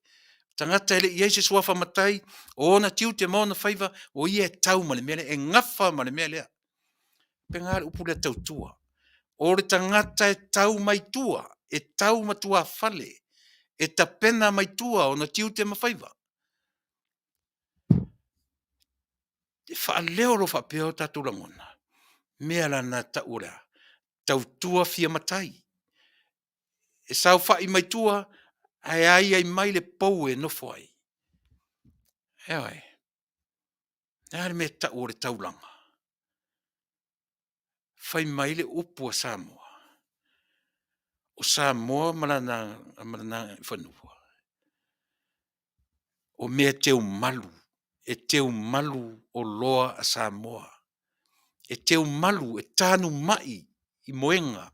Tagata e le i i ai se suafa matai, o ona tiute ma ona faiva, o ia e tau ma le mea lea, e gafa ma le mea lea. Faapena le upu lea tautua. O le tagata e tau mai tua, e tau ma tuafale, e tapena mai tua ona tiute ma faiva. E faaleo loa faapea o tatou lagona, mea la na tau o le a? Tautua fia matai. E saofai mai tua ae aiai mai le pou e nofo ai. Ioe. O le a le mea e tau o le taulaga? Fai mai le upu a Samoa, o Samoa ma lana agaifanua, o mea teumalu, e teumalu oloa a Samoa. E teumalu, e tanumai i moega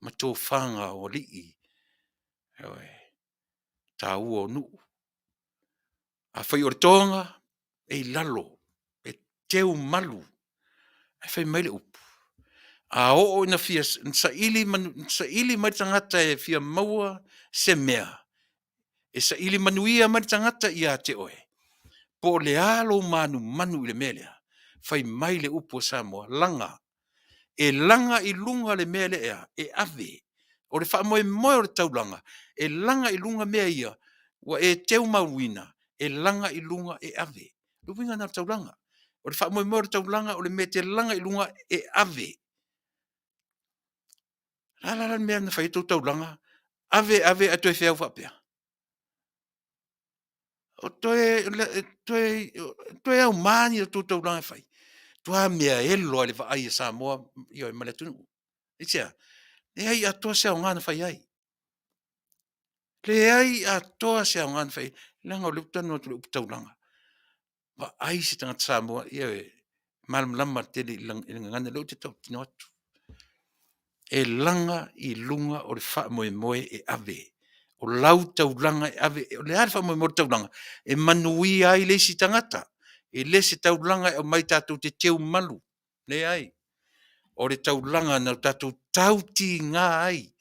ma tofaga o alii. Ioe. Taua o nuu. Afai o le toga, e i lalo, e teumalu. Ae fai mai le upu, a oo ina fia saili mai le tagata e fia maua se mea, e saili manuia mai le tagata ia te oe, po o le a lou manumanu i le mea lea, fai mai le upu a Samoa, laga, e laga i luga le mea lea e ave. O le faamoemoe o le taulaga, e laga i luga mea ia ua e teu mauina, e laga i luga e ave. O le uiga lena o le taulaga. O le faamoemoe o le taulaga o le mea e te laga i luga e ave. O le a la le mea na fai ai le tou taulaga? Ave, ave ae toe feau faapea? O toe, toe auma ni a outou taulaga e fai? Matua meaelo lava i le vaai a Samoa ioe ma le atunuu. Aisea? Leai atoa se aoga na fai ai. Leai atoa se aoga na fai ai, leaga o lea ou te talanoa atu i le upu taulaga. Vaai se tagata Samoa, ioe, e malamalama tele i le gagana lea ou te tautino atu. E laga i luga o le faamoemoe e ave. O lau taulaga e ave, o le a le faamoemoe o le taulaga? E manuia ai le isi tagata. E le se taulaga e aumai tatou te teumalu, leai. O le taulaga na tatou tautiga ai,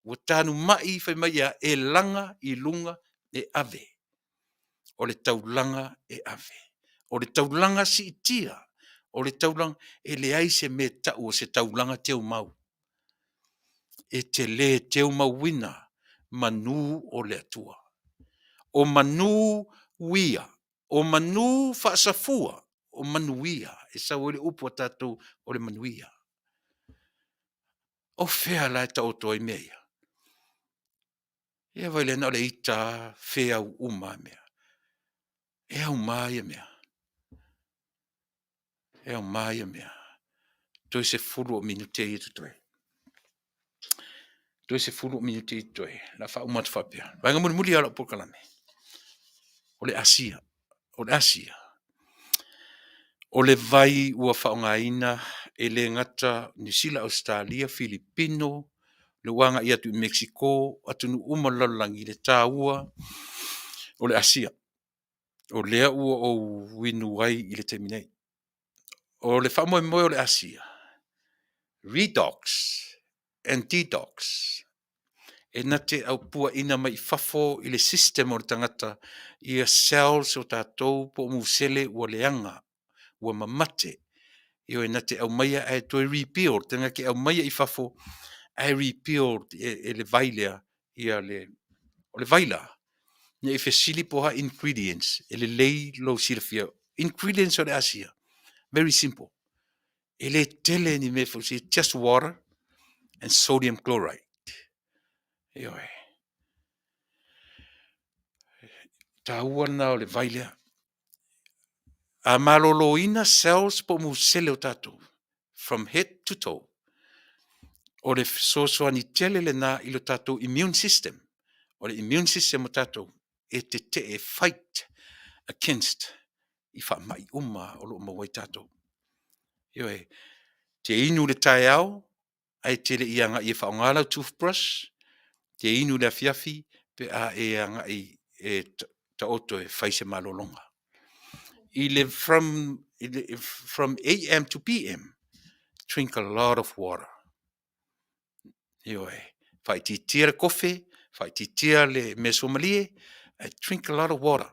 ua tanumai fai mai e a? E laga i luga e ave. O le taulaga e ave. O le taulaga siitia, o le taulaga, e leai se mea e tau o se taulaga teumau. E te le teumauina manu o le Atua. O manu uia, o manu faasafua, o manuia e sau ai le upu a tatou o le manuia. O fea la e taoto ai mea ia? Ia vaai la e na o le ita lava feau uma lava mea. E auma ia mea? E auma ia mea? Toe 10 ou minute ia e totoe. Toe 10 ou minute ia e totoe, o le a faauma atu faapea. O le vaega mulimuli lava o lau polokalame, o le asia. O le asia, o le vai ua faaaogaina e le gata Niu Sila, Ausetalia, Filipino, le ua agai atu i Mexico, atunuu uma o le lalolagi i le taua o le asia. O lea ua ou inu ai i le taimi nei. O le faamoemoe o le asia, redox and detox, e na te puaina mai i fafo i le system o le tagata ia cells o tatou po o musele ua leaga, ua mamate. Ioe, na te aumaia ae toe rebuild, na te aumaia i fafo ae rebuild e le vai lea ia le, o le vai la. Ne i fesili po o a ingredients, e lelei lou silafia. Ingredients o le asia, very simple. E le tele ni mea fausia, just water and sodium chloride. Ioe. Taua lena o le vai lea. A maloloina cells po o musele o tatou, from head to toe, o le fesoasoani tele lena i lo tatou immune system. O le immune system o tatou e tetee e fight against i faamai uma o lo o maua ai tatou. Ioe, te inu i le taeao, ae te le i agai e faaaoga lau toothbrush, te inu i le afiafi pe a e agai e taoto e fai se malologa. I le from, i le, from AM to PM, drink a lot of water. Ioe, faaitiitia le kofe, faaitiitia le mea suamalie, ae drink a lot of water.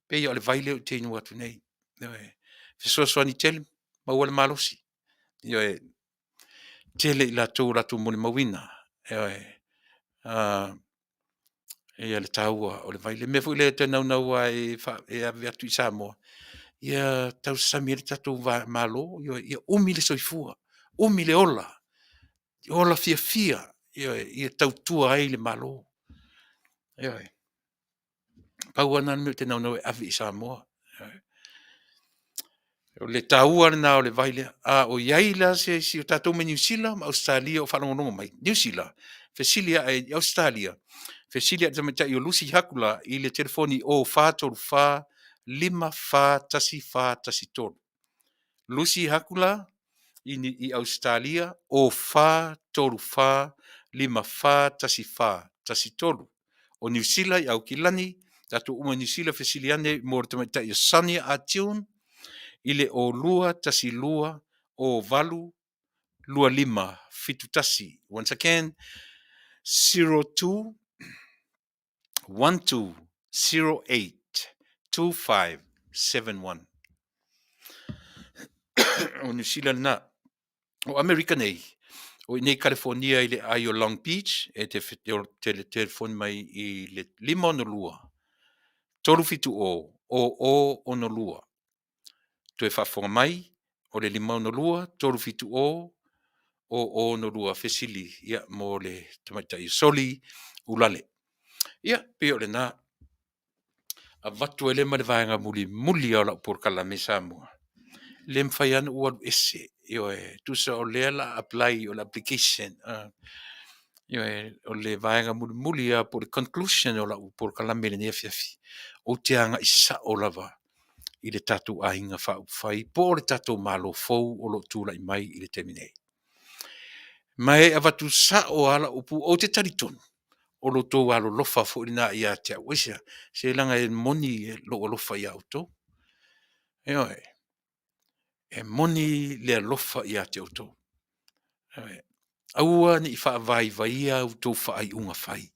Pei o le vai lea ou te inu atu nei. Ioe, fesoasoani tele, maua le malosi. Ioe, tele i latou o latou molimauina. Ioe, ia le taua o le vai. Le mea foi lea e te naunau lava e, e ave atu i Samoa, ia tausami ai le tatou Malo, ia umi le soifua, umi le ola, ola fiafia, ioe, ia tautua ai le Malo. Ioe. Pau lava lena o le mea ou te naunau e ave i Samoa. O le taua lena o le vai lea. A o i ai la se isi o tatou mai Niu Sila ma Ausetalia o faalogologo mai, Niu Sila, fesili ae i Ausetalia, fesili ae i le tamaitai o Lucy Hakula i le telefoni 0434 541 413. Lucy Hakula i, i Ausetalia 0434 541 413. O Niu Sila i Aukilani, tatou uma i Niu Sila fesili ane mo le tamaitai o Sonia Artune i le 02 12 08 25 71. Once again, 02 12 08 25 71. O Niu Sila lena. O Amerika nei, o i nei Kalifornia i le ai o Long Beach, e te, te, te telefoni mai i le 562 370 0062. Toe faafofoga mai, o le 562 370 0062 fesili ia, mo le tamaitai o Soli Ulale. Ia, pei o lena. Avatu ai lea ma le vaega mulimuli lava o lau polokalame Samoa. Le mafai lava ona ou alu ese, ioe, tusa o lea la apply o le application, ioe, o le vaega mulimuli lava po o le conclusion o lau polokalame i lenei afiafi, ou te agai sao lava i le tatou aiga faaupufai po o le tatou Malo fou o lo o tulai mai i le taimi nei. Ma e avatu sao lava lau upu, ou te talitonu o lo outou alolofa foi lena ia te au. Aisea? Se leaga e moni lou alofa ia outou. Ioe, e moni le alofa ia te outou. Ioe, aua ne i faavaivaia a outou faaiuga fai.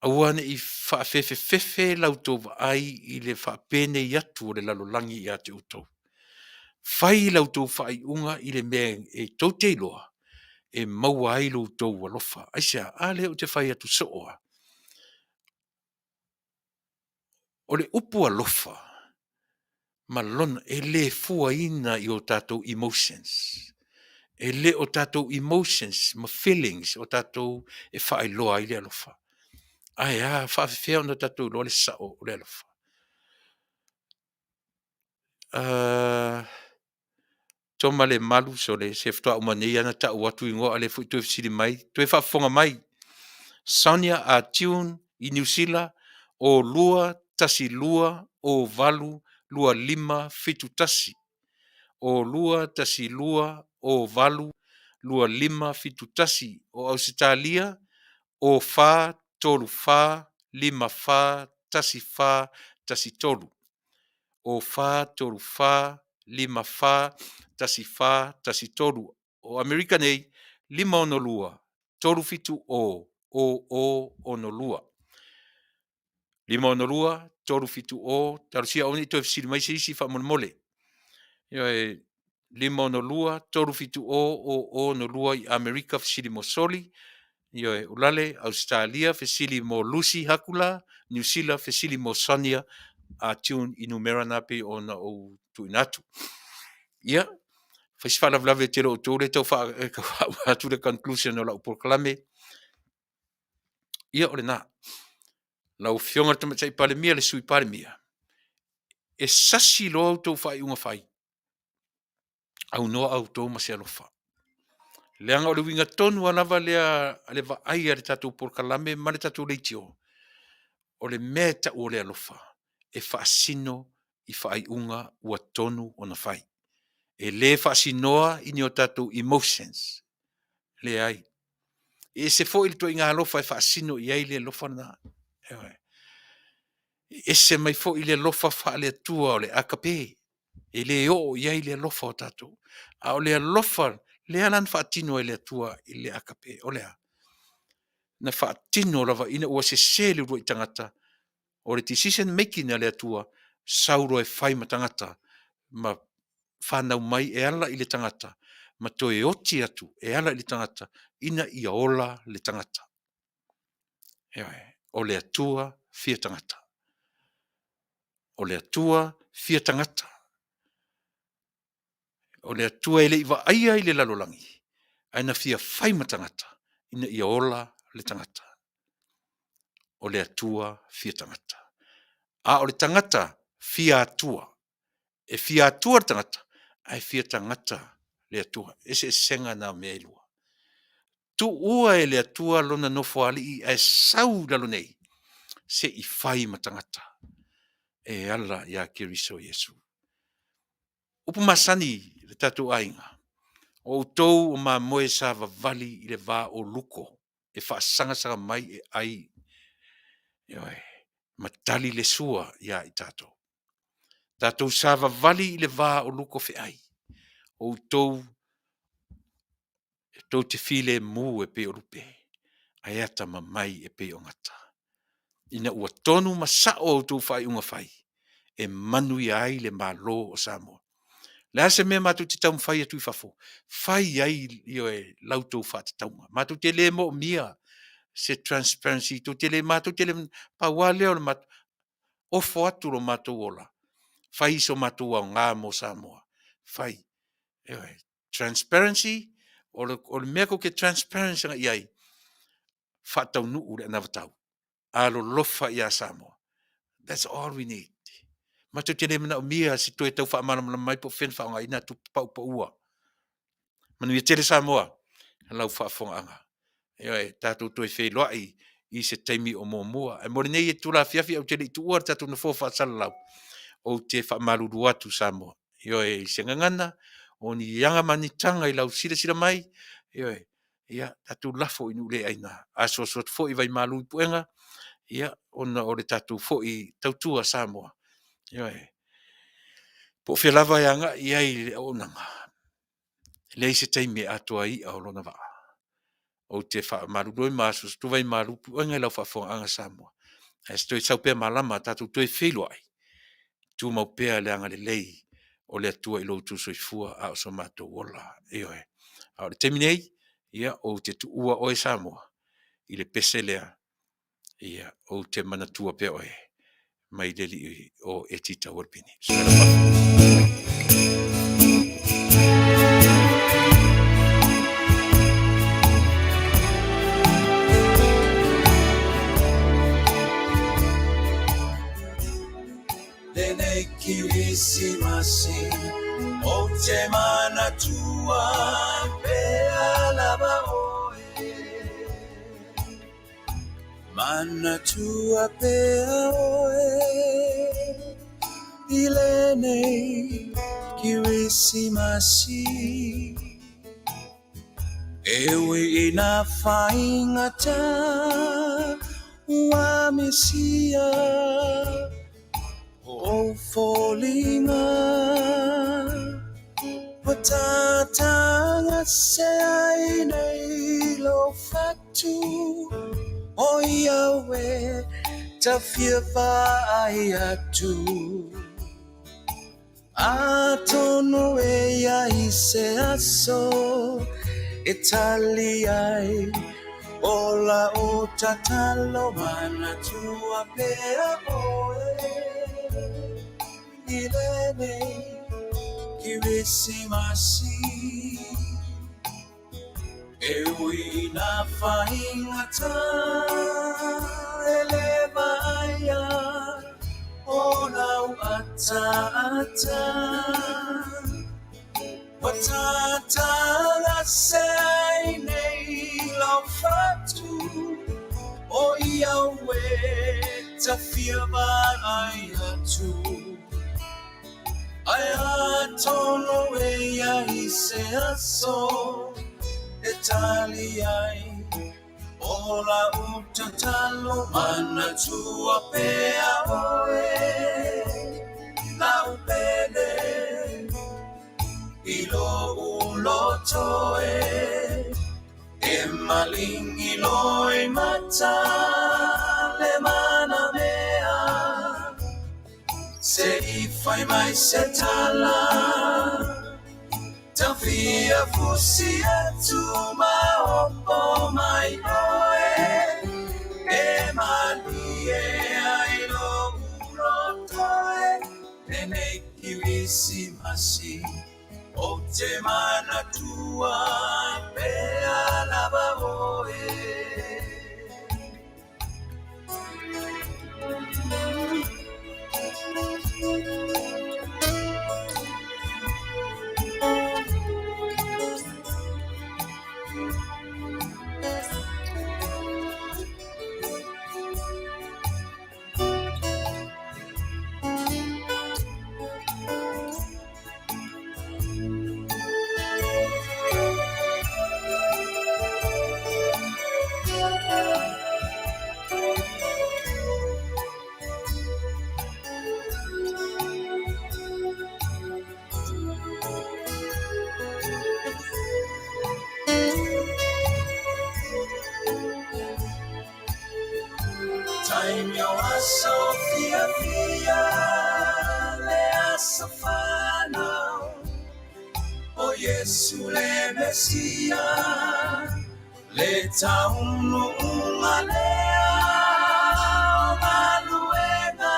Aua ne i faafefefefe la outou vaai i le faapenei atu o le lalolagi ia te outou. Fai la outou faaiuga i le mea e tou te iloa e maua ai lo outou alofa. Aisea? A lea ou te fai atu soo lava. O le upu alofa ma lona, e le fuaina i o tatou emotions. E le o tatou emotions ma feelings o tatou e faailoa ai le alofa. Ae a faafefea ona tatou iloa le sao o le alofa? Uh, Toma Lemalu, sole, se faatoa uma nei lava ona tau atu igoa, a o lea foi toe fesili mai, toe faafofoga mai. Sonia Artune i Niu Sila, o 2 1 2 o 8 2 5 7 1. O 2 1 2 o 8 2 5 7 1. O Ausetalia, o 4 3 4 5 4 1 4 1 3. O 4 3 4 5 4 1 4 1 3. O Amerika nei, 5 6 2 3 7 0 0 0 6 2. 5 6 2 3 7 0, talosia aua ne i toe fesili mai se isi faamolemole. Ioe, 5 6 2 3 7 0 0 0 6 2 i Amerika fesili mo Soli. Ioe, Ulale, Ausetalia, fesili mo Lucy Hakula, Niu Sila, fesili mo Sonia a tune i numera na pei ona ou tuuina atu. Ia, fai se faalavelave tele o outou lea tau faa, e tau faauma atu le conclusion o lau polokalame. Ia, o lena. Lau Afioga i le Tamaitai Palemia, le Sui Palemia, e sasi loa outou faaiuga fai, aunoa outou ma se alofa. Leaga o le uiga tonu lava lava lea a le vaai a le tatou polokalame ma le tatou leitio, o le mea e tau o le alofa, e faasino i faaiuga ua tonu ona fai. E le faasinoa i ni o tatou emotions, leai. E ese foi le ituaiga alofa e faasino i ai le alofa lena. Ioe. E ese mai foi le alofa faale-Atua o le agape, e le oo i ai le alofa o tatou. A o le alofa lea la na faatino e le Atua i le agape, o le a? Na faatino lava ina ua sese le uluai tagata, o le decision making a le Atua, sau loa e fai ma tagata ma fanau mai e ala i le tagata ma toe oti atu e ala i le tagata ina ia ola le tagata. Ioe, o le Atua fia tagata. O le Atua fia tagata. O le Atua e le i vaaia i le lalolagi, ae na fia fai ma tagata ina ia ola le tagata. O le Atua fia tagata. A o le tagata fia Atua. E fia Atua le tagata, ae fia tagata le Atua. Eseesega na o mea e lua. Tuua e le Atua lona nofoalii ae sau i lalo nei, se i fai ma tagata e ala ia Keriso Iesu. Upu masani le tatou aiga, o outou o mamoe sa vavali i le va o luko e faasagasaga mai e ai, ioe, ma tali le sua ia i tatou. Tatou savavali i le va o luko feai, o outou e tou te filemu e pei o lupe, ae atamamai e pei o gata, ina ua tonu ma sao a outou faaiuga fai e manuia ai le Malo o Samoa. O le a se mea matou te taumafai atu i fafo, fai ai, ioe, la outou faatatauga. Matou te le moomia se transparency, tou te le, matou te le, pau lava lea o le matou, ofo atu lo matou ola, fai so matou aoga mo Samoa, fai. Ioe, transparency, o le, o le mea tou te transparency agai i ai, faataunuu le anavatau, alolofa ia Samoa. That's all we need. Matou te le manaomia se toe tau faamalamalama mai po o fea na faaaogaina tupe paupaua. Manuia tele Samoa i lau faafofogaaga. Ioe, tatou toe feiloai i se taimi o muamua. Ae mo lenei itula afiafi ou te le i tuua le tatou nofoa faasalalau, ou te faamalulu atu Samoa. Ioe, i se gagana, o ni aga ma ni taga i lau silasila mai, ioe, ia tatou lafo i nuu le aina. A asuasu atu foi vaimalu i puega, ia ona o le tatou foi tautua Samoa, ioe. Po o fea lava e agai i ai le auaunaga, e leai se taimi e atoa ai i'a o lona vaa. Ou te faamalulu ai ma asuasu atu vaimalu puega i lau faafofogaaga Samoa, ae se toe sau pea malama tatou toe feiloai, tumau pea le agalelei o le Atua i lo outou soifua a o so matou ola. Ioe. A o le taimi nei, ia, ou te tuua oe Samoa i le pese lea, ia, ou te manatua pea oe mai le alii o Eti Taualepini. Lenei Kirisimasi ou te manatua pea lava oe. Manatua pea oe i lenei Kirisimasi. E ui ina faigata ua misia ou foliga Ua tatagase ai nei lou fatu O au e ta fia vaai atu Atonu e i ai se aso e tali ai. O lau tatalo manatua pea oe i lenei Kirisimasi. E ui ina faigata e le vaaia o lau ataata. Ua tatagase ai nei lau fatu o i au e tafia vaai atu. Ae atonu e i ai se aso e tali ai o lau tatalo manatua pea oe lau pele i lou loto e e malingi loi mata le manamea se i fai mai se tala tafia fusi atu ma opo mai oe e malie ai lou loto e lenei Kirisimasi o te manatua pea lava oe. Taimi o aso fiafia le aso fanau o Iesu le Mesia le taunuuga lea o galuega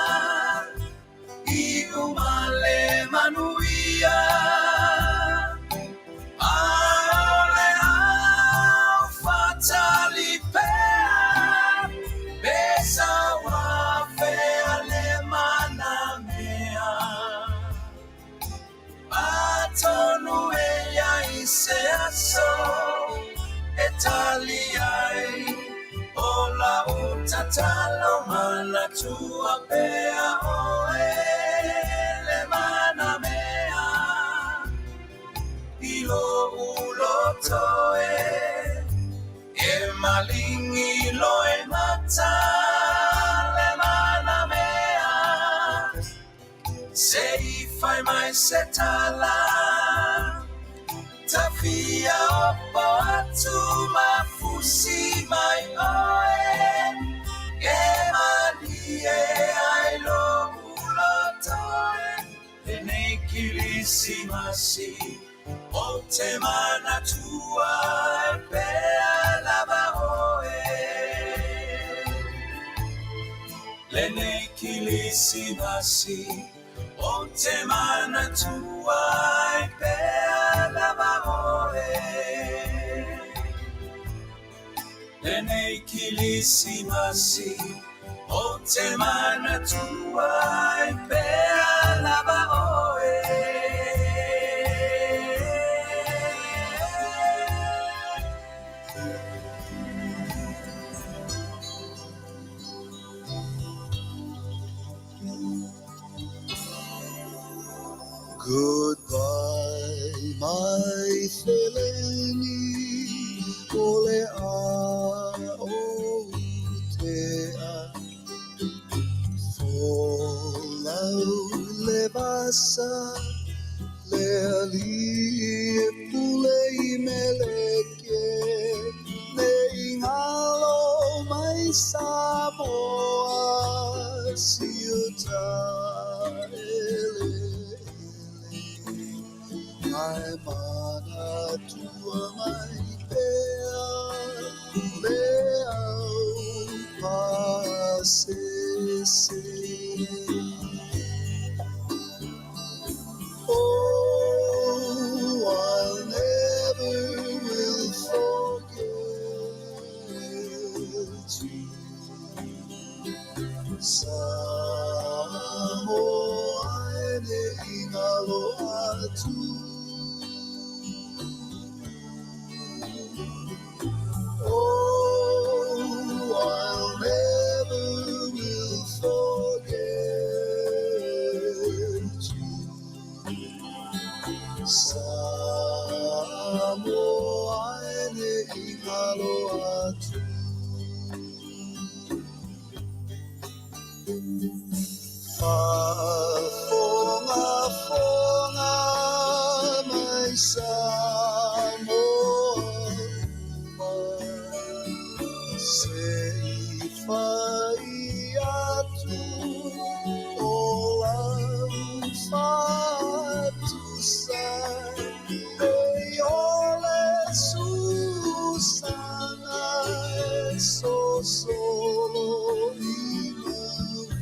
i uma le manuia. Aole au fatali pea pesa wa fea le manamea. Atonu e iai se aso e tali ai o lau tatalo manatua pea oe le manamea i lou loto e e malingi loe mata le manamea se i fai mai se tala tafia opo atu mafusi mai oe e malie ai lou loto e lenei Kirisimasi o te manatua e pea lava oe. Lenei Kirisimasi o te manatua e pea lava oe. Lenei Kirisimasi o te manatua e pea lava oe. Goodbye, my seleni, ole a o te a. Folau le vasa, le ali e pule i meleke, me ingalo mai Samoa, siuta ele. Ai manatua mai pea, le Samoa e le i galo atu. Faafogafoga mai Samoa uma, se i fai atu o lau faatusa, e o le susana e sosolo i mauga.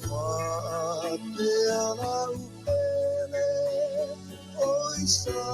Faapea lau pele oi Samoa.